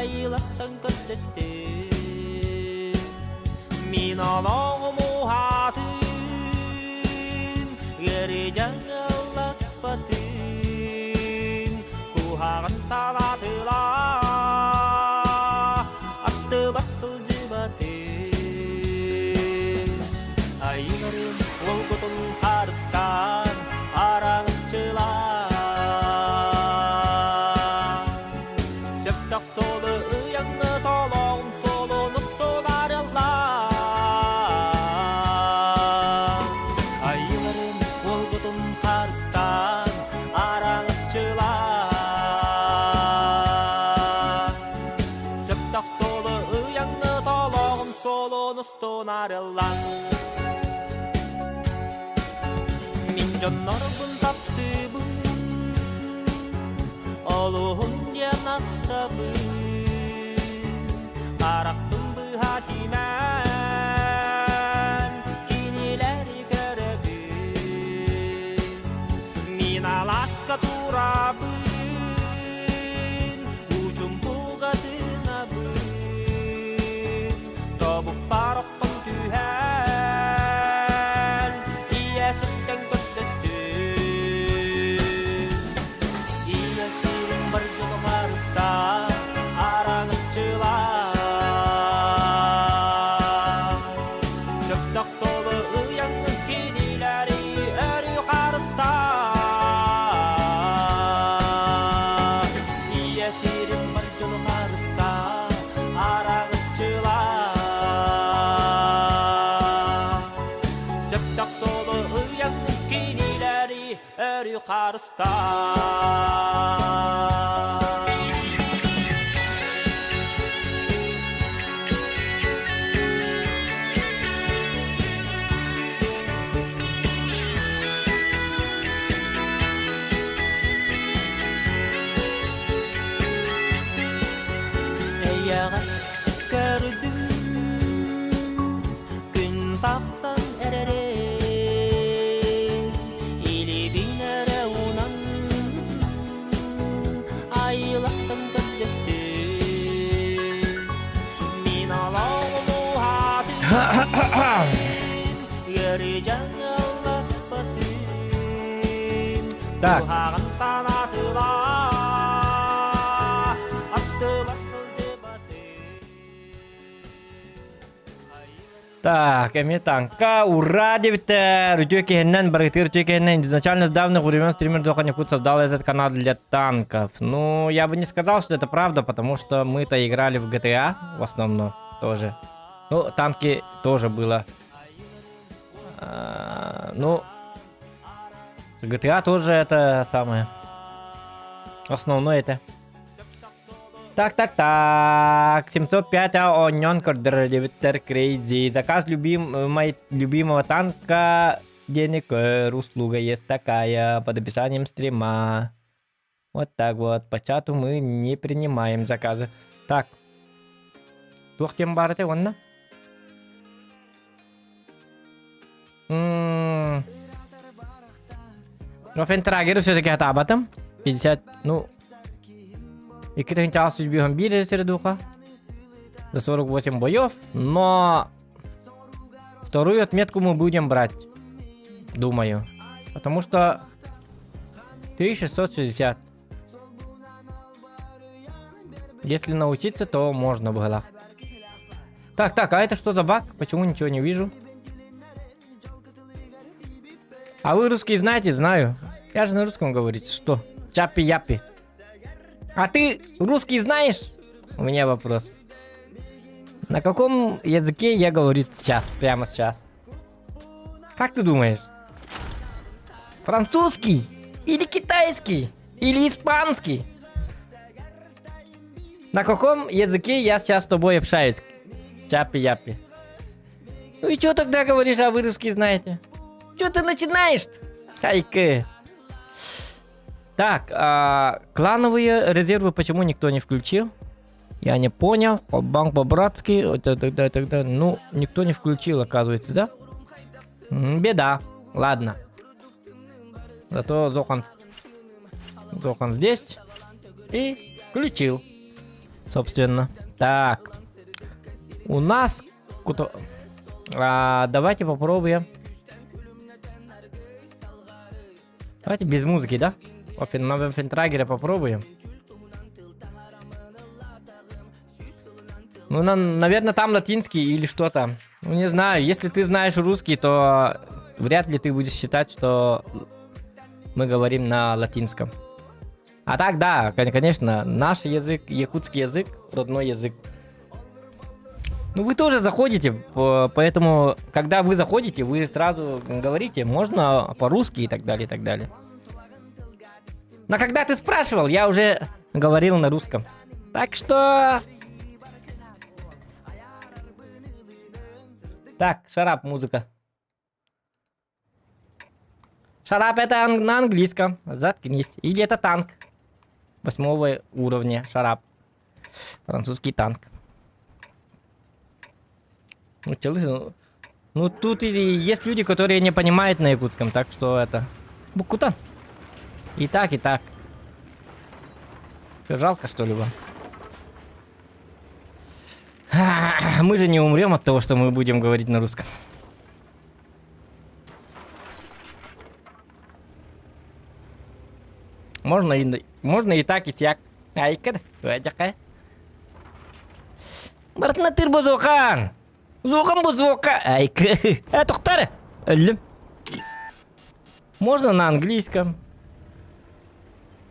Айылаттан көрдөстүм Мин олоҕум уһаатын Ыарыы дьаҥыласпатын Куһаҕан салаатыла Аттыбар сылдьыбатын Айыларым уолгутун харыстаан Араҥаччылаан Сөптөх суолу ыйаҥҥа толоҕун суолун устун арыллаан Айыларым уолгутун харыстаан Араҥаччылаан Сөптөх суолу ыйаҥҥа толоҕун суолун устун арыллан Мин дьоннорбун таптыыбын Олуһун диэн ахтабын Харахпын быһа симээн Кинилэри көрөбүн Мин алааска турабын Учумпуга тыынабын Тобукпар охтон түһэн Ийэ сүттэн көрдөстүм Ийэ сирин бар дьону харыстаа Араҥаччылаа Сөптөх суолу ыйаҥҥын кинилэри өрүү харыстаа Ийэ сирин бар дьону харыстаа Араҥаччылаа Сөптөх суолу ыйаҥҥын кинилэри өрүү харыстаа Эйэҕэс көрдүм күн тахсан эрэрин илиибин эрэ уунан айылаттан көрдөстүм мин олоҕум уһаатын ыарыы дьаҥыласпатын Так. куһаҕан санаатылар аттыбар сылдьыбатын Так, эмиэ танка, ура диэбиттэр. Үтүө киһиннэн, барытыыр үтүө киһиннэн изначально с давних времен стример Дохан Якут создал этот канал для танков. Ну, я бы не сказал, что это правда, потому что мы-то играли в GTA в основном тоже. Ну, танки тоже было. А, ну, GTA тоже это самое. Основное это. Так, так, так. 705 оонньоон көрдөрөр диэбиттэр Crazy. Заказ любим, мой, любимого танка диэни көр. Услуга есть такая под описанием стрима. Вот так вот. По чату мы не принимаем заказы. Так. Туох диэн баар этэ уонна? М, Ну, Фентрагеры все-таки хатаабатым. 50, ну, 2 сири духа. За 48 боев, но вторую отметку мы будем брать, думаю. Потому что 1660. Если научиться, то можно было. Так, так, а это что за баг? Почему ничего не вижу? А вы русский знаете? Знаю. Я же на русском говорить. Что? Чапи-япи. А ты русский знаешь? У меня вопрос. На каком языке я говорю сейчас, прямо сейчас? Как ты думаешь? Французский? Или китайский? Или испанский? На каком языке я сейчас с тобой общаюсь? Чапи-япи. Ну и что тогда говоришь, а вы русский знаете? Что ты начинаешь-то? Хайка. Так, а, клановые резервы почему никто не включил? Я не понял. Банк по-братски. Вот это тогда, тогда. Ну, никто не включил, оказывается, да? Беда. Ладно. Зато Зохан... Зохан здесь. И включил. Собственно. Так. У нас... А, давайте попробуем. Давайте без музыки, да? На Фентрагере попробуем. Ну, на, наверное, там латинский или что там. Ну, не знаю. Если ты знаешь русский, то вряд ли ты будешь считать, что мы говорим на латинском. А так, да, конечно, наш язык, якутский язык, родной язык. Ну, вы тоже заходите, поэтому, когда вы заходите, вы сразу говорите, можно по-русски и так далее, и так далее. Но когда ты спрашивал, я уже говорил на русском. Так что... Так, shut up, музыка. Shut up это на английском. Заткнись. Или это танк. Восьмого уровня. Shut up. Французский танк. Ну, ну, тут и есть люди, которые не понимают на якутском, так что это... Букута. И так, и так. Что, жалко, что ли, вам? Мы же не умрем от того, что мы будем говорить на русском. Можно и, можно и так, и сяк. Айка, Бартына тыр бузуқан. Зуқан бузуқа. Айка. Э, тохтоо. Өллүм. Можно на английском.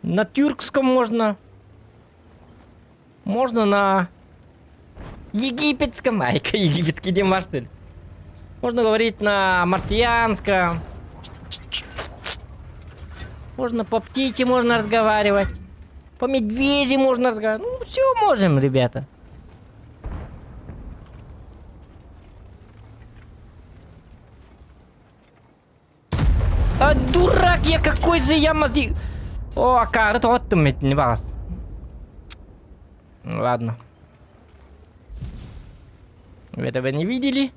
На тюркском можно. Можно на египетском. Айка, египетский дима, что ли? Можно говорить на марсианском. Можно по птичьи можно разговаривать. По медвежьи можно разговаривать. Ну, все можем, ребята. А, дурак я, какой же я мозги... О, карта вот ты не вас. Ладно. Вы этого не видели?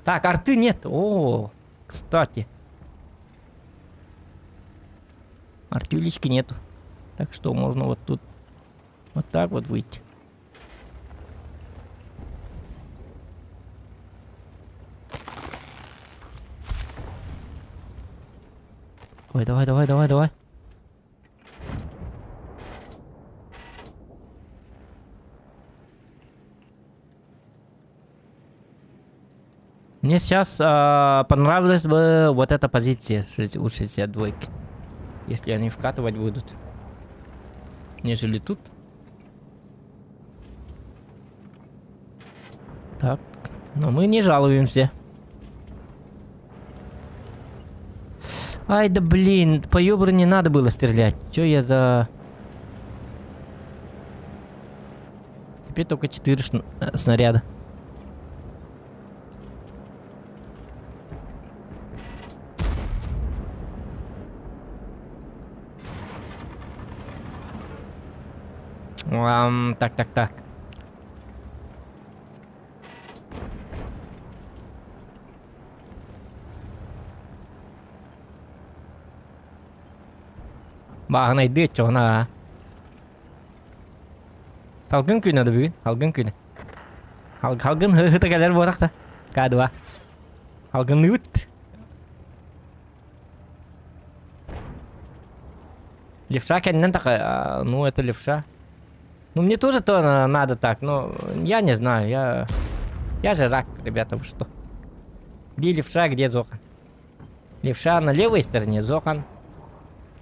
Так, арты нет. О, кстати. Артюлечки нету. Так что можно вот тут вот так вот выйти. Ой, давай, давай, давай, давай. Мне сейчас понравилась бы вот эта позиция у 62 Если они вкатывать будут. Нежели тут. Так, но мы не жалуемся. Ай да блин, по ёбру не надо было стрелять. Чё я за... Теперь только 4 снаряда. Так, так, так. Бааһынайдыы чоҕуна. Салгын күнэ да бүгүн, салгын күнэ. Салгын һыта кэлэр буолахта. К2. Салгынныыбыт. Левша кэннинэн такая, ну это левша. Ну мне тоже то надо так, но я не знаю, я... Я же рак, ребята, вы что? Где левша, где Зохан? Левша на левой стороне, Зохан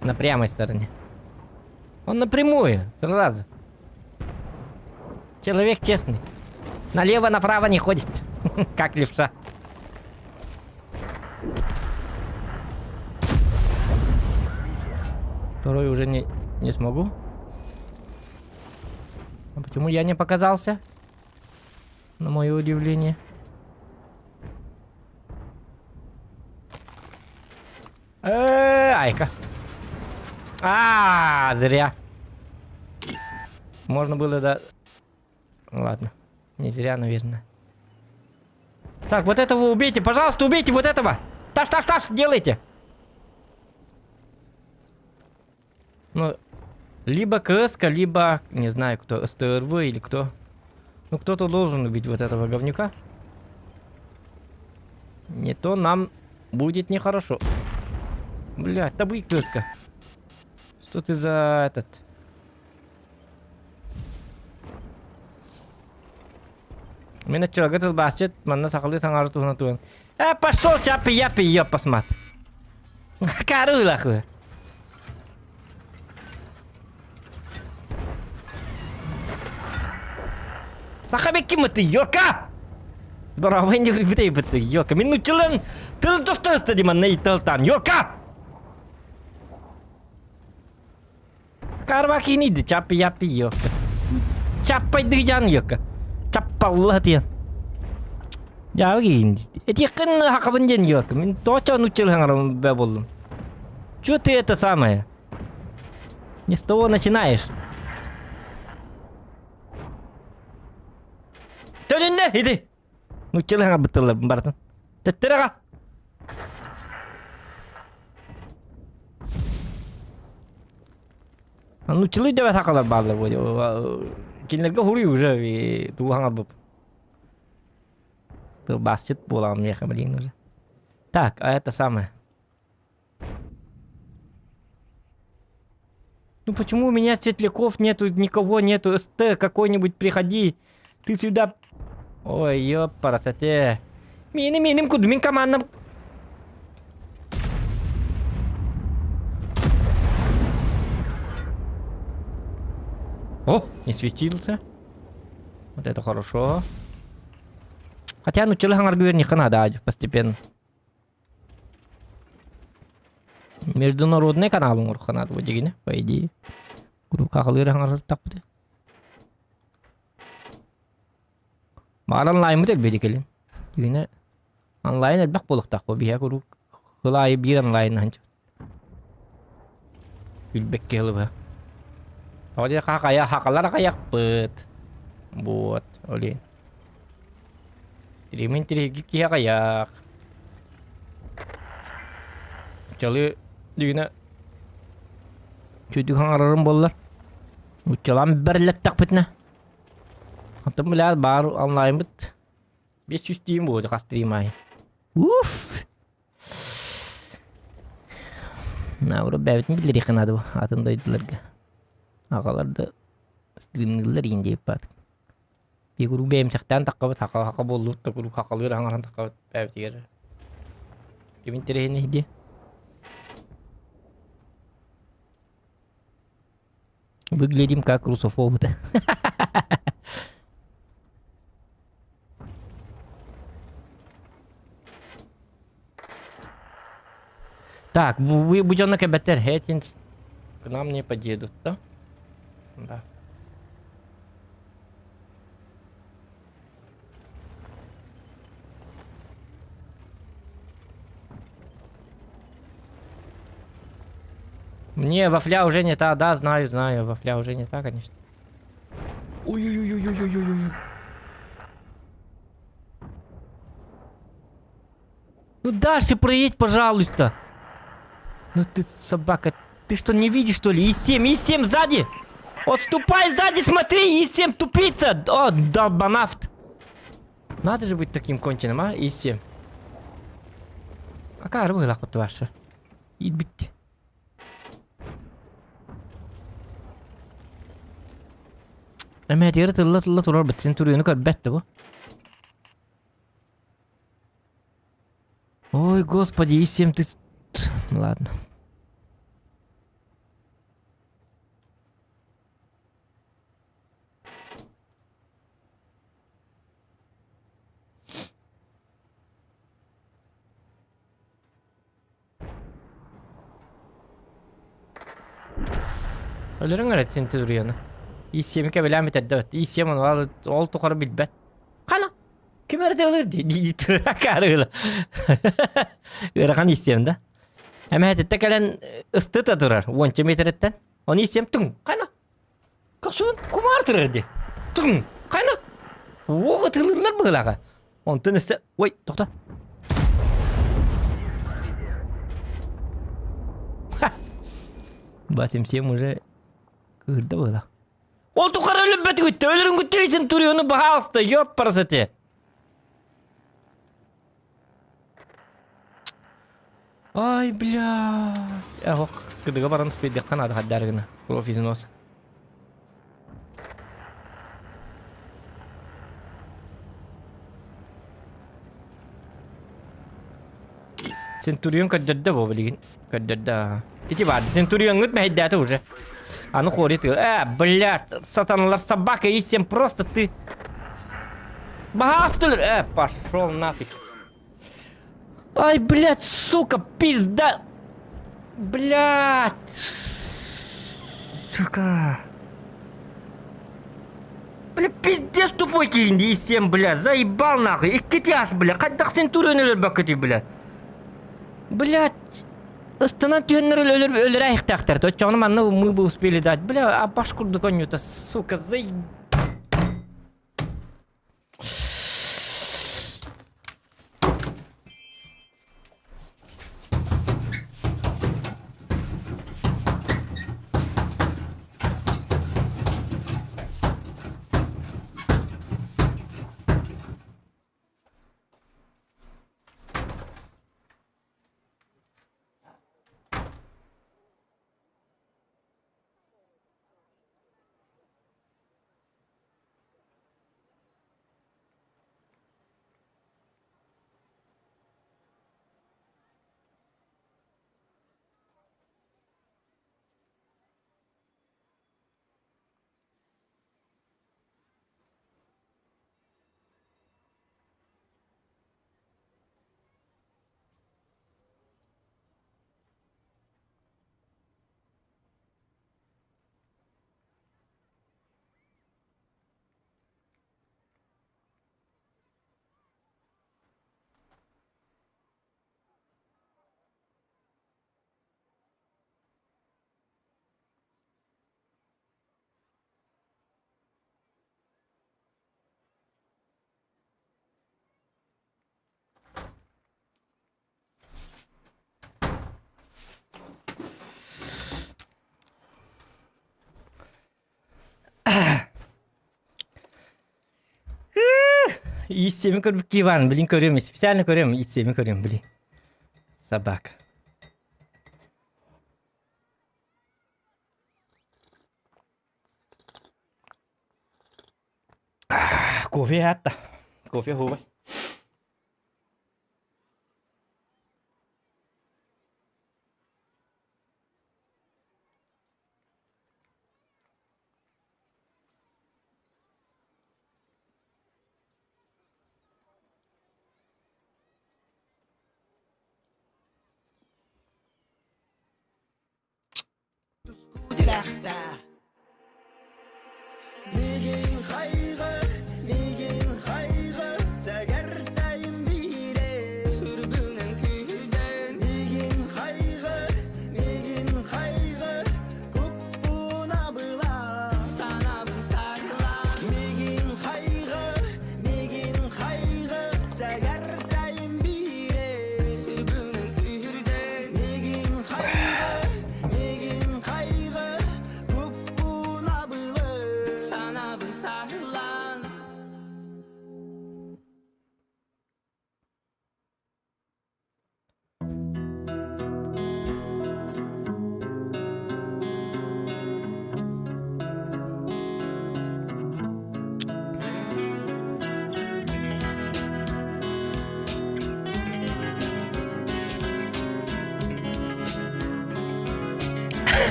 на прямой стороне. Он напрямую, сразу. Человек честный. Налево-направо не ходит, как левша. Второй уже не смогу. А почему я не показался? На мое удивление. Айка. А, зря. Можно было, да... Ладно. Не зря, наверное. Так, вот этого убейте. Пожалуйста, убейте вот этого. Таш, таш, таш, делайте. Ну, Либо КСК, либо, не знаю кто, СТРВ или кто. Ну кто-то должен убить вот этого говнюка. Не то нам будет нехорошо. Блядь, табы КСК. Что ты за этот... Мин оччолорго тылбаасчыт манна сахалыы саҥарар туһунан туһун. Э, пошел чапи япи ёппасмат. Карылахы. Саха бекки ёка! Дорабын бүтей бытты ёка. Мин нучылын тыл тостосты диман тылтан ёка! Карвакини чаппи яппи ёка. Чаппайдыжан ёка. Чаппалла диэн. Дьаабы Этиэххин хакабын диэн ёка. Мин тоочо нуччыл бэ боллум. Чё ты это самое? Не с того начинаешь. Төнүннэ иди. Нуччалыһаҥа быттылла бартын. Төттөрөҕө. Нуччалыы дөбө сакалар бааллар кинилэргэ хуруй уже тугу хаҥарбып. Тылбаасчыт буолаҕым миэхэ блин уже. Так, а это самое. Ну почему у меня светляков нету, никого нету, СТ какой-нибудь приходи. Ты сюда... Ой, ёпарасоте. Мини миним куду, мин командам... О, не светился. Вот это хорошо. Хотя, ну, челы не надо постепенно. Международный канал оҥоруохха наада бу дьигинэ, по идее. Куруук аҕалыыр аҥарартахпыт. Баар онлайммыт элбиэ кэлин. Дьигинэ онлайн элбэх буолуохтаах бу биһиэхэ куруук сыл аайы биир онлайн аһынча. Билбэккэ ылыбыһа. Тоҕо диэххэ хахайа хахалар аҕыйахпыт. Вот, олин. Стримин тириһиргит киһи аҕыйах. Чалы дигинэ чүйдүк хаҥарарым буоллар. Нууччалаан бэриллэттэхпитинэ. Антон билээр баар онлайнбыт 500 тиийин буолуо хас стрим аайы. Уф! Наоборот бэйэбитин биллэриэххэ наада бу атын дойдуларга. Аҕалар да стримныыллар иин диэбит баатык. Биир куруук бэйэмсэхтээн таххабыт, хака-хака буоллубут да куруук хакалыыр аҥаран таххабыт бэйэбитигэр. Ким интэриэһинэй диye. Выглядим как русофобы-то. Так, вы будем на кабетер хейтинс к нам не подъедут, да? Да. Не, вафля уже не та, да, знаю, знаю, вафля уже не та, конечно. Ой-ой-ой-ой-ой-ой-ой. Ну дальше проедь, пожалуйста. Ну ты собака, ты что, не видишь, что ли? И7, И7 сзади! Отступай сзади, смотри, И7, тупица! О, долбанафт! Надо же быть таким конченым, а? И7. Какая рыба ваша? Идбить. Эмээтигэр тылла-тылла турар бит, син туруйуну көрбөт да бу. Ой, господи, и 7 ты... Ладно. Өлөрүҥ эрэ син туруйаны. И7 кэбилээн бүтэрдэ. И7 ону ол тухары билбэт. Хана Ким эрэ тыалыыр дии дии акаарыыла. Ыарахан истиэм да. Эмэһэтиттэ кэлэн ыстыта турар уонча метрэттэн. Оны истиэм туҥ хана. Косун кумаар турар дии. Туҥ хана. Уоҕа тылырлар быһылааҕа. Онтон өссө ой тохто. Ха! Басим всем уже. Кыырда была. Ол тухары өлөрбөтүгүттэ, өлөрүнгүттэ Центуриону баһаалыста, ёппарасате. Ай, бля. Эх, кыдыга баран успейдехха надо хаддар гына. Кровь из носа. Центурион көрдөрдө бу билигин. Көрдөрдө. Ити баар. Центурионгут мэһэйдээтэ уже. Аны хори тыл. Э, блядь, сатаналар собака и всем просто ты. Бахастыр! Э, пошел нафиг. Ай, блядь, сука, пизда. Блядь. Сука. Бля, пиздец тупой киһин всем, бля, заебал нахуй. Икки ас, бля, хайдах центурион өлөрбөккүтүй, бля. Блядь, ыстанан түһэннэр өлөр өлөр айыктаахтар. Оччоҕуна манна мы бы успели дать. Бля, а баш курдук онньута, сука, заеб... Ииссиэми көрбүт Иван, блин, көрүөм, специально көрүөм, ииссиэми көрүөм, блин. Собака. Кофе атта. Кофе хуубай.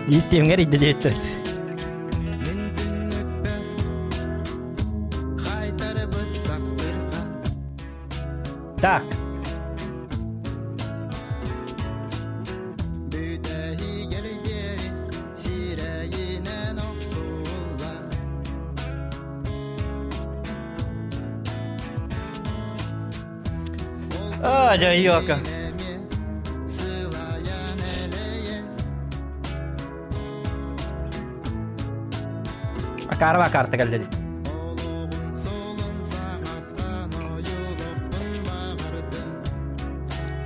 Истиэҥҥэр идэлиэттэр. Так. А, дьайыака. Акаарба карта кэллэ дии.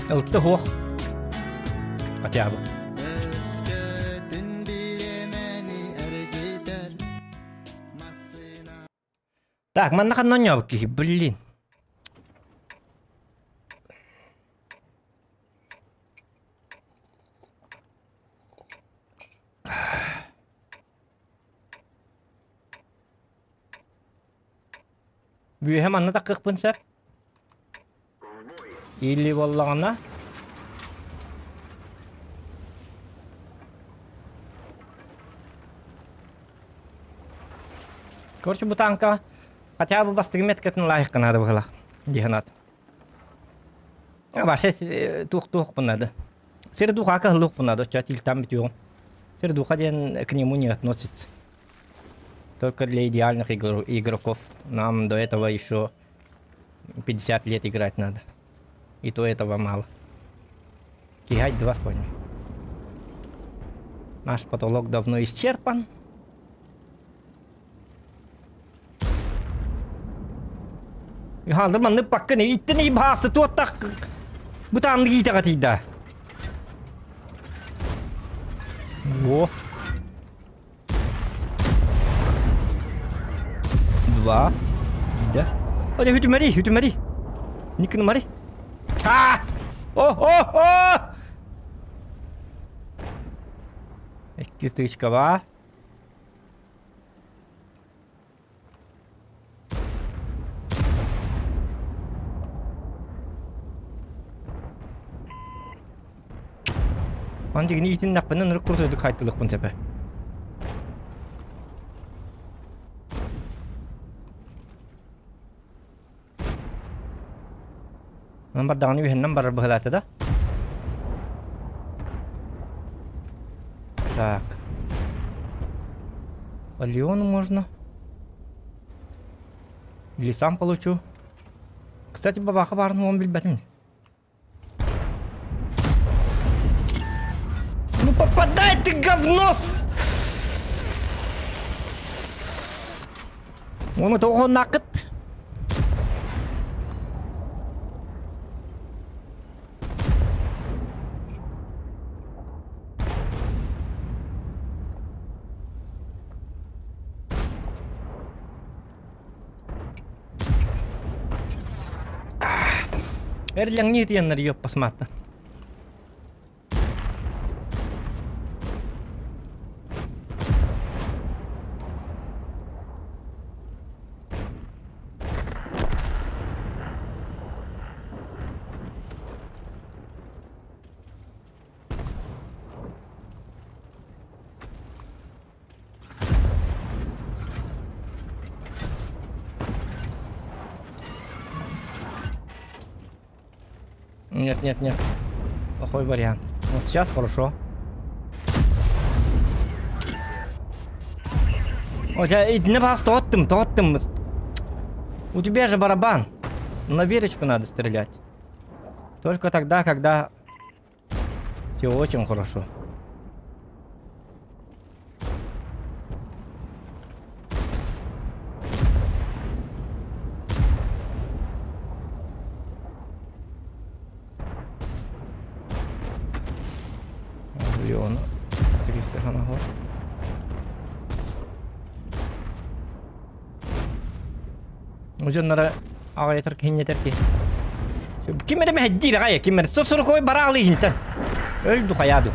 Ылты хуох. Хотя бы. Так, манна ханна оонньообут киһи, блин. Бүөһэ манна таккыахпын сөп. Или буоллаҕына Короче, бу танка хотя бы бастыгы меткатын лайыққа надо было. Диханат. Вообще туох-туох надо. Сир духа кыһыллык надо, чат илтан бүтүөҕүм. Сир духа диэн к нему не относится. Только для идеальных игроков. Нам до этого еще 50 лет играть надо. И то этого мало. Кигать два понял. Наш потолок давно исчерпан. Хаалды маннык баккын иттин и баасы туоттах бытааннык иитэҕэ тиийдэ. Во. Два. Да. О, үтүмэри, үтүмэри. Никнымари. А! О, о, о! Икки стычка бар. Ман дигини итиннэхпинэ ынырык курдук хайдылыкпын сөпө. Ман бардаҕына үһэннэн барар быһылаата да. Так. По Леону можно. Или сам получу. Кстати, бабаха баарын он билбэтим. Ну попадай ты, говно! Оны тоҕо накыт. Эрлэҥнии тиэннэр йоппасмаата. Нет, нет, нет. Плохой вариант. Вот сейчас хорошо. О, я не вас тоттым, тоттым. У тебя же барабан. На верочку надо стрелять. Только тогда, когда все очень хорошо. Леона. Дьоннора аҕайытар киһиннэтэр киһи. Ким эрэ мэһэйдиир аҕай, ким эрэ сосорукой бараалы иһинтэн. Өл хайаа ду.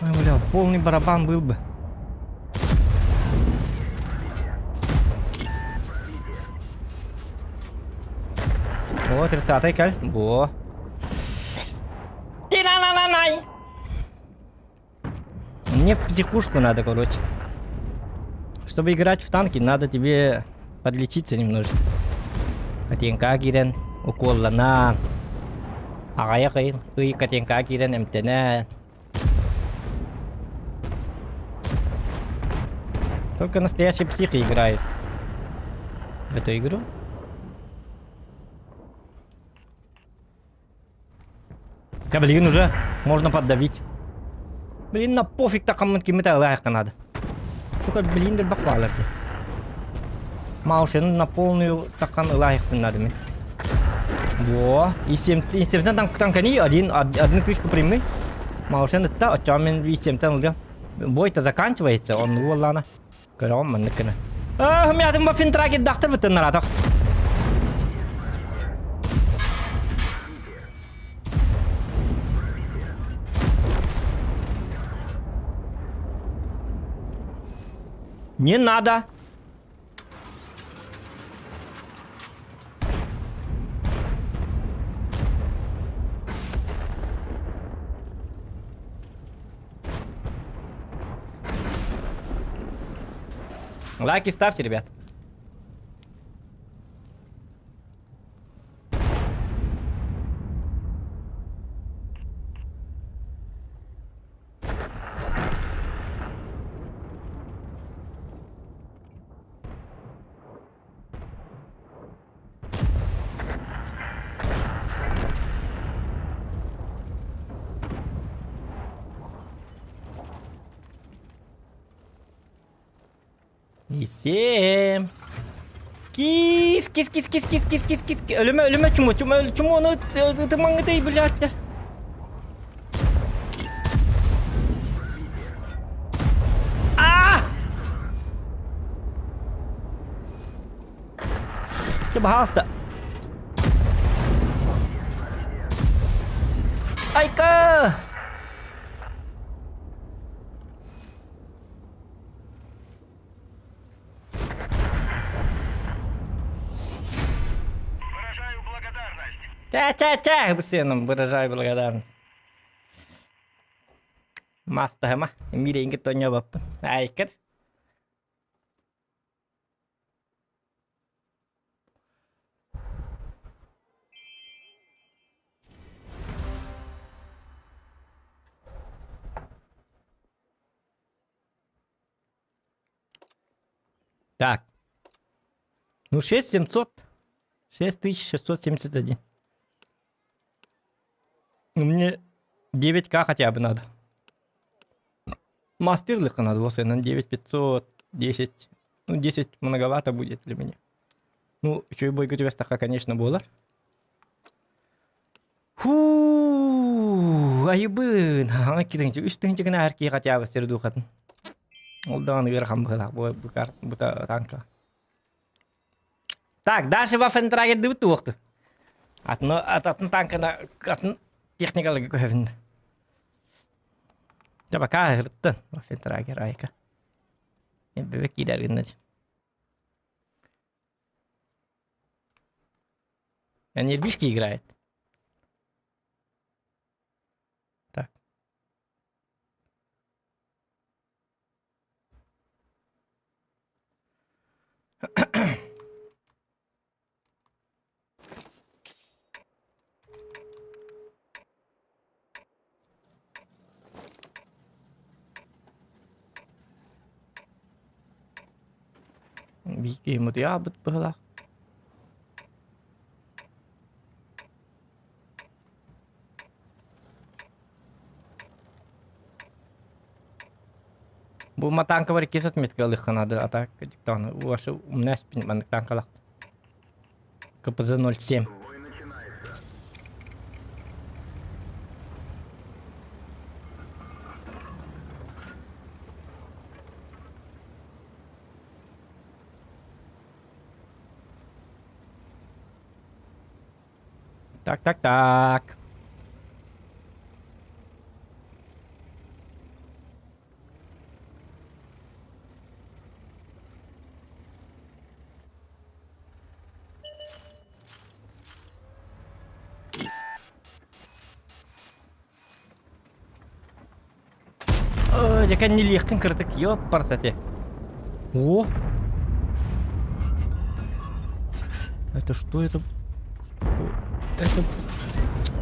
Ой, бля, полный барабан был бы. О, 30-й кэл. Во. Ти-на-на-на-най! Мне в психушку надо, короче. Чтобы играть в танки, надо тебе подлечиться немножко. Катенька киирэн, уколланан. Аҕыйах ый, ый Катенька киирэн эмтэнэн. Только настоящий психи играет в эту игру. Да блин, уже можно поддавить. Блин, на пофиг такаммыт киммит ылаайахха надо. Только блин бахвалар ди. Маушен на полную такан ылаайахпын надо мин. Во, и семь, и семь танк, танкани один, одну тычку прими. Маушен ытта, оччоҕо мин 7-тэн ылыам. Бой-то заканчивается, он уоллаана. Көрөҕүн маннык гына. Аа, мятым ваффентрагер дахтар бытыннаратах. Не надо. Лайки ставьте, ребят. Исем. Кис, кис, кис, кис, кис, кис, кис, кис. Өлүмэ, өлүмэ, чума, чума, чума, ону ытымаңытай, блядь. А! Чэ, баһаалыста. Айка! Выражаю благодарность. Чэ-чэ-чэ, бу выражаю благодарность. Мастаһыма, миирейин тонньобоппун. Айкыр. Так. Ну, 6700. 6671. Ну, мне 9к хотя бы надо. Мастерлыка надо, вот, на 9510. Ну, 10 многовато будет для меня. Ну, еще и бойга түбэстэххэ, конечно, буолар. Фу, айыбын. Аны киринчи, үс тыһынча гына эр киһи хотя бы сир духатын. Ол даҕаны ыарахан быһыылаах бу бу танка. Так, дальше Waffentrager туохту. Атын атын танкана атын техникаларга көһөбүн. Дьэ пока ыһырыттан Waffentrager айка. Бөбек киирэр гынна. На нервишке играет. Так. Биир мутуйаабыт быһыылаах. Бу матанка бар иккис отметка ылыахха наада, а так диктоны вообще умная маннык танкалах. КПЗ 07. Бой начинается. Так, так, так. Ой, дьэ кэннилиэххин кыратык ёппарсате. О! Это что это? Что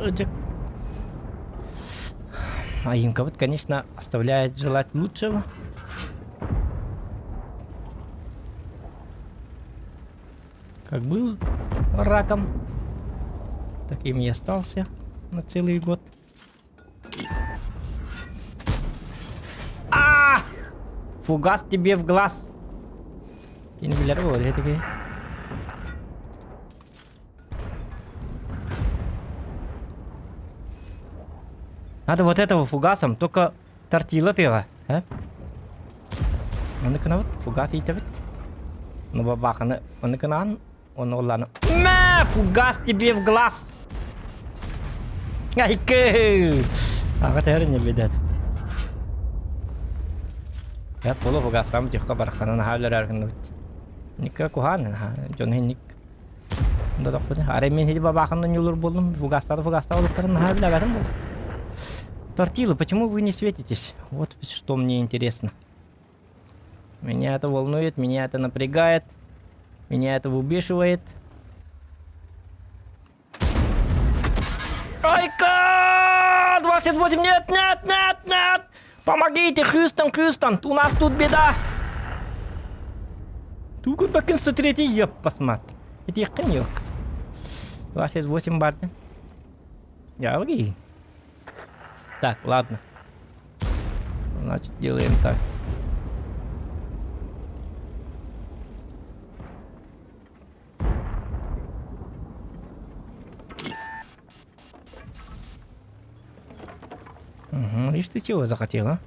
это? Дьэ... Аимкабыт, конечно, оставляет желать лучшего. Как был раком, так им и остался на целый год. А! Фугас тебе в глаз. Кини билэр буолуо этики. Надо вот этого фугасом, только тортила тыаҕа. Э? Ону гынабыт, фугас иитэбит. Ну бабаханы ону гынаан, ону улааны. Мэ, фугас тебе в глаз! Айкы! Аҕа тэһэр не видят. Я полуфугастаам тихха барахханан аһаа өлөрөр гынныбыт. Никка куһаан дьон иһинник Арай мин ити бабаахынан ньулур буоллум, фугастары фугастары олуктарын наһаа билэбэтим буолла. Тортилы, почему вы не светитесь? Вот что мне интересно. Меня это волнует, меня это напрягает, меня это выбешивает. Айка! 28, нет, нет, нет, нет! Помогите, Хьюстон, Хьюстон, у нас тут беда! Тугу бакын 103 ёп посмотри. Этиэххин yok. 28 барды. Явги. Так, ладно. Значит, делаем так. Угу, видишь, ты чего захотела?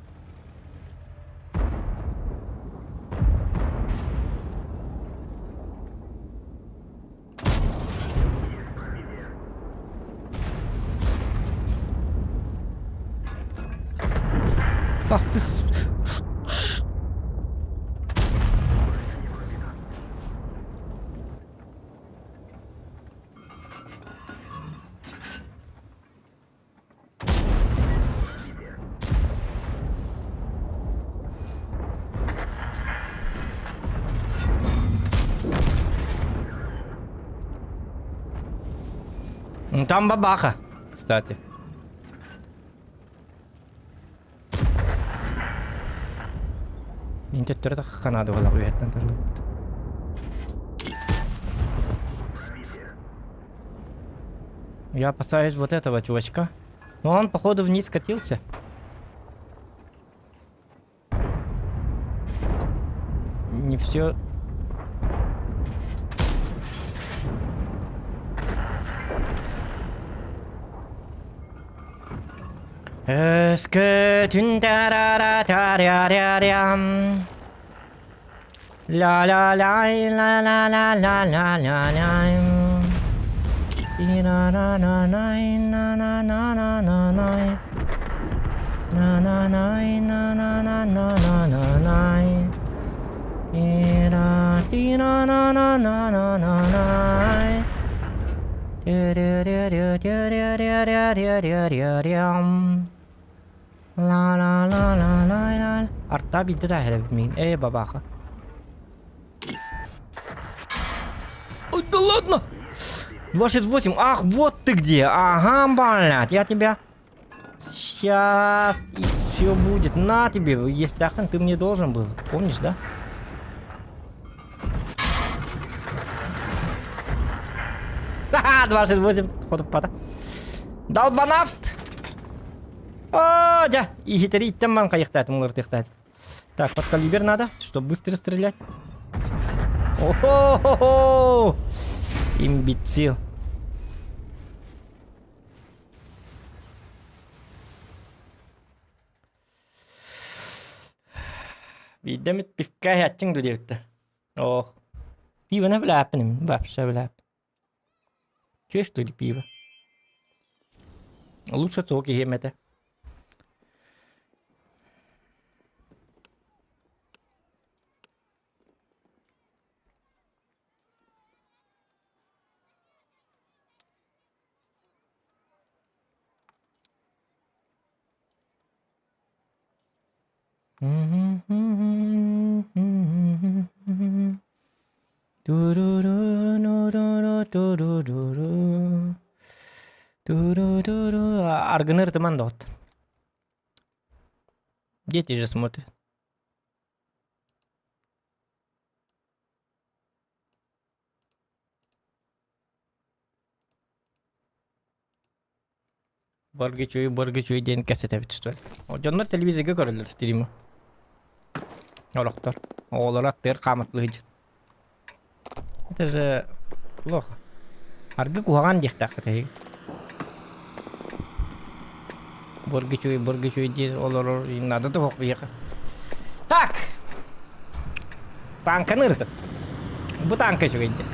Ах ты... Ну, там бабаха, кстати. Төттөрө тахханаады буолар үһэттэн тарылыбыт. Я опасаюсь вот этого чувачка. Но он, походу, вниз скатился. Не все... Өскөтүн тарара-таря-ря-рям. Ля-ля-ляй, ла-ла-ла-ла-ла-ля-ляй. И-на-на-на-най, на-на-на-на-на-най. На-на-най, на-на-на-на-на-най. И-на, ти-на-на-на-на-на-на-най. Ла-ла-ла-ла-ла-ла. Арта биирдэ тааһыра миин. Ээ, бабаха. Ой, да ладно! 268. Ах, вот ты где! Ага, блядь, я тебя... Сейчас и все будет. На тебе, есть тахан, ты мне должен был. Помнишь, да? Ха-ха, 28. Ходу пата. Долбанавт! О, да! Иһитэри иттэн ман хайыхтаатым уларытыахтаатым. Так, под калибр надо, чтобы быстро стрелять. О-хо-хо-хо! Имбецил. Биирдэ эмит пивка иһээччиҥ дуо диэбиттэр. Ох. Пивоны билээппин вообще билээппин. Че что ли пиво? Лучше сок иһиэм этэ. Аргыны ырытыман доҕот. Дети же смотрят. Баргычуй, баргычуй диэн кэпсэтэбит что ли? Дьоннор телевизорга көрөллөр стримы. Олохтор. Оҕолоро аттыгар хааматлыы сылдьар. Это же плохо. Аргы куһаҕан диэхтээххит эһиги. Бургичуй, бургичуй дии олорор надо да биһиэхэ. Так! Танканы ырытын. Бу танка үчүгэй диэн.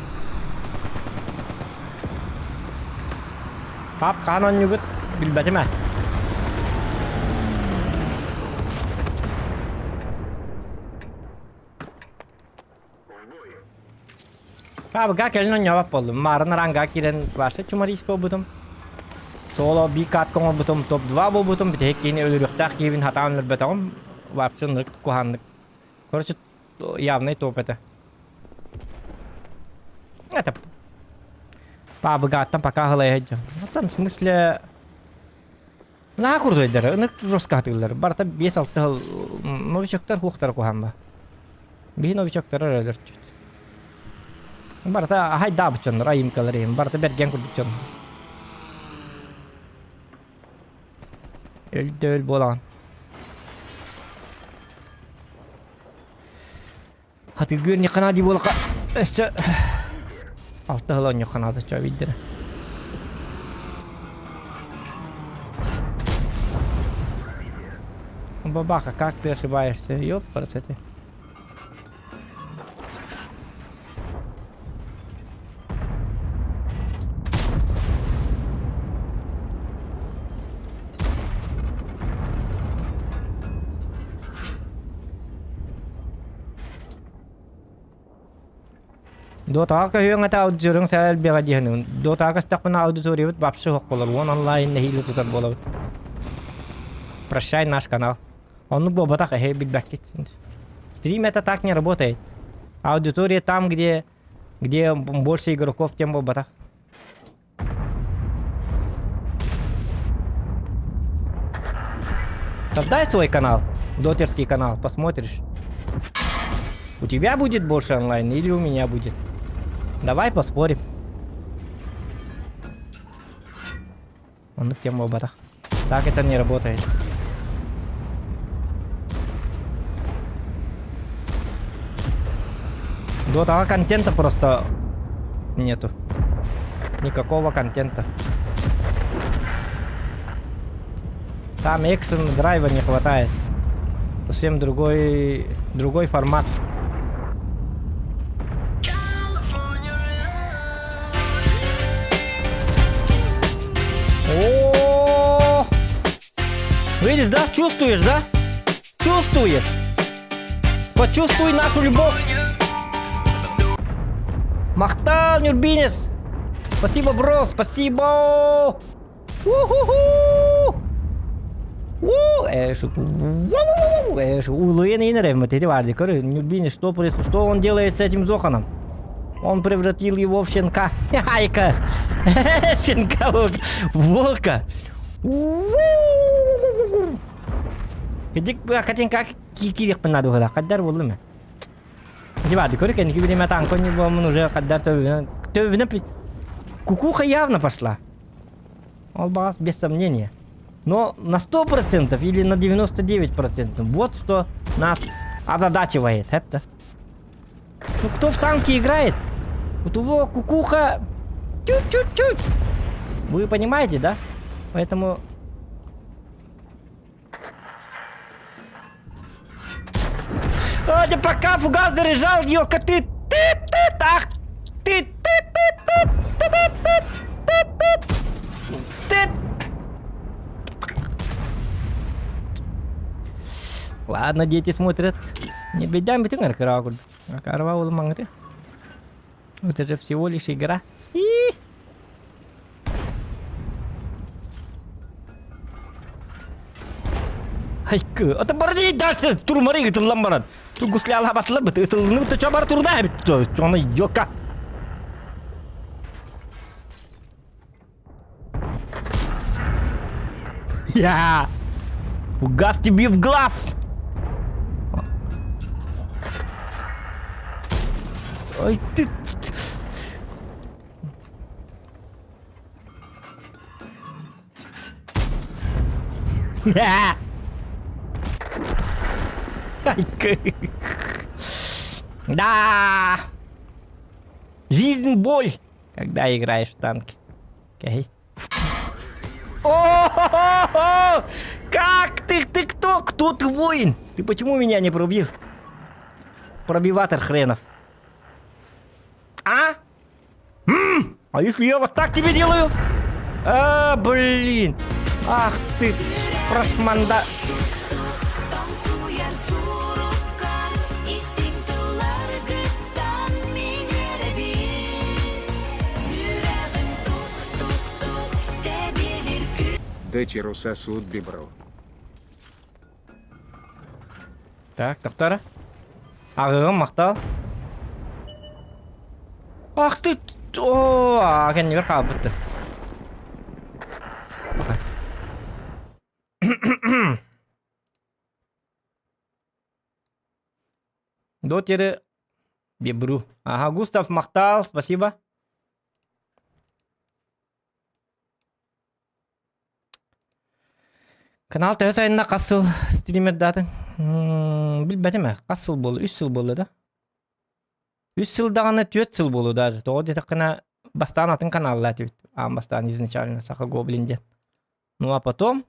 Пап хаан онньугут билбэтим ээ. Пабга кэлин онньообот буоллум. Маарын ранга киирэн вообще чумарист буолбутум. Соло би катка оҥорбутум, топ-2 буолбутум. Бүтэһик киһини өлөрүөхтээх киһибин хатаан өлөрбөтөҕүм. Вообще ынырык куһааннык. Короче, явный топ это. Это Пабгаттан пока хылайа Оттон в смысле Наһаа курдуйдары, ынырык жестко хатыыллар. Барыта 5-6 сыл новичоктар хуохтара куһаан ба. Биһи новичоктары эрэ өлөртүбүт. Барыта аһайдаабыт дьоннор, айымкалар иһин. Барыта бэргэн курдук дьон. Өлдөөл буолаҕын. Хатыгыр ньыкана дии буолаха өссө алта сыл онньукханаата чообийдэрэ. Бабаха, как ты ошибаешься? Ёпарасоте. Дотаҕа көһүөҥ этэ аудиторияҥ саа элбэҕэ диэһин. Дотаҕа көстөхпүнэ аудиториябыт вообще суох буолар. Уон онлайн нэһиилэ тутар буолабыт. Прощай наш канал. Оннук буолбатах эһи билбэккит. Стрим это так не работает. Аудитория там, где, где больше игроков, тем буолбатах. Создай свой канал, дотерский канал, посмотришь. У тебя будет больше онлайн или у меня будет? Давай поспорим. Оннук тем буолбатах. Так это не работает. Дотаҕа контента просто нету. Никакого контента. Там экшен драйва не хватает. Совсем другой, другой формат. О! Видишь, да? Чувствуешь, да? Чувствуешь? Почувствуй нашу любовь. Махтал, Нюрбинес! Спасибо, бро, спасибо! У-ху-ху! У, эш, эш, Нюрбинес, что происходит? Что он делает с этим Зоханом? Он превратил его в щенка. Айка! Щенка волка! Кыдьык катинка киириэхпин наада буолла. Хаддар буоллум ээ. Дебады көрө кэнники бириэмэ танка не буолмун уже хаддар төбүнэн төбүнэн кукуха явно пошла. Ол баҕас без сомнения. Но на 100% или на 99% вот что нас озадачивает. Это. Ну кто в танке играет? Вот у него кукуха чуть-чуть-чуть. Вы понимаете, да? Поэтому... А, ты пока фугас заряжал, елка, ты, ты, ты, ах, ты, ты, ты, ты, ты, ты, ты, ты, ты, ты. Ладно, дети смотрят. Не беда, бүтүн кыра курдук. Карва улмаңыты. Это же всего лишь игра. И Айкы, ата бары дальше турмары ытыллан баран. Ту гусля алабатылар бит ытыллыны бит чо бар турда бит. Чоны йока. Я! Фугас тебе в глаз! Ой, ты... Да! Жизнь боль, когда играешь в танки. Окей. О-хо-хо-хо! О, как ты, ты кто? Кто ты воин? Ты почему меня не пробил? Пробиватор хренов. А? М! А если я вот так тебе делаю? А, блин. Ах ты, прошманда. Дэтиру сосуд бибру. Так, доктора. Аҕыгым махтал. Ах ты! О, кэннигэр хаалбытты. Дотеры Бебру. Ага, Густав махтал, спасибо. Канал төһө сайынна хас сыл стримердаатыҥ? Билбэтим ээ, хас сыл буолла? Үс сыл буолла да? Үс сыл даҕаны түөрт сыл буолуо даже. Тоҕо диэтэххинэ бастаан атын каналлаа этибит. Аан бастаан изначально Саха Гоблин диэн. Ну а потом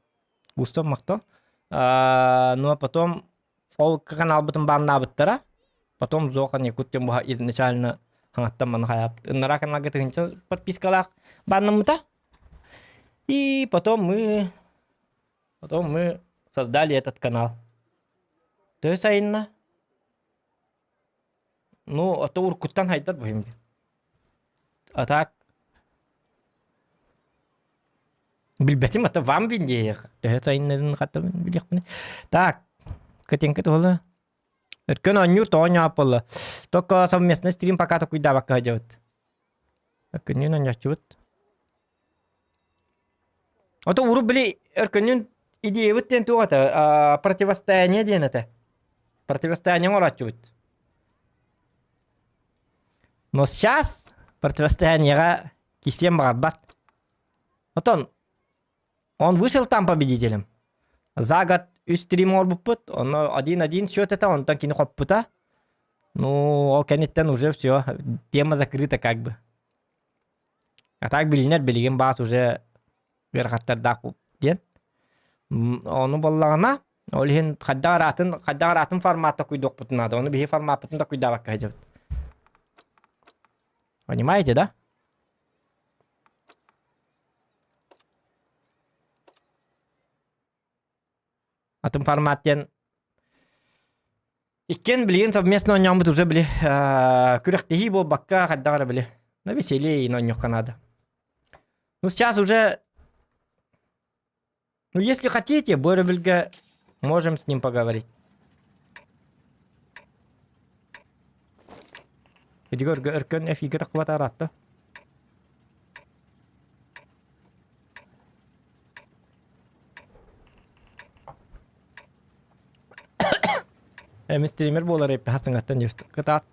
Густав махтал. Ну а потом ол каналбытын бааннаабыттара. Потом Зохан Якут диэн буһа изначально хаҥаттан маны хайаабыт. Ыннараа каналга тыһыынча подпискалаах бааннаммыта. И потом мы потом мы создали этот канал. Төһө сайынна? Ну, а то уруккуттан хайдар бу А так билбэтим, это вам виднее. Төһө сайыннарын хатта билиэхпин. Так, Катенька туола. Өркөн оонньуур тоҕо оонньообот буолла. Только совместный стрим пока токуйдаабакка сылдьабыт. Өркөннүүн оонньооччубут. Ото урут били өркөннүүн идеябыт диэн туох этэ? Противостояние диэн этэ. Противостояние оҥорооччубут. Но сейчас противостояниеҕа кисиэн баҕарбат. Отон он вышел там победителем. За год үс стрим оҥорбуппут, онно один-один счет этэ, онтон кини хоппута. Ну, ол кэнниттэн уже все, тема закрыта как бы. А так билинэр билигин баас уже ыарахаттардаах диэн. Ону буоллаҕына, ол иһин хайдах араатын, хайдах араатын формат токуйдуохпутун наада, ону биһи формаппытын токуйдаабакка сылдьабыт. Понимаете, да? Атын формат диэн иккиэн билигин совместно оонньооммут уже били күрэхтэһии буолбакка хайдах эрэ били на веселье оонньуохха наада. Ну сейчас уже ну если хотите, бу өрөбүлгэ можем с ним поговорить. Өркөн эфиргэ таххыбат араатта. Эми стример буолар эппи хасыҥаттан диэбит. Кытаат.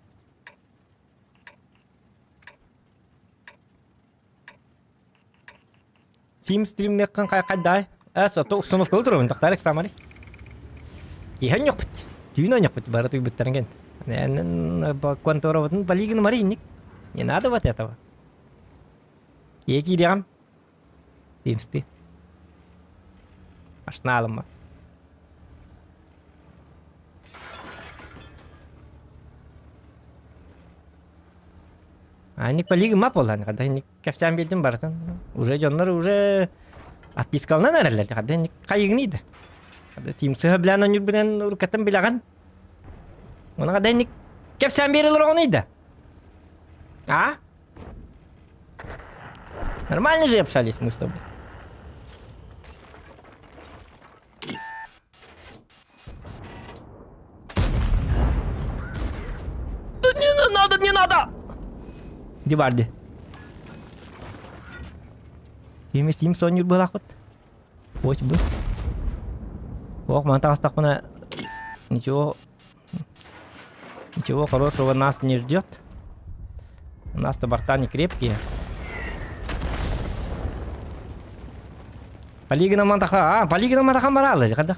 Сим стримнеккин хайдай. Эс ото установкалы турабын тахтар Александр. Иһэн йокпут. Түүн ойнокпут бары туйбуттарын кен. Конторабытын полигин маринник. Не надо вот этого. Кие киириэҕим. Симсти. Ашнаалымма. Аник полигын буоллаан хада кэпсээн биэрдим барытын. Уже дьоннор уже отпискалынан эрэллэр хада хайыгын да. Хада симсыһа билэн онньурбунан уруккаттан билэҕин. Оны хада кэпсээн биэрэлэр оҕону да. А? Нормально же общались мы с тобой. Да не надо, не надо! Где Барди? Ким Сим Сонюр былахпыт. Ось бы. Ох, мантан астахпына ничего ничего хорошего нас не ждет. У нас-то борта не крепкие. Полигона мантаха, а, полигона мантаха маралы, когда?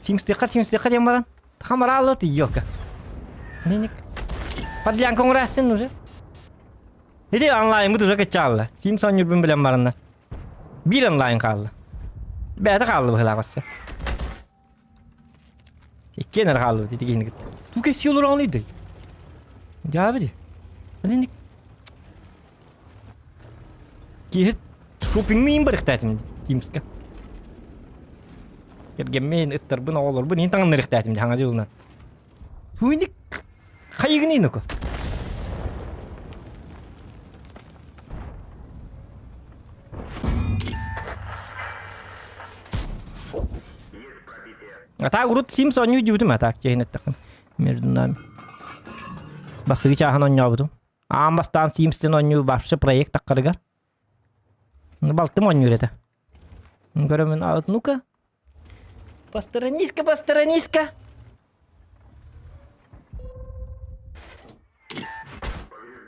Симстыха, симстыха диэн баран. Хамаралы ты елка. Меник. Подлянка оҥорасың уже. Ити онлайн уже качалла. Симсон юрбун билэн баранна. Биир онлайн хаалла. Бэйэтэ хаалла быһыылаах өссө. Иккиэн эрэ хааллыбыт ити киһини кытта. Туу кэпсии олороҕун ыйдый. Дьаабы дии. Аны Киһи шопингныйын барыхтаатым дии Тимска. Кэргэммин, ыттарбын, оҕолорбун иин таҥыннарыахтаатым дии хаҥа дьылынан. Туйник хайыгын иноко. А так урут Sims оонньуу дьибитим, а так чэһин эттэххин между нами. Бастакы чааһын оонньообутум. Аан бастаан Sims-тэн оонньуу вообще проект таххарыгар. Балтым оонньуур этэ. Көрөмүн, а ну-ка. Посторонись-ка, посторонись-ка.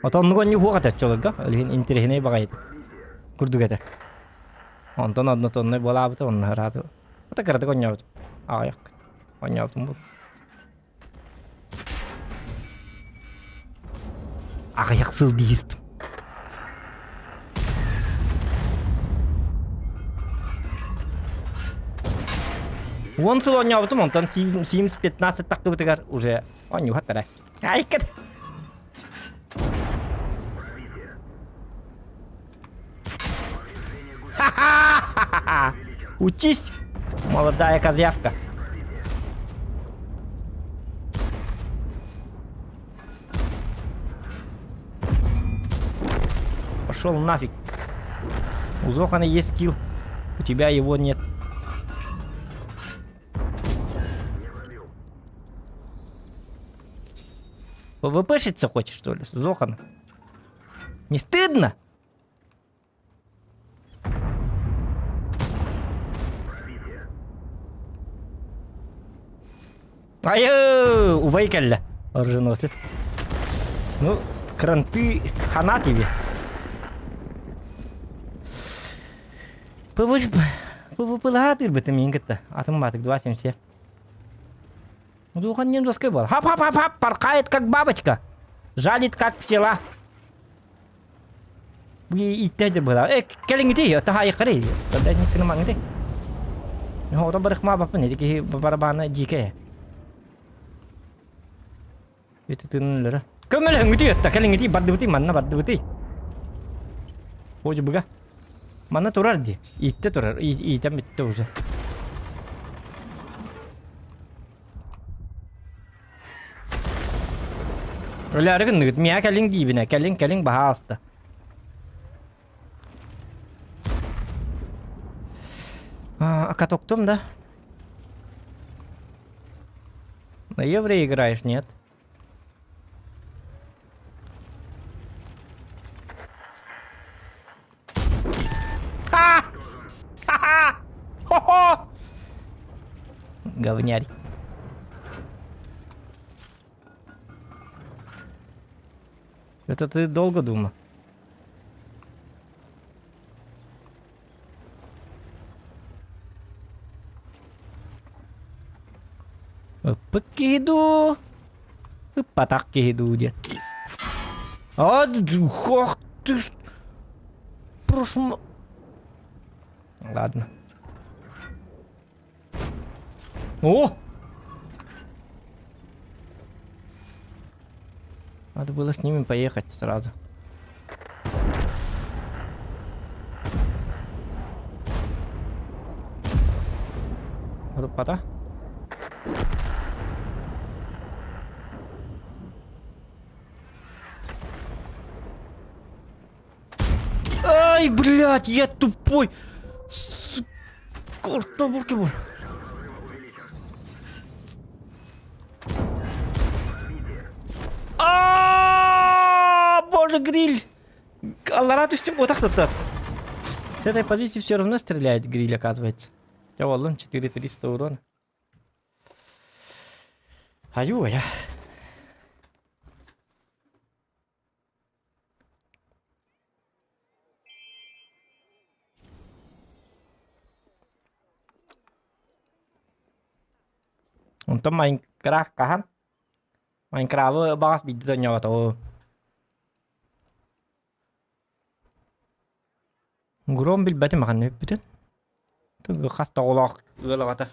Отоннук оонньуу хуох этэ оччолорго. Ол иһин интэриэһинэй баҕайы этэ. Курдук этэ. Онтон однотоннай буолаабыта, онно ыраатыы. Ата кыратык оонньообутум. Аҕыйах оонньообутум буолуо. Аҕыйах сыл диистим. Уон сыл оонньообутум, онтон Sims 15 тахтыбытыгар уже оонньууһат бэрээс. Айкат! Ха-ха! Учись, молодая козявка. Пошел нафиг. У Зохана есть скилл. У тебя его нет. ПВПшиться хочешь, что ли, Зохан? Не стыдно? Айы, убай кэллэ. Оруженосец. Ну, кранты хана тебе. ПВП ПВП-лаатырбытым мин кытта. Атым батык 2.77. Духан не жесткий был. Хап-хап-хап-хап, порхает как бабочка. Жалит как пчела. Иттэ была. Э, кэлиҥити, таһайыккары. Тогда не кынымаңыты. Ото барыхма баппын, эти барабаны дикая. Эти тыннылары. Көмөлөһүҥүтүй отта, кэлиҥити бардыбытый, манна бардыбытый. Хожу быга. Манна турар ди. Иитте турар, иитэн бүтте уже. Өлөөрү гынныгыт, миэхэ кэлиҥ диибинэ, кэлиҥ, кэлиҥ, баһаалыста. А, катоктум, да? На евро играешь, нет? Ха! Ха-ха! Хо-хо! Говнярь. Это ты долго думал? Ыппыт киһи дуу, ыппатах киһи дуу диэн. А, ох ты ж... Прошлом... Ладно. О! Надо было с ними поехать сразу. Группата. Ай, блядь, я тупой. Сука, бурки А, боже, гриль! Аллара түстүм, вот так С этой позиции все равно стреляет гриль, оказывается. Хотя вон 4300 урона. Аю, я. Онтон Майнкрафт хаһан? Майнкрафы баҕас биирдэ донньоотоҕу. Гром билбэтим ахан бүппүтүн. Хас да оҕолоох ыал аҕата.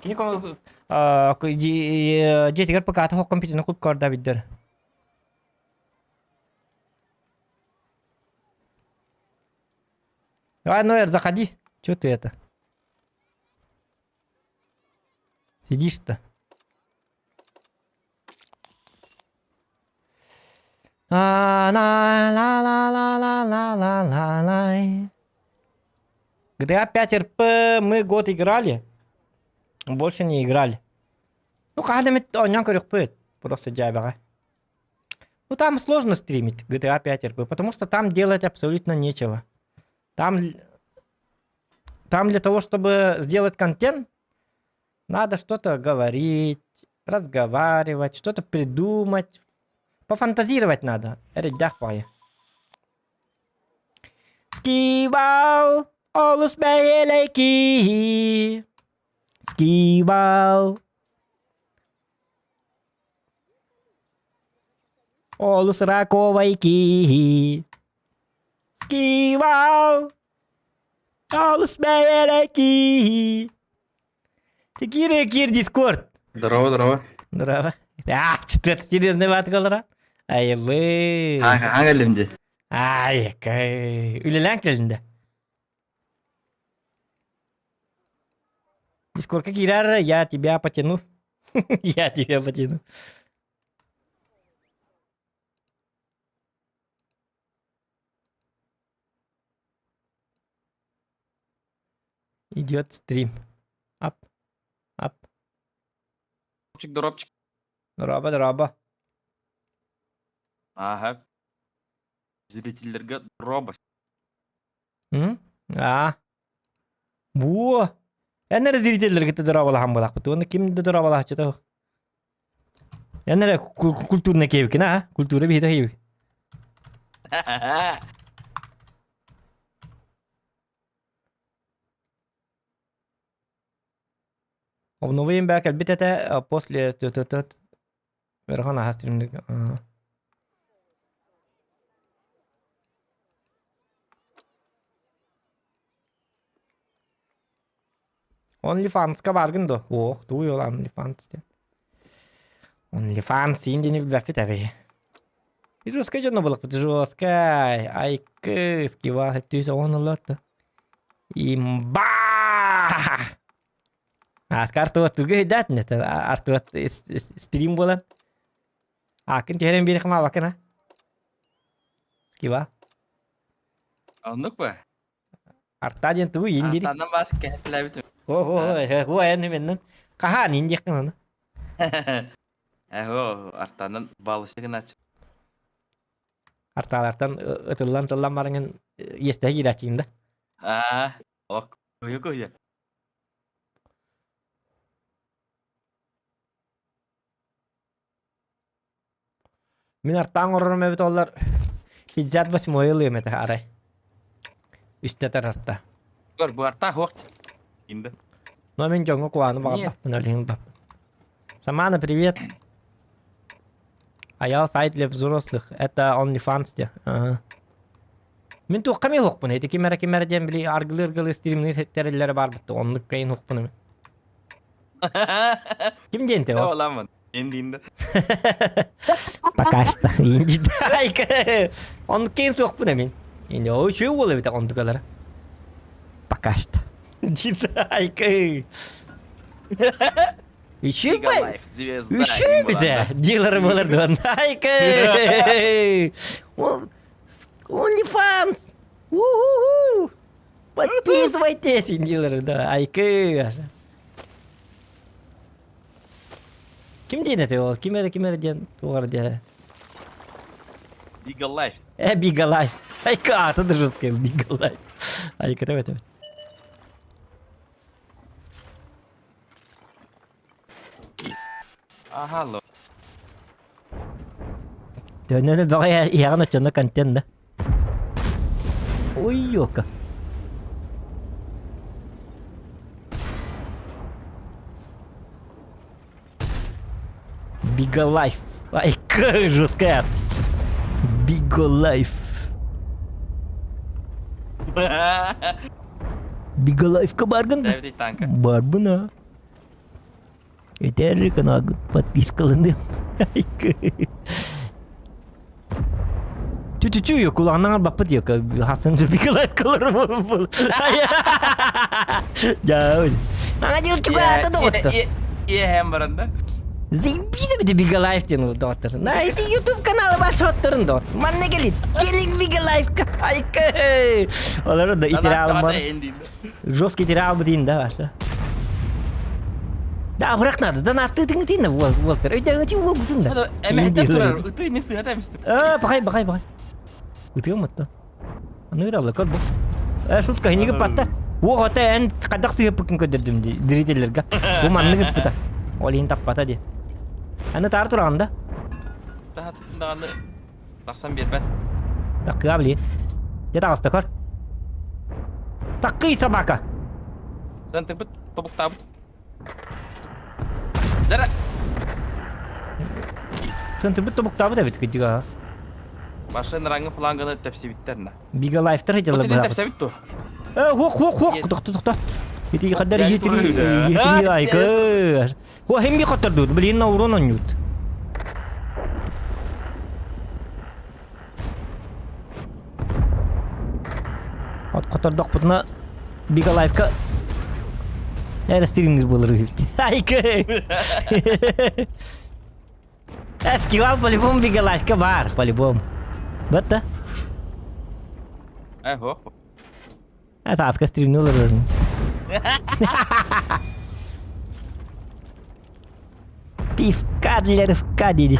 Кини дьиэтигэр ПК-та суох компьютерный клуб көрдөөбүттэр. Давай, Нойер, заходи. Чё ты это? Сидишь-то? ла ла ла ла ла ла ла ла. GTA 5 РП мы год играли. Больше не играли. Ну, хаһан оонньоон көрүөхпүт. Просто дьээбэҕэ. Ну, там сложно стримить GTA 5 РП, потому что там делать абсолютно нечего. Там, там для того, чтобы сделать контент, надо что-то говорить, разговаривать, что-то придумать. Пофантазировать надо. Эрэйдээх баҕайы. Скибал, олус бэйэлэй киһи. Скибал. Олус раковай киһи. Скибал, олус бэйэлэй киһи. Киир, киир, Дискорд. Здорово, здорово. Здорово. А, что-то серьезный ватгалара. Айыбы. Аха кэллим Ай, кай. Үлэлээн кэллин Дискордка киирэр, я тебя потяну. Я тебя потяну. Идет стрим. Ап. Ап. Дропчик, дропчик. Дороба, дороба. Ага. Зрительлерге дроба. М? А. Бу. Эн эрэ зрителлэргэ дорообалаһан буолахпыт. Уонна ким да дорообалаһаччыта Эн эрэ культурный киэбикин, а? Культура биһиэтэ киэбик. Обновим бää кэлбит этэ после Верхан аһа стримник. OnlyFans-ка бааргын дуо? Ох, тугуй ол OnlyFans диэн. OnlyFans син диэни билбэппит эбии. И жесткай дьоно булахпыт, жесткай. Айкы, скива, түс оҕон ылларта. Имба! Ааска артуаттыырга өйдөтүн это артуат стрим буолан. Ааккын түһэрэн биэриэххэ маабаккын а? Скива. Оннук ба? Арта диэн тугуй иин дири? Артанан бас кэһэтилээбитим. О, о, эн меннен. Хаһаан иин диэххин аны. Эһо, артанан балышты гынач. Артаалартан ытыллан тыллан барыңын иэстэһэ киирээччигин да. Аа, ок, көйө-көйө. Мин артаан оҥорорум эбит оллар 58 ылыам этэ арай. Үстэтэр арта. Көр, бу арта хуох. Инде. Но мин дьоҥҥо куааны баҕарбаппын өлүһүн баппын. Самана, привет. Аял сайт для взрослых. Это OnlyFans де. Ага. Мин туохха эмиэ уһукпун. Ити ким эрэ ким эрэ диэн били аргылыы-аргылыы стримнир тэриллэрэ баар бутта. Оннук кайын уһукпун эми. Ким диэн те ол? Оламын. Индинде. Пока что. Индиде. Оннук кайын суохпун эмин. Инди ол үчүгэй буолар эбит онтукалара. Пока что. Дидайка. Үчүгэй. Үчүгэй бите. Дилер болар дуон. Айка. OnlyFans! У-ху-ху! Подписывайтесь, дилер, да, айкы. Ким диэн этэ ол? Ким эрэ ким эрэ диэн туох эрэ диэн. Бига Life. Э, Бига Life. Айка, аата да жесткая, Бига Life. Айка, давай, давай. Аха, ло. Төннөн бөҕө иһэҕин оччоно контент да. Ой, ёлка. Бига Life. Ай, как жесткая. Биго Life. Бигалайфка баргын да? Дэвид танка. Барбын а. Этэр каналгын подпискаланыам. Тю-тю-тю, кулаҕынан баппыт ёка хасан Бигалайфкалар был. Дьаа. Ана дил чугаата доҕоттор. Иэһэм баран да. Заебись эбит Бигалайф диэн доҕоттор. На ити YouTube каналы бар шотторун доҕот. Манна кэлин. Келиҥ Бигалайфка. Айка. Олору да итиралым бар. Жесткий итирал бутин да ваша. Да, бырах надо. Да на ты ты ты на Уолтер. Өйдөҥ уол бутун да. Эмэһэтэ турар. Ыты мен сыһата эмистим. Э, пахай, пахай, пахай. Ытыам отто. Аныыралла көр бу. Э, шутка, хиниги патта. Уох ата эн хайдах сыһыппыккын көрдөрдүм дии зрителлэргэ. Бу маннык ыппыта. Ол иһин таппата диэн. Аны таар тураҕын да? Даҕаны тахсан биэрбэт. Таккыа блин. Дьэ таҕыста көр. Таккый собака. Сан тыпыт тобуктаабыт. Дара. Сынтыбыт тобуктаабыт эбит кыдьыга. Башын раңы фланганы тэпсибиттэр на. Бига лайфтар хыдьалар быһаабыт. Тэпсэбит ту. Э, хуох, хуох, хуох, тохто, тохто. Ити хаддар етри етри айкы. Хуа хемби хоттор Блин, на урон онньут. Хотордохпутуна Бига Лайфка эрэ стримнир буолар үһүбүт. Айкы! Эскивал по-любому Бига Лайфка бар, по-любому. Вот да. Э, хоп. Э, сааска стримни олорорун. Пивка для рывка диди.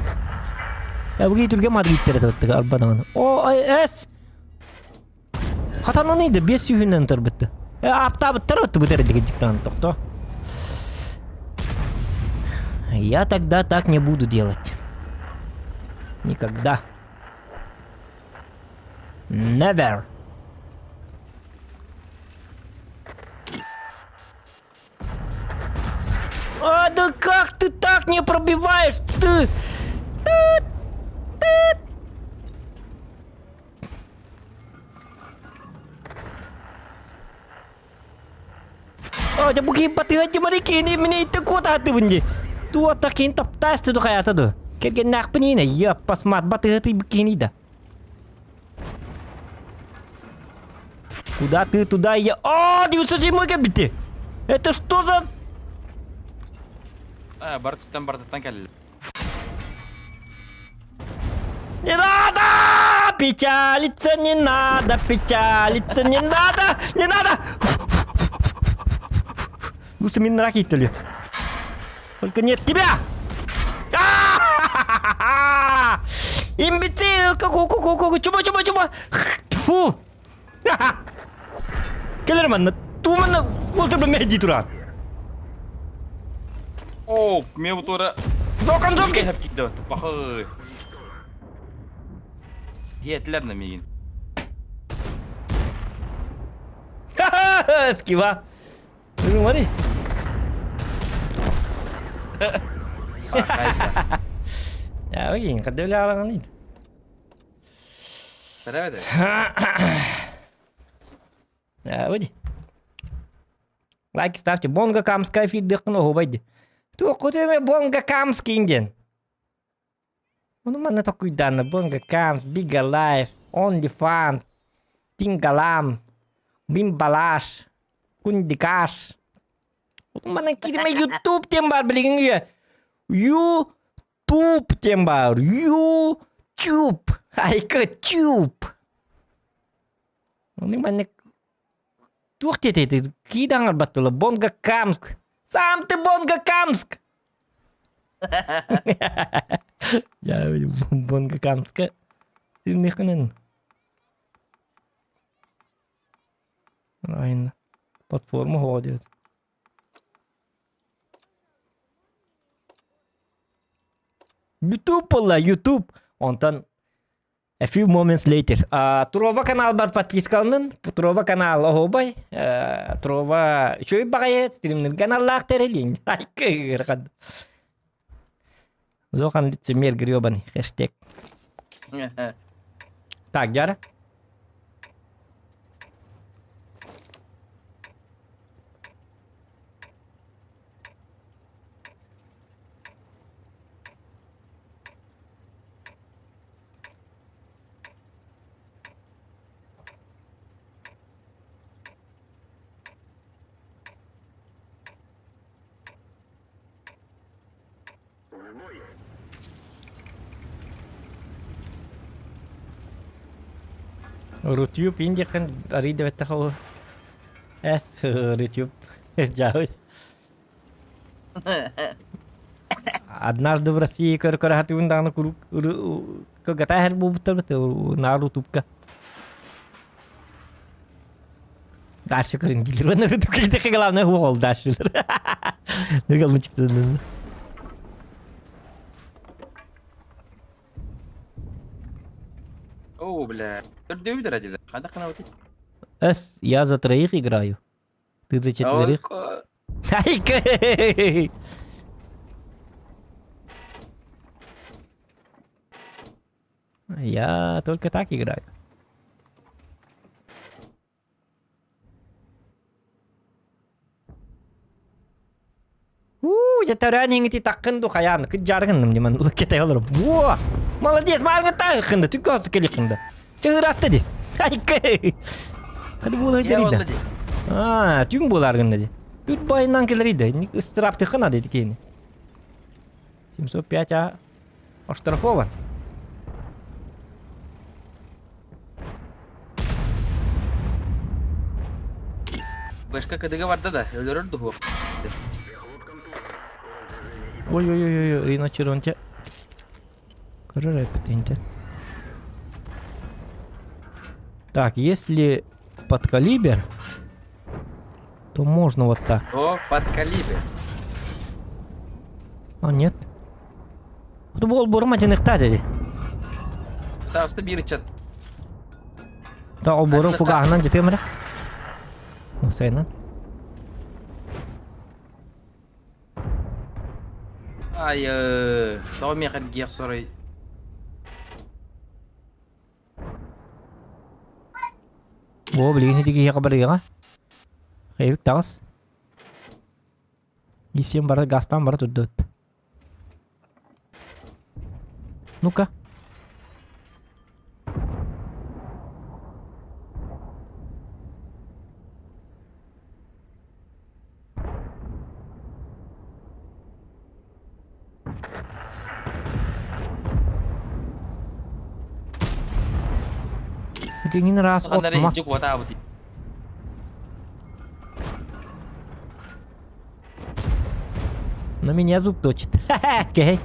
Я буги түрге Мадридтер этеп арбадан. О, эс! Хатанан бес сүүһүнэн турбутtu. Э, аптаабыттар отты бутер диктант тохто. Я тогда так не буду делать. Никогда. Never. А, да как ты так не пробиваешь? Ты... Ты... Ты... О, дьэ бу киһи батыһа кини мини итти куотаатыбын дии. Туота кин таптаас туду хайата ду. Кэргэннээхпин иинэ, йаппас мат батыһа кини да. Куда ты туда я... О, 907 кэлбити! Это что за... А, бартыттан бартыттан кэллэ. Не надо! Печалиться не надо, печалиться не надо, не надо! Лучше мин ракетали. Только нет тебя! А-ха-ха-ха! Имбецил! Ку-ку-ку-ку-ку! Чума, чума, чума! Фу! Кэлэр манна, туманна, уолтар бэмэдии туран. О, мен бу туора Зокон жесткий! кэһэп киирдэ пахы. Диэтилэр на миигин. Ха-ха! Скива! Смотри. Я выгин, кадыля алаңын Тэрэбэдэ. Выйди. Лайки ставьте. Бонга Камская фиддыхкын оһубайды. Туох Бонга Камский диэн. Ону манна токуйдаана Бонга Камс, Бига Лайф, Only Fans, Тингалам, Бимбалаш, Кундикаш. Манна киирмэ YouTube диэн баар билигин үйэ. YouTube диэн баар. YouTube. Айка тюб. Ону манна туох диэтэй киидаҥар баттыла Бонга Камск. Сам ты Бонга Камск! Я Бонга Камска. Сирнихинен. Правильно. Платформа ходит. YouTube буолла, YouTube. Онтон A few moments later. Трова канал бар подпискаланын. Трова канал оһуобай. Трова үчүгэй баҕайы стримнер каналлаах тэрилин. Айкы Зохан лицемер гребаный. Хэштег. Так, Дяра. Рутюб индиэххин арый да бэттэх ол эс Рутюб дьаабы Однажды в России көр-көр хатыбын даҕаны куруук кылгата иһэр буолбуттар наар Рутубка. Дальше көрүн дииллэр. Уонна Рутубка главное уол дальше. Ныргалмычык Оо, бля. Төрдөөбүт эрэ дилер. Хайдах гынабытый? Эс, я за троих играю. Ты за четверых. Айка! Я только так играю. Уу, дьэ төрөөн иҥити таккын ду хайаан кыдьааргынным диман кэтэй олорум. Во! Молодец, маарга таахында, түккө оту келихында. Чыгыратты ди. Айкы. Hadi була жарида. А, түн буларгында ди. Үт байынан келериде. Ыстыраптыхына деди кейини. 705 а оштрафован. Башка кыдыга барда да, өлөрөр дуһу. Ой-ой-ой, Рина Черонте. Көрөр эпитинте. Так, если под калибр, то можно вот так. То под калибр. А, нет. Бу олбуорум адьыныхтаа дии. Таҕыста биир ыччат. Та олбуорум фугаһынан дьытыам эрэ. Усайынан. Ай, тоҕо миэхэ эргиэх сорой. Оо, билигин ити киһиэхэ барыаҕа. Эбик таҕыс. Исиэн бара газтаан бара турдут. Ну-ка. Итиҥин ыраас от мас. На меня зуб точит. Кэһэй.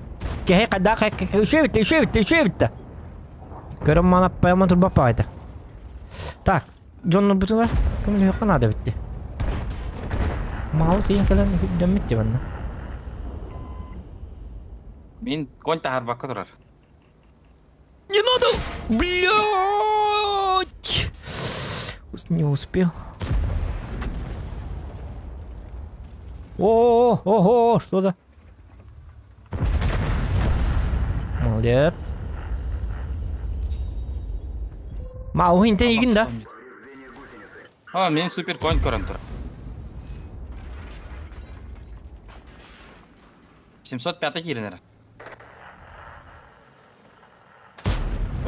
Кэһэй хайдах үчүөбүттэ, үчүөбүттэ, үчүөбүттэ. Көрөн мана пойман турбаппаайта. Так, дьоннорбутугар көмөлөһүөххэ наада эбит дии. Маалы тиийэн кэлэн үрдэммит дии манна. Мин конь таһаарбакка турар. Не надо! Блять! Не успел. О, ого, что за? Молодец. Мау интен игин да. А, мен супер конь көрөн турар. 705 кииринэр.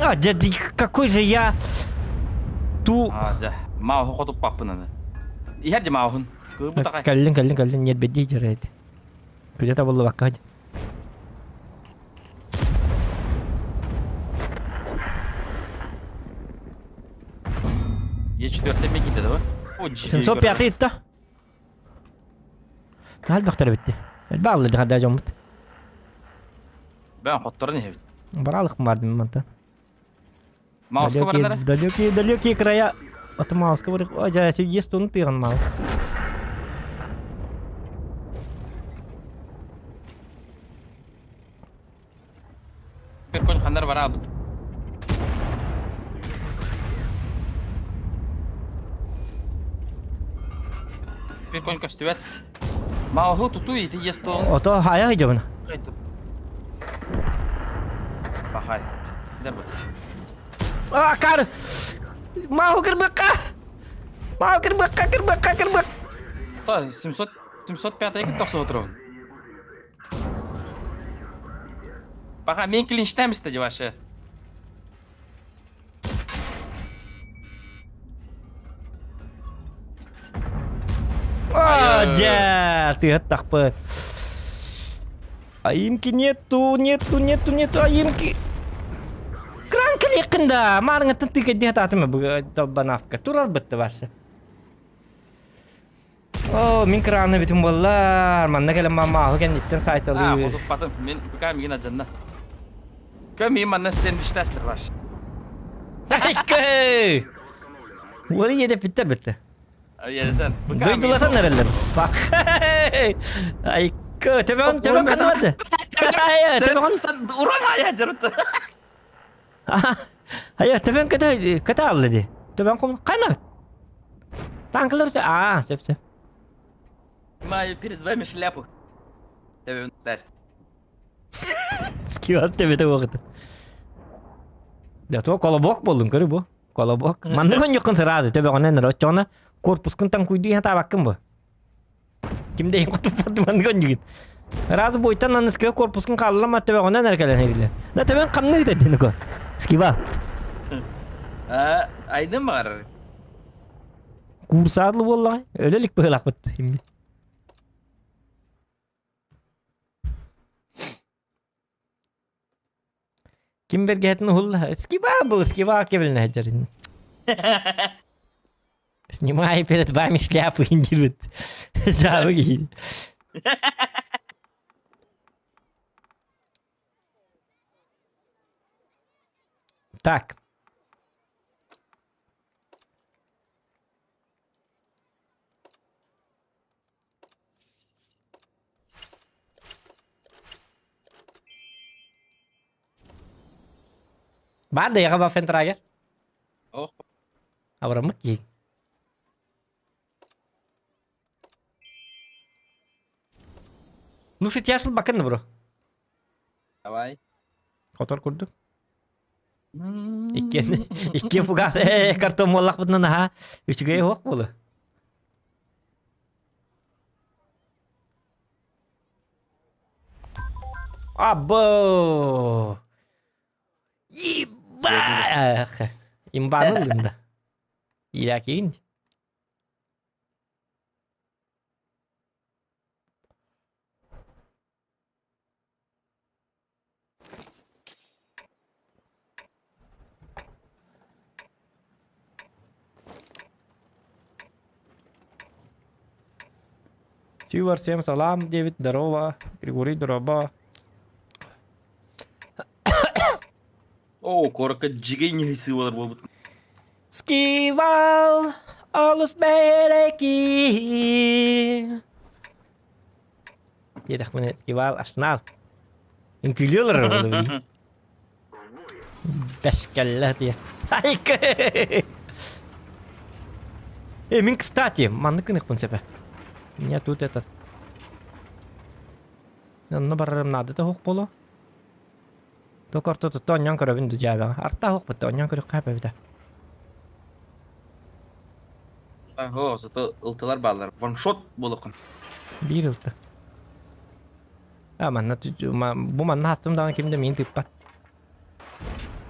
А, дядя, какой же я ту... А, дьэ, мааху хотуппаппын аны. Иһэр дьэ маахун. Кыыбыт аҕай. Кэллин, кэллин, кэллин, нет, бедди дьэрээт. Күдэ табыллыбакка. Е четвертый меките да? 705 итта. Элбэхтэр эбитти. Элбэх аллыды хадаа дьоммут. Бэн хотторон иһэбит. Баралык бардым мантан. Мауска баранара? В далекие, далекие края. От Мауска бар. О, жа, есть он тыган мал. Перкон хандар барабыт. Перкон көстүбэт. Мауһу туту ити естон. Ото хая хыдьабын. Пахай. Дербы. А, кар! Мауһу кырбыкка! Мауһу кырбыкка, кырбыкка, кырбык! Та 700 705 кит тохсо отырон. Пока мен клинчтәмісті деп ашы. А, дьэ, сыһыттахпыт. Аимки нету, нету, нету, нету, аимки. Кран клинч! Айыккын да, маарыҥыттан тыыкайдыы сатаатым бу долбанавка. Турар бытты барсы. О, мин краны бүтүн буоллар. Манна кэлэн маамааһы кэнниттэн А, сайталыыр. хотуппатым. Мин букаа мигин адьанна. Кө мин манна сэндвичтээслер ваш. Айкы! Уолу иэдэппиттэр битте. Иэдэтэн. Дойдулатан эрэллэр. Бак. Айкы, төбөҥ төбөҥ ханна барды? Төбөҥ Уран хайа жарытты. Айа, төбөҥ көтө көтө алла ди. Төбөҥ кум ханна? Танкалар аа, сөп сөп. Маю перед вами шляпу. Төбөҥ тест. Скиват төбөтө буолбут. Да то колобок болдум көрү бу. Колобок. Маннык онньуккун сразу төбөҕүнэн эрэ оччоҕуна корпускун таҥкуйдуу сатаабаккын бу. Ким да кутуппат маннык онньугун. Сразу буйтан аныскыга корпускун хааллама төбөҕүнэн эрэ кэлэн иһиллэр. Да төбөҥ хамныы да динико. Скива. А, айдын баҕарар. Курсадлы буоллаҕай. Өлө илик быһыылаахпыт. Ким бэргэһэтин уһулла? Скива был, скива кэбилинэ сылдьар. Снимаю перед вами шляпу индивид. Жабы киһи. Так. Баар да яҕа Вафентрагер? Ох. Абыраммыт киһи. Ну что, я бакын бро. Давай. Хотор курдук. Иккиэн иккиэн фугас ээ картон буоллахпытына наһаа үчүгэй уох буолу. Або! Ебать! Имбаны ыллын да. Иирээкиин. Сювар, всем салам, Девид, здорово, Григорий, здорово. Оо, куоракка дьигэй ньыһыйсыы буолар буолбут. Скивал, олус бэйэки. Диэтэхпинэ Скивал ашнаал. Үҥкүүлүү олорор буолуо Бэскэллэ диэн. Э, мин, кстати, маннык гыныахпын сөбө. Меня тут этот... Онно барарым наада да суох буолуо. Только ортотуттан онньон көрөбүн дьээбэҕэ. Арта суохпут да онньон көрүөххэ эбитэ. Аһо, зато ылтылар бааллар. Ваншот буолуоххун. Биир ылта. А, манна бу манна хастым даҕаны ким да миин тыыппат.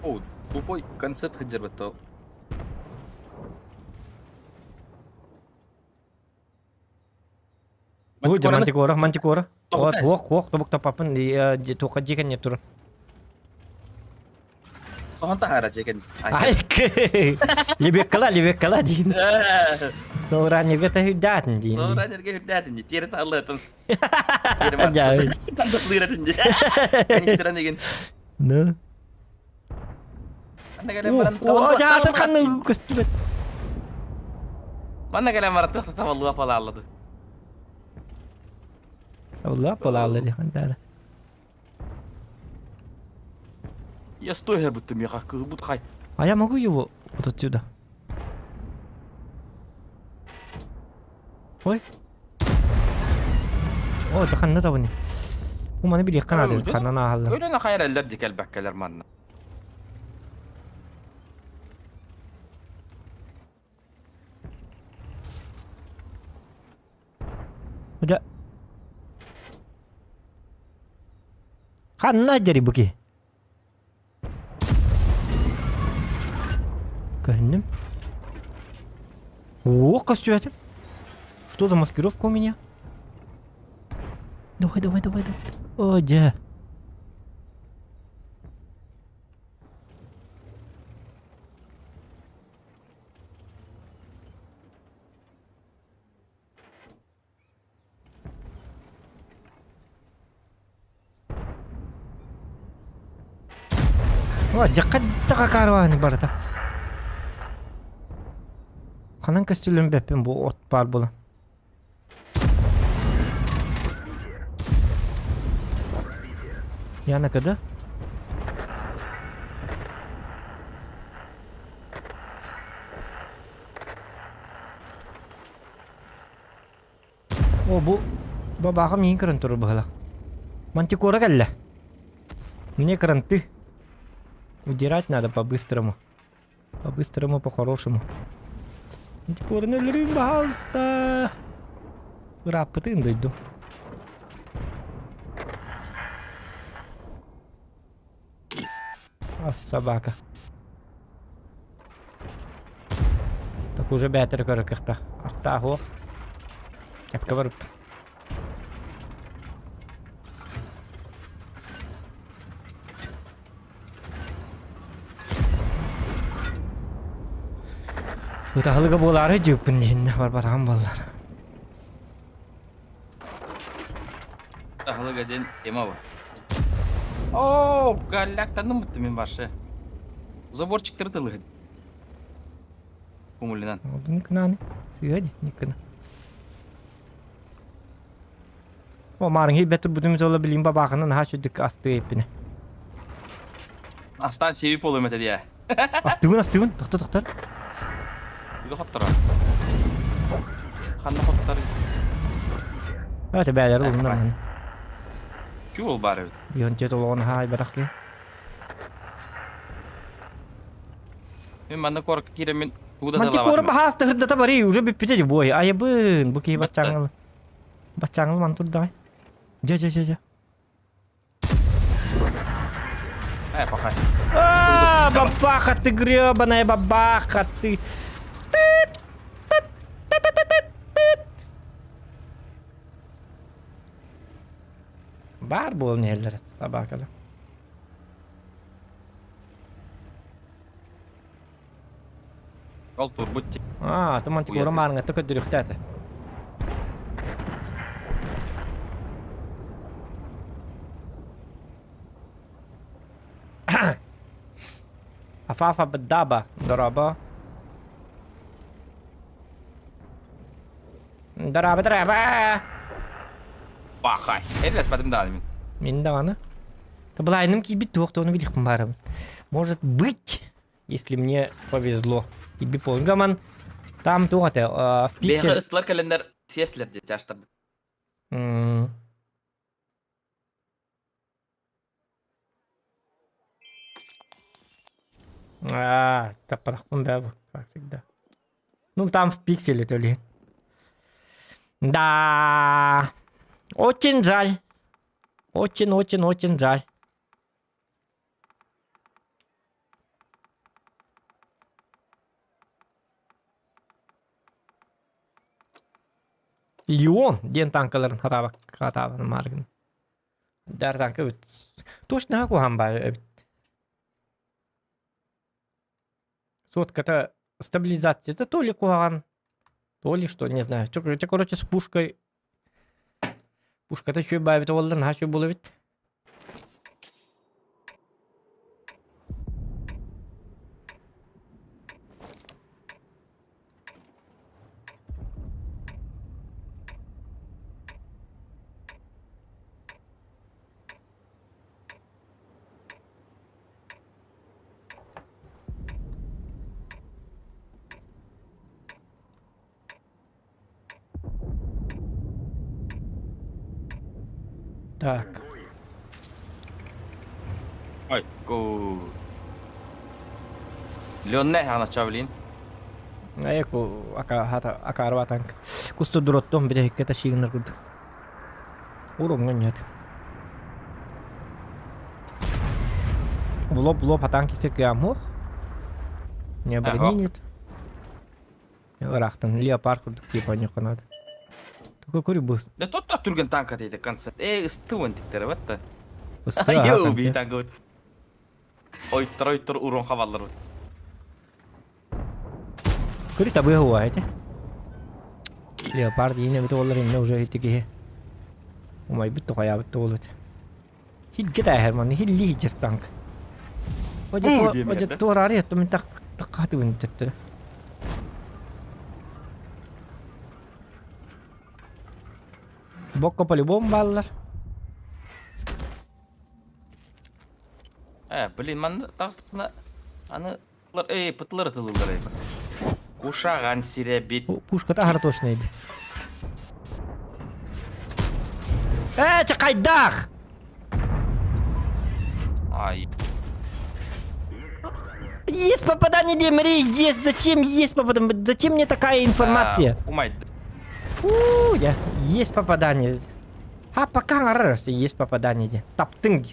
О, тупой концепт сылдьарбыт Бу дьэ мантикора, мантикора. Вот, уох, уох, тобук тапапын, туохха дьиэ кэннэ тур. Соһон таһаара дьиэ кэннэ. Ай, лебеккала, лебеккала диин. Сноураннерга таһырдаатын диин. Сноураннерга үрдээтин дии. Тиэрэ тааллыатын. Дьэ. Тандыклыыратын дии. Канистран деген. Ну. О, дьаатын ханна көстүбэт. Манна кэлэн баран тыхта табаллыа палааллады. Табаллыа палааллады диэн Я стой будто меха кыһбут хай. А я могу его вот отсюда? Ой. О, это ханна табыны. Бу маны билиэххэ наада эбит, ханнан ааһаллар. Өлөн хайар эллэр дии кэлбэккэлэр манна. Дьэ. Ханна дьэри бу киһи? Көһүннүм. О, көстүбэтим. Что за маскировка у меня? Давай, давай, давай, давай. О, дьэ. О, дьахха дьаха караваны барыта. Ханан көстүлүн бэппин бу от баар буолан. Яна кыда? О, бу бабааҕа миин көрөн турар быһыла. Мантикора кэллэ. Мне кранты. Удирать надо по-быстрому. По-быстрому, по-хорошему. Мантикораны өлөрүүм, пожалуйста. Ырааппытын дойду. А собака. Так уже бээтэр көрөр кыахтаах. Аттаах уох. Эпкэ барып. Ытаһылыга буолаары дьыыппын диһиннэ барбатаҕым буоллар. Ытаһылыга диэн тема бар. Оо, галляктанным мин баршы. Заборчиктары тылыһын. Кумулинан. Никнаны. Сыгани, никна. О, маарыҥ бет турбутум зола билим бабаахынан наһаа сүрдүк астыы эппинэ. Астаан сиэби полуем этэ диэ. Астыбын, астыбын. Тохто, тохтор. Үгэ хоттора. Ханна хоттор? Это бээлэр улунна. Чуул баар эбит. Бион тет олоҕун хаай батах ки. Мин манна куоракка киирэммин тугу да Мантикора баһаас тыһырдата барый, уже бүппүтэ ди бой. Айыбын, бу киһи баччааҥыл. Баччааҥыл ман турдаҕай. Дьэ, дьэ, дьэ, дьэ. Э, пока. А, бабаха ты гребаная бабаха ты. Тыт, тыт, тыт, тыт, тыт, тыт. Баар буолан иһэллэр собакалар. Ол турбут Аа, то мантикора маарыҥҥатта көрдөрүөхтээ этэ. Афафа бдаба, дороба. Дороба, дороба. Бахай. Эрлэспэтим даҕаны мин. Мин даҕаны. Былайным киирбит туох туону билихпин баарабын. Может быть, если мне повезло. Иби полгаман там туох этэ в пиксель... Бэйэҕэ ыстылар кэлэннэр сиэслэр диэ чаштарбыт. А, таппарахпын да, как всегда. Ну, там в пикселе то ли. Да, очень жаль. Очень-очень-очень жаль. Леон диэн танкаларын хатаабакка мааргын. Дар танка эбит. Точно куһаҕан баар эбит. Сотката стабилизацията то ли куһаҕан, то ли что, не знаю. Чэ, короче, с пушкой Пушката үчүгэй баайбыта буолла, наһаа үчүгэй буолар эбит. Так. Ой, ку. Леонне ханачавлин. Эку ака хата акаарба танк. Кусту дуроттом биде хиккета шигинер курдук. Уруҥҥа нет. В лоб в лоб атаан кисек кыамуох. Не брони нет. Ыраахтан леопард курдук типа оньоххо наада. Только кури быс. Да тот так түргэн танка дейdi концерт. Э, ыстыбын диктер бат Ысты Йоу, би танка. Ойтор ойтор урон хаваллар. Кури табы хуа эти. Леопард иинэ бит олар инне уже ити киһи. Умайбыт тухайаабыт туолут. Хилге тааһар манна хилли хиджер танк. Бу диэмэ Одьа да. туораары еттум так таккаатыбын төттөрү. Бокко по-любому бааллар. Э, блин, манна таҕыстахпына аны эй, пытылар ытылылар эй. Кушаҕан сирэ бит. Пушката аһара точно иди. Э, чакайдах! Ай. Есть попадание, Демри, есть. Зачем есть попадание? Зачем мне такая информация? Умай. У, я, есть попадание. А пока раз есть попадание. Де. Таптың.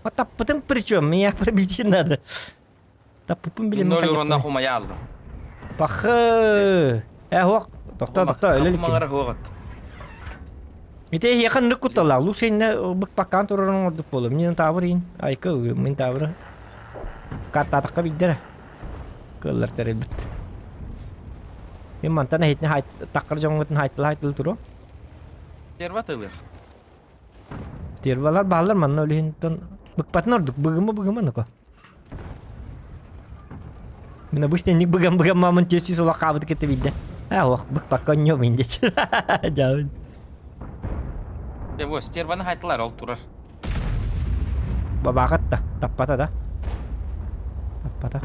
А таппытым причем? Меня пробить надо. Таппыпым билем. Ноль урона хумая алдым. Пахы. Э, хуак. Тохто, тохто, өлө Маңара хуагат. Ите яхын рык кутала. Лучше инне бык паккан турарын ордук болу. Мен тавыр ин. Айкы, мен тавыр. Каттатаққа биддер. Кыллар терелбит. Мен мантан хейтне хайт таккыр жоңгутун хайтыл хайтыл туру. Серва тылыр. Тервалар баалар манна өлүһүнтон быкпатын ордук. Быгымы быгымы нуко. Мен обычно ник быгам быгам мамын тесүй сола кабыт кете бидде. А, ох, бык пакка нём инде. Жабын. Э, во, стерваны хайтылар ол турар. Бабагат да, таппата да. Таппата.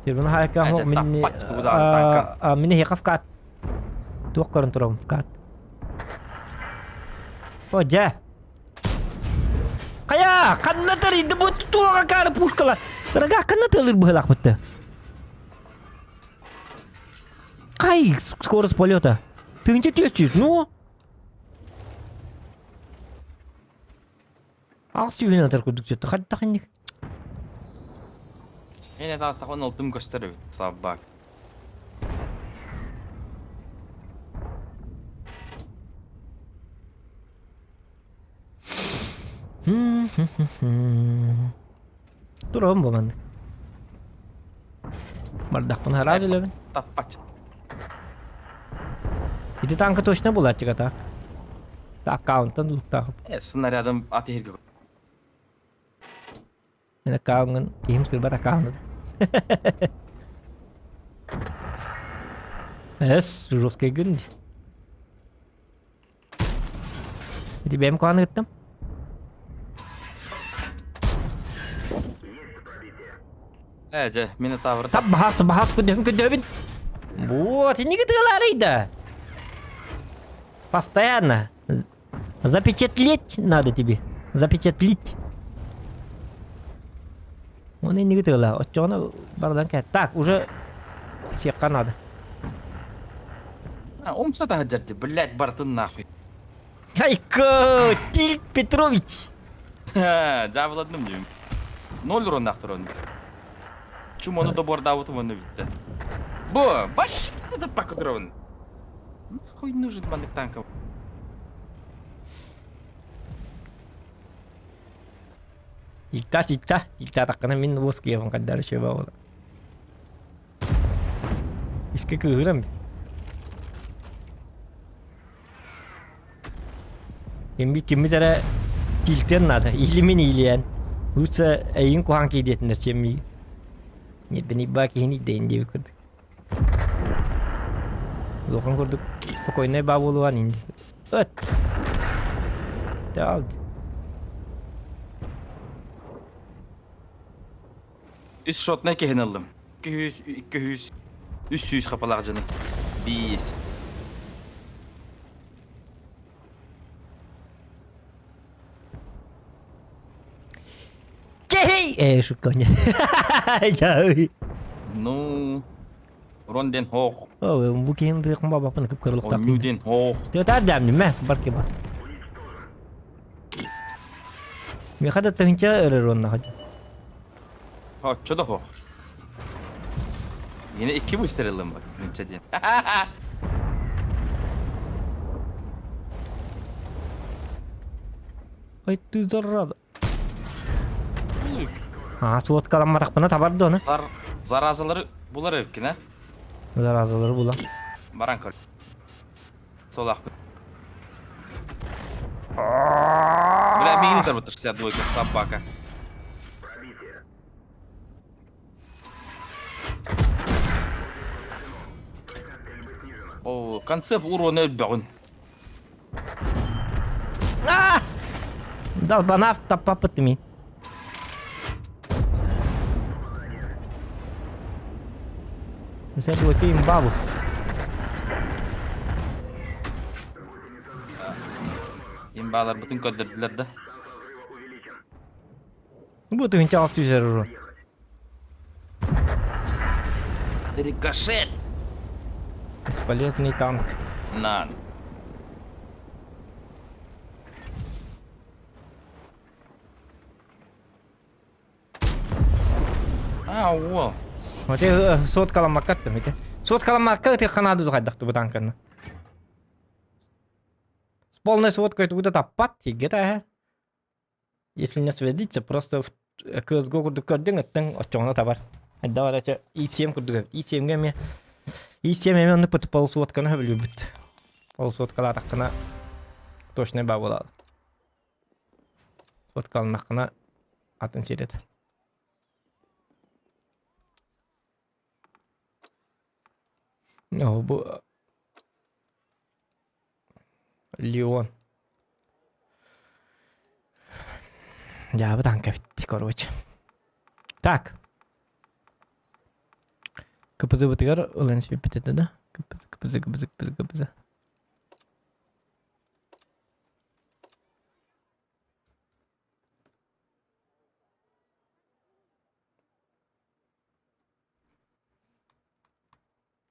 Терваны хайка Ажа, хок минни таппат куда танка. минни хекав кат. Туох көрөн турам кат. О, жа. Кая, канна тарыйды бу туога кары пушкала. Рага канна тылыр быһылах бытты. Кай скорость полета? Тынча тестис, ну? Ақ сүйін атар кудук жетті. Хадды тақынник. Мен это астахон ол тым көстөр бит, сабак. Турам бу маннык. Бардақпын хараа үлэбин. Таппач. Ити танка точно булааччыга так. Аккаунттан луктаах. Э, снарядым атыһырга. Мен аккаунтын киһим сырбат аккаунт. Эс, жесткий гын. Ити бэйэм куһаҕаны ыттым. Э, дьэ, Минотавр. Тап баһаас баһаас күндөһүн күндөһүбүн. Вот, инники тыалаарый да. Постоянно. Запечатлеть надо тебе. Запечатлить. Он инники тыала. Оччоҕуна бардан кэ. Так, уже сиэххэ надо. А, умса таһырдьарди, блядь, бартын нахуй. Айка, Тиль Петрович. Дьаабыладным диим. Ноль уроннаахтар оны. Чумону добордаабытым онно бүттэ. Бу, баш это пока көрөбүн. Хуй нужен маннык танка. Тикта, тикта, тикта таққына мин лоскиевын қайдар үші бауыр. Иске кыырам. Эмби киммит эрэ тилтен надо, или мин илиэн. Лучше эйин куһаан киидиэтиннэр чем миигин. Ньирбини баа киһини дэйин диэбит курдук. Улахан курдук спокойнай баа буолуон инди. Ыт! Таалды. Үс шотнай киһин ыллым. 200, 200, 300 хапалаах дьону. Биис. Кей! Э, шутка не. Ну, Ронден хоох. О, бу киһин тыакын бабапын кып кырылыктаах. Онньуден хоох. Тыатаар даамним мэ, бар ки бар. Миэхэ да тыһынча ырыр онна хадьа. Оччо да хоох. Yine iki выстрелым бар. Нынча диэн. Ой, ты зараза. А, суоткаламматахпына табар дуона. Зар заразалары булар эбиккин, а? Заразалары булан. Баран көр. Солах. Бля, мигни тарбытыр 62 собака. Концепт урона өлбөҕүн. А! Долбанав таппаппыт ми. Це було имбабу. Имбаларбытын көрдөрдүлэр да. Бу тыһыынча 600 урон. Рикошет! Бесполезный танк. На. А, уол. Вот я соткаламмакка ити. Соткаламмакка ити ханаады хайдахты бу танканы. С полной сводкой туда таппат, где-то. Если не сводиться, просто в CSGO курдук көрдүҥ ыттыҥ оччоҕуна табар. Давай И7 курдук И7-гэ эмиэ И7 эмиэ оннук полусводканы сөбүлүүбүт. Полусводкалаатаххына точнай баа буолаалы. Сводкаланнаххына атын сир этэ. Оо, бу Леон. Дьаабы танка эбит, короче. Так. КПЗ-бытыгар ылан испиппит этэ да? КПЗ, КПЗ, КПЗ, КПЗ, КПЗ.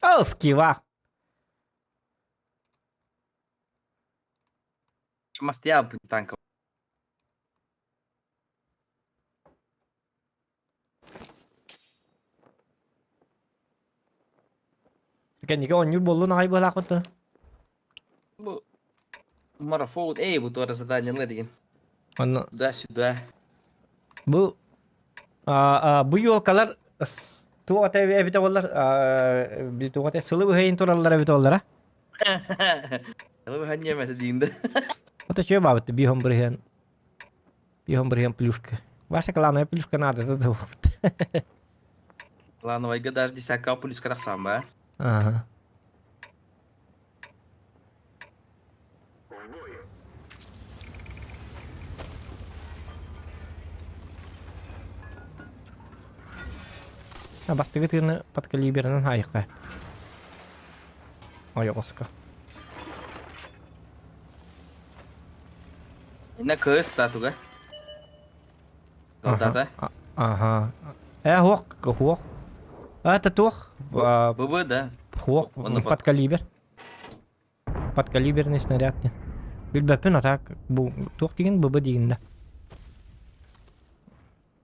О, скива! Мастия танка. Кэнники оонньуур буоллун аҕай быһалаахпыт Бу марафон, эй, бу туора задание деген. Онно Туда-сюда. Бу бу елкалар туох этэ эбитэ буоллар туох этэ сылы быһайын тураллар эбитэ буоллара. Сылы быһан ньиэмэтэ диин да. Вот чё бабыт биһон бырыһыан биһон бырыһыан плюшка. Ваша клановая плюшка надо это Клановайга даже десятка плюшка тахсан ба. Ага. Бастыгы тыыны подкалиберынан хайыққа. Ойоҕоско. Инна кыыс та туга. Солдата. Ага. Э, хуох, хуох. Это туох. ББ, да. Хуох, подкалибер. Подкалиберный снаряд диэн. Билбэппин, а так бу туох диигин ББ диигин да.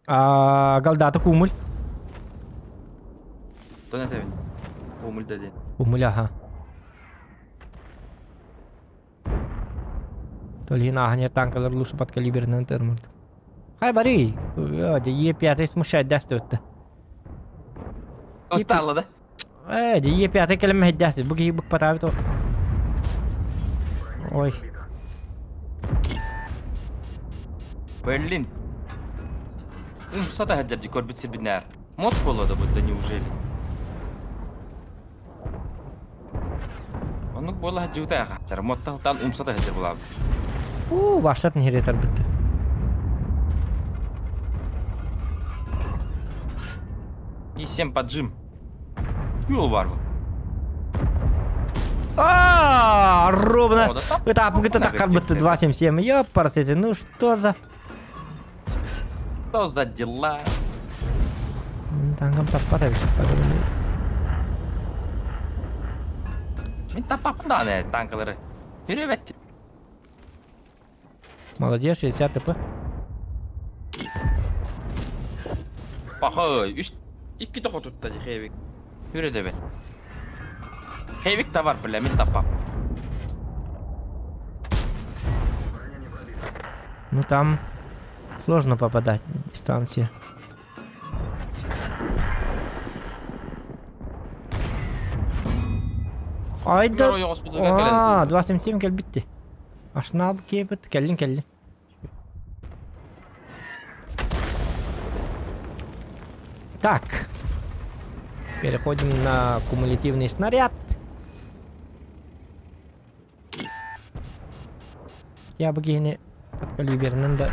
А Галдата кумуль. Тон этэбин. Кумуль да диэн. Кумуль, аха. То ли ааһан танкалар лучше подкалиберынан тырмырдым. Хай бары. Е5 смущать даст өттө. Усталла да? Ээ, Е5 кэлэн мэһэйдээхсит. Бу киһи быкпатаабыт ол. Ой. Берлин. Умса да хаджар көрбүт сирбинээр. Мот буолла да будда неужели? Оннук буола хаджыбыта яхаттар. Моттахтан умса да хаджар булабыт. Уу, башсат нехеретер битти. И всем поджим. Юл бар бу. А, ровно. Это апгыта так как будто 2.77. Ёпарасете, ну что за... Что за дела? Тангам таппат эбит. Мин таппаппын даҕаны танкалары. Хүрүбэт. Молодец, 60 ТП. Пахай, үс икки тохотутта дии Хевик. Хүрү Хевик да бар бля, мин таппап. Ну там сложно попадать, дистанция. Ай да... А, 2.77 кэлбитти. Арсенал киэбит, кэллин кэллин. Так. Переходим на кумулятивный снаряд. Хотя бы киһини подкалиберынан да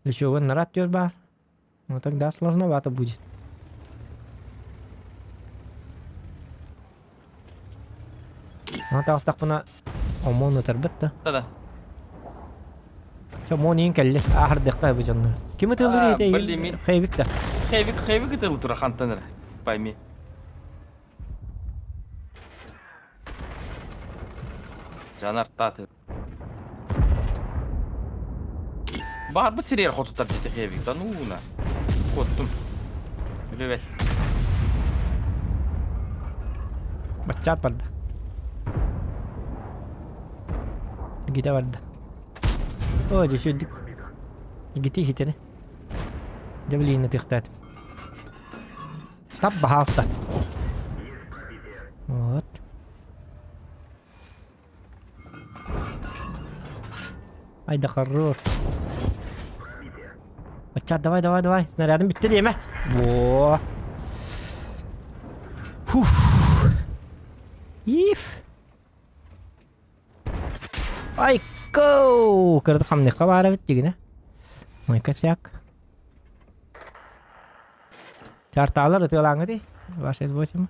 Лючогун нарат түөр баар. Ну тогда сложновато будет. Аны таҕыстахпына омон ытарбыт да. Да-да. Чэ, омон иин кэлли. Ааһырдыахта бу дьоннор. Ким ытыалыр А, блин, мин- Хэйбик да. Хэйбик, хэйбик ытылы тура хантан эрэ. Пойми. Жанар таты. Баарбыт сириэр хотутар дете хэйбик. Да ну на. Куоттум. Үлэбэт. Баччаат барда. Гите барда. О, дьэ сүрдүк. Гити хитери. Дьэ билиини тыхтаатым. Тап баһаалта. Вот. Ай да хорош. Баччаат давай давай давай. Снарядым бүттэ диэмэ. Во. Фух. Иф. Ай, go! Кырды хамныхха баар эбит дигинэ. Мойка сяк. Чартаалар ытыалааҥҥытый? 268.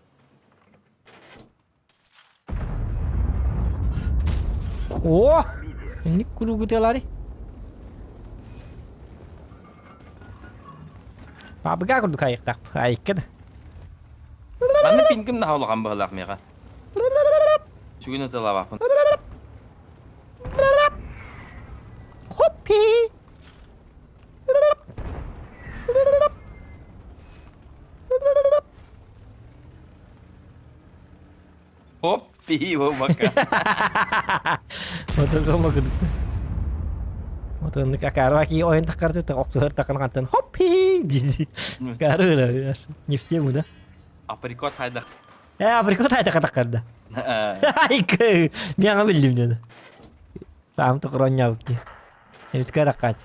О! Инник куруук ытыалаары. Бабыга курдук айыктаах. Айыкка да. Манна пингим наһаа улахан быһыылаах миэхэ. Сүгүн ытыалаабаппын. Хоппи! Хоп, пиво бака. Вот это могут. Вот он как арваки ойын таққарды оқсылар таққан қантан хоппи дейді. Кары не в тему, да? Априкот хайдах. Э, априкот хайдах таққарды. Айкы, мен білдім деді. Сам тұқыроннябык ди. Эмискэ ракач.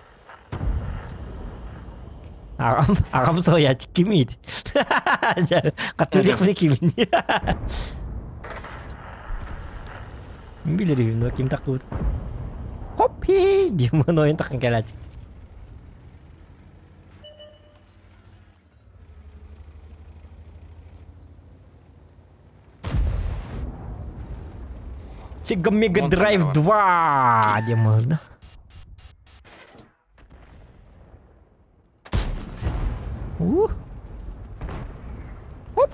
Аҕам, аҕам соһуйааччы кимий? Дьэ, хаттыырдыахпына кимий? Билэр үһүм дуо, ким тахтыбыт? Хоп-хи! диэн ойон таххан кэлээччи. Sega Mega Drive 2 диэн мыһырда. Ух. Оп.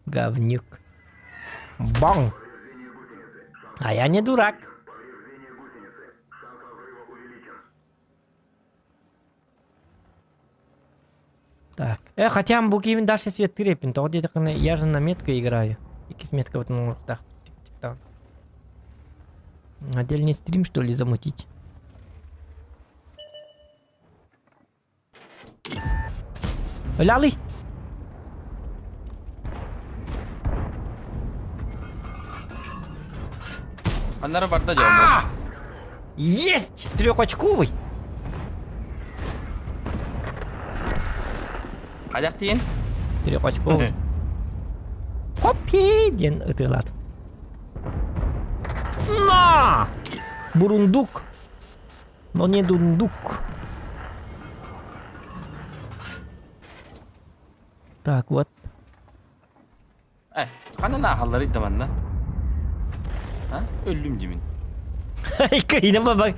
Говнюк. Бong. А я не дурак. Так. Хотя бу киһибин дальше светтиир эппин. Тоҕо диэтэххинэ, я же на метку играю. Иккис метка вот оҥоруохтаах. Отдельный стрим, что ли, замутить? Өлялый! Аннары барда дьон. Есть! Трехочковый! Хайдах тиин? Трехочковый. Хоппи! Диэн ытыалаат. На! Бурундук! Но не дундук. Так, вот. Э, ханан ааһалларый да манна? А? Өллүм димин. Кыйным баба.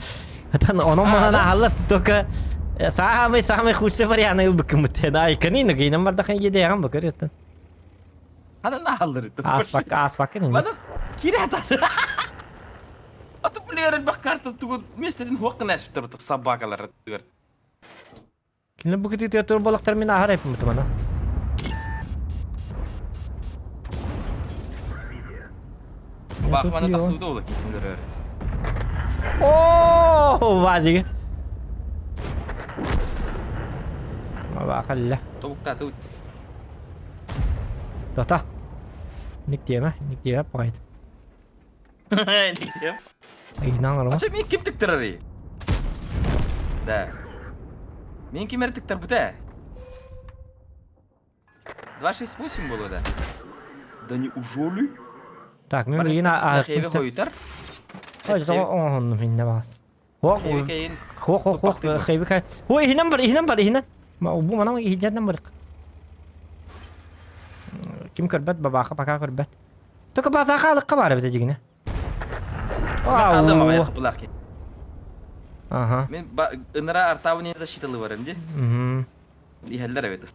Атан онон манан ааһаллар только самый самый худший варианты ылбыккыммыт. Айканы кыйным бардахан едеяҕын бу көрүттэн. Ханан ааһалларый Ааспакка ааспаккын ини. Манан киирэ атааты. Аты блин, элбэх карта тугу миэстэтин хуох гына эспиттэр собакалар түгэр. Кинилэр бу кытыытыгар турар буоллахтар мин ааһар эппим мана. Бах мана тахсыбыта буола кинилэр Оо, вазига. Баахалла. Тобуктааты ут. Тота. Ник диэмэ, ник диэбэп баҕайыт. Ник диэм. Ыйынан оҥоромо. Ача мин ким тыктарарый? Да. Мин ким эрэ тыктарбыта. 268 было да. Да не ужоли? Так, мен билигин Хейве хойутар. Оҥоһуннум иннэ баас. Хох, хох, хох, хох, хейве хай. Ой, иһинэн бар, иһинэн бар, иһинэн. Бу манан иһдьэннэн бар. Ким көрбөт, бабаха пока көрбөт. Только базаха алыкка бар эбит дьигинэ. Хаалдым аҕай хапылаах ки. Ага. Мин ынара артабын защиталы барым ди. Иһэллэр эбит.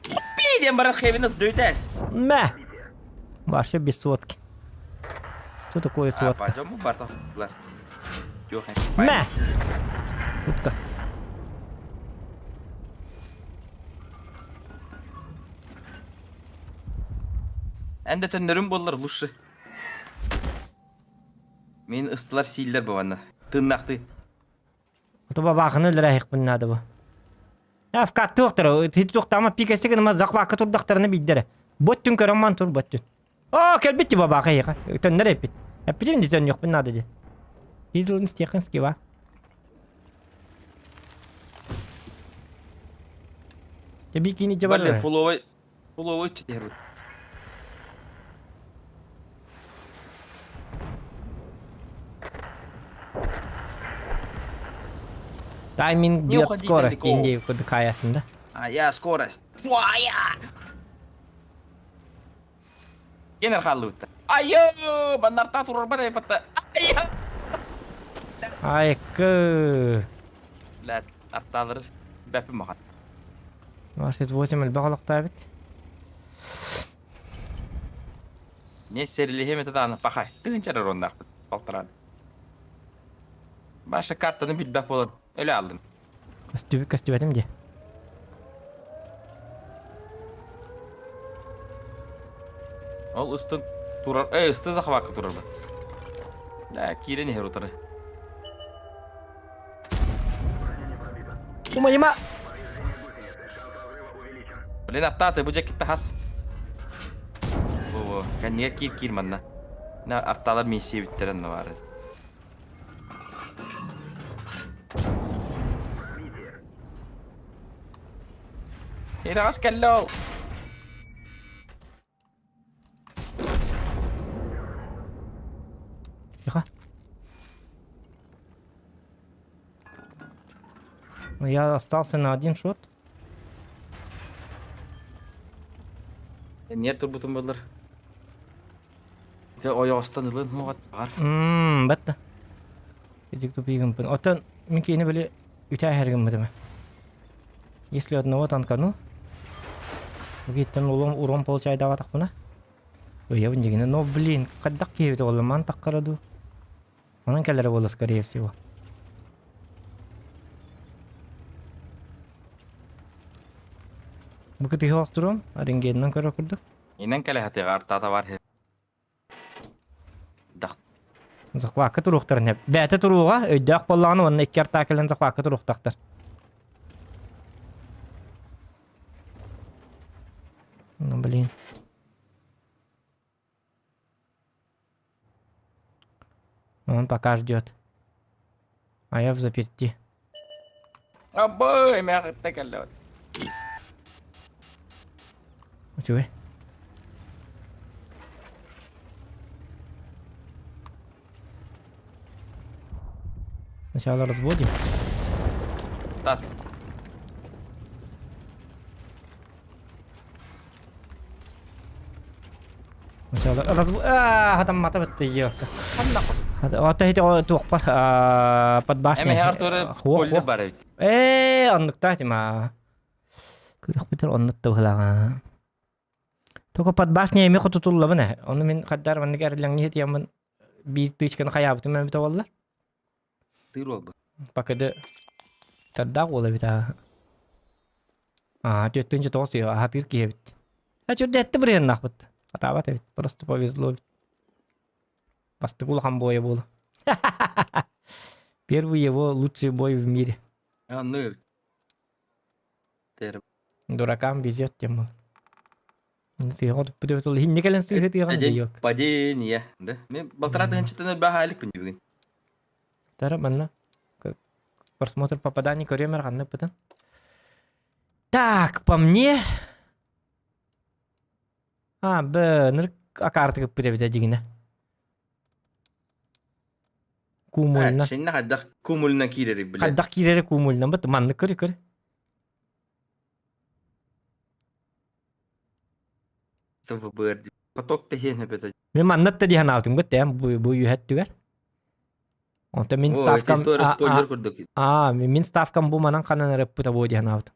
Пи диэн баран хебин дөйтәс. Мә. Вообще без сотки. Что такое сотка? Пойдем барталар. Мә. Сотка. Эн да төннөрүм буоллар лучше. Мин ыстылар сииллэр бу манна. Тыннахты. Ото бабаахыны өлөрөһүөхпүн наада бу. Афка туохтара, хит туохтаама пикэсик гынама захвакка турдахтарына биирдэрэ. Боттүн көрөн ман тур боттүн. Оо, кэлбит ти бабааха эйиэхэ. Төннөр эппит. Эппитим ди төннүөхпүн наада диэн. Излын стехинский ба. Бикини Блин, фуловый фуловый читер. Тайминг Не бьет уходи скорость далеко. индей кудыкаясында. А я скорость. Фуая! Кенер халлыбытта. Айо, баннарта турарбат айпатта. Айо! Айкы. Ләт, арталыр бәпі маған. 28 элбэх олохтообит. Не сэрилиһим этэ даҕаны пахай. Тыһыынча уоннаахпыт балтараан. Баша картаны билбэт буолан өлө алдым. Көстүбүт көстүбэтим дии. Ол ыстын турар, э ысты захватка турарбыт. Да, киирэн иһэр утары. Умайыма! Блин, аттааты, бу дьэккитте хас. Бу, кэннигэ киир киир манна. На аттаалар миссия бүттэрэн бары. Ирэҕэс кэллэ ол. Тихо. Ну, я остался на один шот. Нер турбутум болар. Те ойоҕостон ылын хуҕат бар. Ммм, бэтта. Идик тупигым. Оттон мин киини били үтээһэргим. Если одного танкану, Гиттен улом урон получайдаабатахпына. Ыйабын дьигинэ, но блин, хайдах киһибит буолла, ман таххара дуу. Онон кэлэрэ буолла, скорее всего. Бу кытыһы охтуруом, рентгенинэн көрөр курдук. Инэн кэлэ хатыга артаата бар. Дах. Захвакка туруохтарын Бэйэтэ туруоҕа, өйдөөх буоллаҕына уонна икки артаа кэлэн захвакка туруохтахтар. Ну блин. Он пока ждет. А я взаперти. Абы, эмээхитте кэллэ. Үчүгэй. Сначала разводим. Так. Сначала разв... А, там мата бытты ёрка. Ата хити туохпар под башней. Эми Артуры поле бар эбит. Ээ, оннуктаа тима. Күрэх битер оннутта быһылаҕа. Только под башней эми хотутуллабын. Ону мин хаддар маннык эрилэҥни хитияммын биир тычканы хайаабытым эбит буолла. Тыр ол бу. Пакыды тардаах уола эбит аа. Аа, түөттүнчэ тоҕус аһатыыр киһи эбит. А чүрдэтти бырыһыннаахпыт. Атаабат эбит. Просто повезло эбит. Бастакы улахан бойа буола. Первый его лучший бой в мире. Анны. Тер. Дуракам везет тем. Хинни кэлэн сыыһы тыаҕын Падение. Да. Мен балтара тыһынчытын баха алик пин бүгүн. Тара манна просмотр попаданий көрүөм эрэ ханнык бытын. Так, по мне... А, б, ныр акаартык ыппыт эбитэ дьигинэ. Куумулна. Синне хайдах кумулна киирери биле. Хайдах киирери куумулна быт маннык көрү көрү. ТВБР поток тэһиэн өбөтө. Мен маннык да диһан аутым быт эм бу бу үһэттүгэр. Онто мин ставкам спойлер курдук. А, мин ставкам бу манан ханан эреппыта бу диһан аутым.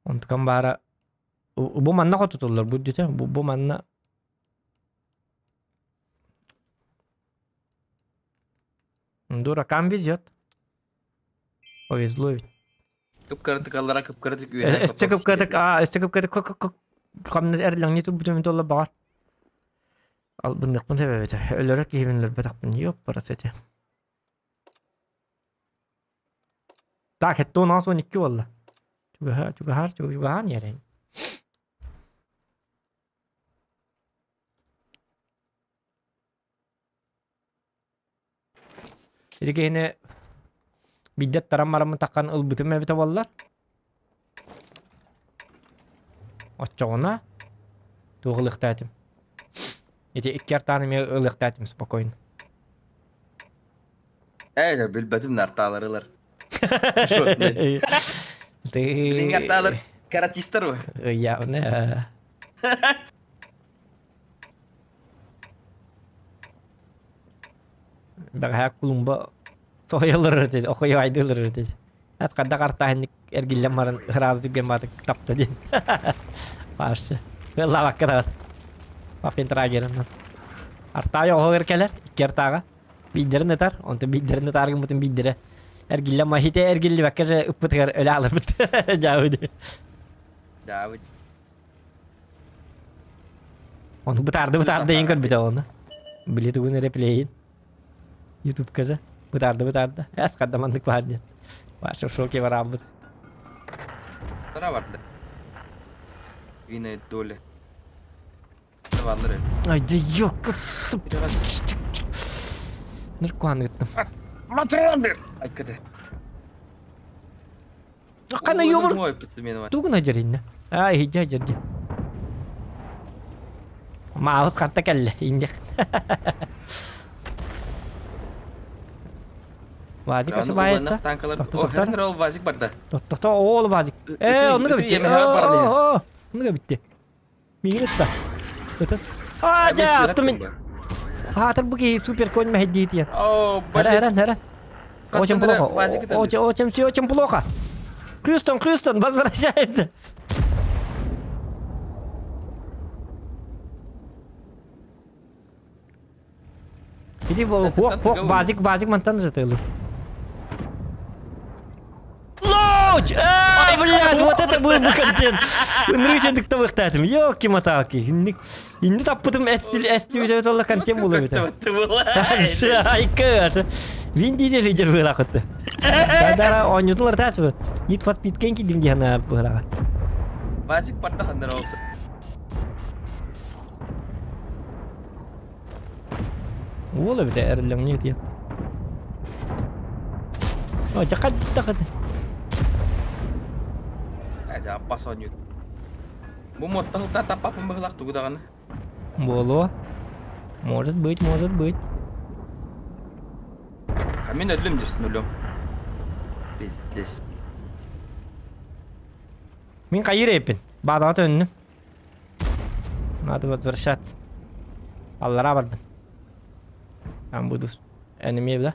Онтукам баара бу манна хотутуллар бу дүтэ бу бу манна Дуракам везет. Повезло ведь. Кып-кыратык аллара кып-кыратык үөһэ. Өссө кып-кыратык, аа, өссө кып-кыратык хамна эрлэҥни турбутум толла баҕар. Албынныхпын себебите. Өлөрөр киһибин өлөрбөтөхпүн. Ёппарас эти. Так, это у нас он икки буолла. Чугаһа, чугаһар, чугаһаан иэрэн. Ити киһини биирдэ аттаран бараммын таххан ылбытым эбитэ буоллар. Оччоҕуна туох ылыахтаатым? Ити икки артаан эмиэ ылыахтаатым спокойно. Ээ, билбэтим нартааларылар. Ты... Билиҥҥи артаалар каратистар уу. Явно. Бэҕэһээ кулумба соһуйаллар этэ, охуйайдыылар этэ. Ас хадда картааһынник эргиллэн баран сразу түргэн баатык тапта диэн. Паарсы. Лавакка даҕан. Папин трагерынан. Артаай оһоҕор кэлэр, икки артааҕа. Биирдэрин ытар, онтон биирдэрин ытаар гыммытын биирдэрэ эргиллэн махите эргиллибэккэ же ыппытыгар өлө ааларбыт. Дьаабыт. Дьаабыт. Ону бытаарды бытаарды иһин көрбүтэ ону. Били тугун эрэ плейин. Ютубка же. Бытаарды бытаарды. Эс хадда маннык баар диэн. Ваша в шоке бараабыт. Тара барды. Вина доля. Бааллар Ай да ёка Ныркуан ыттым. Айкады. Хана юмор. Тугуна дьэриннэ. Аа иһдьэ дьэрдэ. Маабыт хатта кэллэ индих. Вазик ошибается. Тоқтор Вазик барда. Тоқтор ол Вазик. Э, оннуга битти. Оннуга битти. Миигин ытта. Ытын. Аа, дьэ, аттым мин. Хаатыр бу киһи супер конь мэһэйдиитиэн. О, Эрэ, эрэ, эрэ. Очень плохо. Очень, очень, все очень плохо. Хьюстон, Хьюстон, возвращается. Иди, хуок, хуок, базик, базик мантан же ты. Лоуч! А, блядь, вот это был бы контент! Ынырык табыктаатым. Ёлки-моталки. Инни таппытым эстибит олла контент булу бит. Айка, Вин Дизель лидер была хотты. Дадара оонньутулар таас бу. Need for Speed кэн кидим диһана быһыраҕа. Вазик парта ханнар olsa. Уол эбитэ эрэллэҥниэ тиэн. О, дьэ хат Ээ, аппас оонньуут. Бу муоттан утаа таппаппын быһылаах тугу даҕаны. Буолуо. Может быть, может быть. А мин өллүм дьэ с нулем. Пиздец. Мин хайыр эппин. Бадаҕа төннүм. Надо возвращаться. Аллара бардым. Там буду энеми да?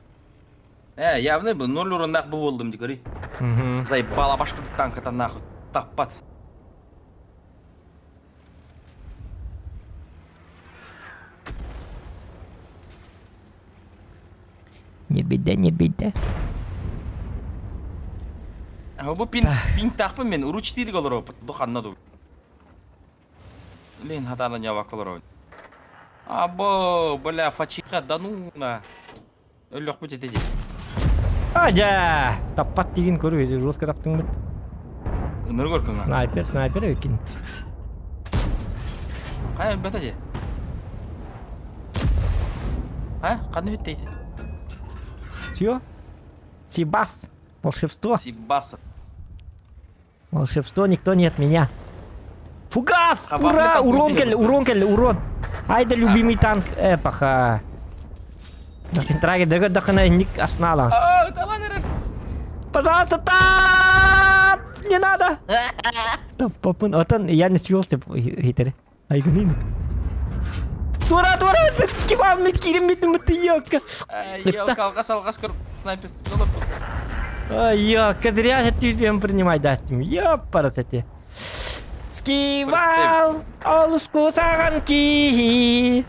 Э, явно бу ноль уруннаах бу буоллум ди көрүй. Заебала башкы танката нахуй. Таппат. Не беда, не беда. А бу пин пин тахпын мен уру 4 олоробут. Бу ханна ду. Блин, хатана нявак олоробут. Або, бля, фачиха, да ну на. Өлөхпүт ити дии. Ажа! Таппат дигин көрү, жестко таптың бит. Ыныр көркүн. Снайпер, снайпер эбиккин. Хайа өлбөтө дии. Хайа, ханна бүттэ ити? Все? Сибас. Волшебство. Сибас. Волшебство никто не отменя. Фугас! Ура! Урон кэллэ, урон кэллэ, урон! Айда, любимый танк. Эпоха. Финтраги дөргө дахына инник аснаала. Пожалуйста, тап! Не надо! Попын, отон я не свелся хитере. Айгынын. Тура, тура, скивал мит кирим мит мит ёлка. Ёлка, алгас, алгас көр снайпер. Ой, ёлка, зря ты принимай дастим. Ёпарасоте. Скивал, олуску саҕан киһи.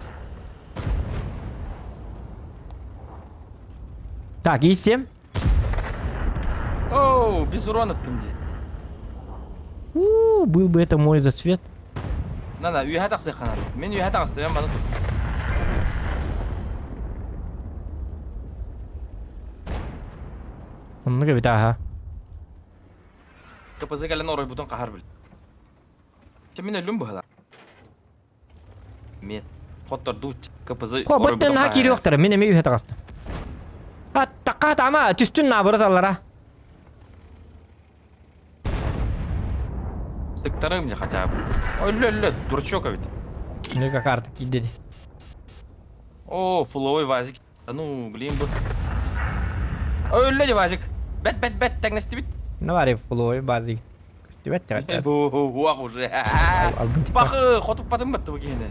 Так, и 7. Оу, без урона там где. У, был бы это мой засвет. На, на, үөһэ тахсыахха наада. Мин үөһэ таҕыстым, маны тут. Оннук эбит аха. КПЗ кэлэн оройбутун хаһар бил. Чэ мин өллүм быһыла. Мет. Хоттордуу КПЗ Хо, быттын наһаа киириэхтэрэ, мин эмиэ үһэ таҕыстым. Аттакка таама, түстүн наоборот аллара. Тыктарым же хотя бы. Өллө өллө, дурачок эбит. Ну как карта киирдэ О, фуловой вазик. Да ну, блин бу. Өллө де вазик. Бэт бэт бэт тэҥнэстибит. Ну бары фуловой базик. Көстүбэт тэбэт. Уах уже. Албын типа. Бахы, хотуппатын батты бу киһини.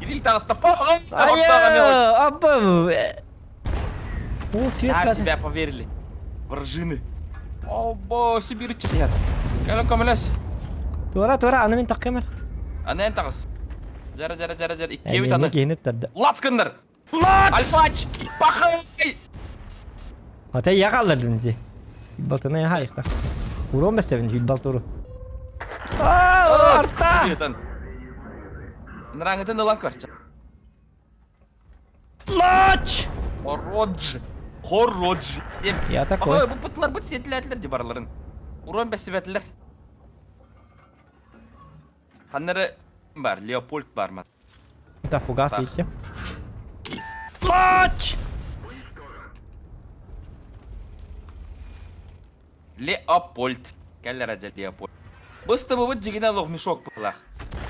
Кирилл таҕыста. Айа, апа. О, свет А, себя поверили. Вражины. О, бо, Сибирь читает. Кэлэн көмөлөс. Туора, туора, аны мин таххымар. Аны эн таҕыс. Жара, жара, жара, жара. Иккиэбит аны. Киһини тарда. Лацканнар! Лац! Альфач! Пахай! Ата я қалдырдым дии. Балтына яха айықта. Урон бәстебин хүл балтуру. Арта! Нраңытын ылан көрчө. Лач! Хородж! Хородж! Я такой. Бу пытлар бут сиэтилээтилэр ди барыларын. Урон бэсибэтилэр. Ханнары бар, Леопольд бар ма. Это фугас видите. Лач! Леопольд. Кэллэр адьа Леопольд. Быстыбыбыт дьигинэ лох мешок быһылаах.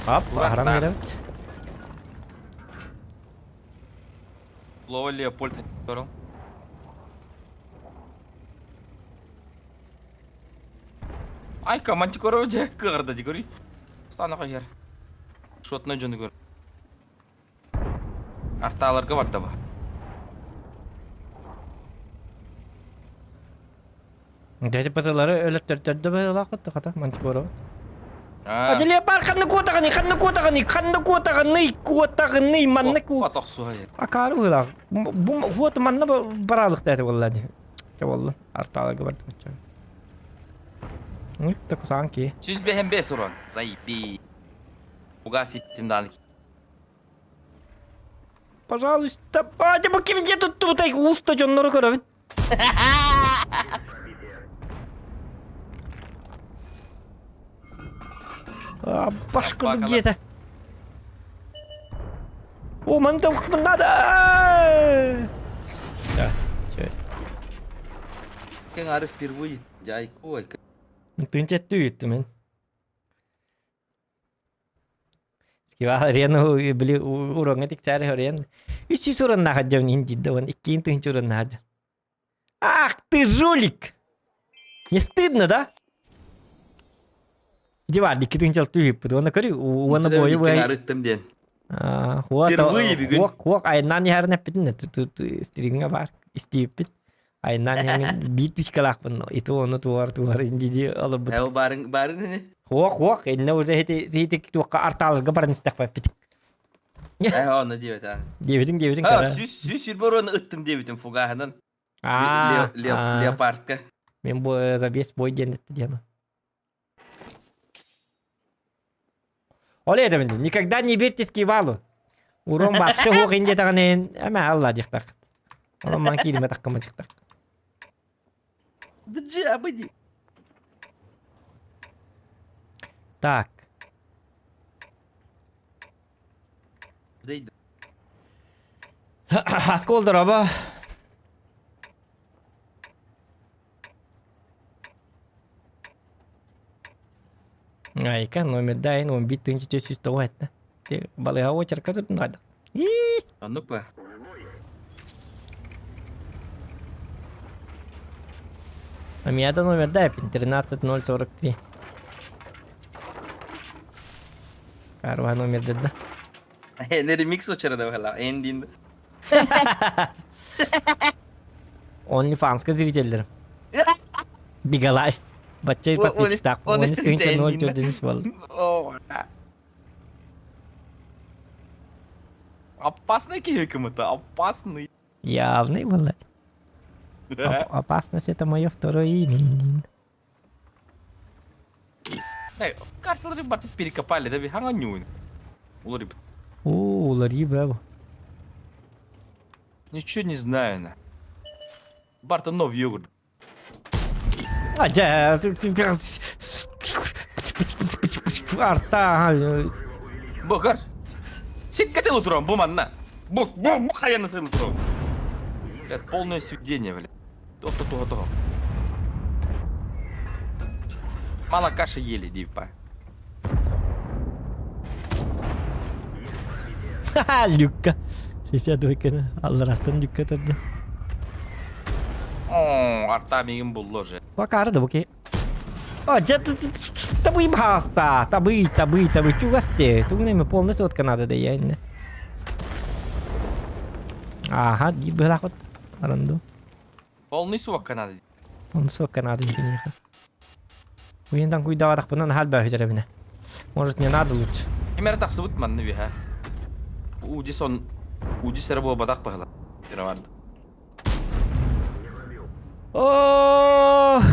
Ап, ахрам беребит. Слово Леопольд көрөҥ. Айка, мантикоров дьэ кыаҕырда дии көрүй. Стана хайар. Шотна дьону көр. Артааларга барда ба. Дядя паталары өлөттөрдөрдө быһыылаах хата мантикоров. Адиле бар ханна куотаҕыный, ханна куотаҕыный, ханна куотаҕыный, куотаҕыный, манна ку... Акаары быһыылаах. Бу вот манна бараалык этэ буолла дии. Чэ буолла, артааларга бардым оччо. Ну, так кусаан ки. 105 урон. Заеби. Угас иттим дааны. Пожалуйста, а, бу ким дьиэ туттубутай уста дьоннору көрөбүн. Баш курдук дьиэтэ. О, маны табыхпын надо! Да, чё. Кең ары впервые. Дяйко, ой. Тынча өттү мен. Скива рену били уроҥҥа тиксээри хорен. Үс жүз уроннаах дьон иһин диидэ уон иккиин тыһыынча уроннаах дьон. Ах ты жулик! Не стыдно, да? Иди бар, икки тыһыынча алты үһүппүт. Уонна көрү, уонна бойу бой. Арыттым диэн. Впервые бүгүн. Хуок, хуок, айнан иһэрин эппитин, стриҥҥэ бар, истииппит. Айнан иһэҥин биир тысячалаахпын, ити ону туар туар инди олорбут. Эл барын барын ини. Хуок, хуок, инне уже хити хити туохха артааларга баран истэхпэппит. Э, оны диэбит а. Диэбитиҥ, диэбитиҥ А, кара. сүс сүс сүрбөрөн ыттым диэбитим фугаһынан. Аа, Леопардка. Мен бу забес бой диэн диэн. Ол этэмин, никогда не верьте скивалу. Урон вообще хуох инде даҕаны эмэ алла диэхтах. Онон ман кииримэ таккыма диэхтах. Джабыди. Так. Аскол дороба. Айка номердайын 11 409 этте. Балыга очерка tutun Оннук ба. А меня это номер дай, 13043. Карва номер да. Не ремикс очерада бахала. Эндин. OnlyFans'ка зрительдер. Бигалайф. Бачча подписчиктаах. 13 0 буолла. Опасный киһи кымыта, опасный. Явный буолла. Опасность это мое второе имя. Карталары барты перекопали, да хаҥа ньуун. Уларып. О, уларып бу. Ничего не знаю на. Барта нов йогурт. А, дьэ, арта. Богар. Сикка тыл туран, бу манна. Бу, бу, бу хаяны тыл туран. Блядь, полное сведение, блядь. Тохто, того, того. Мало каши ели, дипа. Ха-ха, Люкка. 62 аллараттан Люкка тарда. О, арта мигин булла уже. Бакары да буки. О, дьэ, табый баста, табый, табый, табый, чугасте. Тугун эми полный сотка надо да я инне. Ага, диир быһылаахпыт. Аранду. Полный суокка надо. Полный сотка надо киниэхэ. Уйунтан куйдаабатахпына наһаа элбэх үтэрэбинэ. Может, не надо лучше. Ким эрэ тахсыбыт манна үөһэ. Удис он Удис эрэ буолбатах быһыла. Тировард. Ох!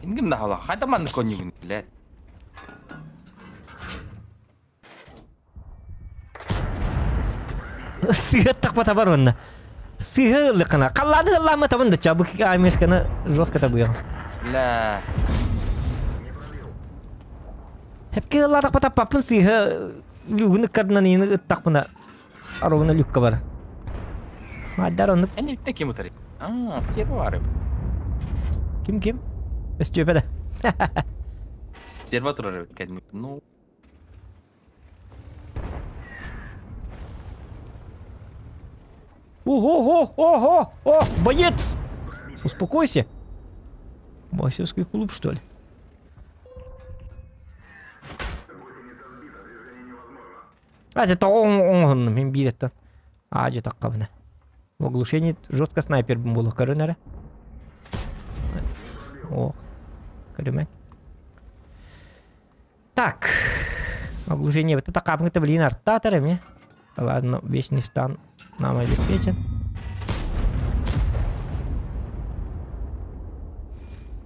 Ингим нахала. Хайда манны конюгун, блядь. Сыһыат тахпата бар онно. Сыһы ыллыкына. Халлааны ыллаама табын да чабык амешканы жестко табыйҕын. Бля. Хепке ыллаатахпа таппаппын сыыһа люгун ыккардынан иини ыттахпына аругуна люкка бар. Маайдар оннук Эн үттэ ким утары? Аа, стерва бар эбит. ким ким? Өстүөпэ да. Стерва турар эбит кәдимги. Ну, Ого, ого, о, боец! Успокойся. Бойцовский клуб, что ли? А, это он, мен биир А, дьэ таххабына. В оглушении жестко снайпер буолуох көрөн эрэ. О, көрүмэн. Так. Оглушение. Вот это капнуто, блин, артаторами. Ладно, вечный стан нам обеспечен.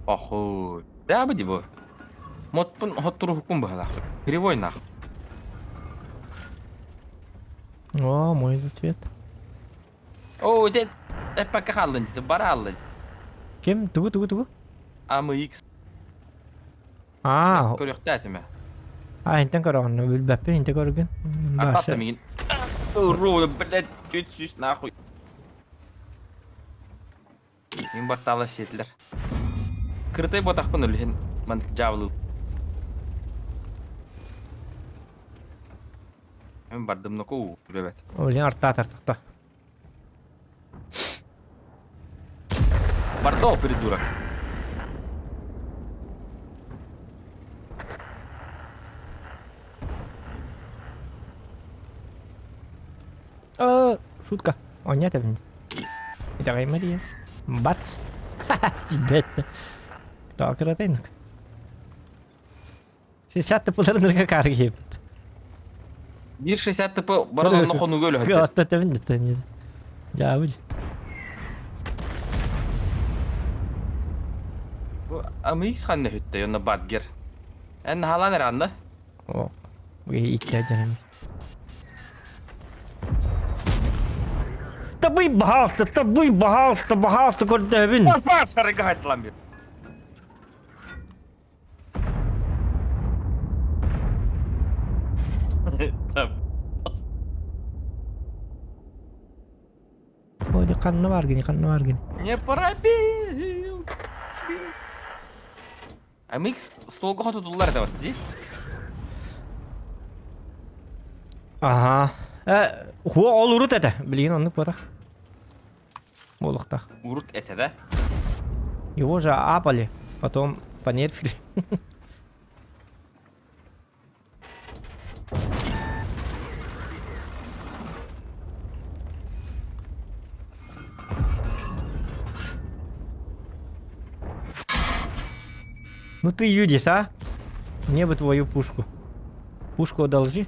Охуй. Да, бу бу. Мотпун хотуруһуккун быһалаах. Кривой нах. О, мой зацвет. О, дед, эппэккэ хааллын дии, бара хааллын. Ким? Тугу, тугу, тугу? AMX Аа, көрүөхтээ этимэ. а, интен көрөҕүн, билбэппин, инте көргүн. Артаатта мигин. Уру, блядь, 300 нахуй. Мин баттаала сиэтилэр. Кырытай ботахпын үлүһүн мантык дьаабылы. Мин бардым ноку үлэбэт. Блин, артаатар тохто. Бардо, придурок. Э, шутка. О, нет, это Давай, Мария. Бац. Ха-ха, Кто кратынок? 60 тыпыларын карга ебит. 1.60 тп баран онно хонуга өлөһөттөр. Отто тэбин дэтэн. Дьаабыл. Бу AMX ханна хүттэ онно Бадгер. Эн халан эрэ анна. О, бу иттэ дьэнэм. Табый баһаалта, табый баһаалта, баһаалта көрдөһөбүн. Сарыга хайтылан бир. Ой, ханна бааргыный, ханна бааргыный? Не пробил! МХ столга хотутуллар это вот, ди? Ага. Э, хуа ол урут этэ. Билигин оннук буотах. Буолуохтаах. Урут этэ да? Его же апали, потом понерфили. Ну ты Юдис, а? Мне бы твою пушку. Пушку одолжи.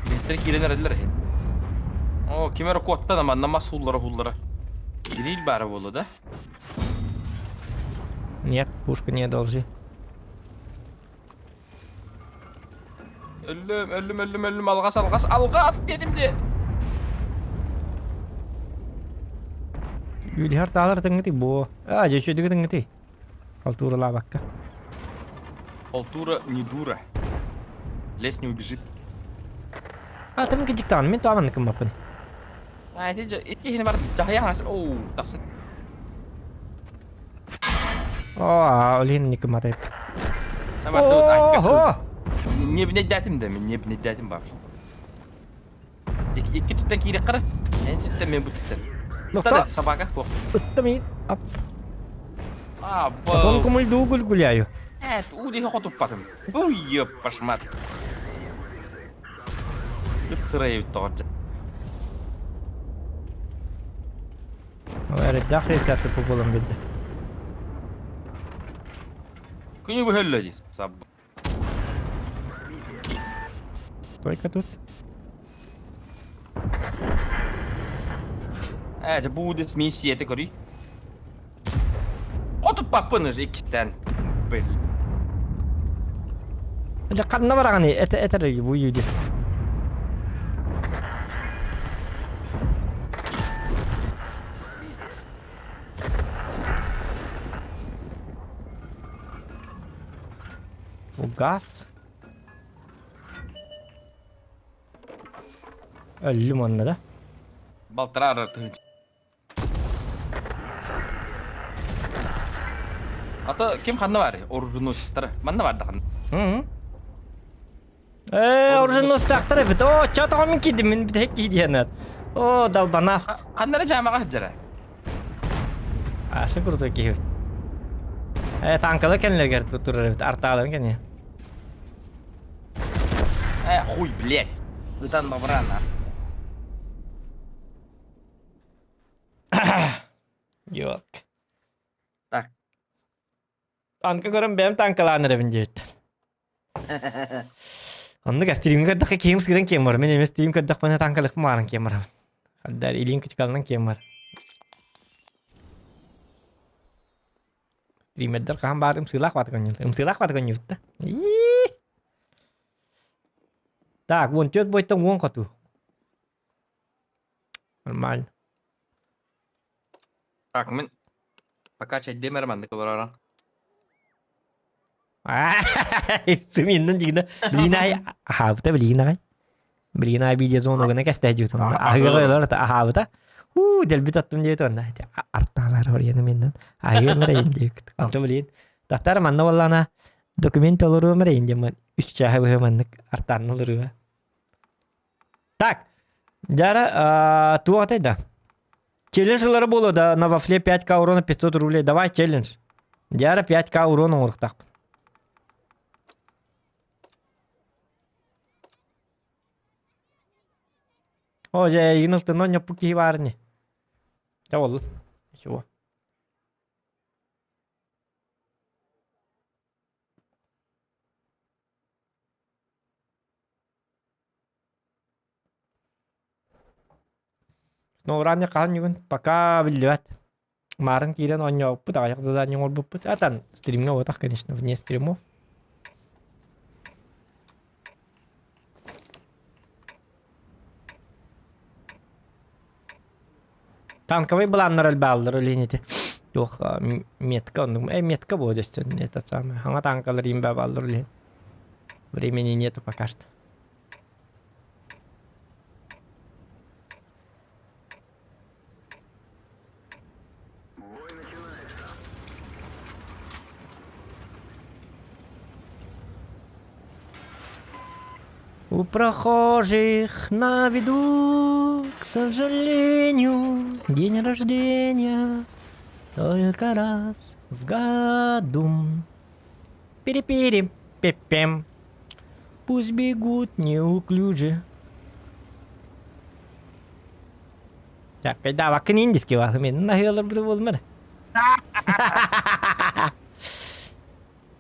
Билтер киирэн эрэллэр иһин. О, ким эрэ куоттан манна мас ууллара ууллара. Кирилл баара буолла да? Нет, пушку не одолжи. Өллүм, өллүм, өллүм, өллүм, алҕас, алҕас, алҕас диэтим де. Юлиһар таалар тыҥҥытый буо. А, дьэ үчүгэй тыҥҥытый. Халтууралаабакка. Халтура не дура. Лес не убежит. А, тым кидиктаан, мин туаман кыммаппын. А, ити ити киһини бар дьаһайаҥас. Оу, тахсын. Оо, ол иһин никымматай. Ого! Не бнедятим да, не бнедятим бар. Икки түттэн киирек қара. Эн түттэн мен бу түттэн. Доктор. Собака. Ыттым ап. А, Потом кумульду гуляю. Эт, уу хотуппатым. Бу ёппашмат. Ыт сырайы тоҕор. Эрэддээх сессията буолан билдэ. Күнү быһөллө дии. Саб. Только тут. Ээ, дьэ будет миссия это көрүй. Хотуппаппын уже иккистэн. Бил. Дьэ ханна бараҕыный? Это это бу юдис. Фугас. Өллүм онно да. Балтараар тыһыынча. Ата ким ханна бар? Оруженосецтара. Манна бар да ханна. Ээ, оруженосецтаахтар эбит. Оо, чо тоҕо мин киирдим, мин бүтэһик киирдиэн Оо, долбанафт. Ханнара жаамаҕа сылдьара. Аша крутой киһи. Э, танкалар кэннилэригэр турар эбит, артааларын кэннигэр. Э, хуй, блядь. Ытан бабыран, Yok. Так. Танка көрөн бэйэм танкалаан эрэбин диэбиттэр. Оннук стримҥэ көрдөххө киһим сыыран киэм бар. Мин эмиэ стрим көрдөхпүнэ танкалыахпын баҕаран киэм барабын. Хаддар илиин кычыкалынан киэм бар. Стримердэр хаһан баар ымсыылаах баата көнньүт. Ымсыылаах баата көнньүбүт да. Так, 14 бойтон 10 хоту. Нормально. Так, мин пока чайдем эрэ маннык олоророн. Сыминнан дигинэ билиинай аһаабыта билиинай. Билиинай видеозон гына кэстэһ диэбит аһыга аһаабыта. Уу дэлбит аттым диэбит онна артаалар орыйаны миннан аһыгар мэрейин диэбит. Онто билиин. Тахтар манна боллана документ толоруо мэрейин диэммин үс чааһы быһа маннык артаанна олоруо. Так, Дяра, туох да? Челлендж ылара буолуо да, на вафле 5к урона 500 рублей. Давай челлендж. Дяра 5к урона оҥоруохтаахпын. О, дьэ, эйигин ылтынна онньоппут киһи баар ини. Чэ буоллун. Ничего. Но ранее хаһан бүгүн пока биллибэт. Маарын киирэн оонньообуппут, аҕыйах задание оҥорбуппут. Атан стримҥэ буотах, конечно, вне стримов. Танковый былааннар элбэҕэллэр ол иһин ити. Туох метка оннук. Э, метка буо дөстөн этот самый. Хаҥа танкалар имбэ баллар үлэһин. Времени нету пока что. У прохожих на виду, к сожалению, день рождения только раз в году. Перепери, пепем, пусть бегут неуклюже. Так, да, вакын индийский вахымен, нахилар бу болмар.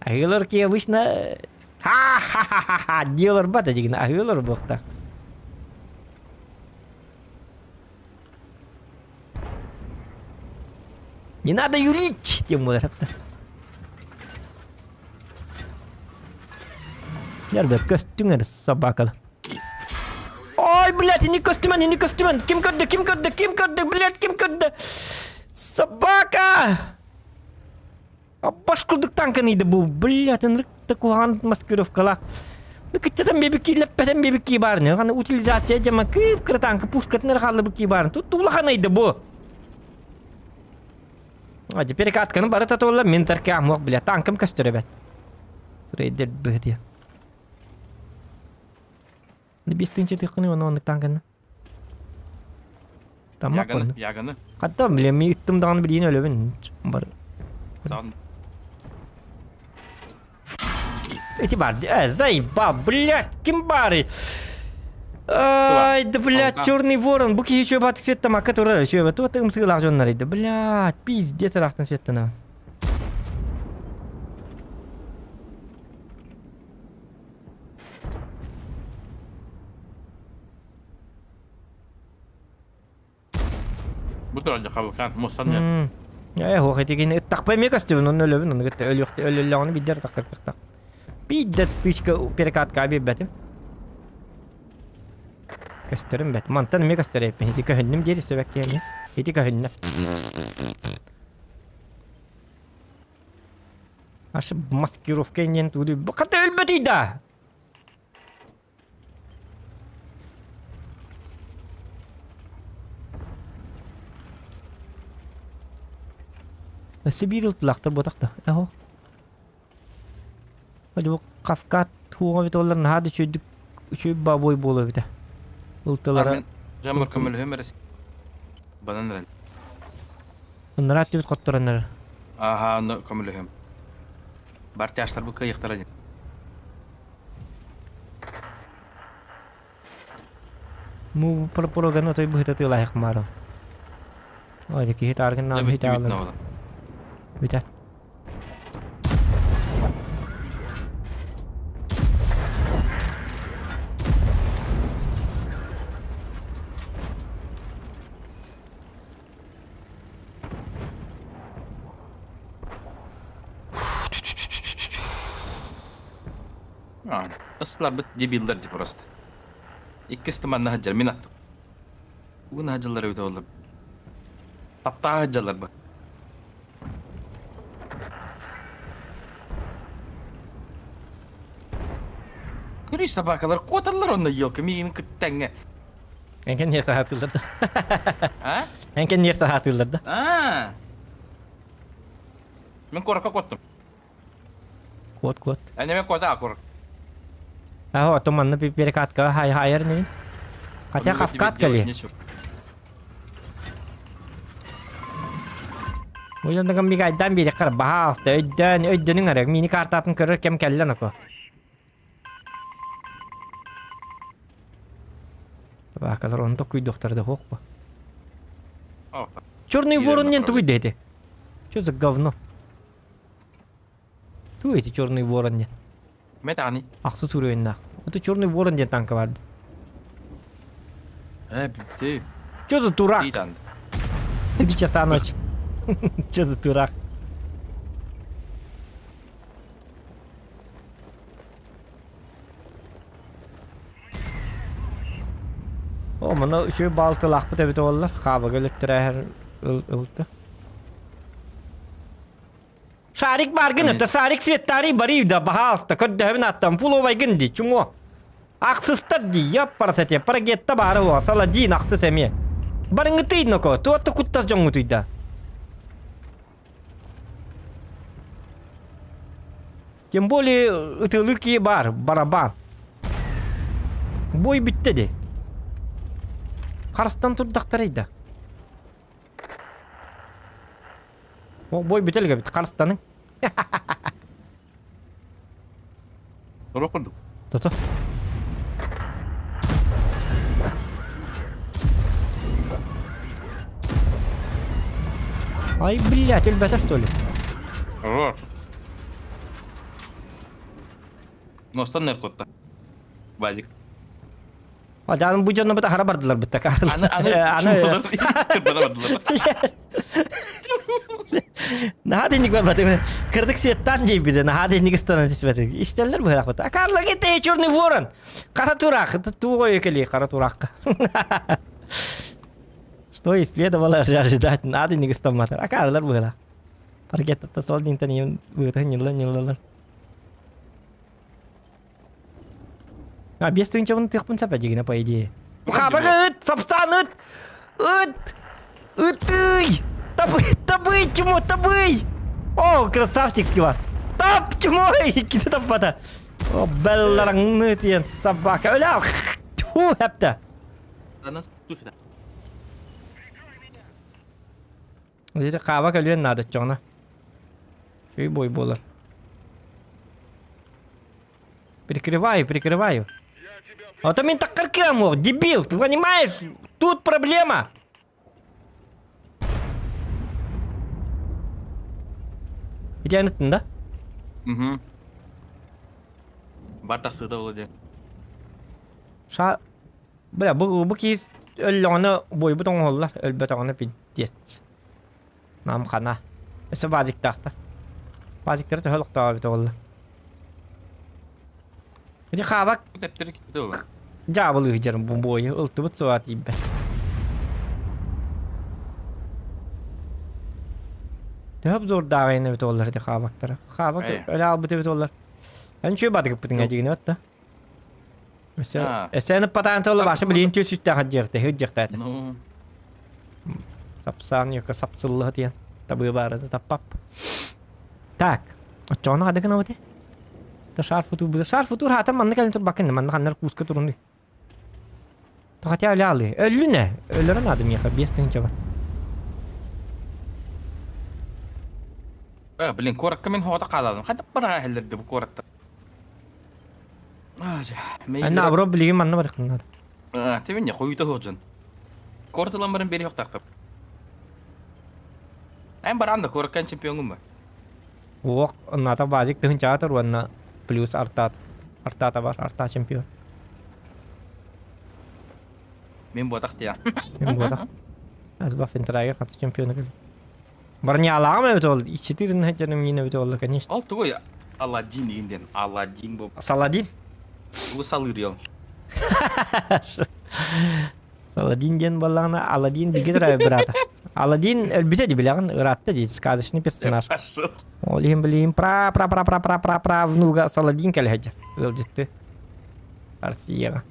Аһыылар ки обычно ха-ха-ха-ха диэлэр бата дигин аһыылар буохта. Не надо юлить, тем более. Nerede көстүҥ собака. Ой, блядь, не көстүмэн, не көстүмэн. Ким көрдө, ким көрдө, ким көрдө, блядь, ким көрдө? Собака! Баш курдук танканы бу, блядь, ынырык куһаҕан маскировкала. Кыччатан бэбикки лэппэтэн бэбикки баарны. Аны утилизация дьама кыып кыра танка пушкатын эрэ хааллыбыкки баарын. Тут улаханайды бу. А теперь катканы бары татылла мен тарке амуох бля танкым көстөр эбэт. Рейдер быһытыйан. Бестинче тыххыны оны оннук танканы. Тамак Яганы, яганы. Хатта бля ми ыттым даҕаны билиин өлөбүн. Бар. Саҕын. Эти бар, э, заебал, блядь, ким бары? Ай, да, блядь, черный ворон, бу киһи еще бат светтам, а который еще вот вот им сыгылах жоннар иди, блядь, пиздец рахтан светтана. Бу турар хабыкан мустан нет. Э, ох, этигин ыттахпай ме көстүбүн, онно өлөбүн, онно кытта өлүөхтэ өлөллөҕүнэ биддер тахтар Бидде тычка перекатка биэрбэтим. Көстөрүм бэт. Мантан эмиэ көстөрөйпүн. Ити көһүннүм диэри сөбөккиэни. Ити көһүннэ. Аш маскировка инен туду. Хата өлбөтүй да! Өссө биир ылтылаахтар буотах да. Эһо. Бу Кавкат туоҕа эбит олар наһаа да үчүгүйдүк үчүгэй бабой буолуо эбитэ. Ылтылара. Жамыр көмөлөһөм эрэ. Банан эрэл. Ыннара түбүт хотторон Аха, көмөлөһөм. Бар тяжтар бу кыйыктара. Му пропроганы той быһыта тыылаһык маро. Ой, киһи тааргын наам хите алын. Бүтэ. Ыстыларбыт дебиллэр дии просто. Иккис туманна сылдьар мин аттым. Угун сылдьаллар эбитэ буолла. Таптаа сылдьаллар бу. Көрүй собакалар куоталлар онно елка миигин кыттаҥҥа. Эҥкен ньиэр саһаатыыллар да. А? Эҥкен ньиэр саһаатыыллар да. А. Мин куоракка куоттум. Куот, куот. Энеме куота кур. Аһо, то манна перекатка хай хайар не. Хотя хавкатка ли? Уйандаган мигайдан бири кар баһаалста өйдөн өйдөнүң эрэ мини картатын көрөр кем кэллэн око. Баакалар онто күйдөхтөр да хуох Черный ворон не туй дети. Что за говно? Туй эти черный ворон нет. Метани. Ахсы суруйунна. Это черный ворон диэн танка бар. Э, битти. Что за дурак? 3 часа ночи. Что за дурак? О, маны үчүгэй баалтылаахпыт эбитэ буоллар, хаабыга өлөттөрөөһөр ылта. Шарик бааргын, это шарик светтарий барый да, баһаалыста, көрдөһөбүн аттан, фуловайгын ди, чумо. Ахсыстар ди, яппарасате, парагетта баары о, Саладин ахсыс эмиэ. Барыҥытый ноко, туотта куттас дьоҥҥутуйда. Тем более ытыалыыр киһи баар, барабан. Бой бүттэ ди. Харыстан турдахтарай да. О, бой бүтэ илик эбит, харыстаныҥ. Турук курдук. Тото. Ай, блядь, өлбөтө что ли? Хорош. Ностан неркотта. Вадик. Адьаным бу дьонно быта хара бардылар бытта Аны аны аны кырбана бардылар. Наһаа динник барбатым. Кырдык светтан диэбитэ, наһаа динник ыстанан түспэтик. Истэллэр быһыраахпыт. А Карла гите черный ворон. Қара тураах. Тугой кели қара тураахка. Что и следовало ожидать. Наһаа динник ыстамматар. А Карлар быһыраах. Паркетта сол динтен им быһытын ньылла ньыллалар. А 5 тыһыынчабын тыахпын сөп дьигинэ по идее. Хабак ыт, сапсан ыт! Ыт! Ытый! Табый, табый, чмо, табый! О, красавчик скива. Тап, чмо, иккитэ таппата. О, беллараңны диэн собака. Өлө, тьфу, хэптэ. Деді хаба көлүөн наада чоҕуна. Үчүгэй бой буолар. Прикрываю, прикрываю. А то мин таккар кыамуох, дебил, ты понимаешь? Тут проблема. Где ыттын да? Угу. Бар тахсыыта буолуо диэн. Ша... Бля, бу, бу киһи өллөҕүнэ буойбут оҥоһуллар, өлбөтөҕүнэ пиздец. Нам хана. Өссө базиктаахтар. Базиктары төһө олохтоох эбитэ буолла. Ити хаабак Тэптери киппитэ буолла. дьаабылыы сылдьарым бу буойу ылтыбыт суоҕа тиийбэт. Төһө обзордааҕын эбитэ буоллар ити хаабактара. Хаабак өлө аалбыт эбит буоллар. Эн үчүгэй бадыгыппытыҥ эдьигини батта. Өссө өссө эн ыппатаан тылла баша билигин түс үстээх дьиэхтэ сылдьыахтаата. Ну. Сапсаан якка сапсыллыһа тиэн табыы баарыда таппап. Так, оччоҕуна хада гынабыт Та шар футур буде. Шар футур хаатан манна кэлэн турбаккын манна ханнар кууска турунуй. То хотя өлө Өллүнэ. Өлөрө наада миэхэ 5 тыһыынча бар. Э, блин, куоракка мин хоҕото хаалаадым. Хайдах бараа иһэллэрди бу куораттар? Наоборот билигин манна барыахтан наада. Тибин хойута сылдьан. Куорат ылан баран биэриэхтаахтар. Эн баран да куораккан чемпионгун ба? Уох, ната базик тыһынчаатар уонна плюс артаат. Артаата бар, арта чемпион. Мин буотах тия. Мин буотах. Азба фентрайга хата чемпиона кэлли. Бронялааҕым эбит ол, иччитирин сылдьарым миин эбит ол, конечно. Ол тугуй Аладдин деген диэн. Аладдин бу. Саладин? Тугу салыыр ол? Саладин диэн буоллаҕына, Аладдин бигэ төрөөбүт быраата. Аладдин өлбүтэ дии билэҕин, ыраатта дии, сказочный персонаж. Ол иһин билигин пра пра пра пра пра пра пра внуга Саладин кэлэ сылдьар. Ыалдьытты. Россияҕа.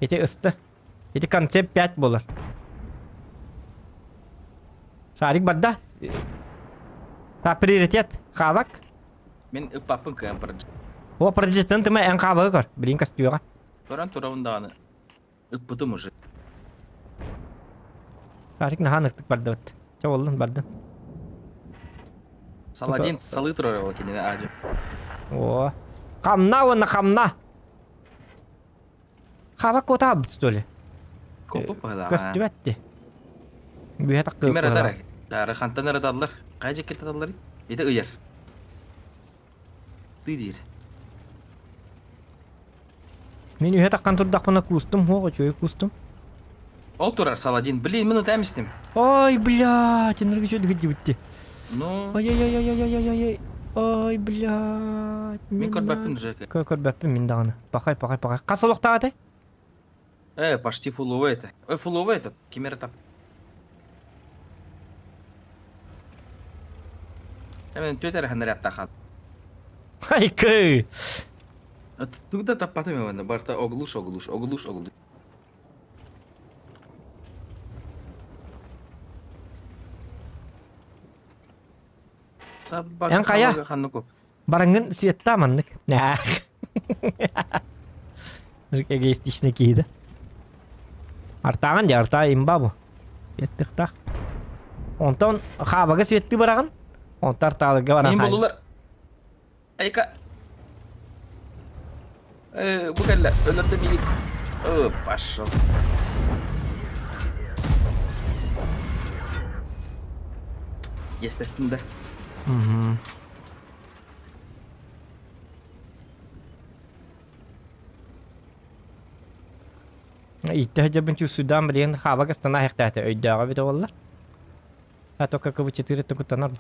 Ити ысты. Ити концепт 5 буолар. Шарик барда. Та приоритет хавак. Мин ыппаппын кыайан баран. О, приоритеттен тыма эн хавагы көр. Блин, костюга. Туран турабын даҕаны. Ыппытым уже. Шарик наһаа ныктык бардыбыт. Чэ боллун бардын. Саладин салыы турар ол кинини аадьы. О. Хамна уонна хамна. Хаба куотаабыт что ли? Коппуп быһылааҕа. Көстүбэт дии. Бүһэ Ким таккыбыт эрэ быһылаах. Тары хантан эрэ таллар? Хайа дьиккитэ талларый? Ити ыйар. Тыы диир. Мин үһэ таккан турдахпына куустум, хуох үчүгэй куустум. Ол турар Саладин. Блин, мин ытаам истим. Ой, бля, тенерге үчүгэй дибитти. Ну, Ай-ай-ай-ай-ай-ай-ай. Ой, блядь. мин көрбөппүн Жека. Көрбөппүн мин даҕаны. Пахай, пахай, пахай. Хас олохтоох этэй? Э, почти фуловый это. Ой, фуловый этот. Ким эрэ тап. Мен түөт эрэ ханарыаттаах Хайкы! Тугу да таппатым ивана барыта оглуш оглуш оглуш оглуш. Эн хайа? Бараҥҥын светтаа маннык. Эгоистичный киһи да. Артааҕын дьэ артаа имба бу. Светтыхтаах. Онтон хаабага светтыы бараҕын. Онтон артааларга баран Мин булулар. Айка. Бу кэллэ. Өлөрдө миигин. О, пошел. Естественно, да. Угу. Иттэ сылдьарбын чувствуйдаан билигин хаабак астана аһыахтаата өйдөөҕө эбитэ буоллар. А только КВ-4 куттанар.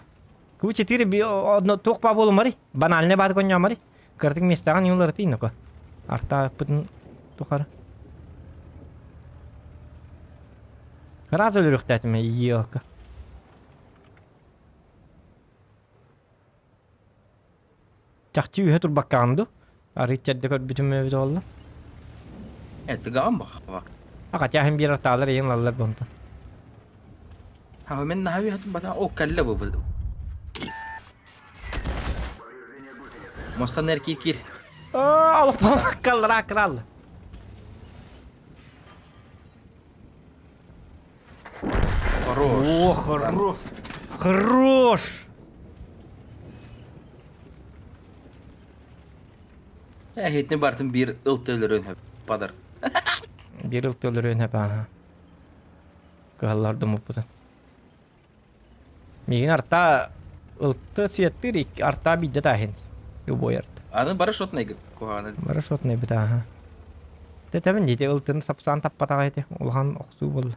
КВ-4 одно туох баа буолумарый? Банальный бааты конньоомарый? Кыратык миэстэҕин юларытый ноко. Артааппытын тухары. Раз өлөрүөхтээтим елка. Чахчы үһэ турбаккаҕын дуу? Арыый чэрдэ көрбүтүм эбит буолла. Э, тыгаҕын бахабак. А хотя иһин биир артаалар иһин ылаллар бонтон. Ха, мен наһаа үһэ турбата. О, кэллэ бу. Мостан эр киир киир. Олох крал. Хорош. О, хорош. Хорош. Эһитини бартын биир ыл төлөрөн хөп падар. Биир ыл төлөрөн хөп аха. Кыһаллар думуппутун. Миигин арта ылты сиэттир арта биирдэ тааһын. Любой арта. Аны бары шотнайгыт куһаҕаны. Бары шотнайбыт аха. Тэтэбин дии ылтын сапсаан таппатаҕа ити улахан охсуу буолла.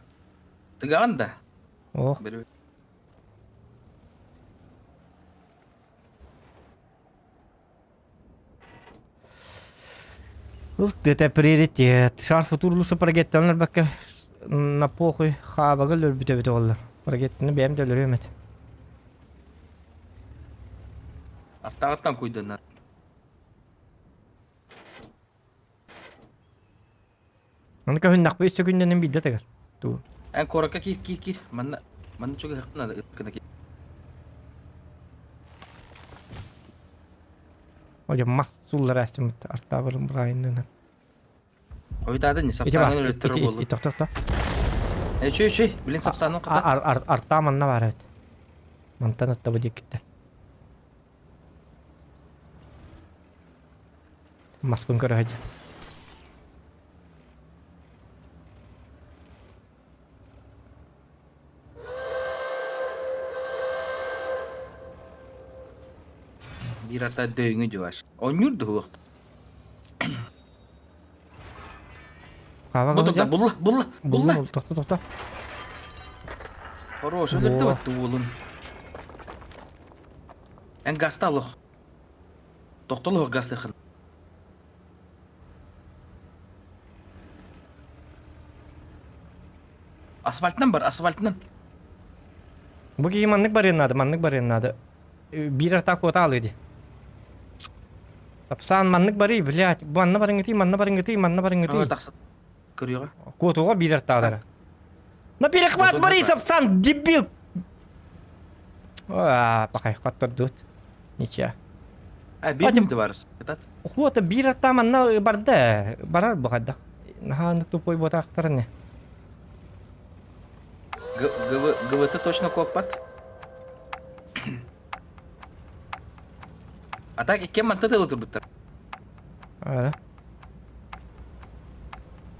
Тыгаҕын да. Ох. Ылт это приоритет. Шарф утурлуса парагеттан өлбөккө на похуй хаабага өлөрбүтэ эбитэ буолла. Парагеттаны бэйэм да өлөрүөм этэ. Артаҕыттан куйданар. Аны көһүннэхпэ үс сөкүндэнэн биирдэ тыгар. Туу. Эн куоракка киир киир киир. Манна манна чугаһыахпын надо гына киир. Ой, мас суллар астымыт артаабырын бырайыннына. Ойутаатын не сапсаанын өлөттөрө буоллу. Тохто тохто. Э чүй чүй, билин сапсаанын ката. Артаа манна бар эбит. Мантан атта бу диэкиттэн. Маспын көрө сылдьан. Биир ата дөйүҥү дьуаш. Онньуур дуһуох. Хаба Бу тохто, булла, булла, булла. булла. Тохто, тохто. Хорош, өлөрдө баттı уолун. Эн гаста алох. Тохтолуох гастыхын. Асфальтынан бар, асфальтынан. Бу киһи маннык барыан наада, маннык барыан наада. Биир арта куота алыы ди. Сапсаан маннык барый, блядь. Бу манна барыҥытый, манна барыҥытый, манна барыҥытый. Тахса. Көрүөҕэ. Куотуга биир артаалара. На перехват барый, Сапсан, дебил! А, пахай, хоттордут. Ничья. А, биир минута барыс. Этот? Хуота биир арта манна барда. Барар бу хайдах. Наһаа тупой буотаахтар не. ГВТ точно куоппат. А так иккиэн манта тылы турбуттар. А.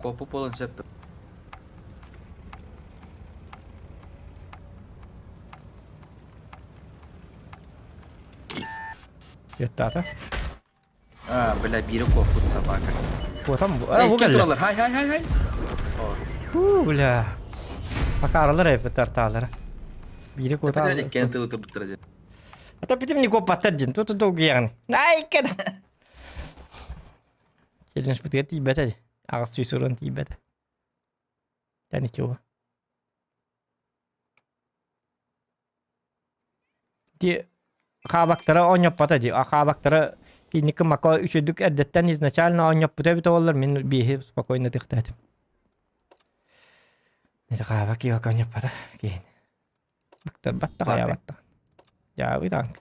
Куоппу буолан сөп. Еттаата. А, бля, биири куоппут собака. Куотам бу. А, Эй, бу ким кэллэ. тураллар? Хай, хай, хай, хай. Фу, бля. Акааралар эбит артаалара. Биири куота. Иккиэн тылы турбуттар диэн. Это битим не куоппаттар диэн. Тут долгуйаҕын. Ай, кэдэ. Челлендж бытыгар тиийбэтэ дии. Аҕыс сүүс уран тиийбэтэ. Да ничего. Ди Хаабактара оонньоппото дии. А хаабактара инники мако үчүдүк эрдэттэн изначально оонньоппута эбитэ буоллар мин бииһи спокойно тыхтаатым. Ити хаабак киһи оонньоппото киһини. Быктарбат да хайаабат да. Дьаабый танк.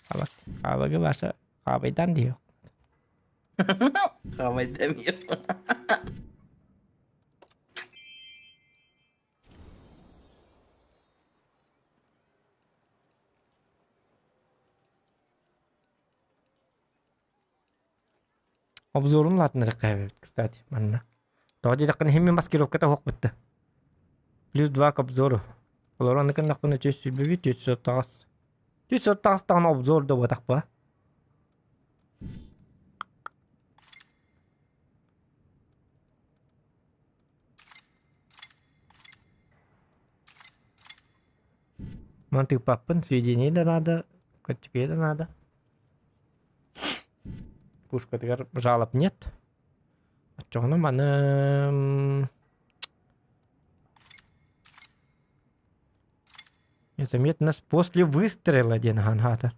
Хаабак хаабагы баша хаабайдан диyor. Хаабай демиyor. Обзорун улаатыннарыахха эбит, кстати, манна. Тоҕо диэтэххинэ иһин мин маскировката суох бытта. Плюс два к обзору. Олору аны гыннахпына түс сүлбүбүт, түс соттаҕас. Түс соттаҕас даҕаны обзор да буотахпа. Ман тыыппаппын, сведение да надо, каччыкыйа да надо. Пушкатыгар жалоб нет. Оччоҕуна маны Это мет нас после выстрела диэн ахан хаата.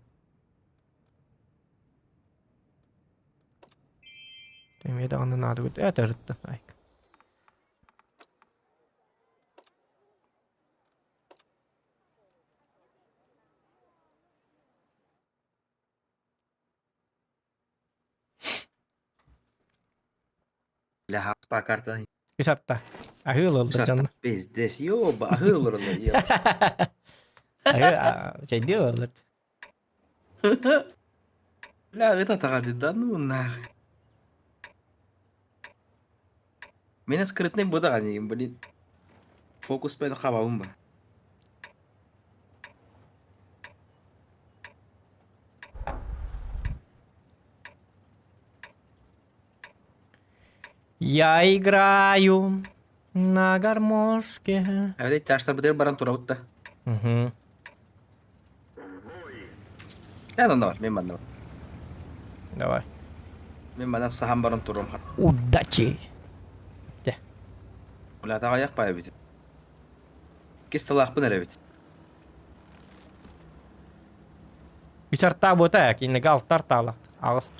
Эмиэ даҕаны наада Это жытта. Айк. Бля, хаспа картаны. Үс атта. Аһыы ылыллар дьонно. Пиздец, ёба, аһыы олороллор, ёба. Аһыы, чэйдии олороллор. Бля, ыт атаҕа да ну нахуй. Меня скрытный будаҕа блин. Фокус пен хабабын ба. Я играю на гармошке. Эбэтэр таштарбытыгар баран турабыт да. Угу. Эн онно бар, мин манна бар. Давай. Мин манан саһан баран турам. Удачи! Дьэ. Улаата аҕыйах баай эбит. Кис тылаахпын эрэ эбит. Үс артаа буота, кинигэ алта артаалаах. Аҕыс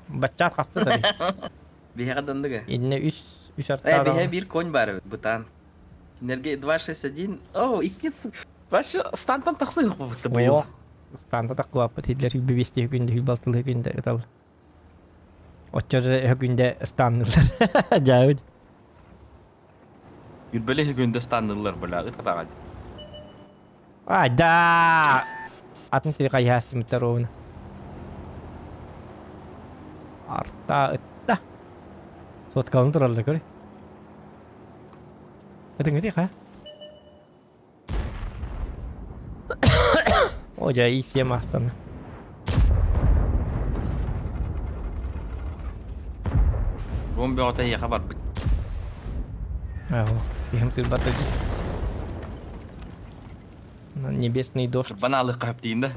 баччаат хаста да Биһиэхэ данныга. Инне үс үс Э, артаа биһиэхэ биир конь баар эбит, бытаан. Кинилэргэ 261. О, икки Вообще стантан тахсыы будто быйыл. Станта таккылаппыт хиллер бибисти күндэ хүлбалтылы күндэ ытал. Оччо же күндэ станнылар. Жаабыт. Үрбэлэ күндэ станнылар бля ытатаҕа. А, да! Атын сири хайыһаастымыттар ровно. Арта ытта. Соткалын тураллар көрө. Ытыҥ ытык ha. О, дьэ, ИСМ астана. Ром бөҕөтө эйиэхэ барбыт. Аҕо, киһим сырбат өлбүт. Небесный дождь. Банаалык хаптиин да.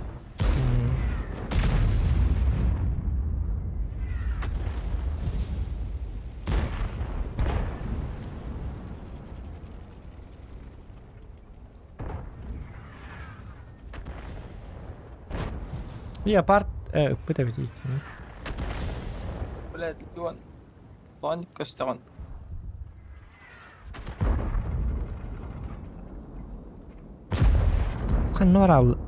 Леопард ыппыт эбит истинэ. Блядь, Леон. Тоник көстөҕүн. Ханна бараалла?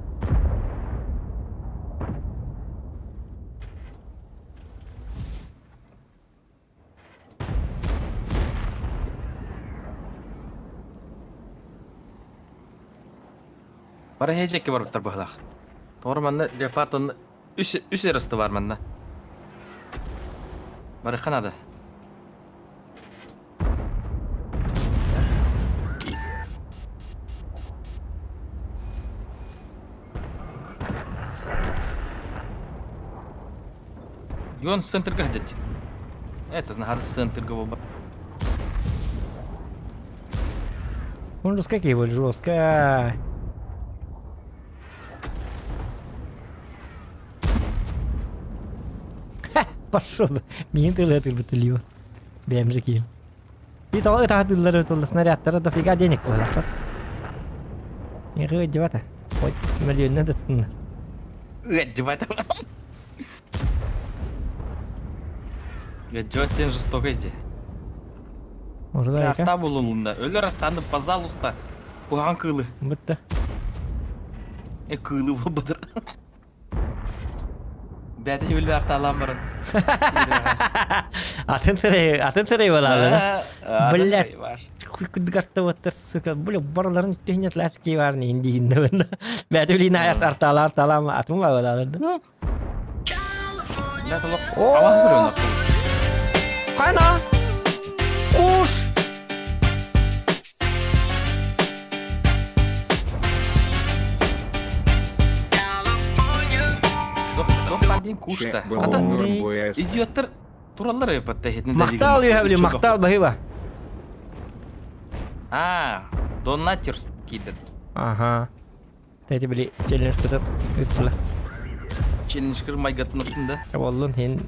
Бары хейджекке барбыттар быһылаах. Тоҕо манна леопард онно үс үс эрасты бар манна. Барыхха надо. Йон центрга дядь. Это надо центрга оба. Он жесткий, вот жестко. Пошел. Миин тылы тылбытылио. Бэм же киим. И того это тыллары тулла снарядтара дофига денег буоллахпат. Нехы дьыбата. Ой, миллионна даттынна. Ыаддьыбат. Ыаддьыбат диэн жестокай дии. Орда Арта булулунна. Өлөр артаны, пожалуйста. Куһаҕан кыылы. Бытта. Э кыылы буолбатыр. Бэйэтэ өлөр артаалаан баран. Атын сырай, атын сырай буолаалар. Блядь. Кудгартабыттар, сука. Бля, барыларын үттүһүн атлас ки бар не индиин. Бэйэтэ билин артаалар артаалаам атын буолаалар. О! Хана! Куш! Кушта. Идиоттар тураллар эпатта Махтал юхабли, махтал баһыба. А, донатерс кидер. Ага. Тэти били челлендж тутап ыыттыла. Челлендж кырмайгатын да. Боллун хин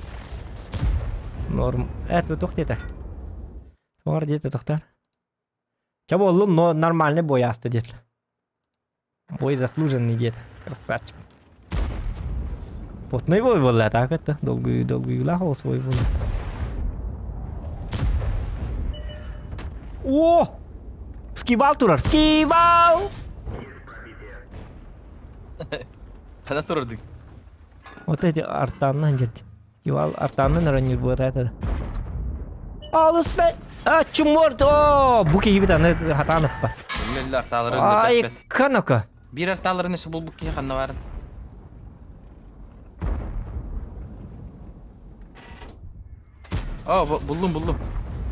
норм. Эт туох диэтэ? Тоҕор диэтэ тохтор. Ча боллун, но нормальный бой аста диэтэ. Бой заслуженный диэтэ. Красавчик. Потный бой буолла так это. Долгую долгуйлаах ол свой буолла. О! Скибал турар. Скибал! Хана турардык. Вот эти артаннан дед. Скибал артаннан ранил вот это. Алыс бе. А, чуморт! О, бу киһибит аны хатаныппа. Үллэллэ артааларын Ай, канака. Биир артааларын өсө булбут киһи ханна барын. О, буллум, буллум.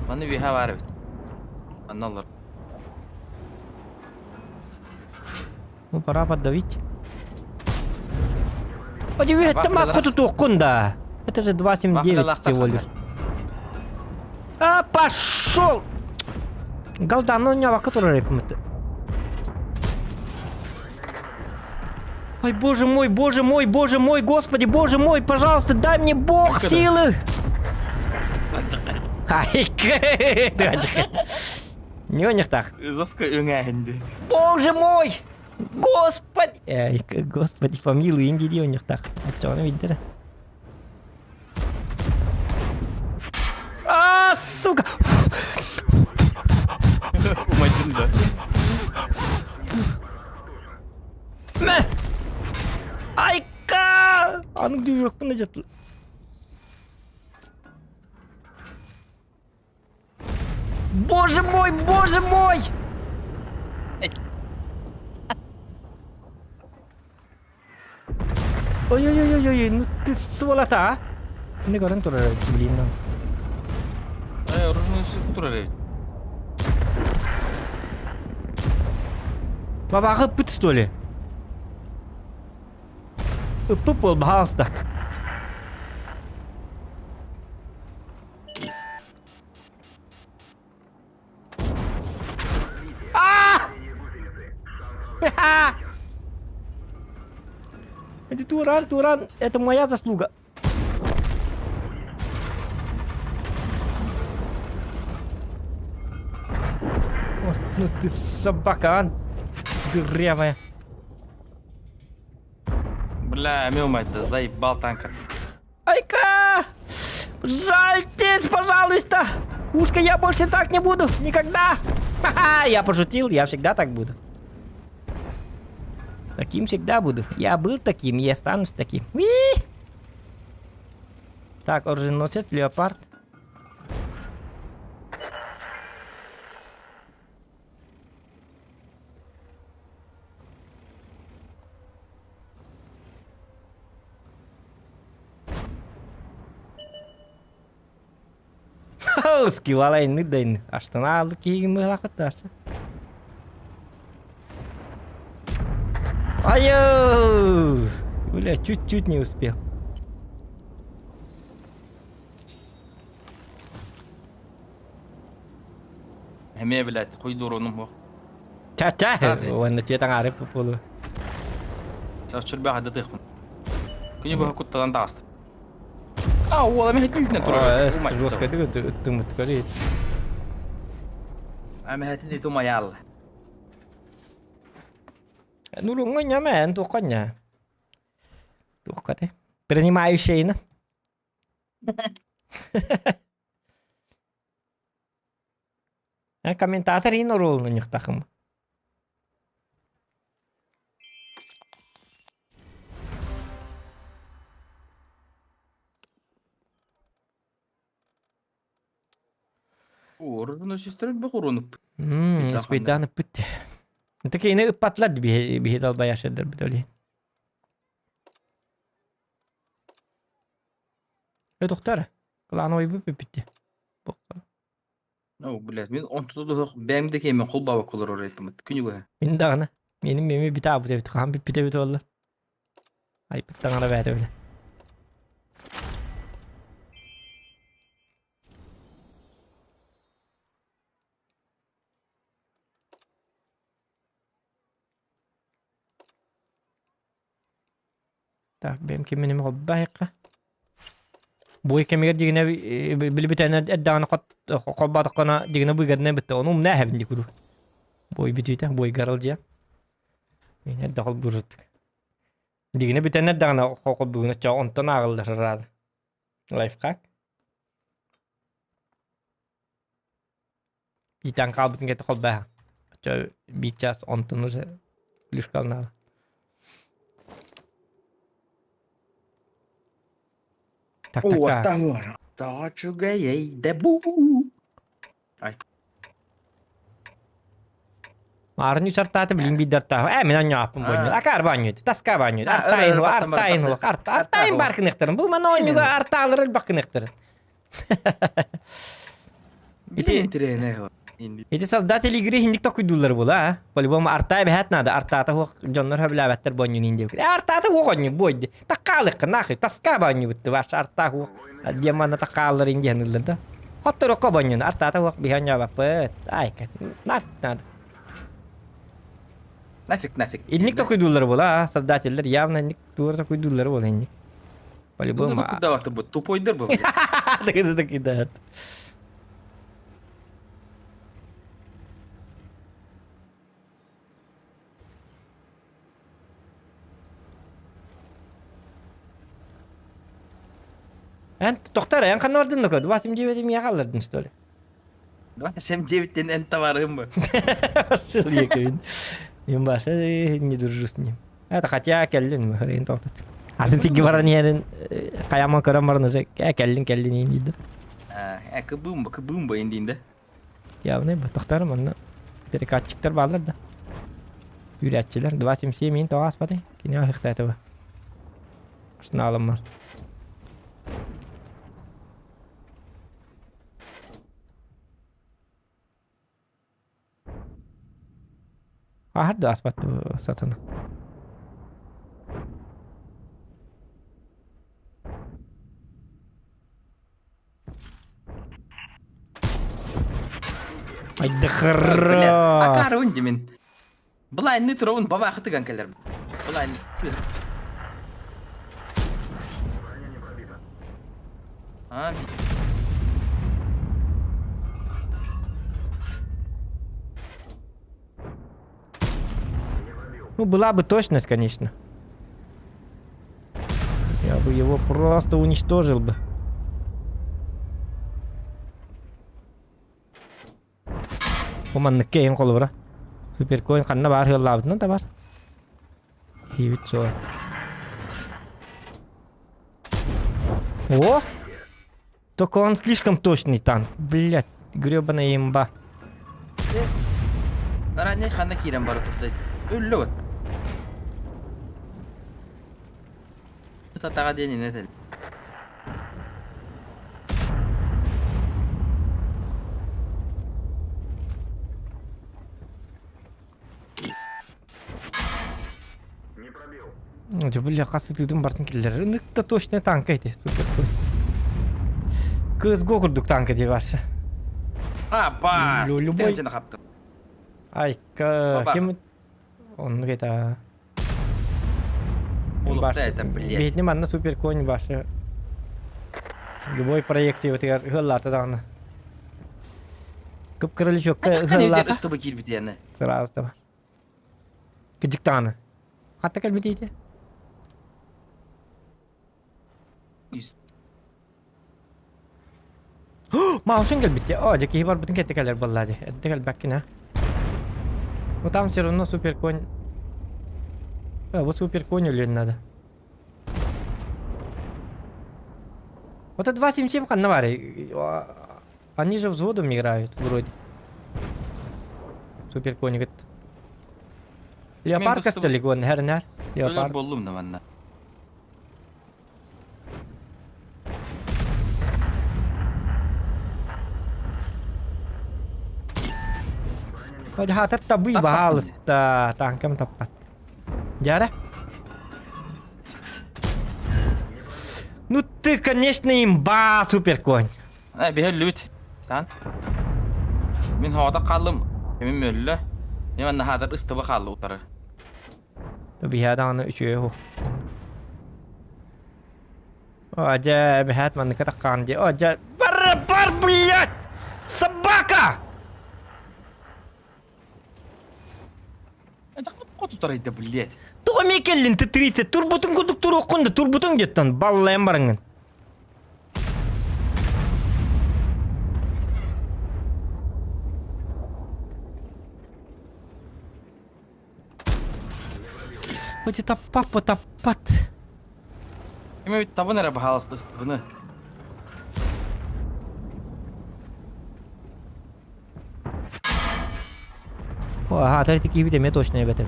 Манна үөһэ баар эбит. Манна олор. Ну, пора подавить. Это маску тут да. Это же 2.79 всего лишь. А, пошел! Голда, ну не который рэпмыты. Ой, боже мой, боже мой, боже мой, господи, боже мой, пожалуйста, дай мне бог силы! Ай, Не так. Жестко өңәһинди. Боже мой! Господи! Эй, господи, помилуй, инди у них так. А что он видит? А, сука! Умайдын да. Мэ! Айка! Аны дүйрөкпүн да жатты. Боже мой, боже мой! Ой-ой-ой-ой, ну ты сволота, а? Не көрөн турар блин. Э, оружие турар эбит. Бабаҕы ыппыт что ли? Ыппыт буол, пожалуйста. А! Это Туран, Туран, это моя заслуга. О, ну ты собака, а? Дырявая. Бля, мимо это заебал танка. Айка! Жальтесь, пожалуйста! Ушка, я больше так не буду! Никогда! Ха-ха, я пошутил, я всегда так буду. Таким всегда буду. Я был таким, я останусь таким. Уи! Так, оруженосец, леопард. Скивала инны да инны. Аштана алды киигин быһалаахпыт аша. Айо! Бля, чуть-чуть не успел. Эмиэ, блядь, хуйдуруунум суох. Ча-ча! Уонна дьиэ таҥаары буолуо. Чөрбөөх айдатыахпын. Күнү быһа куттанан таҕыстым. А, уола мэһэтин үүтүнэн турар. Жестко ыттыммыт көрүй. Эмэһэтин ити умайаал. Нуруҥҥа ньама эн туохха ньа. Туохха Принимающийна. Комментатор ин оруолун ньухтахым. Уорун сестрын бохуруну. Спиданы ыппыт. Такие ыппатлар биһи далбаяшыдыр бит Э, тохтар. Клановый бүппүттэ. О, блядь, мин онтуда да бэм да кемен холбаба колор орайпымыт. Күнү быһа. Мин даҕаны. Меним меми бит аабыт эбит. Хаан бүппүт эбит олла. Айпыт таҥара бээтэ биле. Так, бэйэм киминим холбоһуохха. Бу кэмигэр дьигинэ билбитэнэ эрдэҕинэ холбоотоххуна дьигинэ быыгадына бүттэ. Ону умна эһэбин дии куруук. Бой бүтүүтэ, бойгар дьиэн. Мин эрдэ холбуурут. Дьигинэ бүтэн эрдэҕинэ холбуугун оччо онтон ааҕыллар ыраада. Лайфхак. Иитэн хаалбытын кэтэ холбоһа. Оччо биир час онтон уже плюшкалнаала. Так, так, так. Маарын үс артааты билин биирдэ артааһы. Ээ, мин анньааппын буонньу. Акаар баанньуйду, таска баанньуйду. Артаайын, артаайын, артаайын бар кыныктарын. Бу мана оонньууга артаалар элбэх кыныктарын. Ити Ити создатель игры хинник токуйдуулар була, а? По-любому артаа бэһэт надо, артаата хуох дьоннор хөбүлээбэттэр бонньун индиэбит. Э, артаата хуох онньу буойди. Таккаалыкка нахуй, таска бонньубутты ваш артаа хуох. Демона таккааллар индиэн ыллар да. Хотторокко бонньун, артаата хуох биһэн Ай, нафиг надо. Нафиг, нафиг. Инник токуйдуулар була, а? Создательлер явно инник туор токуйдуулар була инник. По-любому. Куда бу тупойдыр бу. Так да. Эн тохтар, эн ханна бардын нөкө? 29 мия қаллардын, что ли? 29-тен эн товарым бы. Пошел я, Мен баша не дружу с ним. Это хотя кэллин, хрен тоқтат. Атын сиги баран иһэрин хайаман көрөн баран уже кэллин кэллин иин диidi. Э, кыбымба, кыбымба индиинде. Явный бу тохтарым онно перекатчиктар бааллар да. Үүрээччилэр 277 мин тоҕо ааспатай? Кини аһыхтаатыба. Арсеналым бар. Ааһар да ааспат сатана. Айдыхырра. Акаарыбын димин. Былайны туровун бабаахытыган кэлэр. Былайны сыр. А, Ну, была бы точность, конечно. Я бы его просто уничтожил бы. Бу маннык кэйин холобура. Суперкоин ханна баар ыаллаабытынан да бар. Киибит суох. О! Только он слишком точный танк. Блять, гребаная имба. Ранее ханна киирэн бара турда. Өллө вот. Татаға диэн инэ Не пробил. Дьэ, бля, хас ытыытын бартын киллэрэр. Ынык да точно танка эти. КСГО курдук танка дии барса. А, бас. Любой- Тэнчэни хаптым. Айка, Баба. ким оннук это Улукта это, блядь. Бейтни манна суперконь башы. Любой проекция бытыгар ыһыллаата даҕаны. Кып-кырылычокка ыһыллаата. Ыстыбы киирбит яны. Сразу да бар. Кыдьык даҕаны. Хатта кэлбит ити. Маусун кэлбит дии. О, дьэ киһи барбытын кэтте кэлэр буолла дии. Эрдэ кэлбэккин а. Ну там все равно суперконь. А, вот суперконь өлүөн надо. Вот это 2.77 ханна баарый? Они же взводом играют вроде. Суперконь говорит. Леопард костелик вон, хернер. Леопард. Боллум да манна. Хатар табый баһаалыста танкам таппат. Дьара. Ну ты, конечно, имба, суперконь. Э, биһэллүбүт. Стан. Мин хоҕото хааллым. Кимим өллө. Мен наһаатар ыстыба хаалла утары. Биһээ даҕаны үчүгэй уһу. О, дьэ, эбэһээт манныка таххаан дии. О, дьэ, бар, бар, блядь! Собака! Хоту блядь. Тоҕо эмиэ кэллин ты 30 турбутун курдук туруоххун да турбутуҥ диэттэн баллайан бараҥҥын. Эти таппаппа таппат. Эми ведь табын эрэ баһаалыста ыстыбыны. О, ага, третий киһибит эмиэ точно эбэтэ.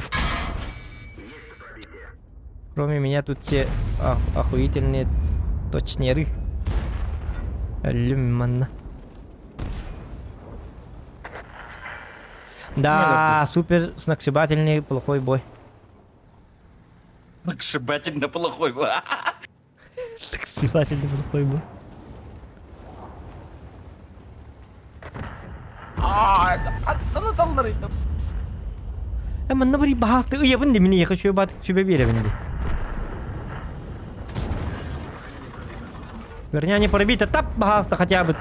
Кроме меня тут все охуительные точнеры. Өллүм манна. Да, супер сногсшибательный плохой бой. Сногсшибательно плохой бой. Сногсшибательный плохой бой. Аттана талларыйдым. Э, манна бari баһаасты ыйабын ди мини яха шөбө бат сүбэ биэрэбин ди. Вернее, не пробито, тап баһааста хотя бы.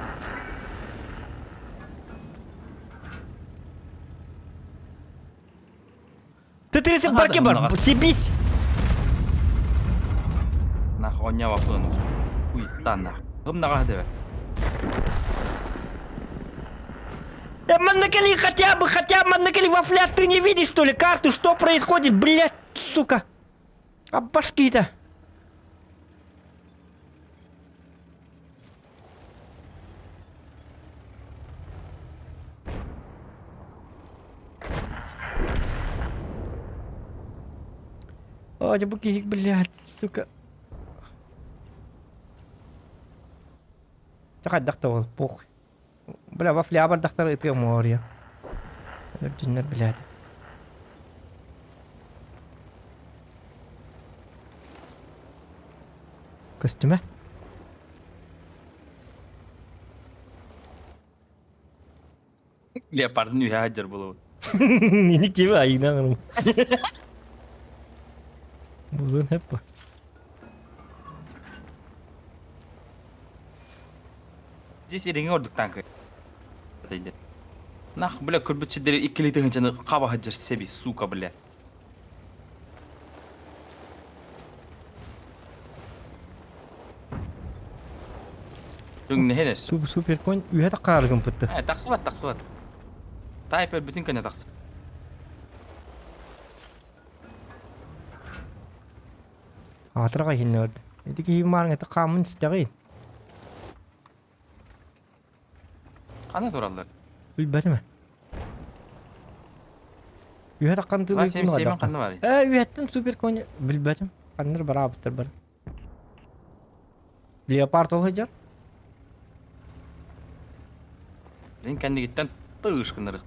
Ты 30 барки бар, себись! Нах, оня вапын. Уйттан нах. Гымнаға дебе. Э, маннакали хотя бы, маннакали вафля, ты не видишь, что ли, карту, что происходит, блядь, сука? А башки-то. О, букик, блядь, сука. Хайдах да ол, похуй. Бля, вафля бардахтар ытыа морья. Өлөрдүннэр, блядь. Көстүмэ? Леопардын үһэ сылдьар буолабыт. Ini киви айынан Булун hep bu. Здесь ириҥи ордук танка. Нах, бля, көрбүт сирдэри иккилии тыһыынчаны хаба сылдьар сэби, сука, бля. Түҥнэһин өс. Супер конь үһэ таххаарыгын пытты. Э, тахсыбат, тахсыбат. Тайп өлбүтүн кэннэ тахсар. Аатырга иһиннэ барда. Ити киһи маарыҥ это хааммын истэҕин. Хана тураллар? Билбэтим ээ. Үһэ таххан Два семь семь ханна барый? Э, үһэттэн супер конь билбэтим. Ханнар бараабыттар бар. Леопард ол сылдьар. Мин кэннигиттэн тыыш гыннарых.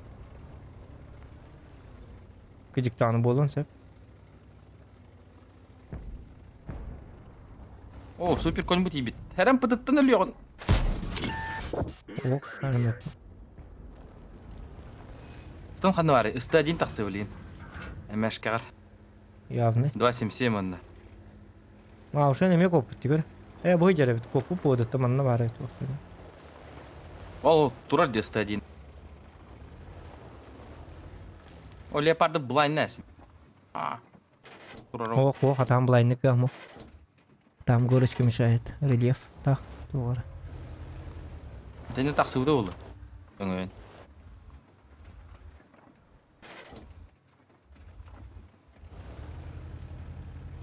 Кыдьыктааны буолуон сөп. О, супер конь бу тиийбит. Хэрэн пытыттан өлүөҕүн. Ох, армет. Стан ханна баарый? Ысты один тахсыы билигин. Эмэшкэҕэр. Явный. 2.77 онно. Маушен эмиэ куоппут тигэр. Э, бу сылдьар эбит. Куоппут буодутта манна баар эбит уопсайынан. Ол турар дии ысты один. О, леопарды блайннээсин. Турар Ох, ох, атаан блайны кыаму. Там горочка мешает. Рельеф. Так, туора. Тени тахсыбыта буолла. Өҥөйөн.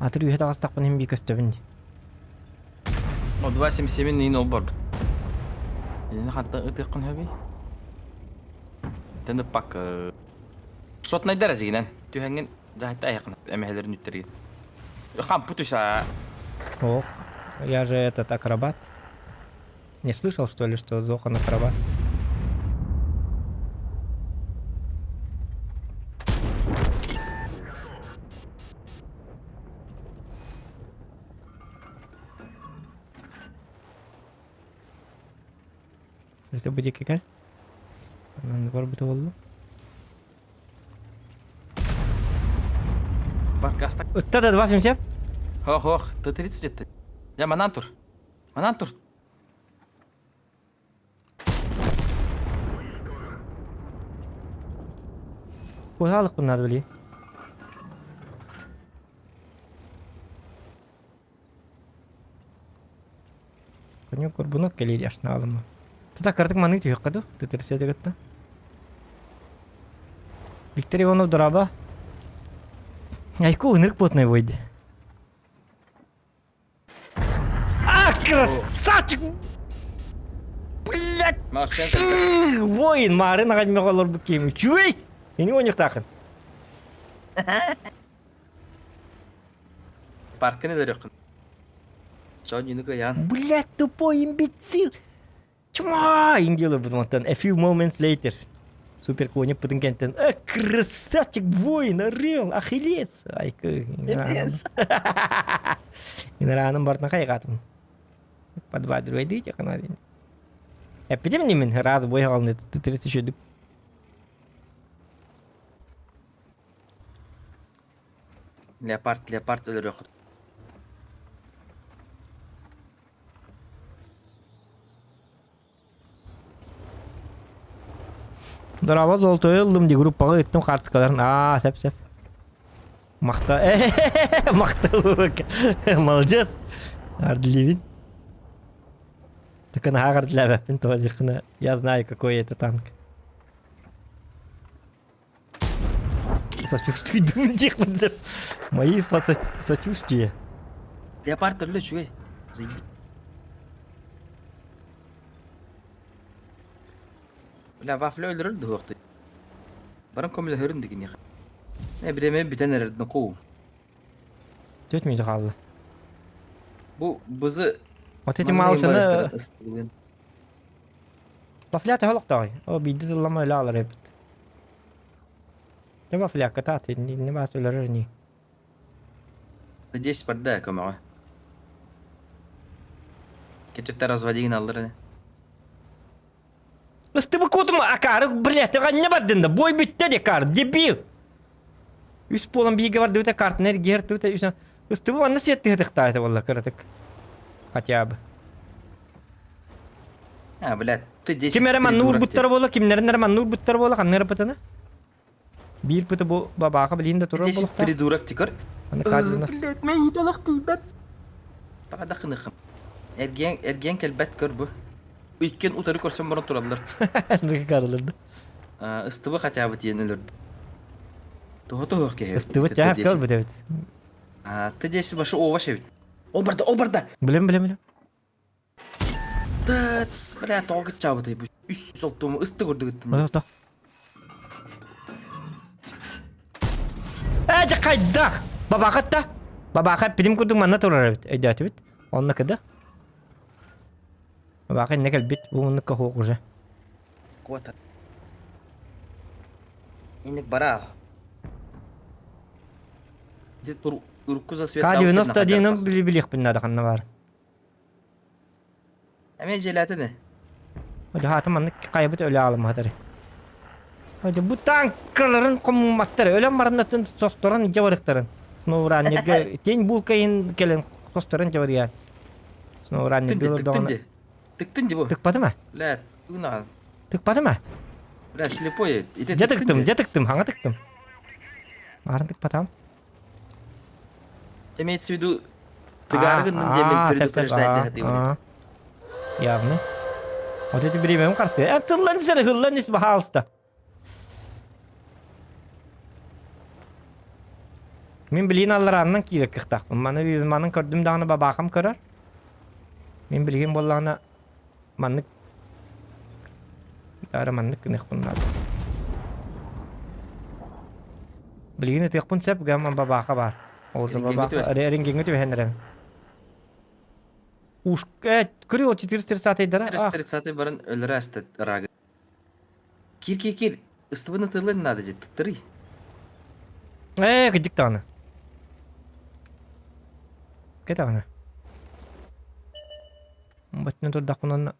Атыр үһэ таҕыстахпын иһин бии көстөбүн дии. О, 277 иин ол барбыт. Ини хантан ытыаххын сөбүй? Тэн ыппак. Шотнайдар эзигинэн. Түһэҥҥин дьаһайта айахын эмэһэлэрин үттэригин. Хампы түс аа. Ох, я же этот акробат. Не слышал, что ли, что Зохан акробат? Өстө бу диэки кэл. Онон барбыта буолла. Баркаста. Ытта да 277. Хох, хох, Т-30 жетти. Я манан тур. Манан тур. Куһаалык надо били. Конек горбунок кэлиир ашнаалыма. Тута кырдык маннык түһүөххэ дуу? Тытырсия дэгэтта. Виктор Иванов дораба. Айку ынырык потной выйди. А, красавчик! Блядь! Воин, марын аҕай олорбут киһим. Үчүгэй! Ини оонньуктаахын. Парканы өлөрүөххүн. Чоонньуну кыайан. Блядь, тупой имбецил! Чма! Ингела бутмантан. A few moments later. Супер коня пытын кентен. А, красавчик, воин, орел, ахиллес. Айкы. Инараным бартына хайгатым. Подбадривай канадин. Эпидем не мин раз бой галны 33 Леопард, леопард өлөрүөх. Дорообо золотойу ыллым дии группаҕа ыыттым хаартыскаларын аа сөп сөп Махта махтал молодец Ардливин Так наһаа ардилээбэппин тоҕо диэххинэ я знаю какой это танк Сочувствуйдуун диэхпин сөп Мои сочувствия Леопард өллө үчүгэй. Заебись. Бля, вафля өлөрөр дуһуохтуй. Баран көмөлөһөрүн дигиниэхэ. Э, бириэмэ бүтэн эрэр нокуу. Төрт мүнүүтэ хаалла. Бу бызы Вот эти малышаны Вафля төһө олохтооҕуй? О, биирдэ тыллама өлө аалар эбит. Дьэ вафлякка таат, инни баас өлөрөр ини. Надеюсь, барда көмөҕө. Кетөттөр разводигин аллар ини. Ыстыбы кутум акары, блядь, не бардын да, бой бүттэ де кар, дебил! Үс буолан бииргэ бардыбыта картына эргиһэр үс Ыстыбы манна сиэттиһэтихтаата буолла кыратык. Хотя бы. А, блядь, ты 10 Ким эрэ манна уурбуттара буолла, кимнэрин эрэ манна уурбуттара буолла, ханна эрэ бытана? Биир пыты бу бабааха билин да турар 10 буолуохтаах. придурок тикор. Аны К-90. Блядь, мен италах тиийбэт. Таҕа Эргиэн, эргиэн кэлбэт көр бу. Иккиэн утары көрсөн баран тураллар. Карылырды. Ыстыбы хотя бы тиэн өлөрдү. Тоһо тоһуох киһи. Ыстыбыт чаһап кэл бит. А, ты здесь башы овощ эбит. Ол барда, ол барда. Билем, билем, билем. Тыц, бля, тоҕо кыччаабытай бу. Үс солтуому ысты көрдүгүттүн. Ото. Ээ, дьэ хайдах? Бабаахатта. Бабааха эппитим курдук манна турар эбит. Өйдөөтүбүт. Онно кыда. Бабааха инне кэлбит. Бу муннукка хуох уже. Куота. Инник бара. Ити тур урукку за свет К-91 билиэхпин наада ханна баар. Эмиэ дьиэлээтини. Хаата маннык хайабыт өлө аалымматары. Бу танкаларын хомумматтар өлөн бараннатын состорон дьабарыктарын. Сноураннерге тень булкайын келен состорон дьабарыян. Сноураннерге Тыктын олордоҕуна ди. Тыктын ди бу. Тыкпаты ма? Бля, тугунаҕан. Тыкпаты ма? Бля, слепой. Ити Дьэ тыктым, дьэ тыктым, хаҥа тыктым. Арын тыкпатам. Имеется в виду... Тыгаары гынным диэммин предупреждать сатыыбын. Явно. Вот эти временем карты. Эн сыллан исер, хыллан ис, пожалуйста. Мин билигин алларааннан киирэр кыахтаахпын. Маны манын көрдүм даҕаны бабаахам көрөр. Мин билигин буоллаҕына маннык Ара маннык гыныахпын наада. Билигин ытыахпын сөп, гамма бабааха баар. Ол бабааха рерингиҥҥэ түбэһэн эрэм. Ушка, көрү ол 430 дара. 430 баран өлөрө аста рагы. Кир кир кир, ыстыбын ытылын надо же, тыктырый. Ээ, кыдьык даҕаны. Кэ даҕаны. Баччаны турдахпын онно.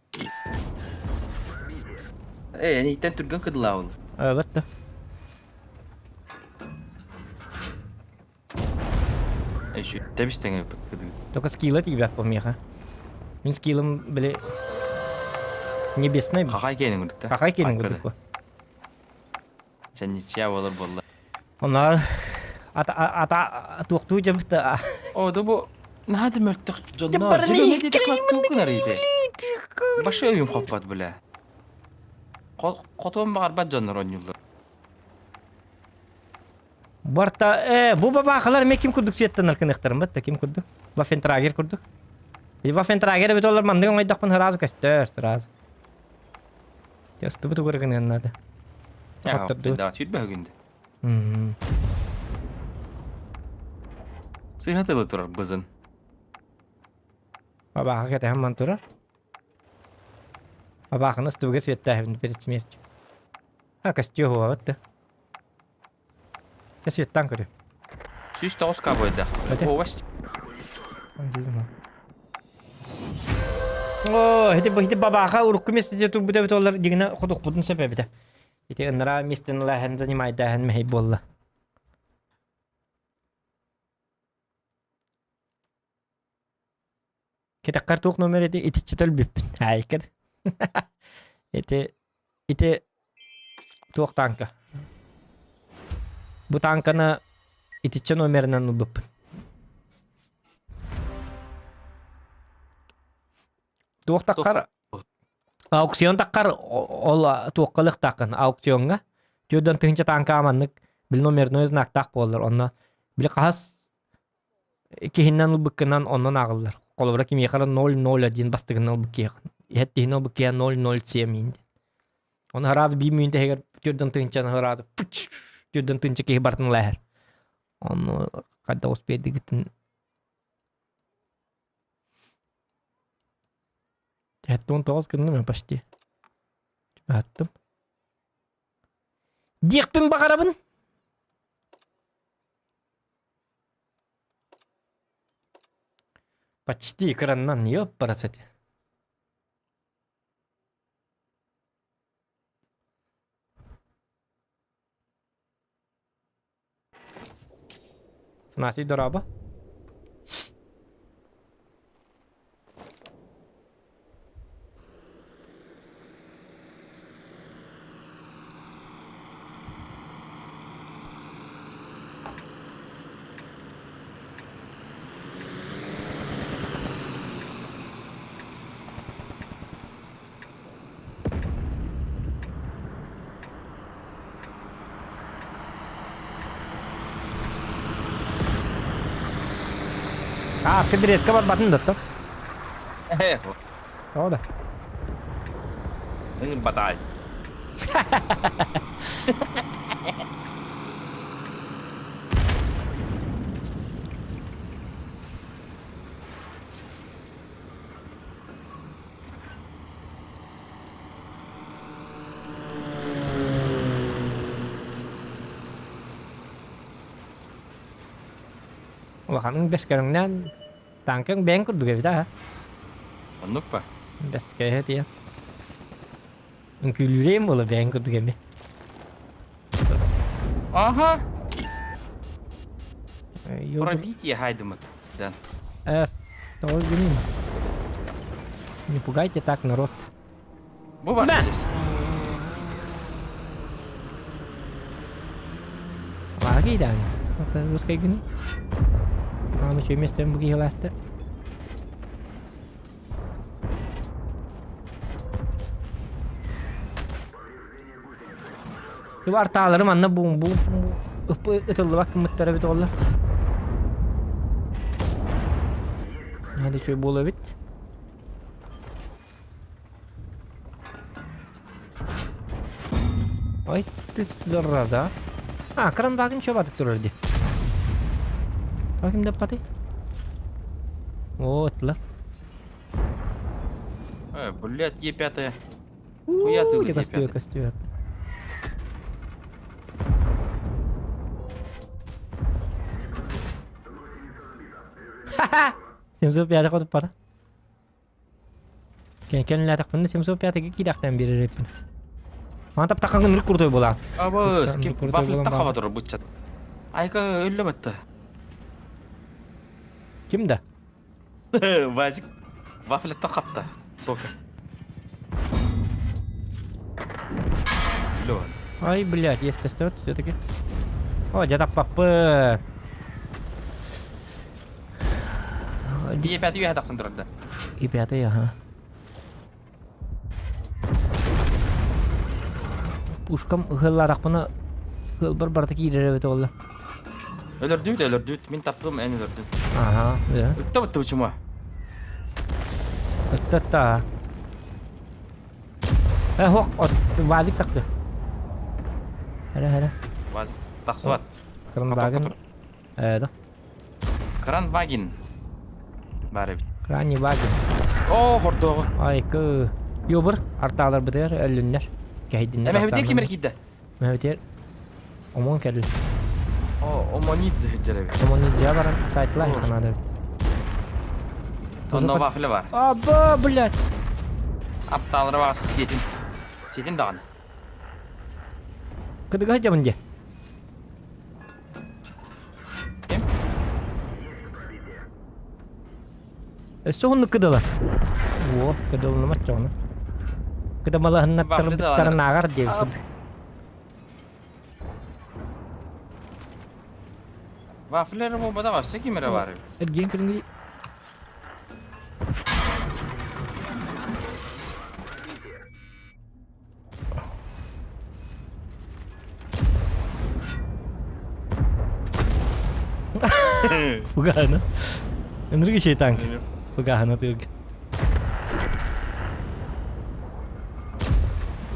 Ээ, эниттэн түргэн кыдылаабыл. Эбэт да. Еще тэбис тэҥэ кыдыы. Только скилла тиийбэт миэхэ. Мин скиллым били небесный. Хахай киэнин курдук да. Хахай киэнин курдук бу. Сен ничья болар болла. Онар ата ата туохтуу дьабыт О, да бу наһаа мөлтөх дьоннор. Башы өйүм хоппот бля. Хотуон баҕарбат дьоннор оонньууллар. Барта э бу бабаахалар эмиэ ким курдук сиэттэнэр кыныахтарын бат да ким курдук? Вафентрагер курдук. И Вафентрагер эбит олар маннык оҥойдохпун сразу көстөр сразу. Тестыбыт угар гыныан надо. Да, сүүрбэ күндэ. Сыһа тылы турар бызын. Бабааха кэтэһэн ман турар. Бабааханы ыстыбыга светтээһибин перед смертью. А костюм хуабат да. Чэ светтаан көрү. 109 кабойда. Овощ. Оо, ити ити бабааха урукку местете турбута эбит олар дигинэ хотухпутун сөп эбитэ. Ити ынараа местен ылааһын занимайдааһын мэһэй буолла. Кэтэххэр туох номер ити итиччэ өлбүппүн. Аайкар. Ити ити туох танка? Бу танканы итиччэ номерынан ылбыппын. Туох таккар аукцион таккар ол туохха ылыахтааххын аукциоҥҥа 4 тыһыынча танка маннык били номерной знактаах буоллар онно били хаһыс киһиннэн ылбыккынан оннун ааҕыллар. Холобура кимиэхэ эрэ 0-0-1 бастыгынан ылбыт киһиэхэ. Иһэт ылбыт киһи 0-0-7 диэн. Ону хараады биир мүнүүтэ иһигэр түрдэн тыһыынчаны хараады түрдэн тыһыынча киһи барытын ыла иһэр. Ону хайдах успейдигитин 79 гынным почти. Аттым. Диэхпин баҕарабын. Почти экраннан ёппарасати. Афанасий дорообо. Ааска дириэккэ барбатын да Тоҕо да? Батаай. Улаханыҥ бэс көрүҥнээн Танкаҥ бэйэҥ курдук эбит аа. Оннук па. Бэскэһэ тиийэн. Үҥкүүлүүрээм буола бэйэҥ курдук эми. Ага. Пробитие хайдымыт. Да. Эс, того гынным. Не пугайте так народ. Бу бар здесь. Лаги дан. Это русской гыны. А, ну что, вместе бу киһи. Артаалары манна бу бу ытыллыбат гыммыттар эбит оҕолор. Hadi şöyle bol эбит. Ай ты зараза. А, кранваген чё батып турар ди. Ким деп паты? О, ыттылар. Э, блядь, Е5. Хуя ты Уу, Е5. Костюя, костюя. Ха-ха! 705 хотуп бара. Кэннилээтэхпинэ 705 киирэхтэн биэрэр эппин. Маны таптахха ынырык крутой буолаҕын. Абы, скип Крутой вафлетта буолан хаба турар быччат. Айка өллө батта. Ким да? Вазик вафлетта хапта. Тока. Лё. Ай, блядь, есть костер все-таки. О, дядя папы. Е5 үйэ тахсан турар да. И пятый, ага. Пушкам ыһылларахпына ыһылбар барыта киирэр эбит буолла. Өлөрдүүт, өлөрдүүт. Мин таптым, эн өлөрдүн. Ага, да. Ытта бытты чума. Ытта-та. Э, хок, от вазик такты. Хара, хара. Вазик тахсыбат. Кранваген. Э, да. Кранваген. Бар эбит. Кранваген. О, хордоҕу. Ай, кы. Йобыр, артаалар бытыр, өлүннэр. Кэһидиннэр. Эмэһэбитэ кимер киирдэ? Мэһэбитер. Омон кэлл. О, Омонидзе сылдьар эбит. Омонидзе баран сайтлай ханада эбит. Онно вафля бар. Аба, блядь. Аптаалары бар сиэтин. Сиэтин даҕаны. Кыдыга сылдьабын дии. Ким? Өссө уһуннук кыдыла. О, кыдылынымат чоҕуна. Кыдамалаһыннаттар ааҕар диэбит. Вафлер буолбатах өссө ким эрэ баар эбит. Эргиэн көрүҥүй. Фугана. Ынырык үчүгэй танк. Фугана тыырга.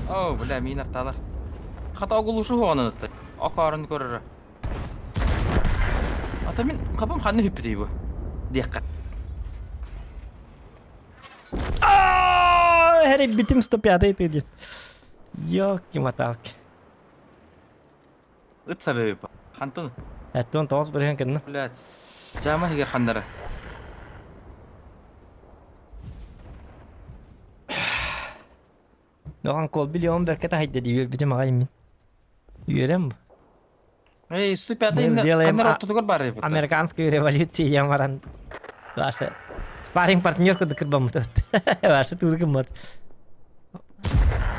Оо, бля, миин артаалар. Хата оглушу хуонан ытта. Окоорун көрөрө. Ата мин хапым ханны хүппүтүй бу. Диэххэ. Хэрэг 105 ты диэн. Ёлки-моталки. Ыт сабеби Хантан Эттон тоҕус бырыһан кынна. Блядь. Жама хигер ханнара. Дохан кол билион бэркэ таһайда дии үөрбүтүм аҕай мин. Үөрэн бу. Эй, 105 Мы сделаем ханнара ортотугар бар эбит. Американскую революцию я маран. Ваша спарринг партнер курдук кырбаммыт. Ваша туургыммат.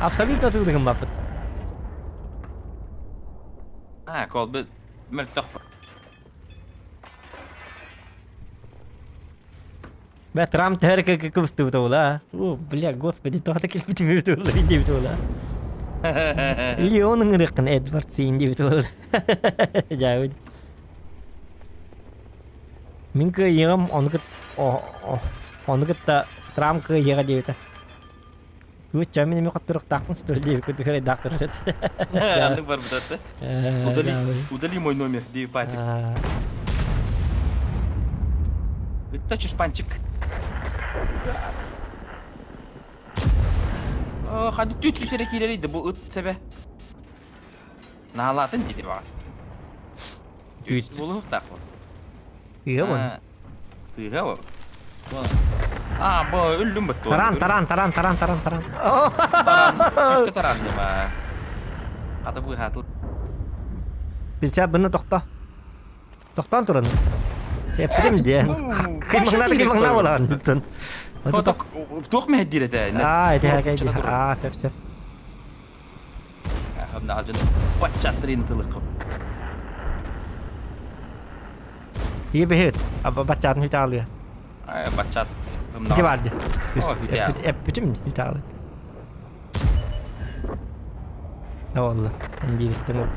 Абсолютно туургыммаппыт. А, кол би мөлтөх. Бә Трамп төр кыбыстыбыт була. О, бля, господи, тоҕо кэлбит була диэбит була. Леон ыҥырыаххын Эдвард сиин диэбит була. Дьаабыт. Мин кыайыам ону кыт ону кытта Трамп кыайыаҕа диэбитэ. Кыычча мин эмиэ хотторуохтаахпын что ли диэбит курдук эрэйдаахтар эт. Аннык барбыт Удали, удали мой номер, дии Патик. Ытта чушпанчик. Хады түт сүсэрэ киирэрий бу ыт сэбэ. Наалаатын диди баҕас. Түт. Булуохтаах бу. Сыыһа бун. Сыыһа бу. А, бу өллүм бытту. Таран, таран, таран, таран, таран, таран. Таран, сүүскэ таран дима. Хата бу хатыл. Билсэ быны тохто. Тохтоон туран. Эппитим диэн. Кыймаҥнаата кыймаҥнаа буолаҕын диттэн. Туох мэһэддиир этэ? Аа, ити хакай ди. Аа, сөп сөп. Баччатрин тылыкым. Ие бэһит. Аба баччаатын хүтаалыа. Ай, баччат. Ити бар ди. Эппитим хүтаалыа. Олла. Биириттэн ыл.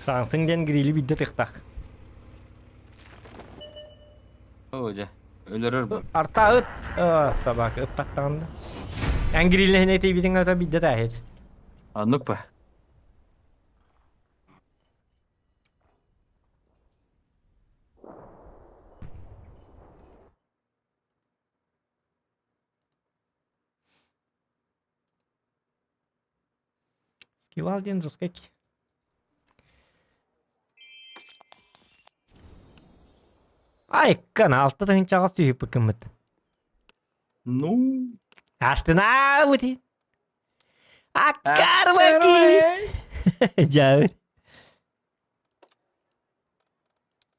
Саансың диэн грили биирдэ тыхтах. Оо дьэ, өлөрөр бу. Арта ыт. Собака ыппаттаҕын да. Эн гриллэһин этийбитиҥ ата биирдэ тааһыт. Оннук па. Скивал диэн русский Айккан алта тыһыынчаҕа сүүһүппүккүммүт. Ну. Астынаабыт. Аккарваки! Дьаабыр.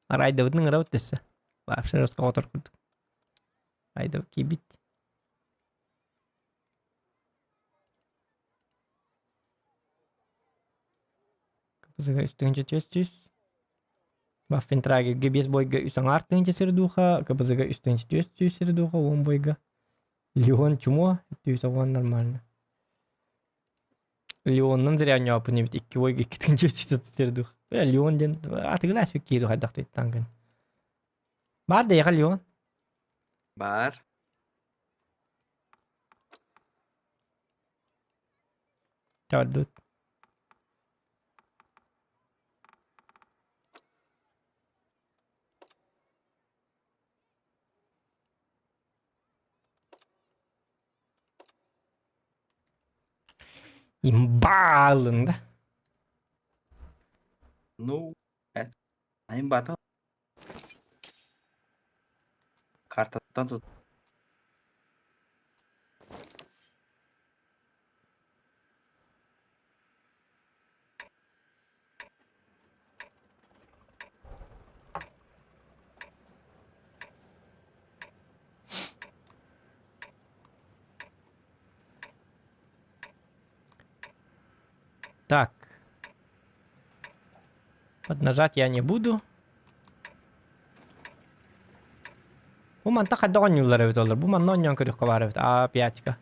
Арайдабытын ыҥырабыт өссө. Вообще русского отор курдук. Айдабыт киирбит. КПЗ-га үс тыһыынча түөрт сүүс. Ваффентрагерга биэс бойга үс аҥаар тыһыынча сирдууха, КПЗ-га үс тыһыынча түөрт сүүс сирдууха, уон бойга. Леон чмо, түс оҕон нормально. Леоннан зря оонньооппун эбит икки бойга икки тыһыынча үс сирдууха. Леон диэн атыгылаас кииру хайдах туйттаан Баар да эйиэхэ Леон? Баар. Чаардут. Имбаалын да. Ну, это имбата. Картаттан тут. Так. Поднажать я не буду. Бу манта хайдах оонньууллар эбит олор. Бу манна оонньоон көрүөххэ баар эбит. А пятика.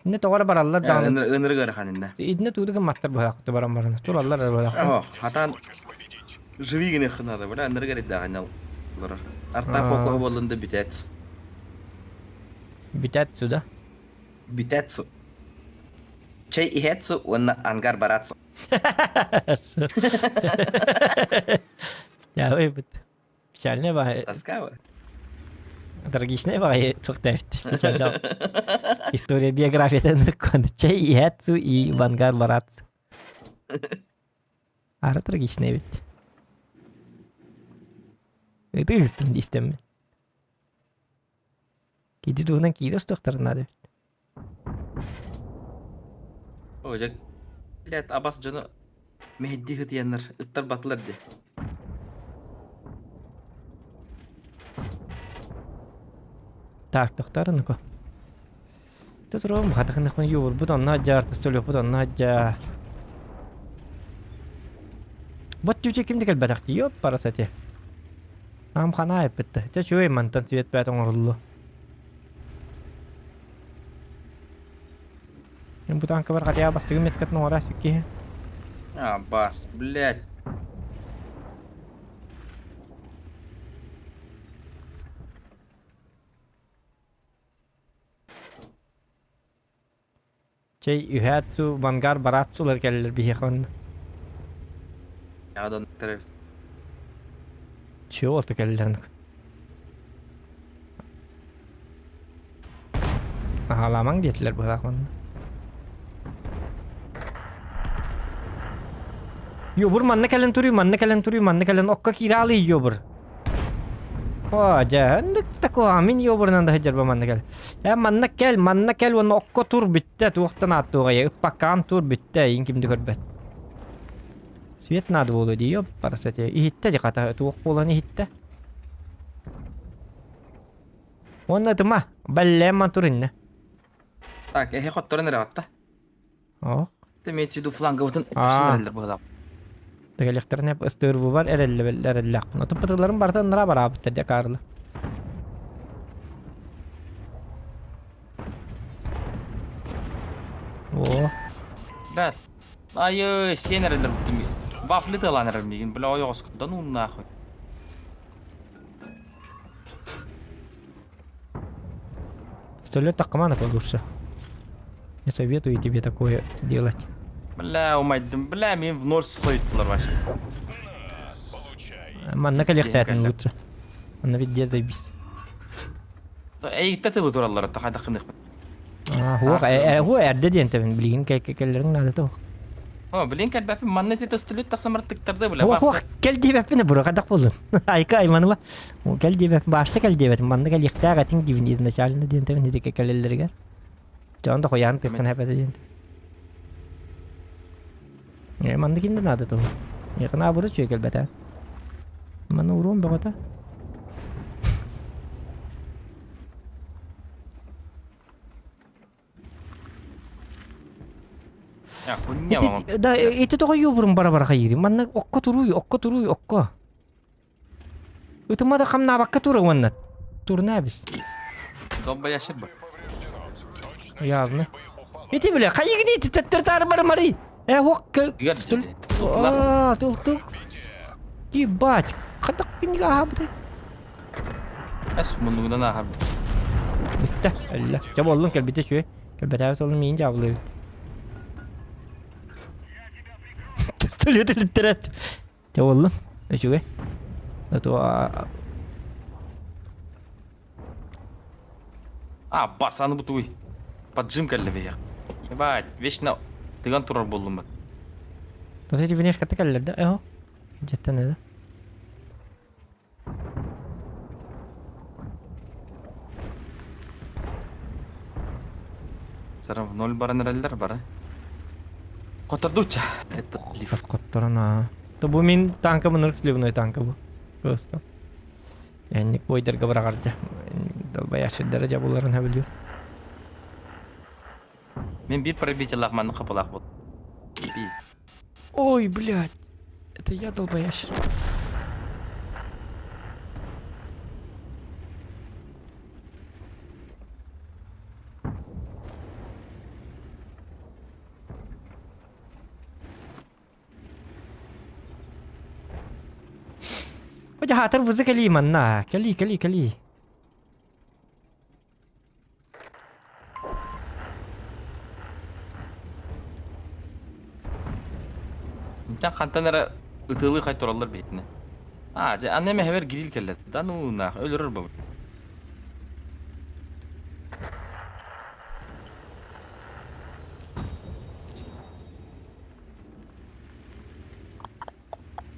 Инне тоҕо эрэ бараллар даҕаны. Ынырык ыарахан иннэ. Итиннэ тугу да гымматтар быһаахты баран баран. Тураллар эрэ быһаахты. О, хатаан живи гыныаххын наада, бля, ынырык эрдээх инне олорор. Арта фокуһа буоллун да бүтээт. Бүтээт сюда. Бүтээт Чэй иһээт уонна ангар бараат Я выбыт. Печальная баҕайы. Тоска Трагичная баҕайы туохтаабыт. Печальная. История биографиятын Чэй иһээт и вангар бараат. Ара трагичная эбит. Ытыы ыстым истэммин. Киди туһунан киирэ устуохтарын наада эбит. О, дьэ, блядь, абас дьоно мэһэйдии сытыйаннар ыттарбатылар дии. Так, тохтоор ну-ка. Ты туром хатахынахпын юурбут онно дьаарты сөлүөхпүт онно дьаа. Вот түчэ кимди кэлбэтэх дии, ёп парасати. Ам ханаа эппитте. Чэ чуй мантан свет бэт оҥоруллу. Бу танка бар хотя бастыгы меткатын оҥоро киһи. А, бас, блядь. Чэй үһээт вангар бараат сулар кэллэр биһиэхэ онно. Яҕа да Чего ты кэллэр Аһаламаҥ диэтилэр быһаах манна. Йобур манна кэлэн туруй, манна кэлэн туруй, манна кэлэн окко киираалый йобур. О, дьэ, ыннык такого, мин йобурунан да сылдьарба манна кэл. Э, манна кэл, манна кэл уонна окко тур бүттэ, туохтан ааттуоҕай, ыппаккаан тур бүттэ, иин ким да көрбөт. Свет надо буолуо дии, ёп, парасати. Иһиттэ дии хата, туох буолан иһиттэ. Уонна ытыма, бэллээн мантур иннэ. Так, эһи хотторон эрэ батта. Ох. Это имеется в виду фланговытын Аа. эрэллэр быһалаах. Тэгэлэхтэрин ыстыырбыбар эрэллэбэллэр эрэллээхпин. Отон пытыларын барыта ыннара бараабыттар дьэ Карла. О, Бэт. Айы, сиэн эрэллэр буттум. Вафли тылаан эрэр миигин, бля ойоҕоско. Да ну нахуй. Пистолет такмана лучше. Не советую тебе такое делать. Бля, умайдым. Бля, мин в ноль сойттылар вообще. Манна кэлиэхтээтин лучше. Манна везде заебись. Эйиттэ тылы тураллар, тахайдах кыныхпын. Хуох, хуох эрдэ диэн тэбин билигин кэллэриҥ наада туох. О, билин кэлбэппин манна ти тастылыт тахсамар тыктарды бля. Хуох, хуох, кэл диэбэппин бура хайдах буоллун. Айка айманыма. Кэл диэбэп, баарса кэл диэбэтим. Манна кэлиэхтээх этиҥ диибин изначально диэн тэбин ити кэлэллэригэр. Дьон да хойаан тыххын хэпэтэ диэн. Э, манна кимде наада туһу? Миэхэ наабыра үчүгэй кэлбэтэ. Манна уруом бөҕөтө. Ити, да, ити тоҕо юбурун бара-бара хайыырый? Манна окко туруй, окко туруй, окко. Ытыма да хамнаабакка тура уонна. Турна эбис. Долбоящик бы. Явно. Ити бля, хайыгын ити төттөр тары бар мари. Э, хок. А, тул-тук. Ебать, хатак кинига аһабытай. Эс муннугунан ааһар. Бүттэ, өллө. Дьэ буоллун кэлбитэ үчүгэй. Кэлбэтээбит олун миин дьаабылыыбыт. Пистолет үлүттэрээт. Дьэ буоллун. Үчүгэй. А А, басаны бутуй. Поджим кэллэ бэйэх. Ебать, вечно тыган турар буоллум бат. Вот эти внешка кэллэр да? Эho. Дьэттэн это. Сарам в ноль баран эрэллэр бары. Хоттордуча. Это лифт. Хотторон аа. То бу мин танка ынырык сливной танка бу. Просто. Энник бойдарга быраҕаржа. Долбоящиддара дьабылларын хэбилиир. Мин биир пробителлаах маннык хапылаах бут. Пиз. Ой, блядь. Это я долбоящер. Хотя хатыр бузы кали манна. Кали, кали, кали. Интэн хантан эрэ ытыалыы хай тураллар биһитинэ. Аа, дьэ, аны эмэһэбэр гриль кэллэ. Да ну нах, өлөрөр бабы.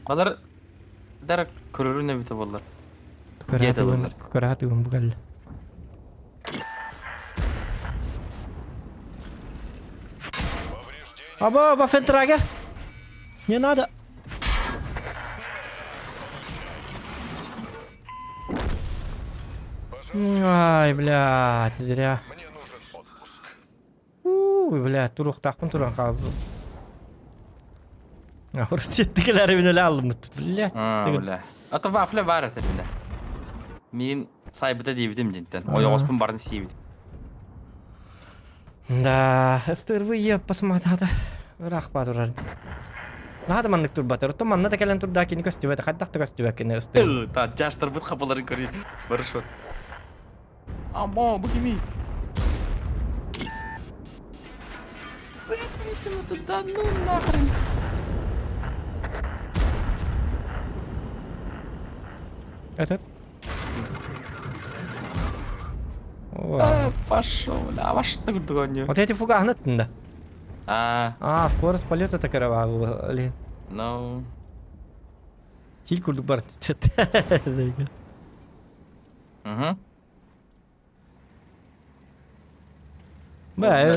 Балар дар көрөрүн эбитэ буоллар. Көрө көрө тыгын бу кэллэ. Аба, Вафентрага! Не надо! Ай, блядь, зря. Уу, блядь, туруохтаахпын туран хаалбытым. Ситтикилэрибин өлө алыммыт, блядь. Аа, бля. А то вафля бар этэ, бля. Мин сайбыта диэбитим дьинтэн. Ойоҕоспун барын сиэбит. Да, ыстырвые посмотрата. Ыраах турар. Наада маннык турбатар. Оттон манна да кэлэн турда кини көстүбэт, хайдах да көстүбэт кини ыстыр. Та, жаштарбыт хапаларын көрүй. Барышот. Амбо, бу кимий? Да ну нахрен. Этот? А, пошел, бля, а что такое? Вот эти фуганы да. А. А, скорость полета такая, блин. Ну. Сил курдук бар. Угу. Ба,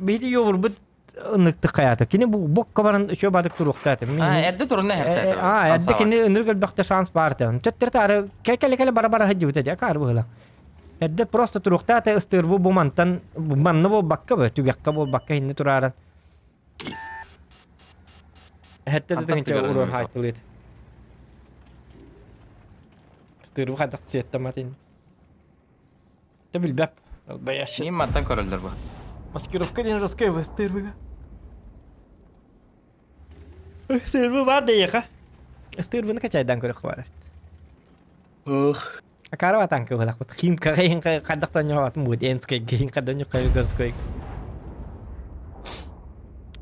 биһи йовурбут ынныктык хайата. Кини бу бокка баран үчө бадык туруохта этим. А, эрдэ турунна эрдэ. А, эрдэ кини ынырык элбэхтэ шанс баар этэ. Чөттөр таары кэлэ-кэлэ бара-бара сылдьыбыта дьэ акаар быһыла. Эрдэ просто туруохта этэ ыстыырбы бу мантан манна буолбакка бу түгэххэ буолбакка инни турааран. Хэттэ Хантан тыгынча тыгарын урон өлбүт. хаайтылыыр. Стырбы хайдах сиэттэмэтин. Ты билбэп. Албаящы. Ним мантан көрөллөр бу. Маскировка диэн жесткая в стырбыга. Стырбы бар дейеха. Стырбыны качайдан көрөх бар. Ох. Акарова танка булакпыт. Химка хин хайдахтан ньоҕатым бут энскэй гин хайдан ньохай горской.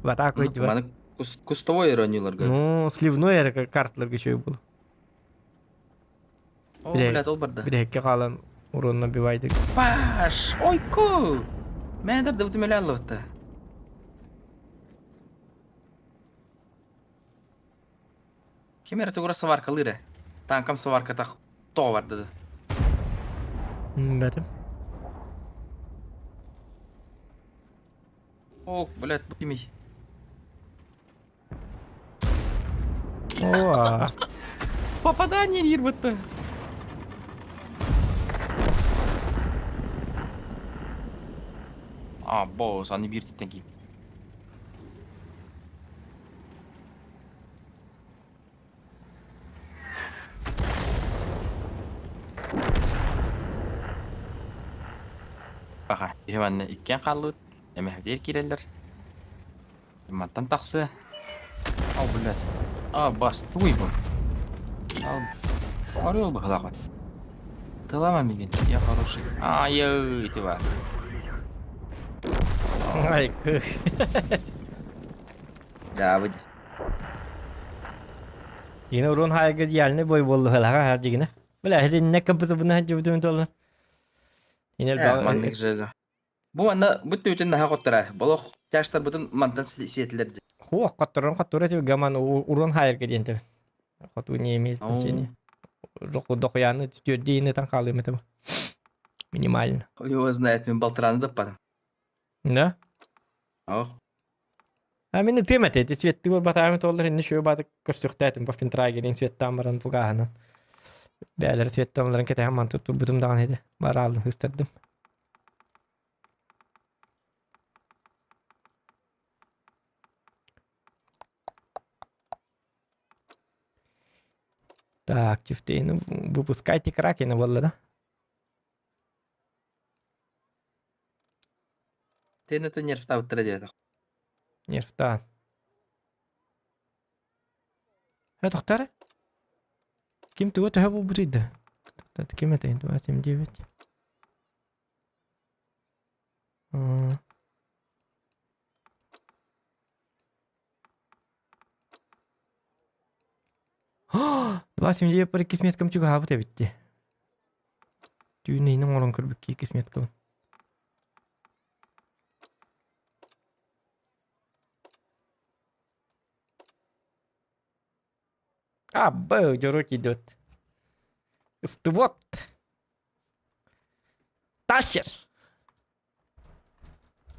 Вата койдуба. Маны кустовой ирониларга. Ну, сливной эрэ карталарга үчүгэй буолу. О, блядь, ол барда. Бирэккэ хаалан урон набивайдык. Паш, ойку! Мен да дыбытым эле аллыбытта. Ким эрэ тугура сваркалыыр ээ. Танкам сварката тоҕо барда да. Бэтим. Ок, блядь, бу кимий? О, Попадание диир бытта. А, босс, аны биир түттэн киир. Паха, киһи манна иккиэн хааллыбыт, эмэһэтигэр киирэллэр. Мантан тахсыа. О, блядь. А, бастуй бу. Ал, орел быһылаах. Тылама мигин, я хороший. Ай, ити бар. Ай, кых. Да, Дигине урун хайга идеальный бой болду халаха дигине. Бля, хединне капысы буна жубдум толла. Инел Маннык же. Бу манна бу түтүн наха коттара. Болох тяштар бутун мантан сиэтилер. Ху котторон коттора тебе гаман урун хайырга диэн тебе. Хоту не имеет значения. Жоку дохуяны түөрдиини тан хаалыым этим. Минимально. Его знает, мен балтыраны да падым. Да? Ох. А мин ытыам этэ, ити светтыы буолбатаҕым туоллар инни шөбө бааты көрсүөхтээтим по финтрагерин светтаан баран фугаһынан. Бээлэр светтаналарын кэтэһэн манту турбутум даҕаны этэ. Бараалын хыстардым. Так, Чифтейну выпускайте Кракена буолла да? Тен это нервтаабыттара диэтэх. Нервтаан. Э, тохтар? Ким туга төһө булбутуй да? Ким это? 279. 279 пар иккис меткам чугаһаабыт эбит дии. Түүн иһин оҥорон көрбүккэ иккис меткабын. Абы, дьоруок идет. Ыстыбот. Тащер.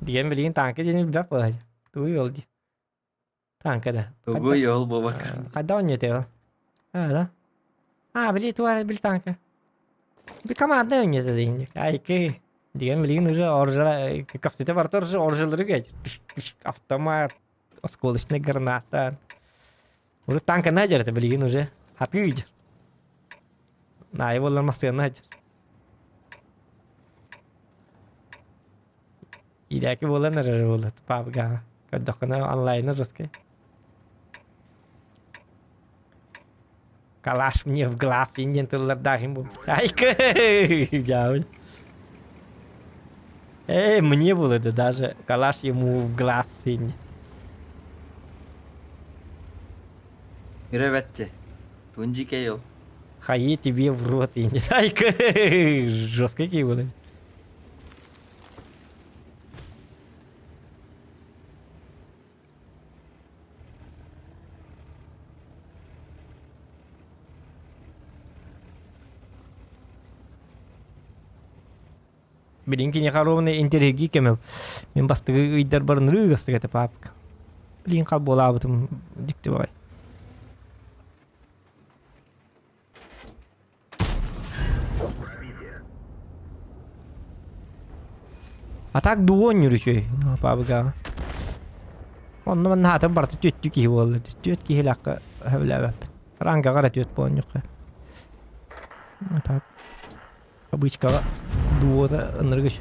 Диэн билигин тааҥка диэни билбэт буолааччы. Тугуй ол дии. Тааҥка да. Тугуй ол буолбакка. Хайдах оонньуотуй ол? А, да? А, били туара били тааҥка. Би команда оонньуота диэн. Айкы. Диэн билигин уже оружие көхсүтэ барыта уже оружиелары кэт. Автомат, осколочная граната. Уже танка надер это билигин уже. Хатыы Наайы буоллар массыана сылдьар. Иирээки буолан эрэр буолла пабга. Көрдөххүнэ онлайна жесткий. Калаш мне в глаз индиан тыллардаах им буолбут. Айка! Дьаабын. Эй, мне было да даже калаш ему в глаз инди. Үрөбэтти. Тунжикей ол. Хае тебе в рот инди. Айка! Жесткий киһи буолан. Билин киниэхэ ровно интэриэһиргии кэмэ. Мин бастакы ыйдарбар ынырыы астык этэ паапка. Билигин хал буолаабытым дьикти баҕай. А так дуон үчүгэй паабыгаҕа. Онно манна хаата барыта түөттүү киһи буолла. Түөт киһилээххэ сөбүлээбэппин. Рангаҕа эрэ түөт буолан Так. Обычкаҕа дуота ынырыгыч.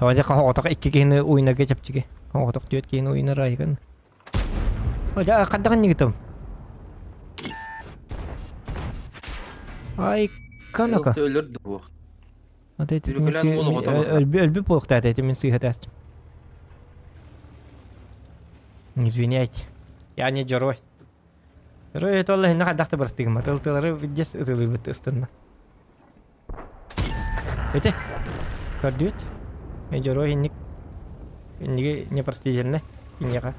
Тоҕо дьэ хоһоҕотох икки киһини уйнарга чэпчэки. Хоһоҕотох түөрт киһини уйнар айгын. Дьэ хайдах иннигитим? Ай канака. Өлөр дуох. Ата ити өлбү өлбү буолуохтаата ити мин сыыһа тээстим. Извиняйте. Я не герой. Герой это ол иһиннэ хайдах да бырастыгыммат. Ылтылары видес ытылыыбыт ыстынна. Ити көрдүбүт. Мен дьоруой инник инниги непростительно иньэҕэ.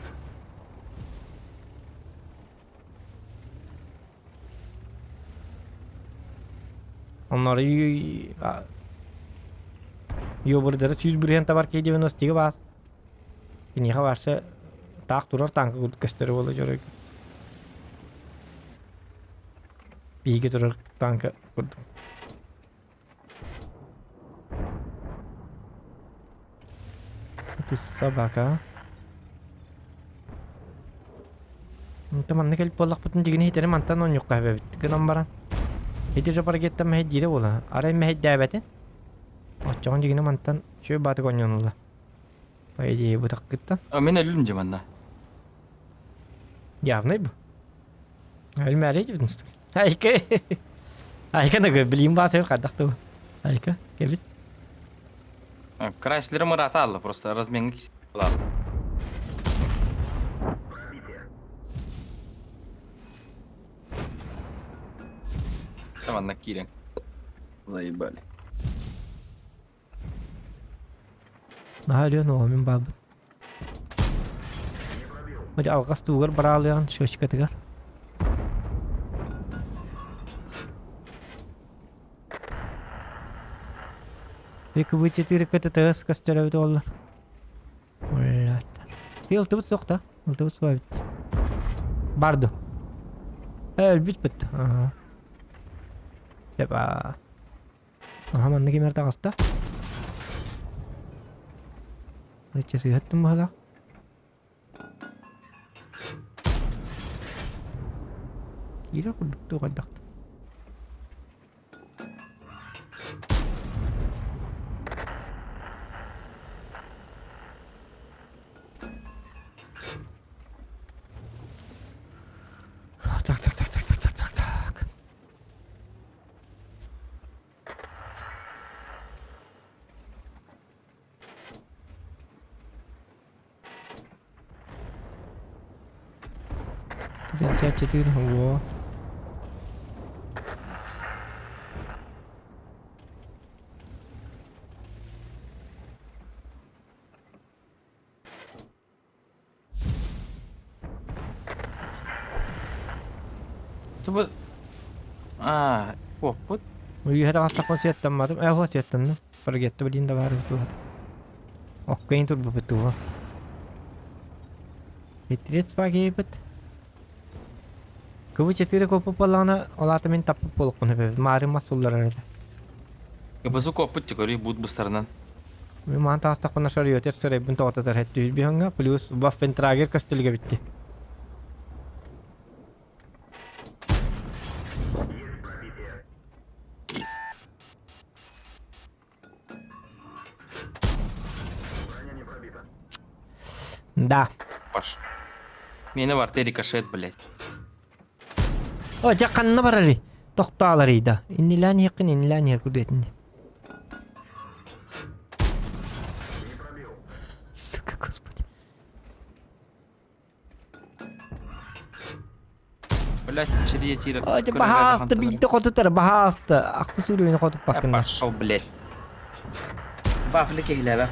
Оннор юбырдары 100 табар киһи 90 баас. Киниэхэ вообще таах турар танка курдук көстөр буола дьоруой. Биһиги турар танка курдук. Ты собака. Онто манна кэлип буоллахпытын дьигини иһитэри мантан оонньуохха эбэбит гынан баран. Ити жопаргеттан мэһэйдиирэ буола. Арай мэһэйдээбэтин. Оччоҕун дьигини мантан үчүгэй баатык оонньонулла. По идее бутахкыттан. А мен өлүм же манна. Явный бу. Өлмәрей деп Айка. Айка да билим баасыр хайдах ту. Айка, кебис. Крайслерым ырата алла, просто разменге алады. Манна киирэн. Заебали. Наһаа өлүөн оҕо мин баабын. Дьэ алҕас туугар бараалыаҕын щечкатыгар. ВКВ-4 КТТС көстөрөбүт уоллар. Уллааттар. Ылтыбыт суох да? Ылтыбыт суох эбит. Барды. Өлбүт быт. Ага. Сепа. Аха манна ким эрэ таҕыста. Ычча сыыһаттым быһалаах. Киирэр курдук туох хайдах Так, так, так, так, так, так, так, так. 54, во. Тубу Аа, куоппут. Үөһэ таҕыстахпын сиэттэмматым. Ээ, уһа сиэттэнним. Паргетта билин да баар туһата. Оккейн турбуппут туһа. Хитрец пакейбит. Кыбы 4 куоппут буоллаҕына, ол аата мин таппыт буолуохпун сөп. Маарын мас сулларар этэ. КБЗ куоппут тикори буут быстарынан. Мин маан таҕыстахпына шариотер сырайбын тоҕототор хэттүүр плюс Ваффентрагер көстүлүгэ битти. Да. Паш. Мені бар ты рикошет, блядь. О, дьэ ханна барарый? Тохтооларый да. Иннилээн иһэххин, иннилээн иһэр курдук этинни. Сука, господи. Блядь, чирие тире. О, дьэ баһааста биирдэ хотутар, баһааста. Ахсы сүүрүөнү хотуппаккын. Пошел, блядь. Вафли киһилээбэх.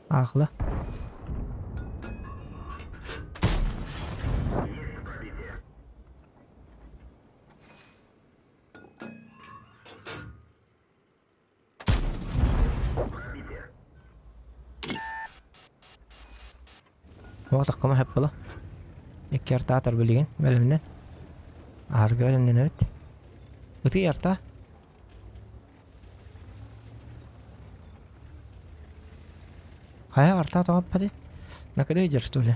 Аахла. Уотаххыма сөп буолуо. Икки артаатар билигин бэлэмнэн. Аһарга бэлэмнэнэбит. Ытый арта. Хайа арта тоҕоппатый? Накыдыйдьар что ли?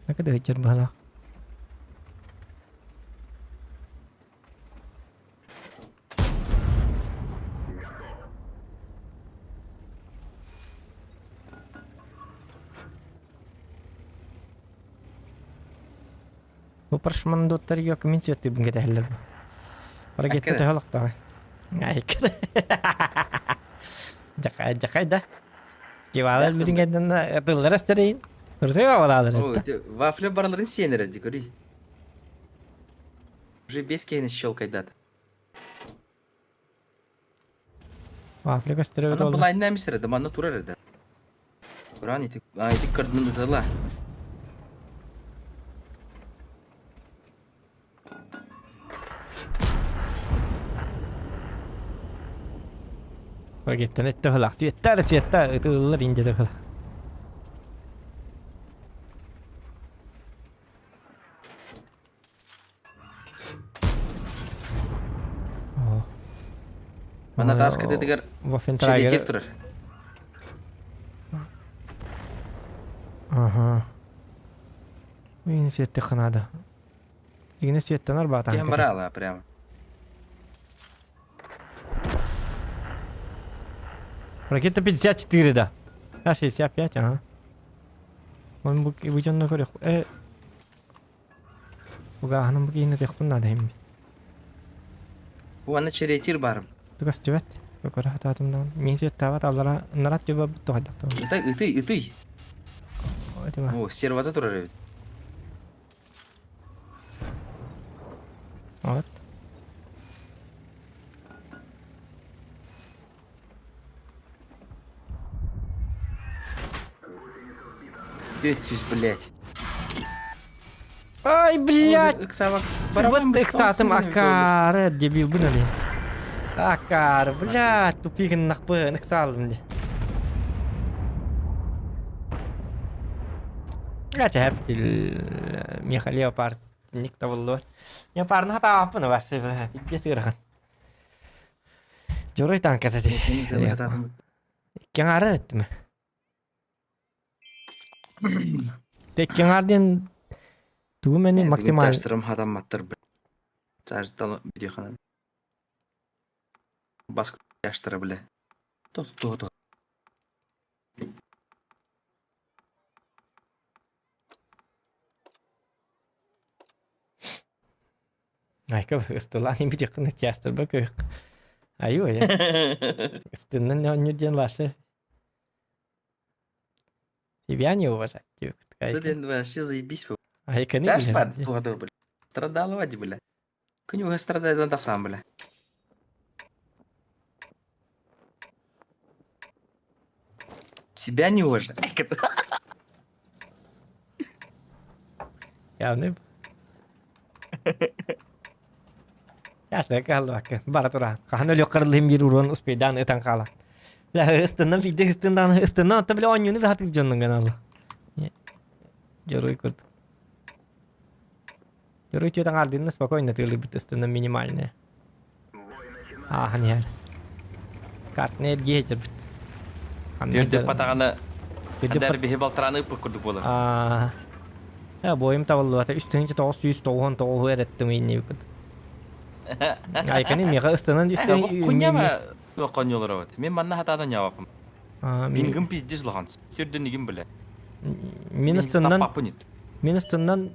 Накыдыйдьар быһалаах. Бу паршмандоттар yok мин сүөттүүбүн кэтэһэллэр бу. Ракетта Аккада. төһө олохтооҕой? Айкада. Дьакай дьакай да. Скивалар бүтүн кэннинэ тыллара стерейин. Ырытыга балаалар О, этте. эти вафля бараларын сиэн эрэр ди көрүй. Уже без киһини щелкайдат. Вафля көстөрөбүт Аны олла. былайын эмис эрэ, манна турар эрэ. Туран ити, а ити кырдын ытыла. Ракеттан этте хылах. Светтар светта ытыллар инде хылах. Манна таас кытыытыгар Waffen-Trager. турар. Ага. Мин сетте ханада. Дигине сеттенар баатан. Кем барала прямо. Ракета 54, да. А 65, ага. Он бу бу көрөх. Э. Угаһаным бу киһини төхпүн наада химми. Бу аны черетир барым. Тугас түбэт. Көрө хатаатым даҕаны. Мин сүөттаабат аллара нарат түбэ бутту хайдах Ытай, ытый, ытый. Этима. О, сервата турар эбит. Вот. Өтсүз, блядь. Ай, блядь! Ыксабак. Вот ыксаатым акаары, дебил бу нали. Акаары, блядь, тупигин нахпы, ыксаалым ди. Гача хэптил Миха Леопард ник табыллыбат. Леопардны хатааппын бас, блядь, икки сыырхан. Дьоруй танката ди. Икки эттим. Теккиҥар диэн тугу мэни максималь Тяжтырым хатамматтар, блядь. Тяжтал видеоханан. Баск тяжтыра, бля. То, то, то. Айка ыстылаан видеохана тяжтырба көйк. Аю я. Ыстыннан онньу диэн ваши. Тебя не уважать. Блин, вообще заебись. Айка не Тяж пад, тугада, бля. Страдала, вади, бля. Күнүгө страдайдан тахсан, бля. Себя не уважать. Явный. Ясно, каллака. Бара тура. Хаһан өлүк карылым бир урон успейдан ытан хаала. Ла ыстыннан биде ыстыннан ыстыннан та биле оннюну да хатыр жоннун гана. Жорой курд. Жорой тетан ардынна спокойно тылы бит ыстыннан минимальная. А, не. Картны эргиэ бит. Түрдүк патаганы Андары биһи балтараны ыппыт курдук буолар. Аа. Бойум табыллыбата 3999 эреттим иннибит. Айканы мига ыстынан үстен Куняма коньолор вот. Мен манна хатадан явапым. Пингим пиздец лахан. Түрдүн игим биле. Мен ыстынан мен ыстынан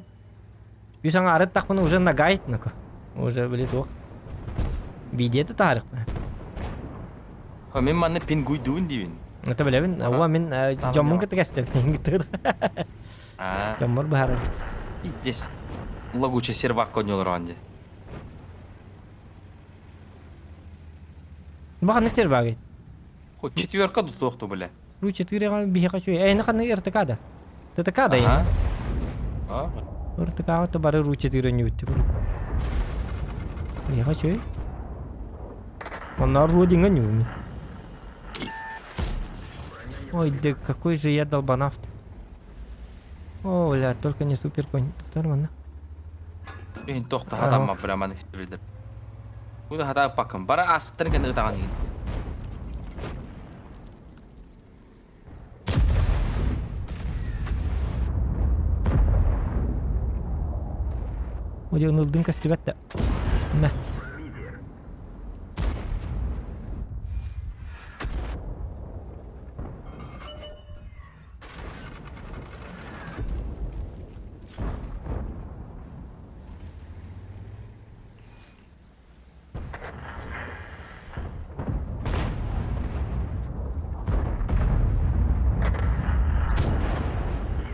үс аңа арыт тақпын уже нагайт нако. Уже билет ох. Видеоты тарих. Мен манна пингуйдуун дибин. Это билебин. Ауа мен жоммун кытык эстеп. А. Жоммор бахар. Пиздец. Лагуча сервак коньолор анде. Бахан сервак. Хоть четверка дутуохту биле. Ру четыре биһи хочу. Эй, на РТК да. ТТК да. Ага. А. РТК то бары ру четыре не үтті курuk. Не хочу. Он ру деген не умеет. Ой, да какой же я долбанавт. О, бля, только не супер конь. Нормально. Иһин туох да хатаммат бля маннык сервердэр. Бу да хатааппаккын. Бары ааспыттарын кэннэ ытаҕын иһин. Удьуон ылдын көстүбэт да. Мэ.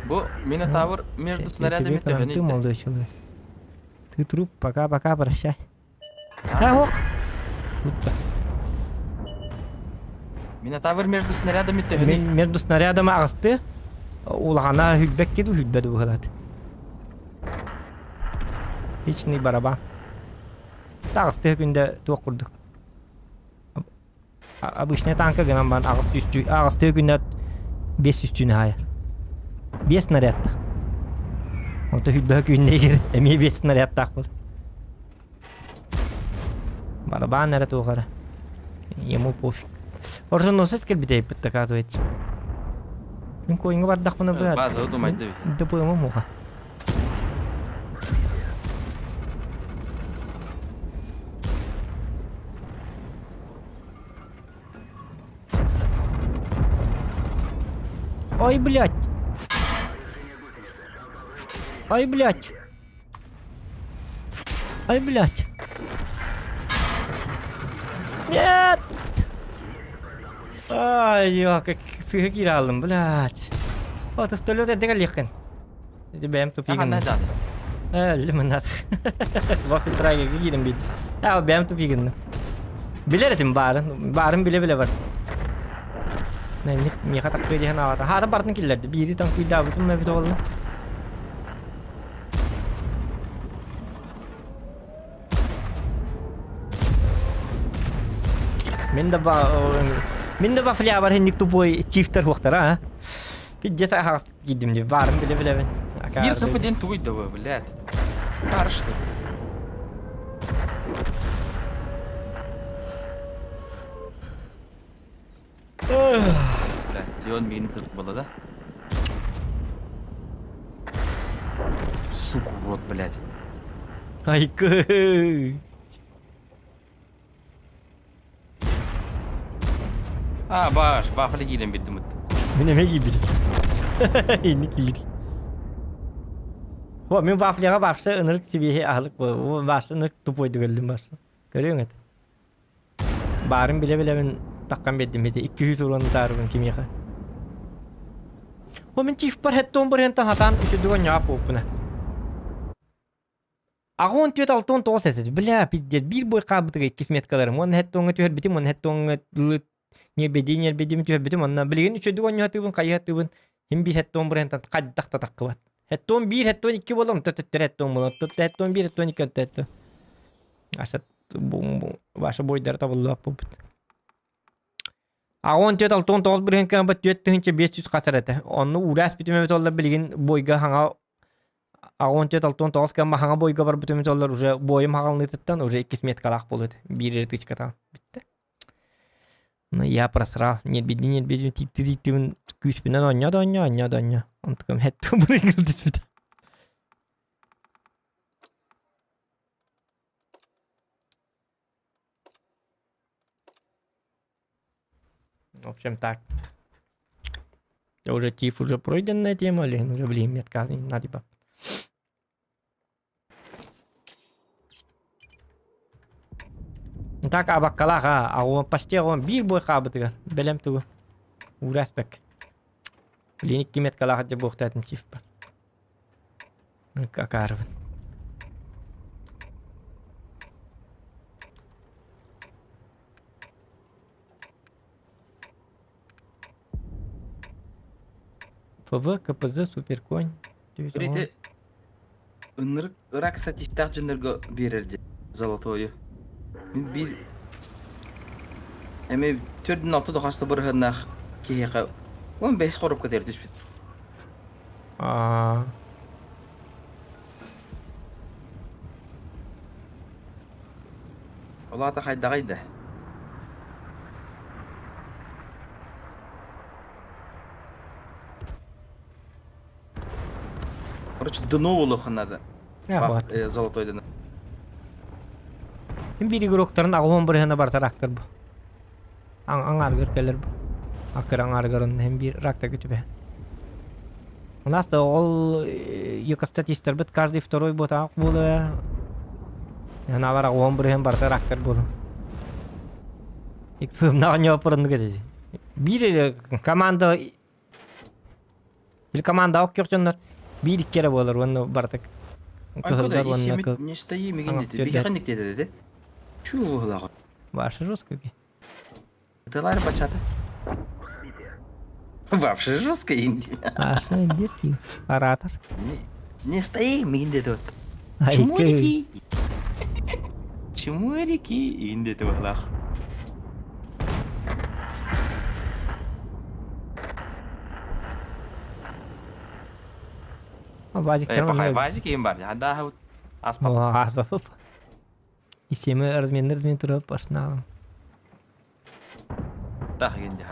Бу Минотавр между снарядами төһөнү Ты молодой человек. Ты труп, пока-пока, прощай. А, ох! Шутка. Минотавр между снарядами төһөнү Между снарядами аҕысты. Улахана хүлбэк киду хүлбэт быһылат. Хичный барабан. Таҕысты күндэ туох курдук. Обычная танка гынан баран аҕыс үстүү аҕыстыы күндэ биэс үстүүнү хаайар. Биэс снарядтаах. Онто хүлбэһэ күннээгэр эмиэ биэс снарядтаах буолар. Барабан эрэ туох эрэ. Ему пофиг. Ордоносец кэлбит оказывается. Мин койҥа бардахпына быа. База думайды. ДПМ муха. Ой, блядь! Ай, блядь! Ай, блядь! Нет! Ай, я как сыһы киирэ хааллым, блядь. О, тостолет эрдэ кэлиэххин. Ити бэйэм тупигын. Э, лимонад. Вафли трагега киирэн биэрдим. Аа, бэйэм тупигынным. Билэр этим баарын. Баарын билэ-билэ бар. Миэхэ таккыа диэн аҕата. Хаата бартын киллэрди. Биири таҥкуйдаабытым эбит буолла. Мин да мин да вафлябар хинник тупой чифтер хуохтара, а? Пиздец аһаҕас киирдим дии. Баарын билэ-билэбин. Биир соппу диэн тугуй да бу, блядь. Скар что ли? Блядь, Леон миигин тутуп буолла да? Сука, урод, блядь. Айкы. А, баш, бафли киирэн биттим Мин эмиэ киирбитим. Инник киирбитим. Хо, мин вафляга вообще ынырык сибиэһи аһылык вообще ынырык тупойдук өллүм барса. Көрүөҥ этэ. Баарын билэ-билэбин таххан биэрдим ити 200 уран утаарбын кимиэхэ. О мин чифпар хеттон барыантан хатаан үсүдүгэн ньаа буолпуна. Аҕа 14 69 этэ. Бля, пиздец, биир бой хаалбытыгар иккис меткаларым. Уонна хеттоҥҥа түһэрбитим, уонна хеттоҥҥа ньиэрбэдии ньиэрбэдиим түһэрбитим. Онно билигин үчүгэйдик оонньоотуубун, хайыһатыыбын. Хим биир хеттон барыантан хайдах да таххыбат. Хеттон биир, хеттон икки буолар, онто төттөрү хеттон буолар. Хеттон биир, хеттон икки, онто хеттон. Аша ваша бойдара табыллыбат буолбут. Аҕа 14 69 бырыһын кыаммат 4500 хасар этэ. Онно уураас бүтүм эбит оллар билигин бойга хаҥа 14 69 кыамма хаҥа бойга барбытым эбит оллар уже бойум хаҕалныытыттан уже иккис меткалаах буолуо этэ. Биир эрэ тычкатаҕын бүттэ. Ну я просрал. Ньиэрбидин ньиэрбидин тииттии тииттибин күүспүнэн оонньоо да оонньоо, оонньоо да оонньоо. Онтукам хэттэ бырыгыр түспүтэ. В общем так. Я уже тиф уже пройденная тема, или уже блин, метка на типа. Так абаккалаах а он почти он биир бой хаабытыгар бэлэм тугу уураспек блин икки меткалаах дьэ буохтаатым чифпа Акаарбын ФВ, КПЗ, Суперконь. Ити ынырык ырак статистаах дьоннорго биэрэр дии золотойу. Мин биир эмиэ төрдүн алта да хаста бырыһыаннаах киһиэхэ 15 коробка тиэрэ түспүт. Аа. Ол аата хайдаҕый да? Короче, дно буолуохха наада. Золотой дно. Ким биир игроктарын аҕыс бырыһына барыта рактар бу. Аҥаарыгар кэлэр бу. Акыр аҥаарыгар онно һин биир рактарга түбэһэн. У нас да ол екостатистарбыт каждый второй буотаах буолуо. Анаалар аҕыс бырыһын барыта рактар буолуо. Иксымнаах ньооппуруннук этэ. Биир команда Били командаҕа ок дьоннор биир икки эрэ буолар уонна барыта кыһыллар уонна Не стоим игин биһиэхэ диэтэ деді. Чуу буолаҕа. Ваше жестко. Тылар бачата. Вообще жестко инди. Аша индийский оратор. Не стоим игин деді вот. Чмурики. Чмурики игин деді буолаах. Вазик Пахай вазик им бар. Да, аспап. Аспап. И семы размен размен тура пошна. Так, генде.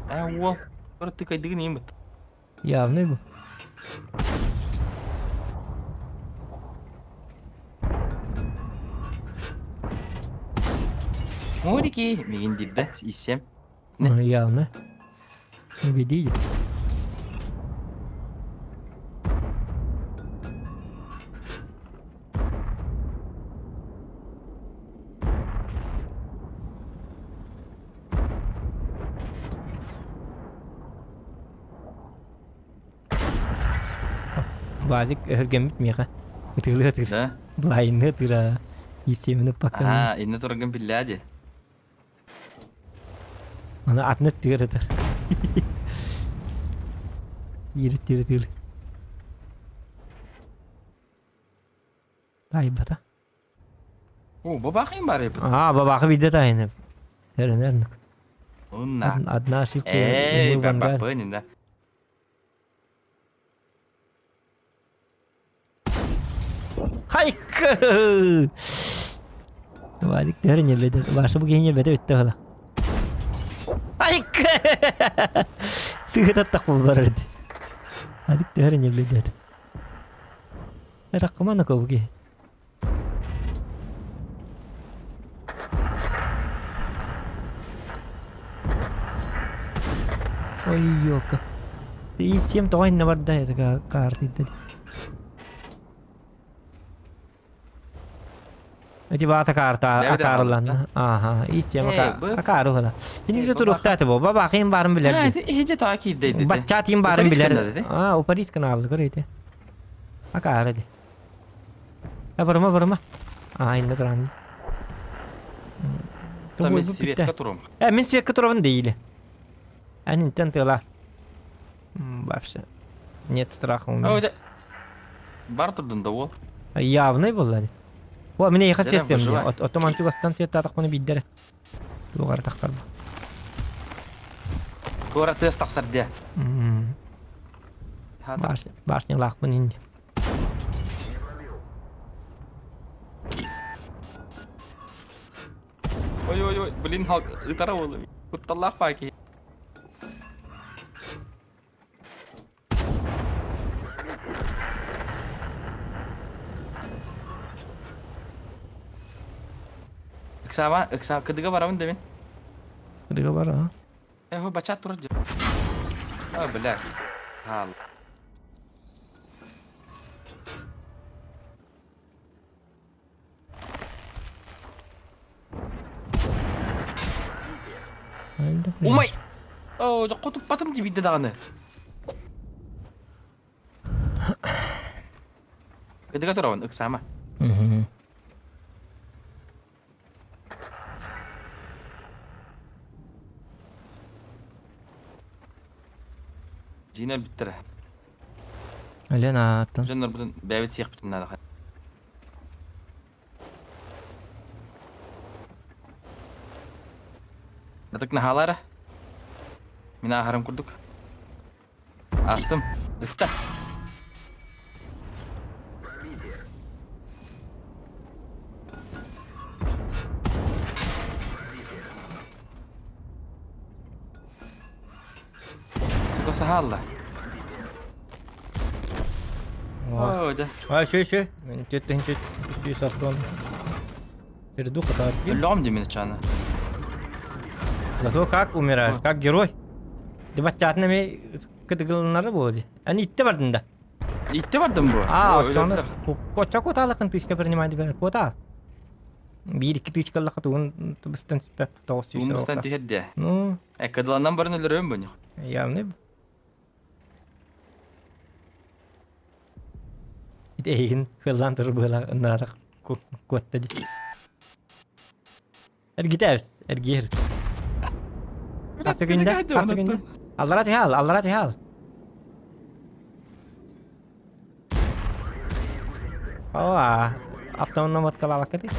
Э, уол. Ты кайдыгын им бит. Явный бу. Морики, мигин дибде, иссем. Явно. Убедите. Базик өһүргэммит миэхэ. Ытыылыы ытыыр. Да? Блайныы ытыыра. Исиэмини пакканы. Аа, инне турган биллээ ди. Аны атын өттүгэр ытар. Биир өттүгэр ытыыр. Таайбата. О, бабахин бар эбит. Аа, бабахы биирдэ таайынып. Эрэнэр. Унна. Одна ошибка. Эй, бабахын да. Хайка! Вадик төһөр ньирбэтэ, Ваша бу киһи ньирбэтэ бүттэ бала. Айка! Сыгытаттах барар ди. Вадик төһөр ньирбэтэ. Раккамана бу киһи. Ой, ёлка. Ты всем тоҕо иннэ барда это каартыйда Эти баата карта акаарыланна. Аха, истема акаары хала. Инизе туруктааты бу. Баба ким барын билер. Эһиже таа киирдэ Бачча тим барын билер. А, у Париж каналы көрөйте. Акаары ди. Э, барыма, барыма. А, инне туран. Мен светка турум. Э, мен светка турабын дейли. Әнинтен тыла. Вообще. Нет страха у меня. Бар турдун да ол. Явный был О, мне ехать светтем. Оттоман чугастан свет татах биддер. Тугар тахтар. Туора тыас тахсар де. Башня, башня лахпын инди. Ой ой ой, блин, ытара ол. Кутталлах паки. Ыксаба, ыкса, кыдыга барабын да мен. Кыдыга бар, а? Э, бачат турар же. А, бля. Хал. Умай! О, хотуппатым дии даҕаны. Кыдыга турабын, ыксаама. Дьиҥэр бүттэрэ. Лена аттан. Дьоннорбутун бэйэбит сиэхпитин наада. Ытык наһаалара. Мин ааһарым курдук. Астым. Ытта. Чугас хаалла. Вот. Оо, дьэ. А, еще, еще. 4380. Сердуха да. Өллөҕүм дии мин ычааны. Зато как умираешь, как герой. Дебаттаатын эми кытыгылыннары буолу. Ани итте бардын да. Итте бардым бу. А, оттону коча кутаалыкын тыычка принимай дебер. Кутаал. Биир икки тыычкаллаха тугун тубустан түспэп 900 Тугун түһэр дии. Ну, Э, кыдыланан баран өлөрөм бу. Явный. Ити эйигин хыллаан турар быһыылаах ыннаратах куотта дии. Эргитээбис, эргиир. Хас секунда, хас секунда. Аллара түһэ ал, аллара түһэ ал. Оо, автономаткалаабакка дии.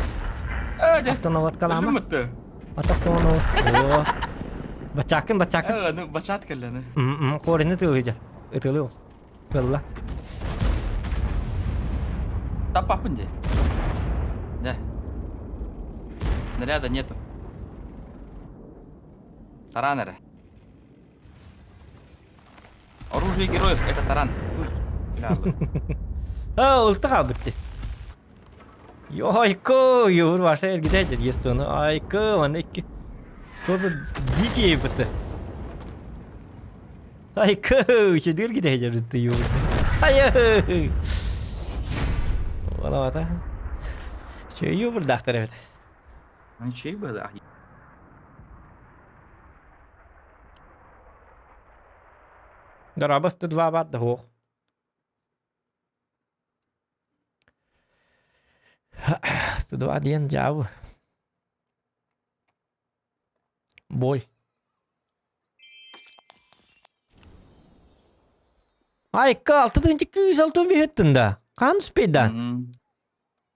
Автономаткалаама. Автономат. Оо. Бачааккын, бачааккын. Ну, бачаат кэллэни. Хорины тылыйдьа. Ытылы ос. Кылла. Таппаппын дии. Да. Снаряда нету. Таран эрэ. Оружие героев это таран. А, ылты хаалбыт дии. Йойко, юр ваша эргитэ дьиэстону. Айко, манна икки. Что за дикие быты. Айко, үчүдүр эргитэ дьэритти юр. Ай! Валавата. Чөй юбурдаахтар эбит. Чөй быһылаах. Дорабас 102 баар да суох. 102 диэн дьаабы. Боль. Айка, алты тыһыынча күүс алтын биһыттын да. Хаан успейдаан?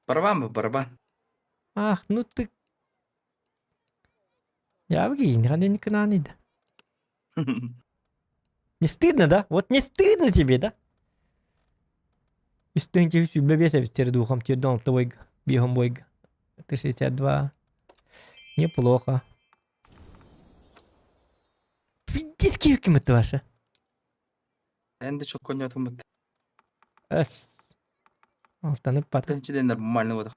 Барабан бу, барабан. Ах, ну ты... Дьаабы киһини ханна кынаан да. Не стыдно, да? Вот не стыдно тебе, да? Үстүн 225 эбит духом 46 бойга, биһом бойга. Ты 62. Неплохо. Пиздец ким это ваша? Эн да чокконньотуммут. Эс. Алтанып бат. Тынчы нормально вот.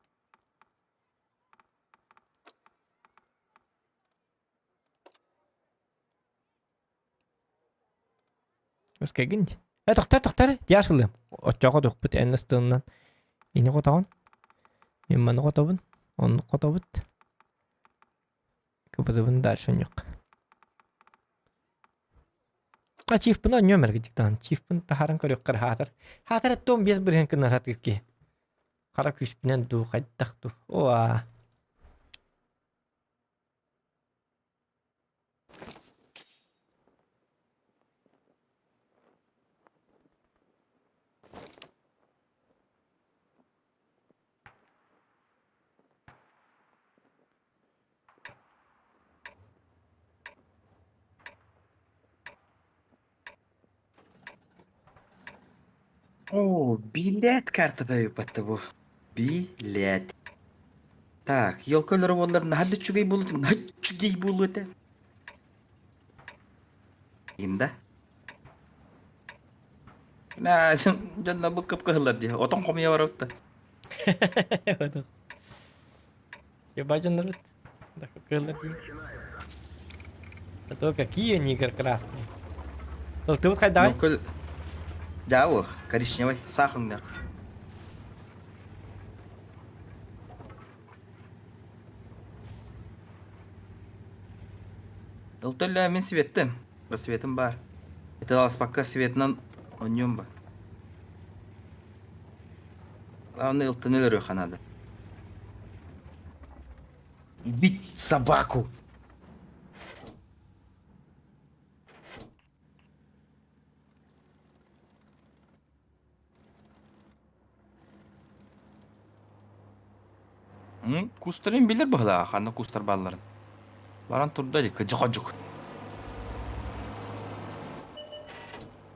Өскегин. Э тохтар тохтар дьаасылым. Оччоҕо тухпут эн ыстыыннан ини хотоҕун. Мин маны хотобун. Оннук хотобут. Кыбытыбын дальше онньук. А чифпын онньуом эргитиктаан. Чифпын таһааран көрүөххэр хаатар. Хаатар эттуом биэс бырыһын кыннар хатыыр киһи. Хара күүспүнэн дуу хайдах дуу. Оа. О, билет картата ыыппатта бу. Билет. Так, елка өлөрө буоллар наһаа да үчүгэй буолуо наһаа үчүгэй буолуо этэ. Инда. Наа, дьонно бу кып-кыһыллар дии. Отон хомуйа барабыт да. Ебать народ. Да кыһыллар дии. А то какие они красные. Ылтыбыт хайдаҕай? Нокөл Дьаа коричневый, саах өҥнөөх. Ылтөллөө мин светтим. Светым баар. Это аласпакка светынан онньуом ба. Главное ылтыны өлөрүөххэ наада. Бить собаку! Кустарын билэр быһылаах, ханна кустар баалларын. Баран турда дии, кыдьык-ходьук.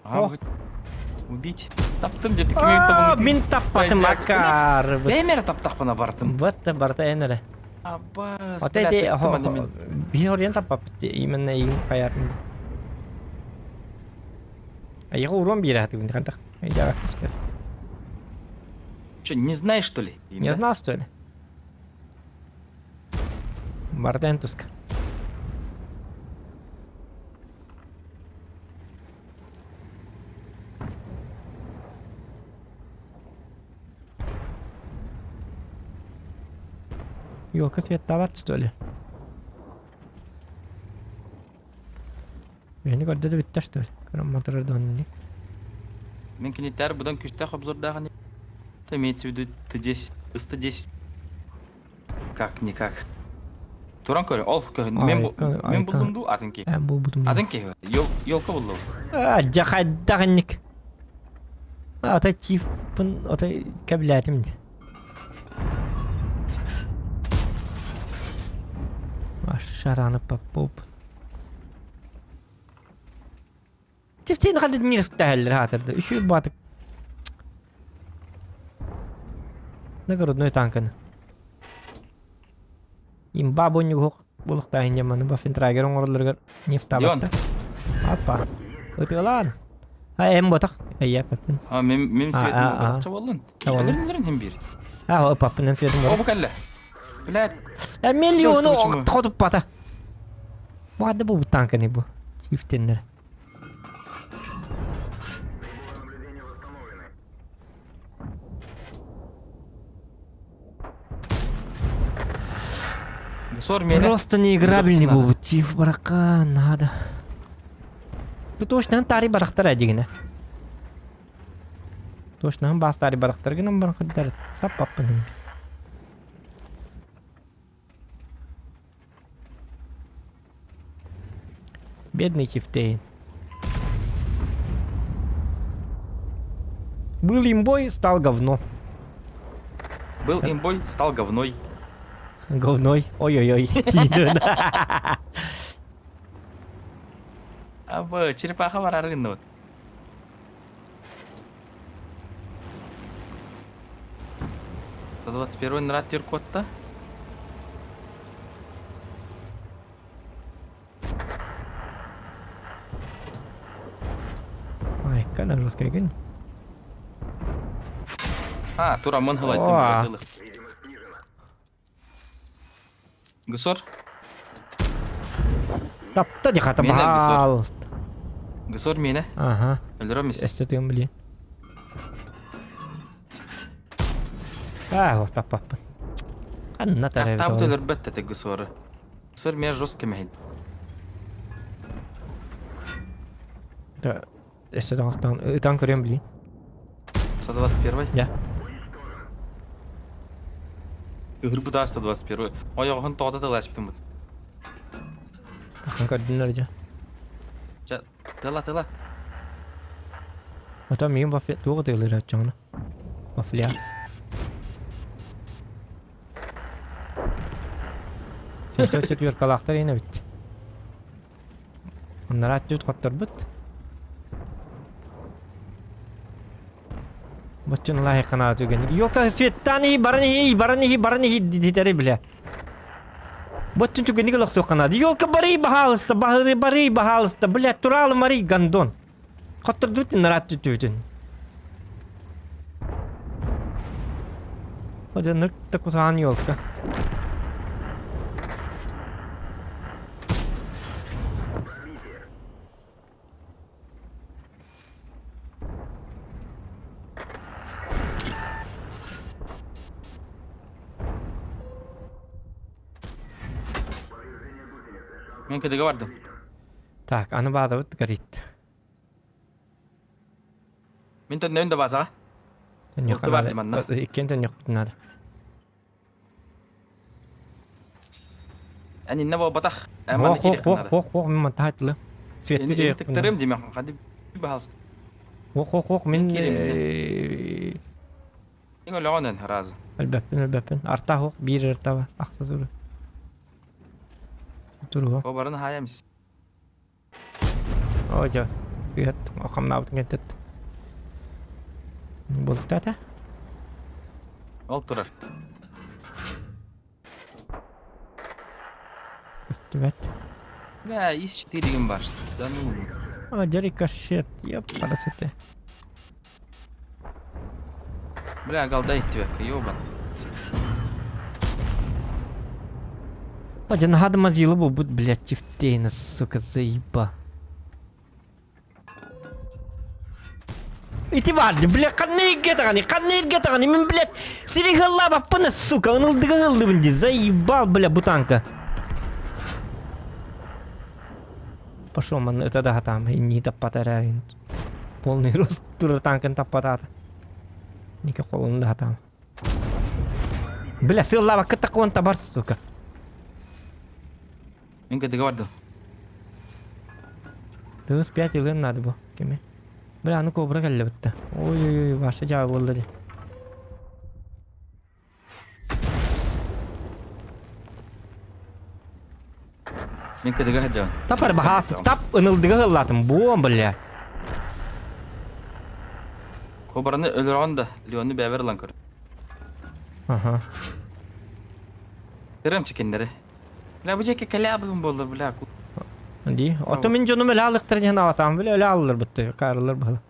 О. Убить. Таптым дьэ Аа, Мин таппатым акаар. Бэйэм эрэ таптахпына бартым. Вот барта эн эрэ. Аббас, Вот эти биһи орыйан таппаппыт именно игин хаятын. Айыга урон биэрэ сатыыбын хантах. Өйдөөбөккө что ли? Че, не знаешь, что ли? Не знал, что ли? Мартен туска. Елка цветтават, что ли? Мени көрдө да бүттэ что ли? Көрөн моторор донни. Мен киниттэр будан күстээх обзордааҕын Это имеется в виду Т10, 110. Как-никак. Туран көрө, ол көһүн. Мен мен булдум ду атын ки. Мен булбутум. Атын ки. Елка булду. Жахайдагынник. Ата чифпын, ата кэблээтим. Ашараны паппоп. Чифтин хады нирфтәһэллэр хаатырды. Үчү батык. Нагородной танканы. Имба боннюгух булуктаһын дьаманы баффентрагер оҥороллоругар нефтаабатта. Апа. Ытыалаан. А эм ботах. Эйя паппын. А мен мен светим ботахча боллун. Өлөрүн хем бир. А паппын светим. О бу кэллэ. Блядь. Э миллиону хотуппата. Бу бу танканы бу. Чифтеннер. Сор мені. Просто неиграбельный буолбут тиф баракка надо. Тут точно тари барахтар эдигинэ. Точно бас тари барахтар гынан барахтар саппаппын. Бедный Чифтейн. Был имбой, стал говно. Был имбой, стал говной. Говной. Ой-ой-ой. Абы, черепаха барар гынны 121 нрат Тюркотта. Ай, кана жесткая гын. А, тура мын хылайттым. Гусор? Тапта дихата баал. Гусор мені. Ага. Өлөрөмүс. Өстө тыгын билиэн. Аа, таппаппын. Ханна тарабит Тапты өлөрбөт тете Гусоры. Гусор мен жестко мехин. Да, өстө таҥастаан ытан көрүөн билиэн. 121 Я. Ыһырбыта 121 Ойоҕоһун тоҕо тыласпытым. Тахан көрдүннэр дьэ. Ча, тыла тыла. Ата миин вафля туох ытыалыыр оччоҕуна? Вафля. Семьсот четверкалаахтар иһин эбит. Оннара түт хотторбут. Боччун лаһи канаа түгэн. Йока светтан иһи баран иһи баран иһи баран иһи дитэри билэ. Боччун түгэниг олохсуох канаады. Йока барый баһаалыста баһыры барый баһаалыста бля туралы марый гандон. Хоттордубут нараат түтүбүтүн. Оденнык да кусаан елка. Мен кыдыга бардым. Так, аны баазабыт горит. Мин төннөбүн да баазаҕа. Төннүөххэ Улты бар наада. дии манна. Иккиэн төннүөхпүтүн наада. Эн иннэ буолбатах. Эн манна Хоох, хоох, киириэххин хоох, наада. хоох, хоох, мин мантаһа тылы. Светти Ини тыктарым диэмэх ханды баһалыста. Хоох, хоох, хоох, мин Киирим Иң өлөҕөнөн разы. Өлбөппүн, өлбөппүн. Арта хоох, биир арта бар. Ахса туру. Туруга. О барын хаямис. Оо дьэ, сыһыат хамнаабытын кэнтэт. Буолуохтаата. Ол турар. Көстүбэт. Бля, ис 4 бар. Да ну. А, дьэ рикошет, ёпарасоте. Бля, голда иттибэккэ, ёбан. А, дьэ наһаа да мазила буолбут, блядь, Чифтейна, сука, заеба. Ити баар бля, ханна иргэ даҕаны, ханна иргэ даҕаны, мин, блядь, сири ыһыллаабаппын, сука, ынылдыга ыһыллыбын дии, заебал, бля, бу танка. Пошел манна ыта да хатаам, иннии таппата эрээрин. Полный рост турар танкын таппатаата. Ника холун да хатаам. Бля, сыаллаабакка такуон табар, сука. Мин кытыга бардым. Тыыс 5 ылыан наада бу кими. Бля, аны кобра кэллэ бытта. Ой-ой-ой, ваша дьаа буолла дии. Мин кытыга сылдьабын. Тап баһаас, тап ынылдыга ыллаатым. Буом, блядь. Кобраны өлөрөҕүн да, Леону бэйэбэр ылан көр. Аха. Кырым чекиннэри. Бля, бу дьэкэ кэлээ буолла, бля. Дии. Ото мин дьонум өлө алыктар диэн аҕатаам, бile өлө аллар бытты, карылар быһыла.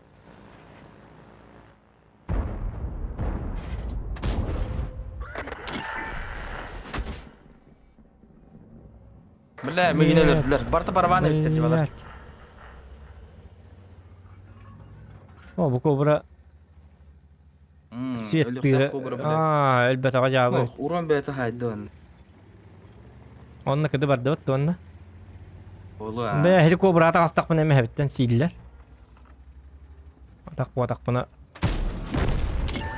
Бля, мигин өлөрдүлэр. Барта барабан эбиттэр дибалар. О, бу кобра Светтыыра. Аа, өлбөтөҕө дьаабы. Урон бэйэтэ хайдыан. Онно кыды бардыбыт туонна. Олу Бэ, хили кобра таҕастахпына эмэһэбиттэн сииллэр. Атах буотахпына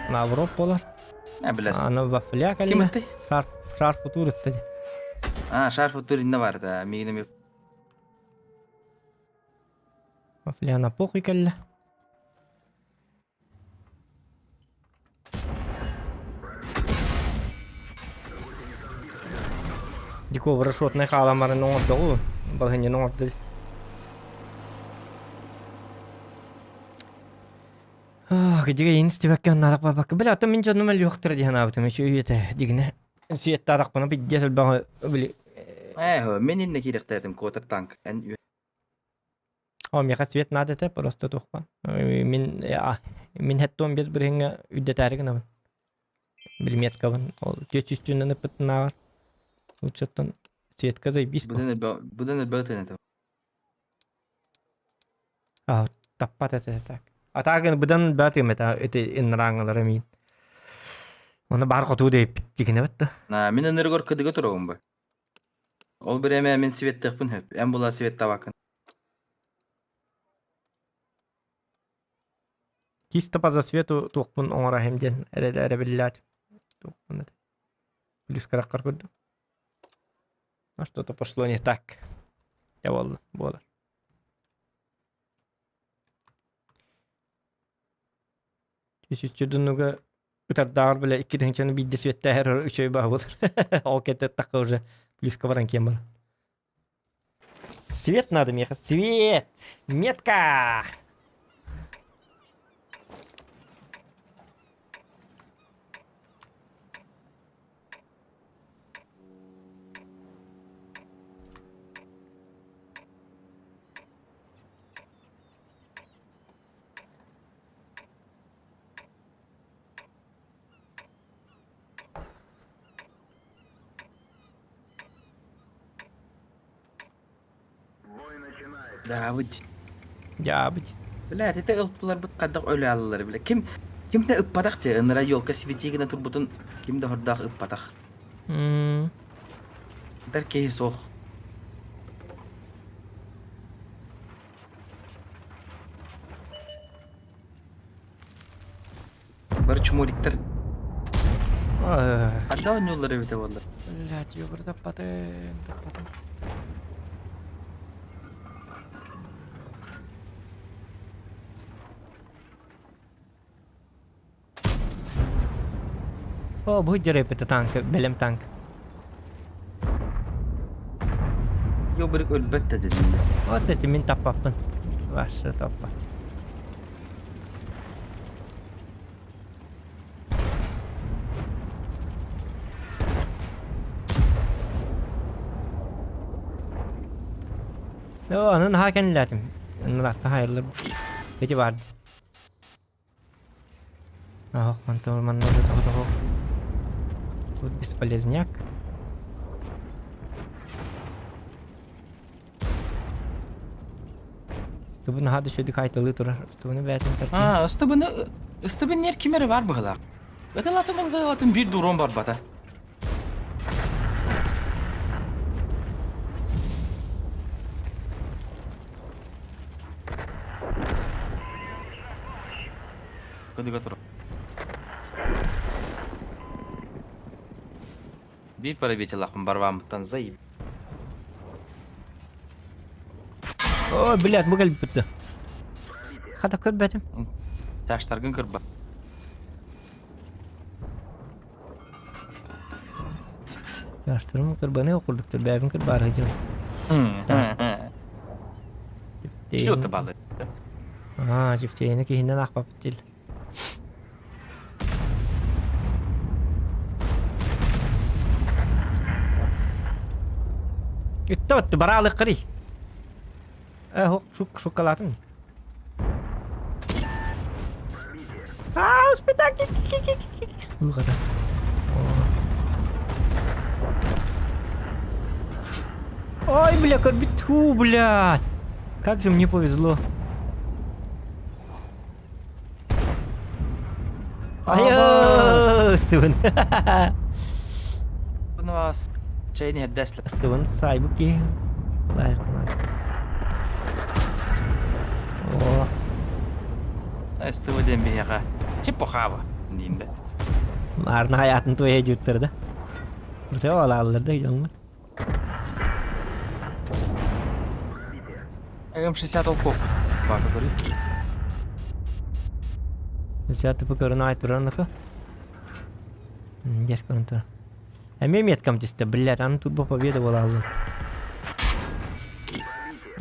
наоборот буолар. Не билэс. Аны вафля Ким кэллэ. ытты? Шар шар футур ытты. А, шар футур инне бар да. Мигин эми Вафля на похуй кэллэ. Дикого расшотнай хаалан баран оҥордоҕу, балаһынньаны оҥордо. Ах, дьигэ инстибэккэ оннаарах барбакка. Бля, ото мин дьонум өлүөхтэрэ дии санаабытым үчүгэй этэ дигинэ. Светтаатахпына пиздец элбэҕи били Ээ, мин иннэ киирэхтээтим куотар танк. Эн О, миэхэ свет наада этэ, просто туохпа. Мин мин хэттуом без бырыһыҥҥа үрдэтээри гынабын. Билметкабын. Ол түөрт сүүстүүнэн ыппытынааҕар. Учуттан светка заебись бу. Быдан элбэх ытыан этэ. А, таппат этэ так. А так быдан баатыым этэ ити иннарааҥҥалара миин. Оны баар хотуу дейпит дигинэбит да. На, мин ынырыгар кыдыга турабын бу. Ол бириэмэ мин светтыахпын сөп. Эн була светтабаккын. Чисто по засвету туохпун оҥорохим диэн эрэбиллээт. Туохпун это. Плюс караккар көрдүм. Ну что-то пошло не так. Я буолла, буолар. Үсүстүдуннуга ытардааҕар бile икки тыһыынчаны биирдэ сүөттээһэр үчүгэй баһа буолар. Ол кэтэттахха уже плюска баран киэн баран. Свет надо меха, свет! Метка! Давыд. Дьаабыт. Блядь, это ылтыларбыт хайдах өлө аллар бile. Ким ким да ыппатах те ыныра елка светигина турбутун ким да хордаах ыппатах. Дар киһи суох. Бары чмориктар. Ханна оонньууллар эбитэ буолла? Блядь, ёбар таппатым, таппатым. О, бу дьарыйбыта танк, бэлэм танк. Ёбарык өлбөт да дедим. Вот эти мин таппаппын. Ваша таппа. Оо, аны наһаа кэннилээтим. Ыннылаахта хайыллар. Эти бар. Ах, мантан манна тоҕо Тут бесполезняк. Стыбы наһаа да үчүгэй хайталыы турар. Стыбыны бэйэтин тартыы. Аа, ыстыбыны ыстыбын нер ким эрэ бар быһылаах. Ыталатым ыталатым биир дуруон барбата. Кыдыга тур. Биир парабетелахпын барбааммыттан заеб. Ой, блядь, бу кэлбит Хата көрбөтүм. Таштаргын кырба. Таштарым кырбаны окурдуктар, бэбин кырбаары дьон. Что ты балы? Аа, чифтейни киһиннэн аахпаппыт дил. Итте бараалыккарый. Э, шуккалаатым. Аа, успетак. Угада. Ой, бля, как биту, бля. Как же мне повезло. Айыы, Стивен. Вас чайни хеддесле. Стивен сайбуки. Лайкнат. О. Стивен ден биһиэхэ. Чепохава диинде. Арна хаятын туя жуттар да. Все алалар да жоңмут. М60 олкоп. Бака көрүй. 60 тупа көрүн ай туран напа. Дес көрүн тур. Эме меткам тисте, блядь, аны турбо победа буолаазы.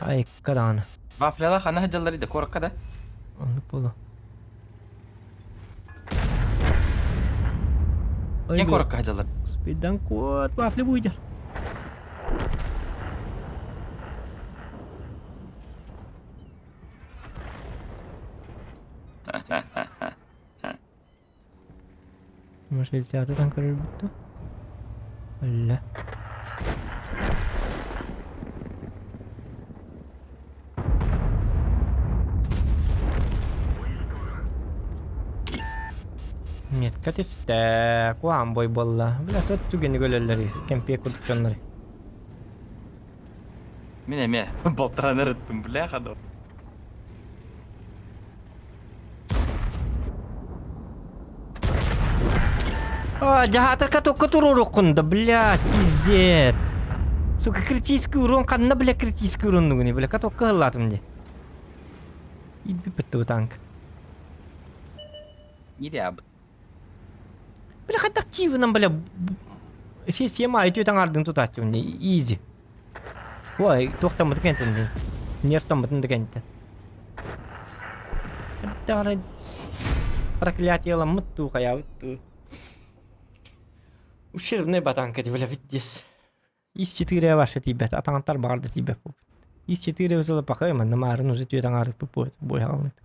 Ай, каданы. Вафлялар хана хадьаллар иде коракка да. Оннук буолу. Кен коракка хадьаллар. Спидан кот, вафли буйдер. Может, театрдан көрөр бүттү? Өллө. Метка түстэ, куһаҕан бой буолла. Бля, тот түгэни көлөллөрүй, кэмпиэ курдук дьоннору. Мин эмиэ балтаран эрыттым, бляха да. А, дьаһаатар катокка туруоруккун да, блядь, пиздец. Сука, критический урон, ханна, бля, критический урон нугуни, бля, катокка ыллаатым дии. Ииппит танк. Ниряб. Бля, хайдах чиивынан, бля, система айтыы таҥаардын тутааччыбын изи. Ой, туохтаммыты кэнтэн нервтаммытын да кэнтэн. Даҕаны проклятиеламмыт дуу, хайаабыт дуу. Ущербный батанка бля, пиздец. Ис-4 ваша тиийбэт, атаҥаттар баҕар да тиийбэт буолбут. Ис-4 узела пахай манна маарын уже түөт аҥаарыппыт буойт буойаҕалныт.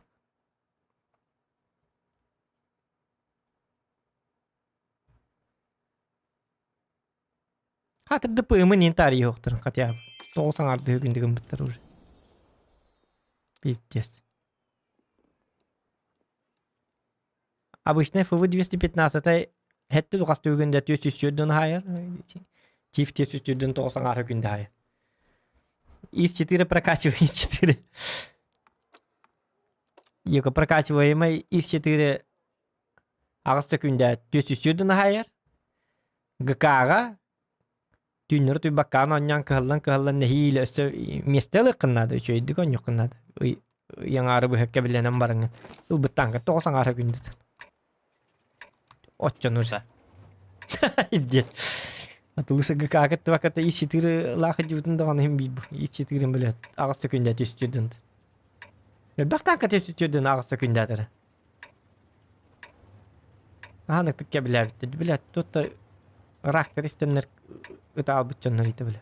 Хата ДПМ не тарыйыахтарын хотя бы. Тоҕус аҥаардыы күндү гыммыттар уже. Пиздец. Обычный ФВ-215 хэтти тухас түгүндэ түс үстүрдүн хайар. Чиф түс үстүрдүн тоҕус аҥаар күндэ хайар. ИС-4 прокачивай ИС-4. Еко прокачиваемый ИС-4 аҕыс секүндэ түс үстүрдүн хайар. ГК-ҕа түүннэри туйбаккаан оонньоон кыһаллан-кыһаллан нэһиилэ өссө миэстэ ылыаххын наада, үчүгэйдик оонньуоххун наада. Ый ыйаҥаары быһа кэбилэнэн бараҥҥын ылбыттааҥҥа тоҕус аҥаара күндүт. Оччону Да. диэн. Атылыша ГК кыттыбакката ис-четыре лаах дьыбытын даҕаны иһин биир ис-четыре блядь аҕыс секүндэ түстүрдүн. Элбэх таанка түстүрдүн аҕыс секүндэ атара. Аһанык кэбилээбиттэр. Билэ, тут рактар истэннэр ытаалбыт дьоннор ити билэ.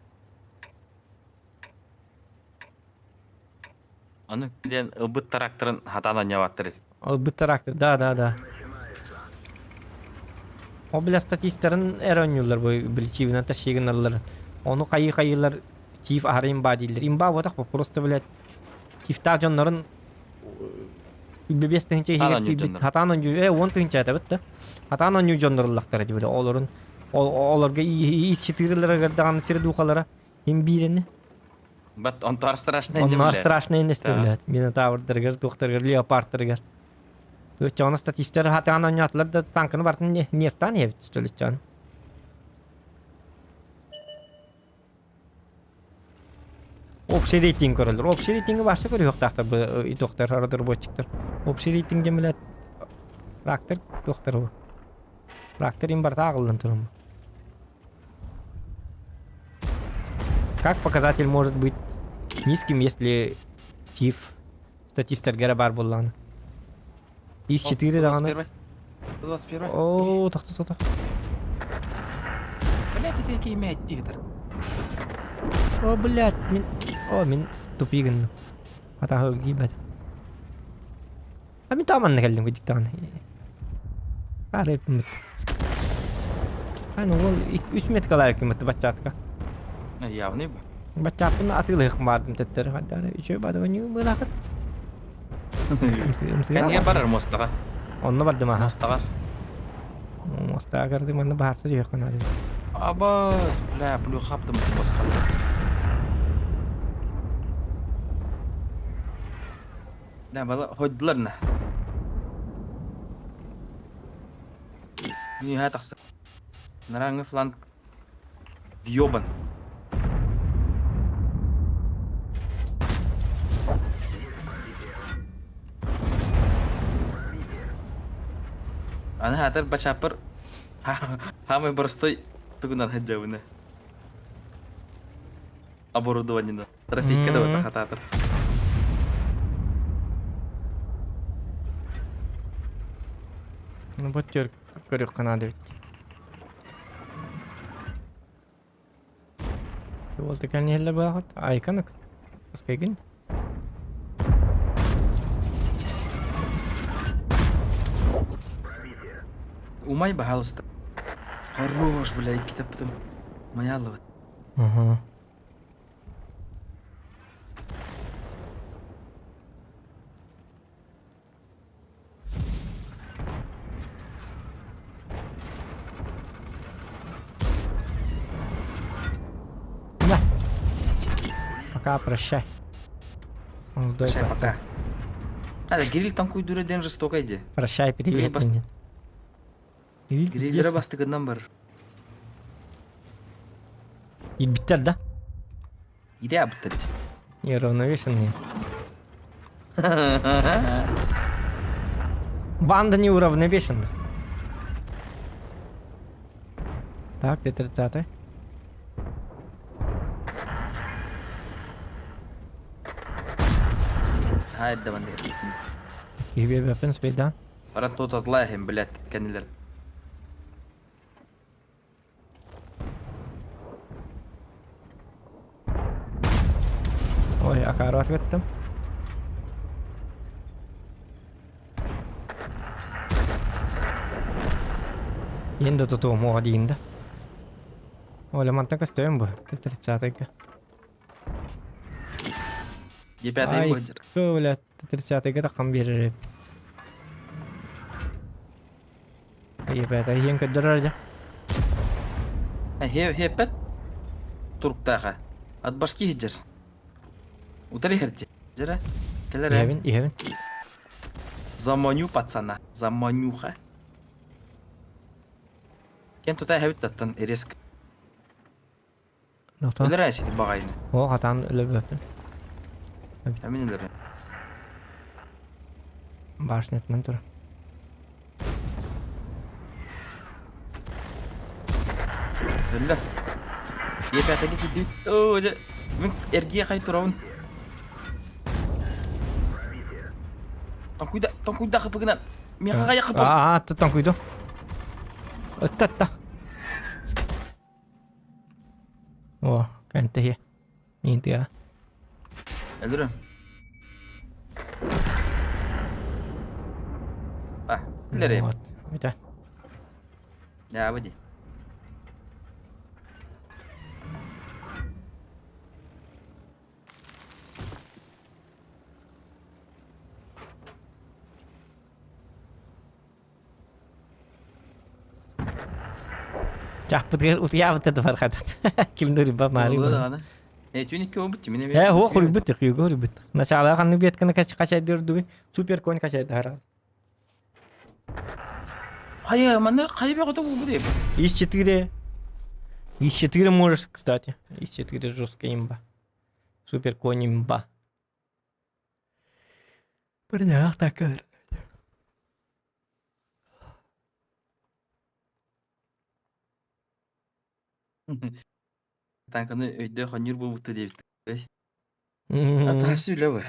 Аны диэн ылбыт тракторын хатаан анньабаттар этэ. Ылбыт трактор, да, да, да. Ол бile статистарын эр оонньууллар бу биличиибинэн тащигыналлар. Ону хайыы-хайыылар чиф аһары имба дииллэр. Имба буотах бу просто блядь чифтаах дьоннорун 5 тыһыынча иһигэр киирбит хатаан оонньуу э 10 тыһыынча этэ да хатаан оонньуу дьоннор ыллахтара дии бile олорун олорго иис чытыырыларыгар даҕаны сири дуухалара им биирини Бат онтоор страшный Онноор страшный иннести блядь. Минотаврдарыгар, туохтарыгар, леопардтарыгар. Чоно статистер хатаан оонньоотулар да танканы бартын нервтаан иһэбит столиччан. Общий рейтинг көрөлөр. Общий рейтинги башта көрүөхтаахтар бу итоктар, разработчиктар. Общий рейтинг диэн блядь трактор туохтар бу. Трактор им барта ағылдан турам. Как показатель может быть низким, если ТИФ статисттерге бар буоллаҕына? Из 4 даҕаны. 121. О, тохто, тохто. Блять, это який тигр. О, блядь, мин... О, мин тупи гынным. Атаҕы киирбэт. А мин тааманна кэллим кыдьык даҕаны. Арыппыммыт. Аны ол үс меткалар киммит баччаатка. Явный бы. Баччааппын атыылыах баардым төттөрү хаддары үчүгэй бадыбаньыы быылаахыт. Кэннигэ барар муостаҕа. Онно бардым аха. Муостаҕар. Муостаҕа кырдым манна баарса түһүөххэ наада. Абас, бля, плюхаптым босха. Бля, бала хойдулар на. Ньыһа тахса. Нараңы фланг въебан. Аны хатыр бачапыр самый простой тугунан хаджабыны. Оборудование. Трофейка да хататыр. Ну вот көрүөххэ наада эбит. Суолта кэлниһэллэр буолаахыт. Айканык. Оскайгын. Умай, пожалуйста. Хорош, бля, икки таппытым. Маяллыбыт. Ага. Да. Пока, прощай. Молодой Прощай, пацан. пока. А, да, Гириль танкуйдура ден жестоко иди. Прощай, привет. бас- мне. Гириль Гириллere пиздец. бастыгынан бар. Илбиттер, да? Ире абыттар. Неуравновешенные. Банда неуравновешенных. Так, Т-30. Хайда ванды. Киһи биэрбэппин успейдаан. Баран тотатлайхым, блядь, кэннилер. Ой, акаары кеттим. Енді тутуом оҕо диин да. Оля мантан көстөйүм бу. Т-30-га. Е5 Ай, будет. бля, Т-30-га таххан биэрэр эбит. Е5 иһиэн көрдөрөр дьэ. Хе хепет туруктааха. От башки хиджер. Утары херти. Жера. Келер. Иһэбин, иһэбин. Заманю пацана. Заманюха. Кен тутай хебит таттан резк. Доктор. Өлөр әсити багайны. О, хатаан өлөбөппүн. Амин өлөр. Башнятынан тур. Өллө. Е5 кидди. Оо, же. Мен эргие хай турабын. Танкуйда, танкуйда хыпыгынан. Миха кая хыпы. Аа, танкуйду. Ыттатта. О, кэнтэхи. Мин тыа. Өлөрөм. Вот, это. Дьаабы дии. Чахпытыгар утуйаабыт да бархатат. Ким да рыба маары. Буолуо даҕаны. Э, түүн икки буолбут мин Э, хуох урбут, хуйга урбут. Начало ханнык бетканы качайдыр Супер конь качайдыр. Хайа, манна хайа бөҕөтө буолбут эбит. Ис-4. Ис-4 можешь, кстати. Ис-4 жесткая имба. Супер конь имба. Парнях так. Танканы өйдөөх онньуур буолбута диэбит. Атаһасы үлэ бар.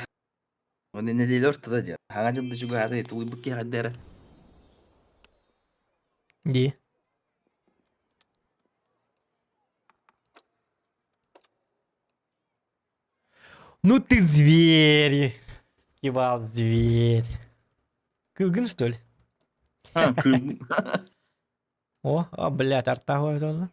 Оны нэдиэлэ ортото диэн. Хаҥа дьыл да чугаһаата тулуйбут киһи хайда эрэ. Дии. Ну ты зверь! Скивал зверь. Кылгын, что ли? А, кыл. О, а, блядь, арта онно.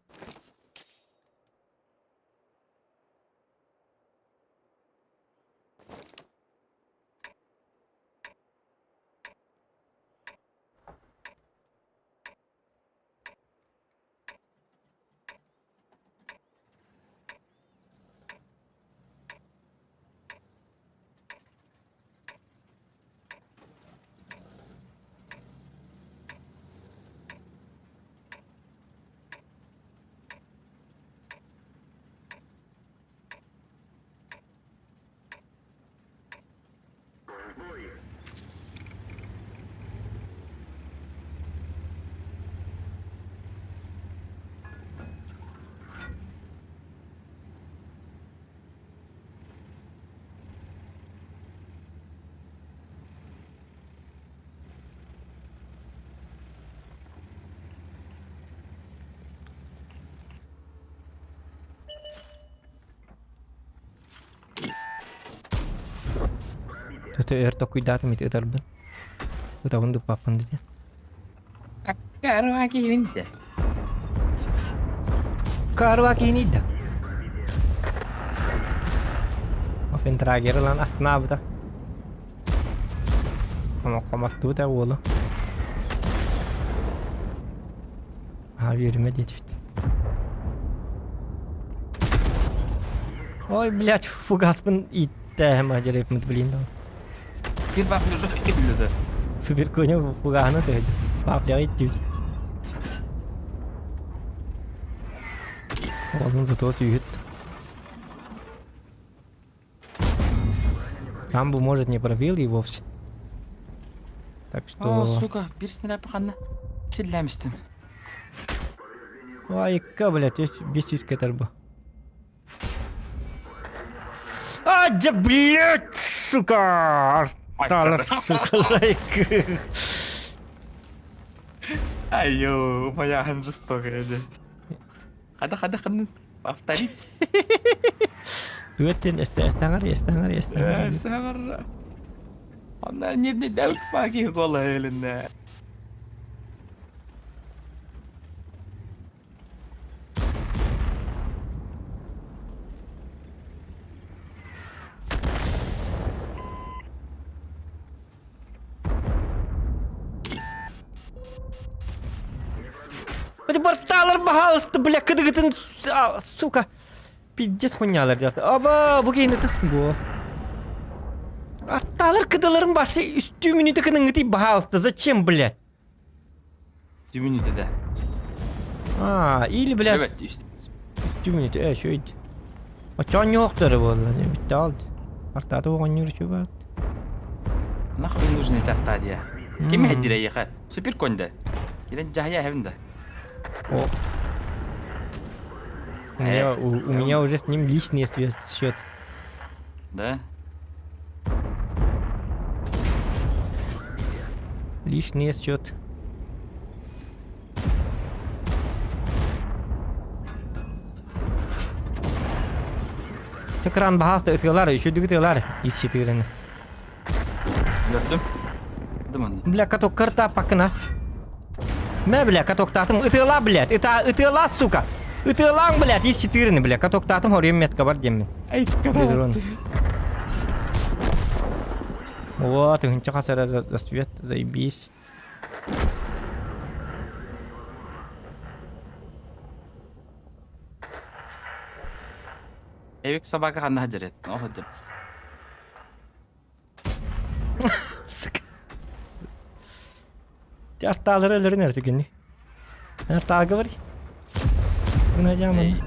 Төтө өр токуйдаатым ити ытарбын. Ытабын дуппаппын дии. Карва киһибин да. Карва киһини да. Офентрагер ылан астынаабыта. Хомоттубута уолу. Аа үөрүмэ диэтибит. Ой, блядь, фугаспын иттэ мадерепмит, блин. Бір вафля жоқ кетілді. Супер коня фуганы төһөдү. Вафляға иттибит. Oğlum зато сүйүт. Там бы, может, не пробил и вовсе. Так что... О, сука, бір снаряд ханна. Силләмістім. Ай, ка, блядь, без сиська торба. А, да, блядь, сука! Арталар, сука, лайк. Айо, моя жестокая, да. Хада, хада, хада. Повторить. Түөттен эсэҥэр, эсэҥэр, эсэҥэр. Сәңір. Онна не дәүт паки гола еліне. Эти порталар пожалуйста, бля, кыдыгытын, сука. Пиздец хуйнялар диэхтэ. Аба, бу киһини бу. Аттаалар кыдаларын басы үстүү мүнүүтэ кыныҥҥытый баһаалыста зачем, блядь? Үстүү мүнүүтэ да. А, или, блядь, Evet, işte. үстүү мүнүүтэ, э, шөйд. Очон юохтары буолла, бүтте алды. Артааты оҕонньур үчү Нахуй нужны тарта дия. Ким хеддире яха? Супер конда. Кирен жахая хевинда. О. У меня, у, у меня уже с ним личный счет. Да? Личный счет. Экран баһаста ытыалар, үчүдүк ытыалар, иччитигирин. Gördüm. Бардым онно. Бля, каток карта пакына. Мэ, бля, катоктаатым. Ытыалаа, блядь. Ыта, ытыалаа, сука. Ытыалааҥ, блядь, ис четырыны, бля. Катоктаатым, хоруйум метка бар диэммин. Эй, Безурон. Вот, тыһынча хас эрэ за свет, заебись. Эвик собака ханна сылдьар О, сылдьар. Сука. Артаалары өлөрүн эрэ түгэнни. Артаалга бар. Гына Эй.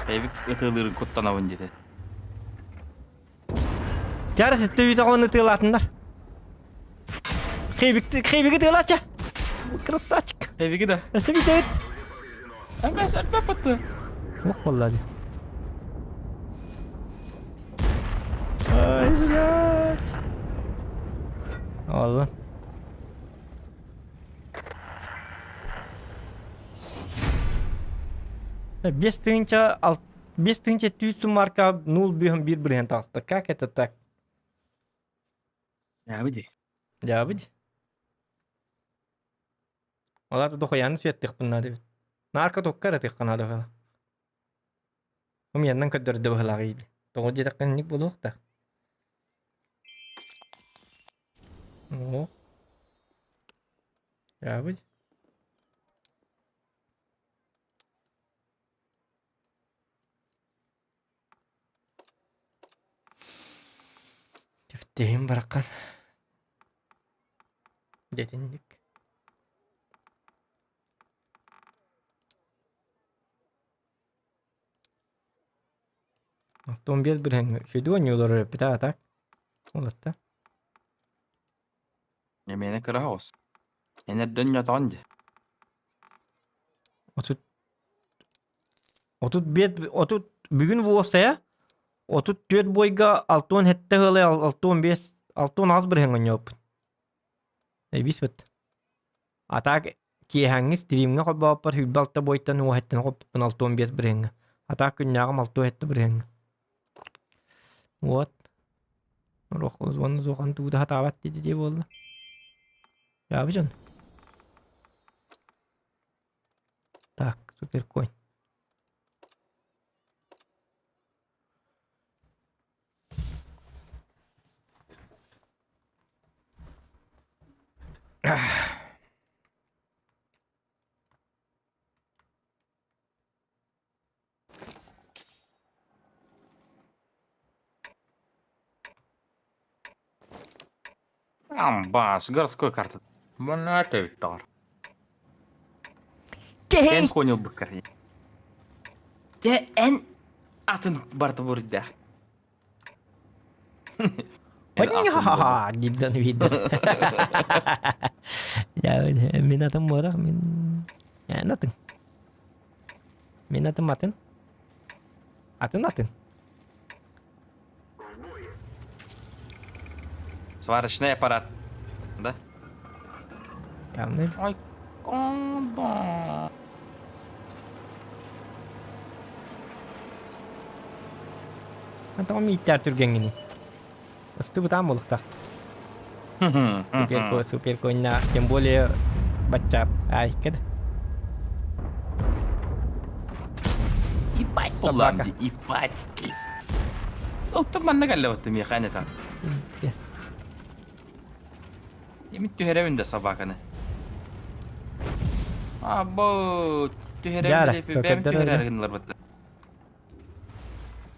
Эвик ытыалыырын куттанабын диэтэ. Чара ситте үйде оны тыылаатындар. Хейбикти хейбиги тыылаача. Красавчик. Эвиги да. Өссө бүтэбит. Әмәс әлбәп бытты. Ох болла ди. Ай, блядь. Алла. Бес тыһынча 5400 марка 0,1 бырыһан таҕыста. Как это так? Дьаабы дии. Дьаабы дии. Ол аата дохуйааны сүөттүөхпүн наада эбит. Наарка токка эрэ тыахха наада быһыылаах. Умияннан көрдөрдө быһыылаах иили. Тоҕо диэтэххэ инник буолуохтаах. Оо. Дьаабы дии. Түфтиһин бараххан дэтинник. Оттон биэс бырыһыаҥҥа үчүгэйдик оонньуулар эппитэ а так Олорто. Эмиэнэ кыра оҕус. Эн эрдэ онньоотоҕун дии. 30 35 30 бүгүн буолсайа 34 бойга 67 ыалы 65 68 бырыһыаҥҥа оонньообуппун. Эбиис быт. А так киэһээҥҥи стримҥэ холбооппор 26 бойтан уоһэттэн хоппуппун 65 бырыһыаҥҥа. А так күннээҕим 67 бырыһыаҥҥа. Вот. Уонна суохан тугу да сатаабат дии буолла. Дьаабы дьон. Так, суперконь. Амбас, городской карта. Манна тоҕор. Киһи! Эн понял быккар. Те эн атын барта бурда. Ха-ха-ха, дидден видден. Я мин атым буорах, мин эн атын. Мин атым атын. Атын атын. Сварочный аппарат. Да? Явный. Ой, кондо. Тоҕо мииттээр түргэҥҥиний? Ыстыбытаан буолуохтаах. Супер супер коньнаах, тем более баччаап. Ай, кэд. Ебать, Собака. Ебать. Оттон манна кэллэбэттэ миэхэ это. Эмит түһэрэбин да собаканы. Або Дьара, түһэрэбин деп бэйэм көкөрдөр түһэрэр гыннылар бытта.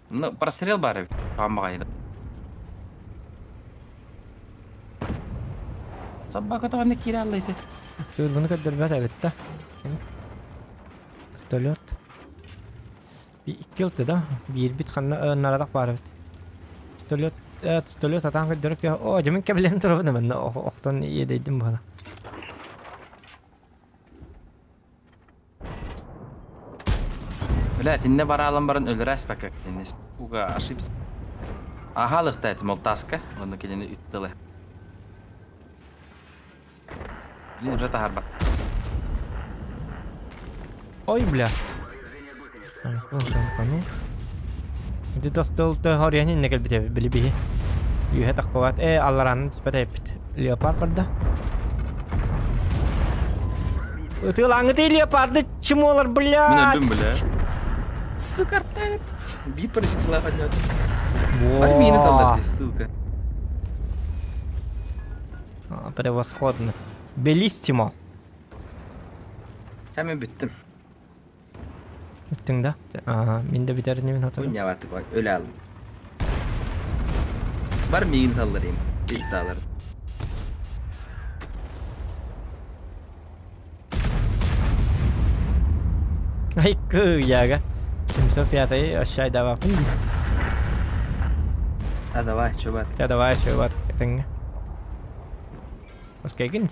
Ну, прострел баар эбит. Хаамаҕайда. Собака тоҕо киирэ аллайты. Стюрбуну көрдөрбөт эбит да. Пистолет. Икки ылты да. Биирбит ханна нарадах баар эбит. Пистолет, пистолет сатаан көрдөрүп О, дьэ мин кэбилэн турабын манна охтон иэдэйдим буола. Бля, итиннэ бараалан баран өлөрө аспакка кинини. Сука, ошибся. Аһаалыкта этим ол таска, онно кинини үттылы. Блин, уже таһарбат. Ой, бля. Ну. Ити тостол хорьян инне кэлбите били биһи. Үөһэ таххыбат. Э, аллараанын түспэт эппит. Леопард барда. Ытыалааҥҥытый леопарды чмолар, Мин блядь! өлдүм, бля. Сука, артает. Биир паразитлаах анньыат. Бары миини Во! таллар дии, сука. А, Превосходно. Белиссимо. Ча мен бүттүм. Бүттүҥ да? Ага, мин да бүтэр инибин хоту. Унньабатык өлө алым. Бар миигин талларыйым. Пиздаалар. Ай кыяга. 705 ощай давапын. А давай, чубат. Я давай чувак, этэҥҥэ. Оскайгын.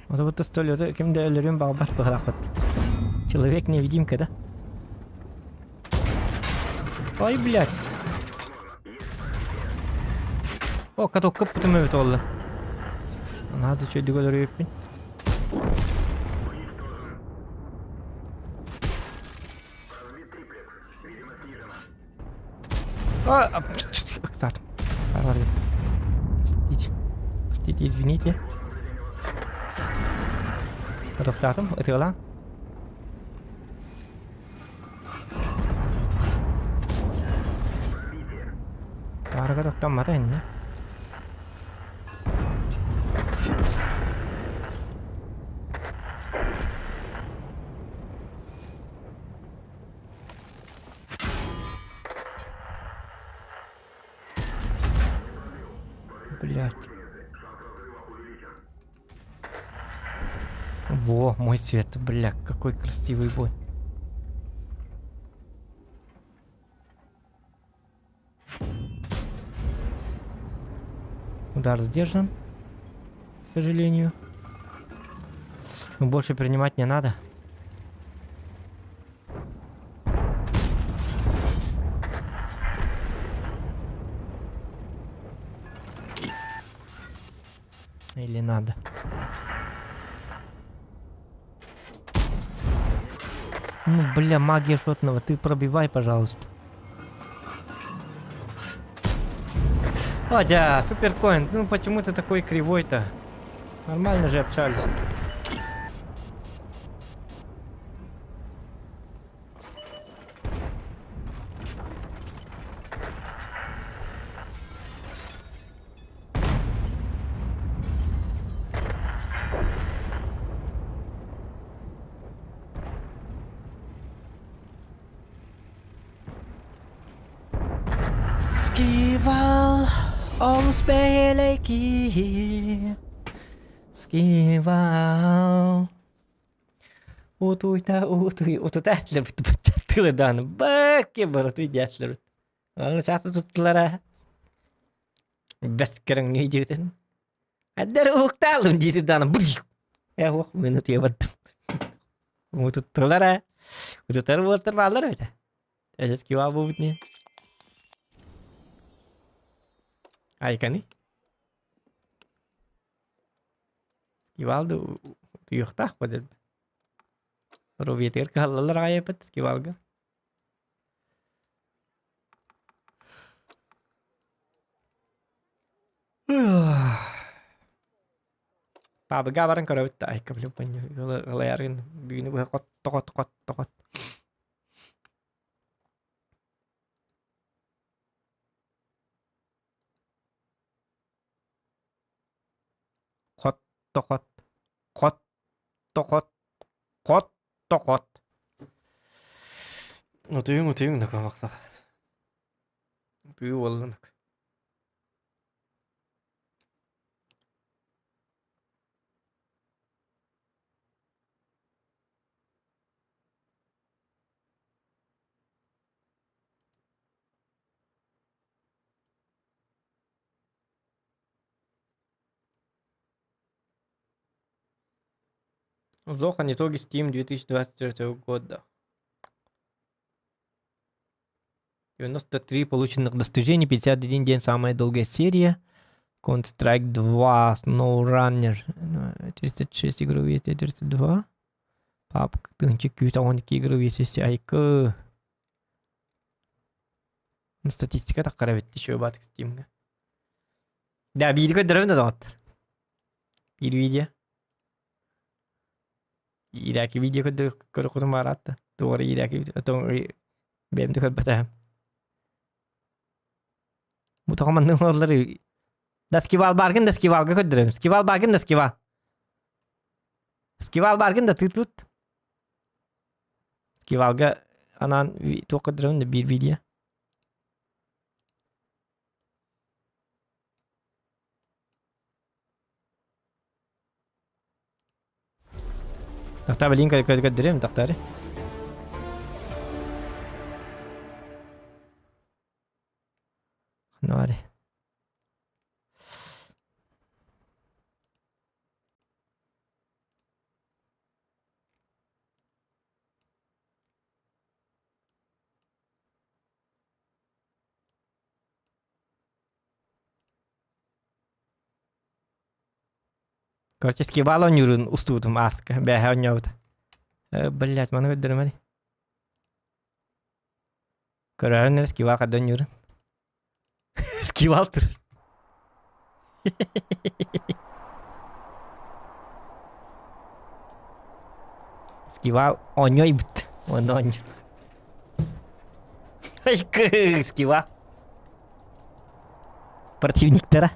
Вот вот столеты ким да өлөрүн баҕарбат быһалаахпыт. Человек невидимка, да? Ой, блядь. О, каток кыппытым эбит олла. Надо чөйдүк өлөрүөппүн. А, ыксаатым. Простите. Простите, извините. Отохтаатым, ытыалаан. Таарыга тохтоммата иннэ. Блять. Во, мой цвет, бля, какой красивый бой. Удар сдержан, к сожалению. Но больше принимать не надо. Или надо? Ну, бля, магия шотного, ты пробивай, пожалуйста. Адя, суперкоин, ну почему ты такой кривой-то? Нормально же общались. Скивал, олус бэйэлэки Скивал Утуйта утуй утута этлэбит баччаттылы дааны бакке баратуй диэслэбит Аны чаасы туттулара бэс көрөҥнүү диэбитин Аддар уһуктаалым диэтим дааны Э уох мин утуйа бардым Утуттулара утутар буолтар бааллар эбитэ Эдес кива буолбут не Айканы Скивалды утуйуохтаах бу Рубиятыгар кыһаллаллар аҕай эппит скивалга. Паабыга баран көрөбүт да айка билим ылайарын бүгүнү быһа хот тохот хот тохот. Хот тохот хот тохот хот тохот. Утуйуҥ утуйуҥ да куһаҕахсах. Утуйуу буоллун. Зохан итоги Steam 2023 года. 93 полученных достижений, 51 день самая долгая серия. Counter-Strike 2, SnowRunner, 36 игровые, 32. Папка, тыһынча күүт 12 игровые сессия айкы. Статистика таххара бит еще бат Steam'га. Да, биири көрдөрөбүн да доҕоттор. Биир видео. Иирээки видео көрдө көрө баараатта. Туора иирээки видео. Отон бэйэм да көрбөтөһөм. Бу тоҕо маннык оҥороллор Да скивал бааргын да скивалга көрдөрөбүн. Скивал бааргын да скивал. Скивал бааргын да тыытыт. Скивалга анаан туох көрдөрөбүн да биир видео. Тахта блин көрдөрөм тахтары. Ханна Короче, скибал оонньуурун устубутум ааска, бээһэ оонньообута. Э, блять, маны көрдөрүмэри. Көрөөрүн эрэ скибал хадда оонньуурун. Скибал турар. Скивал оонньойбут. Уонна оонньуур. Айкы, скивал. Противниктара.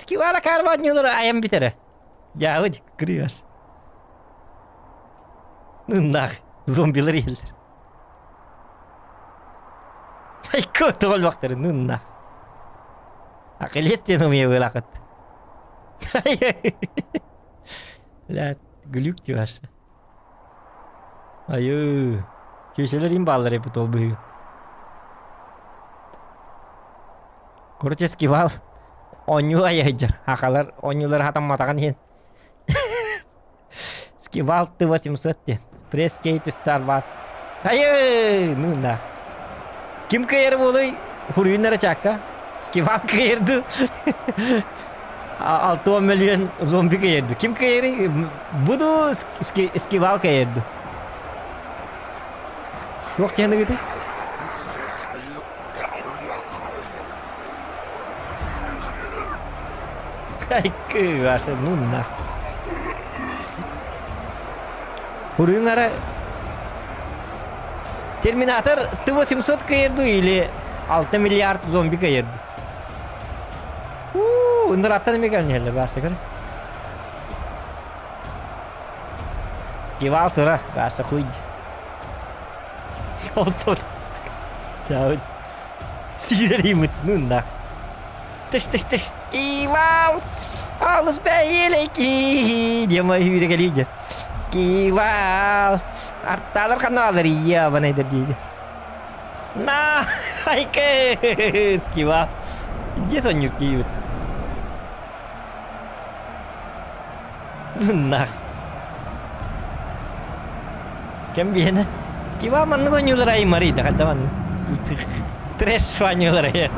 Скивала карманньылары айан бүтэрэ. Дьаабы кырыас. Ныннаах зомбилар иһэллэр. Айкы тоҕолбохтары ныннаах. Акылес диэн умуйа быылаахыт. Блядь, глюк дьуаш. Айыы. Кешелер им баалар эбит ол быһыы. Короче, скивал оонньуу айайдьар. Хахалар оонньуулар хатамматаҕын иһин. Скивал ты 800 диэн. Пресс кей түстар баар. Айыы! Ну на. Ким кыайар буолуй? Хуруйуннара чаакка. Скивал кыайырды. 6 миллион зомби кыайырды. Ким кыайырый? Буду скивал кыайырды. Туох диэн Айкы, ну нах. Хуруйун ара Терминатор Т-800 кыйырду или 6 миллиард зомби кыйырду? Уу, ыныраттан эме кэлнэһэллэр баарса көр. Скивал тура, баарса хуй. Олсот. Сиирэр ну нах. Тыш тыш тыш. Скивал! Алыс бэйэлеки! Дима үүрэ кэлиидер. Скивал! Арталар каналар ябанайдар дейді. На! Айкы! Скивал! Где сонюр киют? Нах. Кем биэнэ? Скива маннык оонньуулар аймарый да ханна маннык. Трэш оонньуулар айар.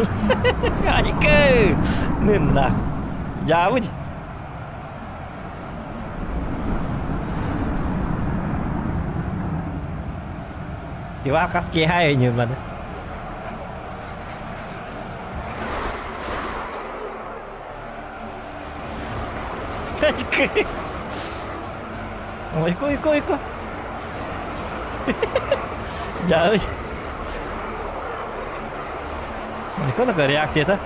Айкы! Ныннах. Дьаабыт. Скива хас киэһэ оонньуур маны. Ойко, ойко, ойко. Дьаабый. Ойко такая реакция-то.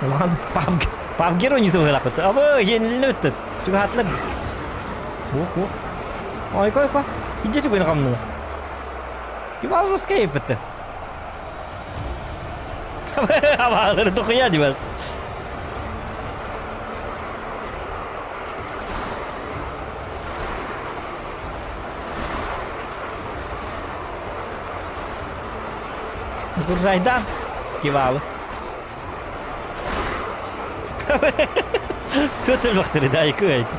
Улахан павгер ойнуту быһылаахпыт. Абы, иэнилинэ бүттүт. Чугаһаатылар. Уох, уох. Ойко, ойко. Идде түгэн хамнылар. Скибал русская еппетте. Абаалары дохуя дибар. Буржайдан скивалы. Петр бахтыры да айкы айкы.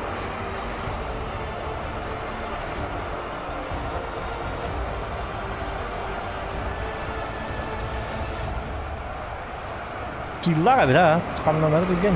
Скиллаах эбит а, хамнанары түргэн.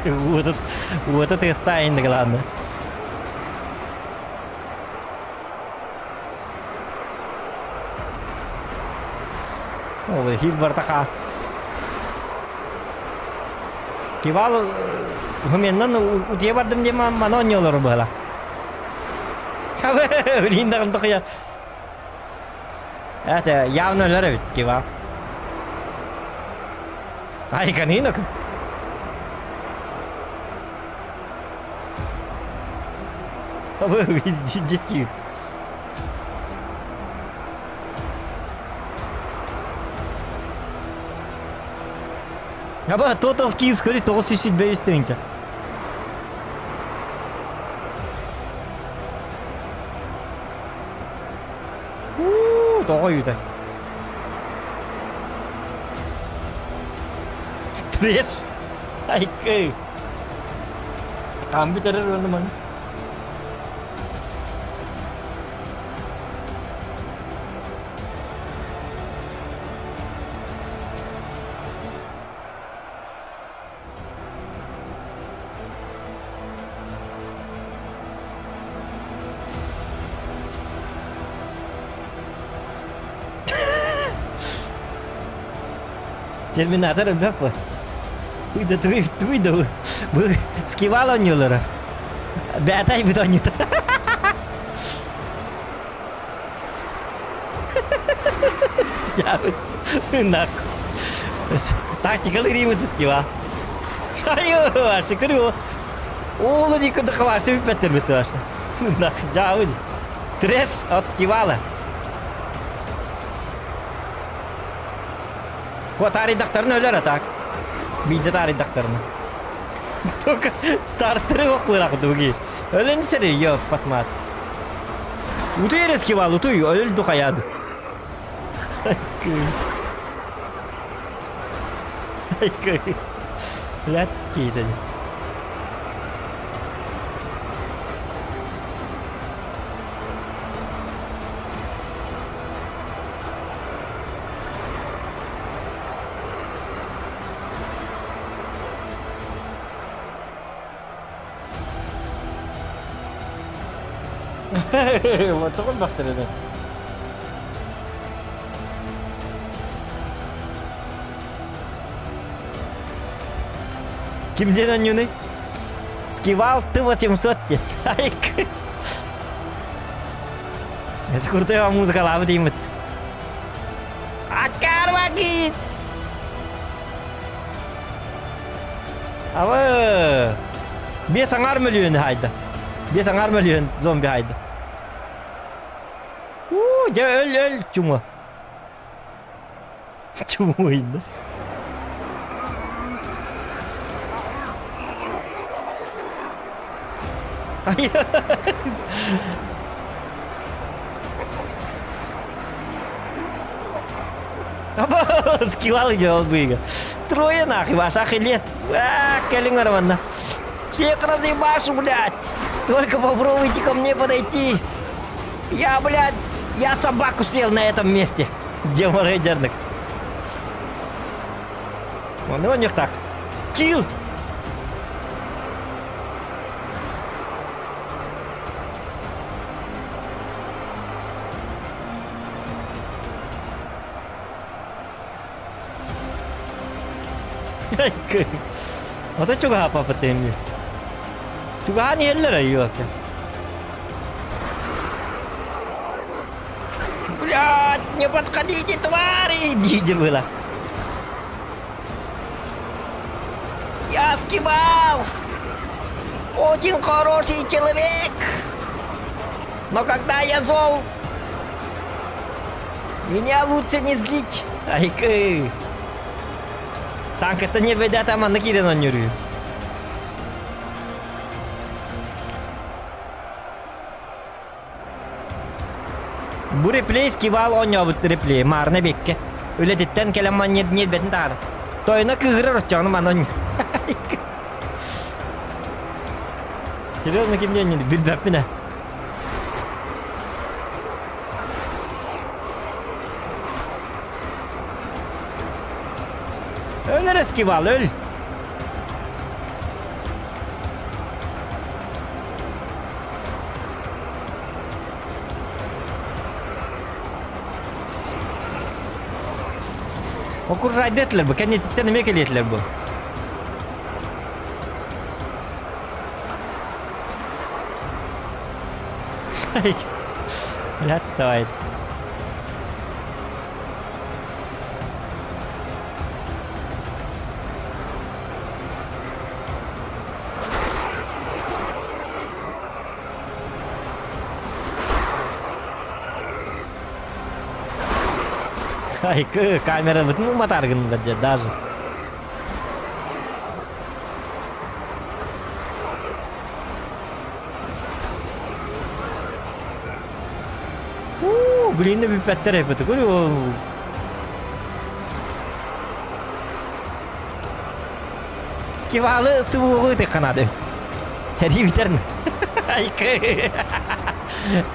Вот это, вот это стайный, главное. Ол хил бартаха. Скивал хуменнан утие бардым диэн маны оонньуулар быһыла. Блин, даҕын тохуйа. Это явно өлөр эбит Скивал. Ай, канинок. Дискит. Аба, Total Kills көрі 985 тыһынча. Уу, тоҕо үйүтэ. Трэш. Айкы. Хаан бүтэрэр уонна маны. Терминатор элбэх бу. Туйда туй туйда бу скивал оонньуулара. Бэтэй бит оонньуута. Нах. Тактикалы римы скива. Айо, ашы көрү. Оолу дикку дыхалашы бүппэттер бүттү ашы. Нах, жаабы. Трэш от скивала. Таарыйдахтарына өлөр а так. Биирдэ таарыйдахтарына. Только тартыры охлырақ дуги. Өлөн сири, йо, посмат. Утуй эрэ скивал, утуй, өлдү хайады. Блядь, киитэн. Тоҕо бахтар Ким диэн оонньууный? Скивал Т-800 диэн. Айк. Это крутой музыкалаабыт деймит. Аккарваки! Абы! Бес аңар мөлүйөн хайда. Бес аңар мөлүйөн зомби хайда. Уу, дьэ өл өл чума. Чумуйда. Скилал идет быга. Трое нахуй, ваш Ахиллес. А, кэлиҥ манна. Всех разъебашу, блядь. Только попробуйте ко мне подойти. Я, блядь, я собаку съел на этом месте. Деморейдерник. Ну, у них так. Скилл! Ото чугаһааппаппыт эмиэ. Чугаһаан иһэллэр айыы Блядь, не подходите, твари! Дии было. Я скибал! Очень хороший человек! Но когда я зол, меня лучше не злить. Айкы. Танкыттан нервэйдээтэ манна киирэн оонньуур. Бу реплей скивал оонньообут реплей маарына бекке. Үлэтиттэн кэлэн манньыр ньиэрбэтин таһаар. Тойоно кыыһырар оччоҕуна маны оонньуур. Серьезно ким диэн билбэппин ээ. Өл эрэ скивал, өл! Окружайды этилэр бу, кэннититтэн эмиэ кэлиэтилэр бу. Блядь, давай. Айкы, камера бүтүн уматаргын даже. Уу, блин, бүппэттэр эппит. Скивалы сывугу тыкканады. Хери битерн. Айкы.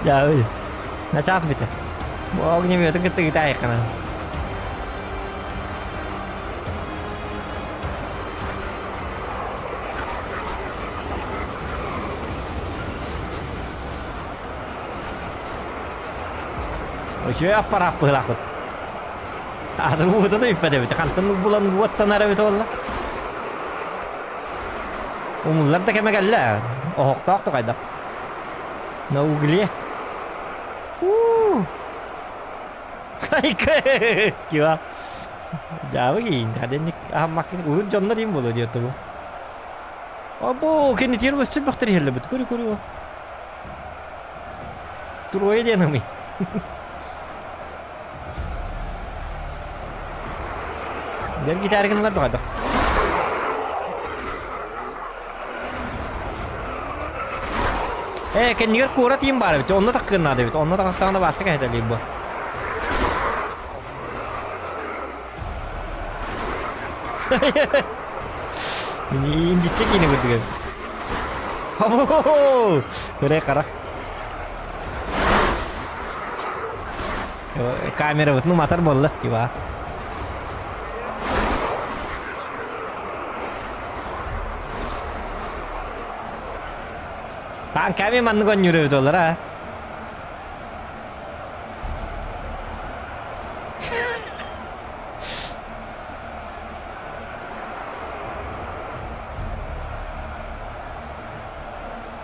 Я Начаас битер. Бу огнеметы кытта гитайкана. Үчүгэй аппараат быһыылаахпыт. Атын уута да бүппэт эбит. Хантан булан уоттанар эбит буолла. Умуллар да кэмэ кэллэ. Оһохтоох да хайдах. На угле. У. Хайка. Дьаабы киин. Хаденник аһаммаккын урут дьоннор им буолуо диэт бу. Обо, кэннитигэр өссө бөхтөр иһэллэбит. Көрү көрү. Трое диэн ымый. Дьэр гитаргын ылар баҕайдах. Ээ, кэннигэр куорат иин баар эбит. Онно таххыан наада эбит. Онно таҕыстаҕына бааса кэһэтэлиир бу. Индикке киинэ курдук Өрө харах. Камерабытын уматар буолла скива. Танками маннык онньуур эбит олар а.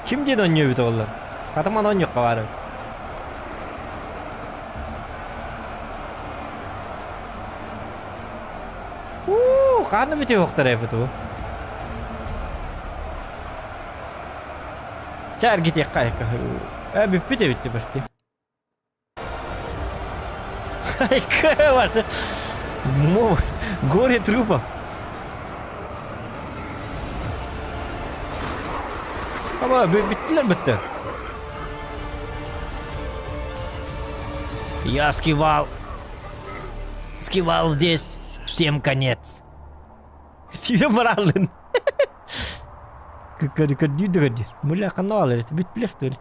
Ким диэн оонньуу эбит оҕолор? Хатыман оонньуохха баар эбит. Уу, хаана бүтүөхтэрэ эбит уу. Чэ, эргитиэххэ Э, бүппүт эбит почти. Ваше горе трупов. Ama bittiler bitti. Я скивал. Скивал здесь. Всем конец. Сире баралын. Көрдүү Муля канал бүттүлэр что ли?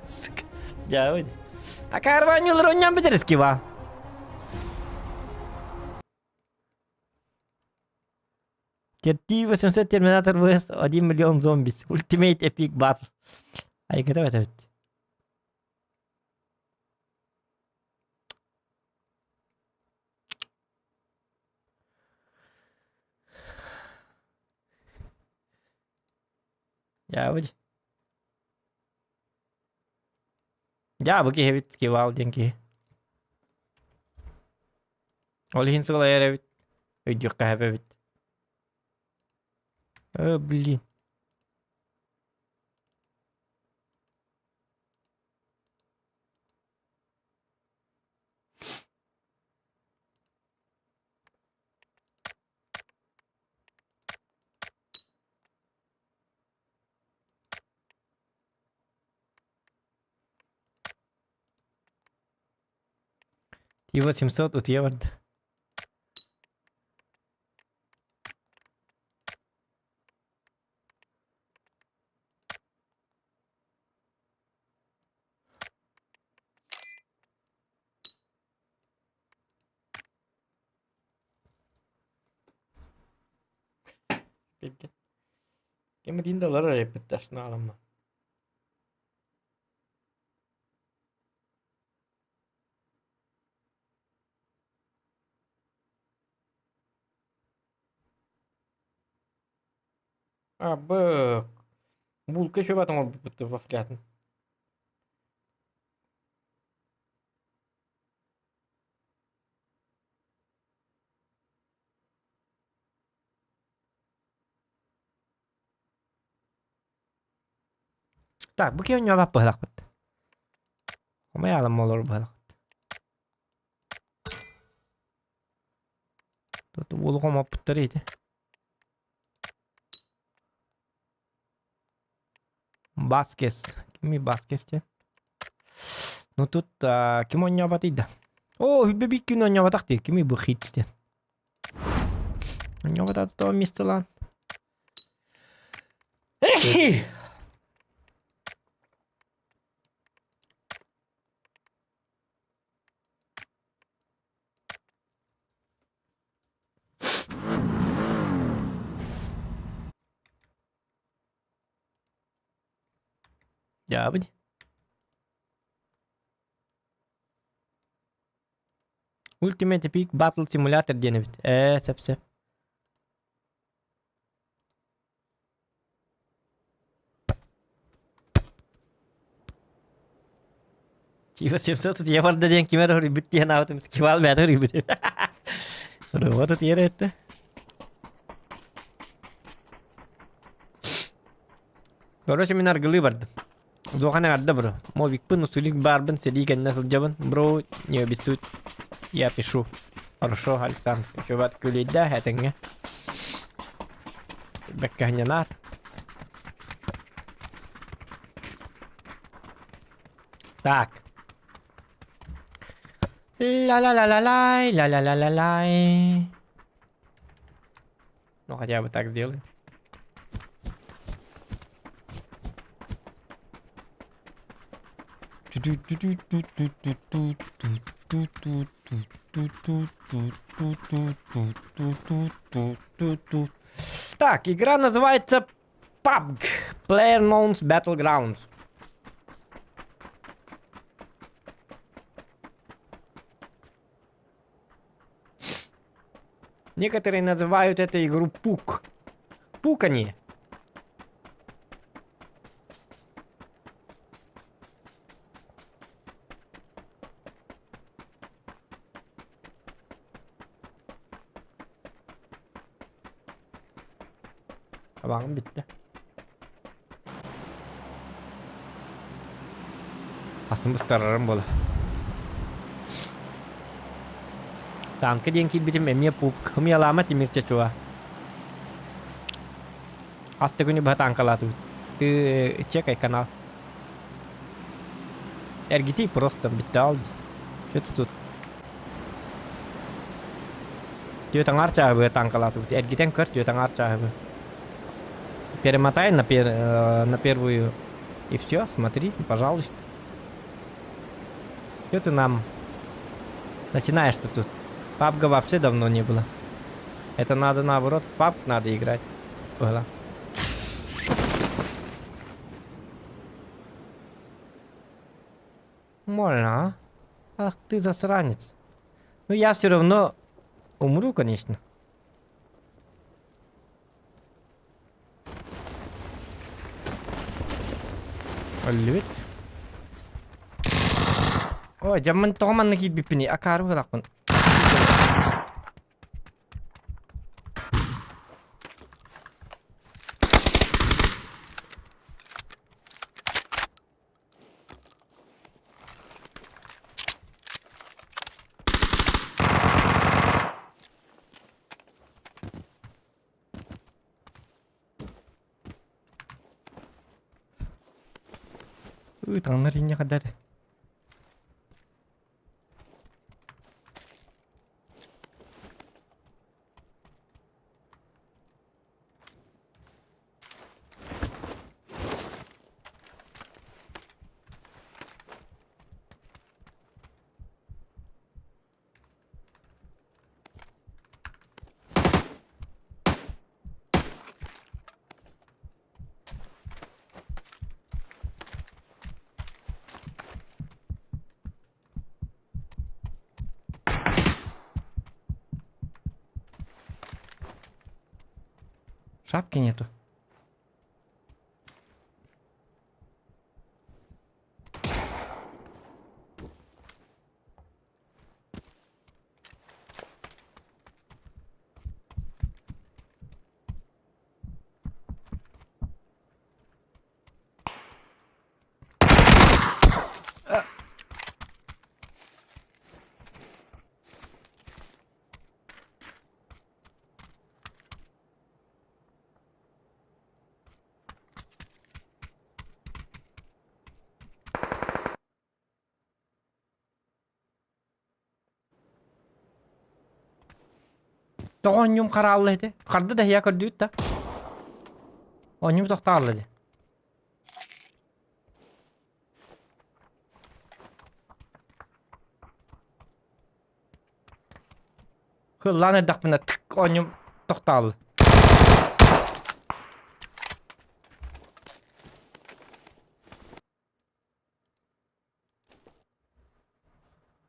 Сука. Дьэ, А карванюлар онньон бүтэр скива. Терти 800 Терминатор vs 1 миллион зомбис. Ultimate Epic Battle. Айгыта бэт Дьаабы Дьаабы киһи эбит, Скивал диэн киһи. Ол иһин сылайар эбит, өйдүөххэ сөп эбит. Э, блин. И 800 утуйа барда. Ким дин доллар эрэ аламма. А, бык. Булка еще потом вафлятын. Так, бу киһи оонньообот быһалахпыт. Хомуйаалым олору быһалахпыт. Тут уолу хомоппуттар ити. Баскес. Кими Баскес диэн? Ну тут ким оонньообот да? О, хүлбэ биир күн оонньооботох дии. Кими бу Хитс диэн? Оонньооботаата тоҕо миэстэлээн? Дьаабы дии. Ultimate Epic Battle Simulator диэн эбит. Ээ, сөп-сөп. Типа 700 я барда диэн ким эрэ хоруйбут диэн аабытым кивал бэйэтэ хоруйбут. Роботу тиэрэ этте. Короче, мин аргылыы бардым. Зохан эҕэрдэ бро. Мобикпын, усулик баарбын, сэрии кэннэ сылдьабын. Бро, не обессудь. Я пишу. Хорошо, Александр. Чубат күлүйдэ, этэҥҥэ. Бэккэһинньанаар. Так. Ля-ля-ля-ля-лай, ля-ля-ля-ля-лай. Ну, хотя бы так сделай. Так, игра называется PUBG. PlayerUnknown's Battlegrounds. Некоторые называют эту игру Пук. Пуканье. Табаҕым бүттэ. Асын быстарарым буола. Танка диэн киирбитим эмиэ пук. Хымыйалаама тимир чачуа. Хас да күнү быһа танкалаатыбыт. Ты чекай канал. Эргитий просто бүттэ ол. Что ты тут? Түөрт аҥаар чааһы быһа танкалаатыбыт. Эргитэн көр түөрт аҥаар чааһы быһа. Перемотай на, пер, на первую и все, смотри, пожалуйста. Что ты нам начинаешь-то тут? Пабга вообще давно не было. Это надо наоборот, в пабг надо играть. Было. Можно, а? Ах ты засранец. Ну я все равно умру, конечно. Өллүбүт. Ой, дьаммын тоҕо манна киирбиппиний? Акаары быһалаахпын. Ыы, таҥнар инньэ хайда этэ. Шапки нету. Тоҕо оонньуум хараалла ити? Харды да иһийэ көрдүүт да. Оонньуум тохтоолла дии. Хыллаан эрдэхпинэ тык оонньуум тохтоолла.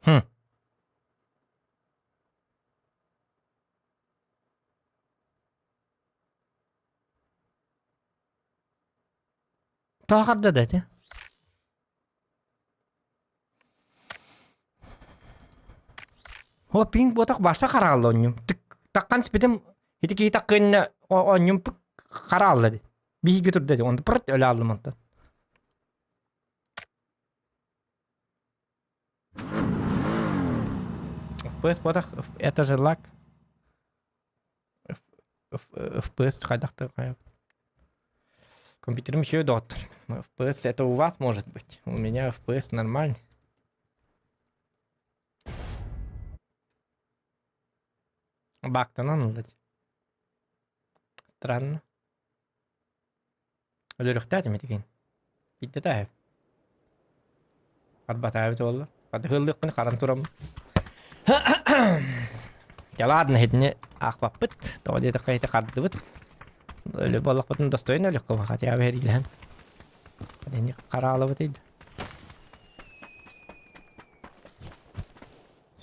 Хм. Тоҕо харда да ити? О, пинг буотах барса хараалла онньум. Тык таххан испитим ити киһи таккынна оонньум пык хараалла ди. Биһиги турда ди. Онто пырт өлө аллым онтон. FPS буотах это же лак. FPS хайдахтар Компьютерым еще и доттор. FPS это у вас может быть. У меня FPS нормальный. Бактанан ылла Странно. Өлөрүөхтээтим итигин. Биирдэ тааһып. Арбатаабыт буолла. Хатыһыаллыахпын харан тураммын. Дьэ ладно, итини аахпаппыт. Тоҕо диэтэххэ ити хардыбыт. Өлө буоллахпытын достойно өлүөххэ хотя бы эриилэһэн. Ини хараалабыт ыйда.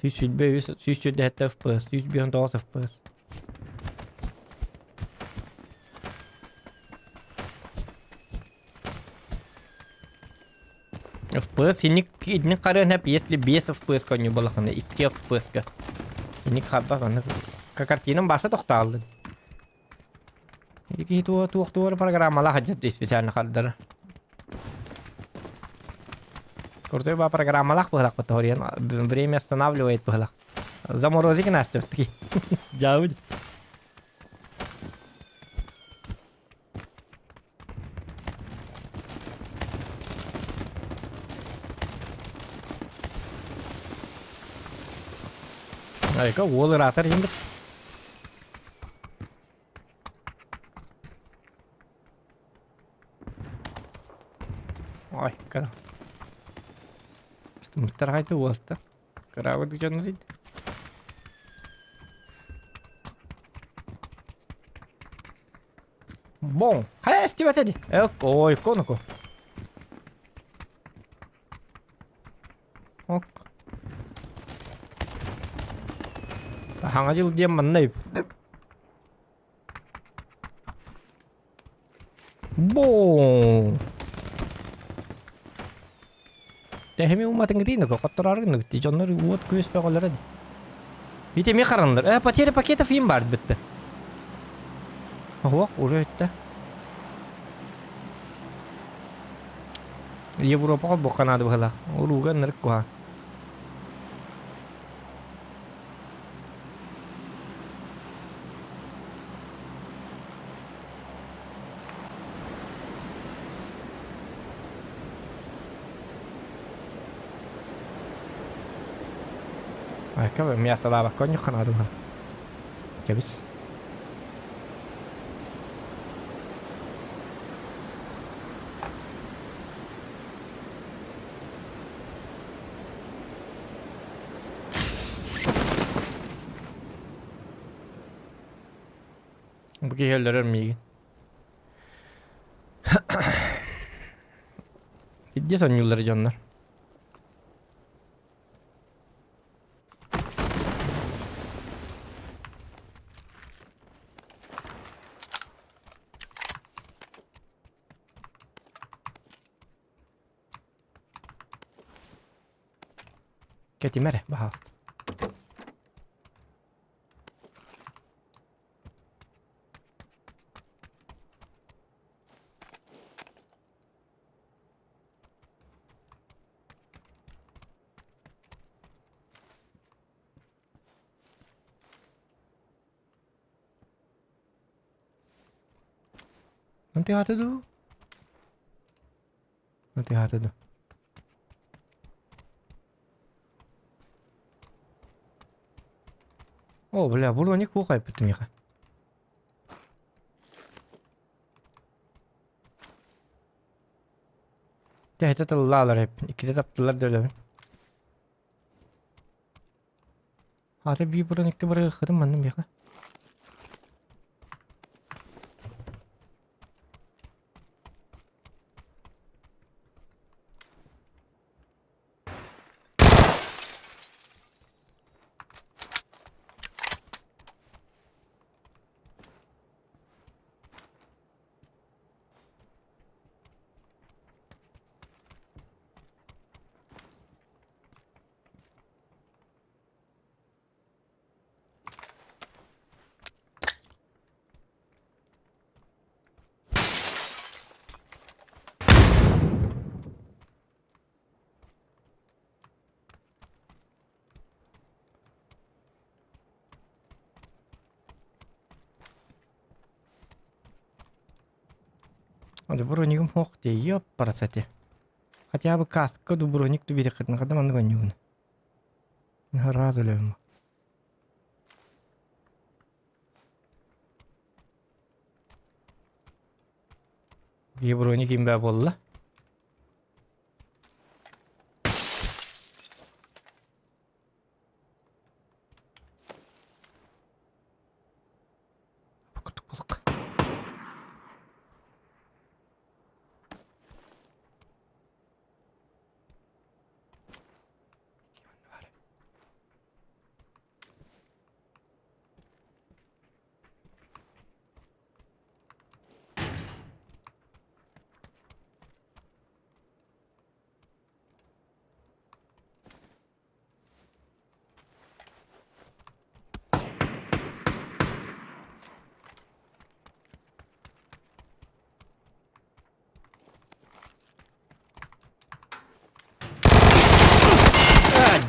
123, 127 FPS, 159 FPS. FPS инник инник харыан эп если без FPS конню балахына 2 FPS-ка. Инник харбах аны картинам баша тохтаалды. Ити туох туох туох программалаах дьэ специально хардара. Крутой ба программалаах быһылах тоһориан время останавливает быһылах. Заморозик Настя такие. Дьаабыт. Айка уол ыраатар иһин Ой, кара. Мыттархайты уолта. Кыраабыт дьоннор ид. Бон, хайа эстибэт эди. Ой, конуку. Ок. Хаҥа дьыл диэн манна Боо. Тэһими уматыҥытыйна хотторааргын дьоннор уот күөс бөҕөлөрө ди. Ити эмиэ хараннар. Э, потеря пакетов им бар битте. Ох, уже өттө. Европаҕа буохха наада быһыылаах. Урууга ынырык куһаҕан. Айка мясолаабакка онньукка наада быһыылаах. Кэбис. Бу киһи өлөрөр миигин. Где сонньууллар дьоннор? Кэтимэ эрэ, баһаалыста. Мантыаата дуу? Мантыаата дуу? О, бля, броник хуохайбыт миэхэ. Тэһитэ тыллаалар эп. Иккитэ таптылар да өлөбүн. Аата бии броникты барыаххытын манна миэхэ. Аны бронигым суох дии, ёппарасати. Хотя бы каска ду броник ду биэриэххитин хата маннык оонньуугун. Сразу өлөбүм. Киһи броник имбэ буолла. Курдук буолук.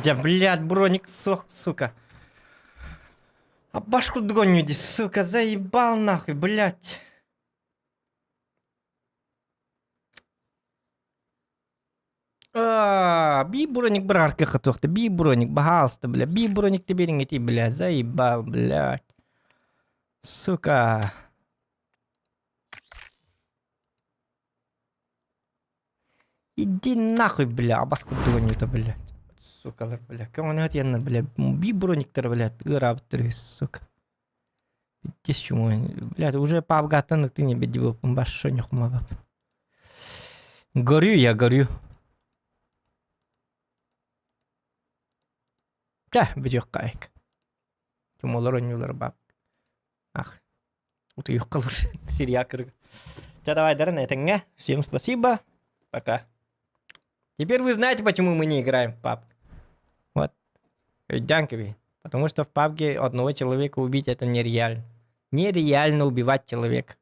Дьэ, блядь, броник суох, сука. А башку догоню, сука, заебал нахуй, блядь. Аа, би броник бырааркы хатуохта, би броник, баһаалыста, бля, би броник бириҥити, бля, заебал, блядь. Сука. Иди нахуй, бля, абас курдук оонньуута, блядь. Сукалар, бля, көҥөнө тиэннэр, бля, би брониктар, блядь, ыараабыттар, сука. Пиздец, чумой. Блядь, уже пабгаттан ты не бедибоппун, башша ньохмабап. Горю я, горю. Чэ, бүтүөххэ Чумолор оонньуулар баап. Ах, утуйуохха лучше. Сирия кыргы. Чэ, давай, Дарен, этэҥҥэ. Всем спасибо. Пока. Теперь вы знаете, почему мы не играем в PUBG. Вот. Өйдөөн кэбиһин. Потому что в PUBG одного человека убить это нереально. Нереально убивать человека.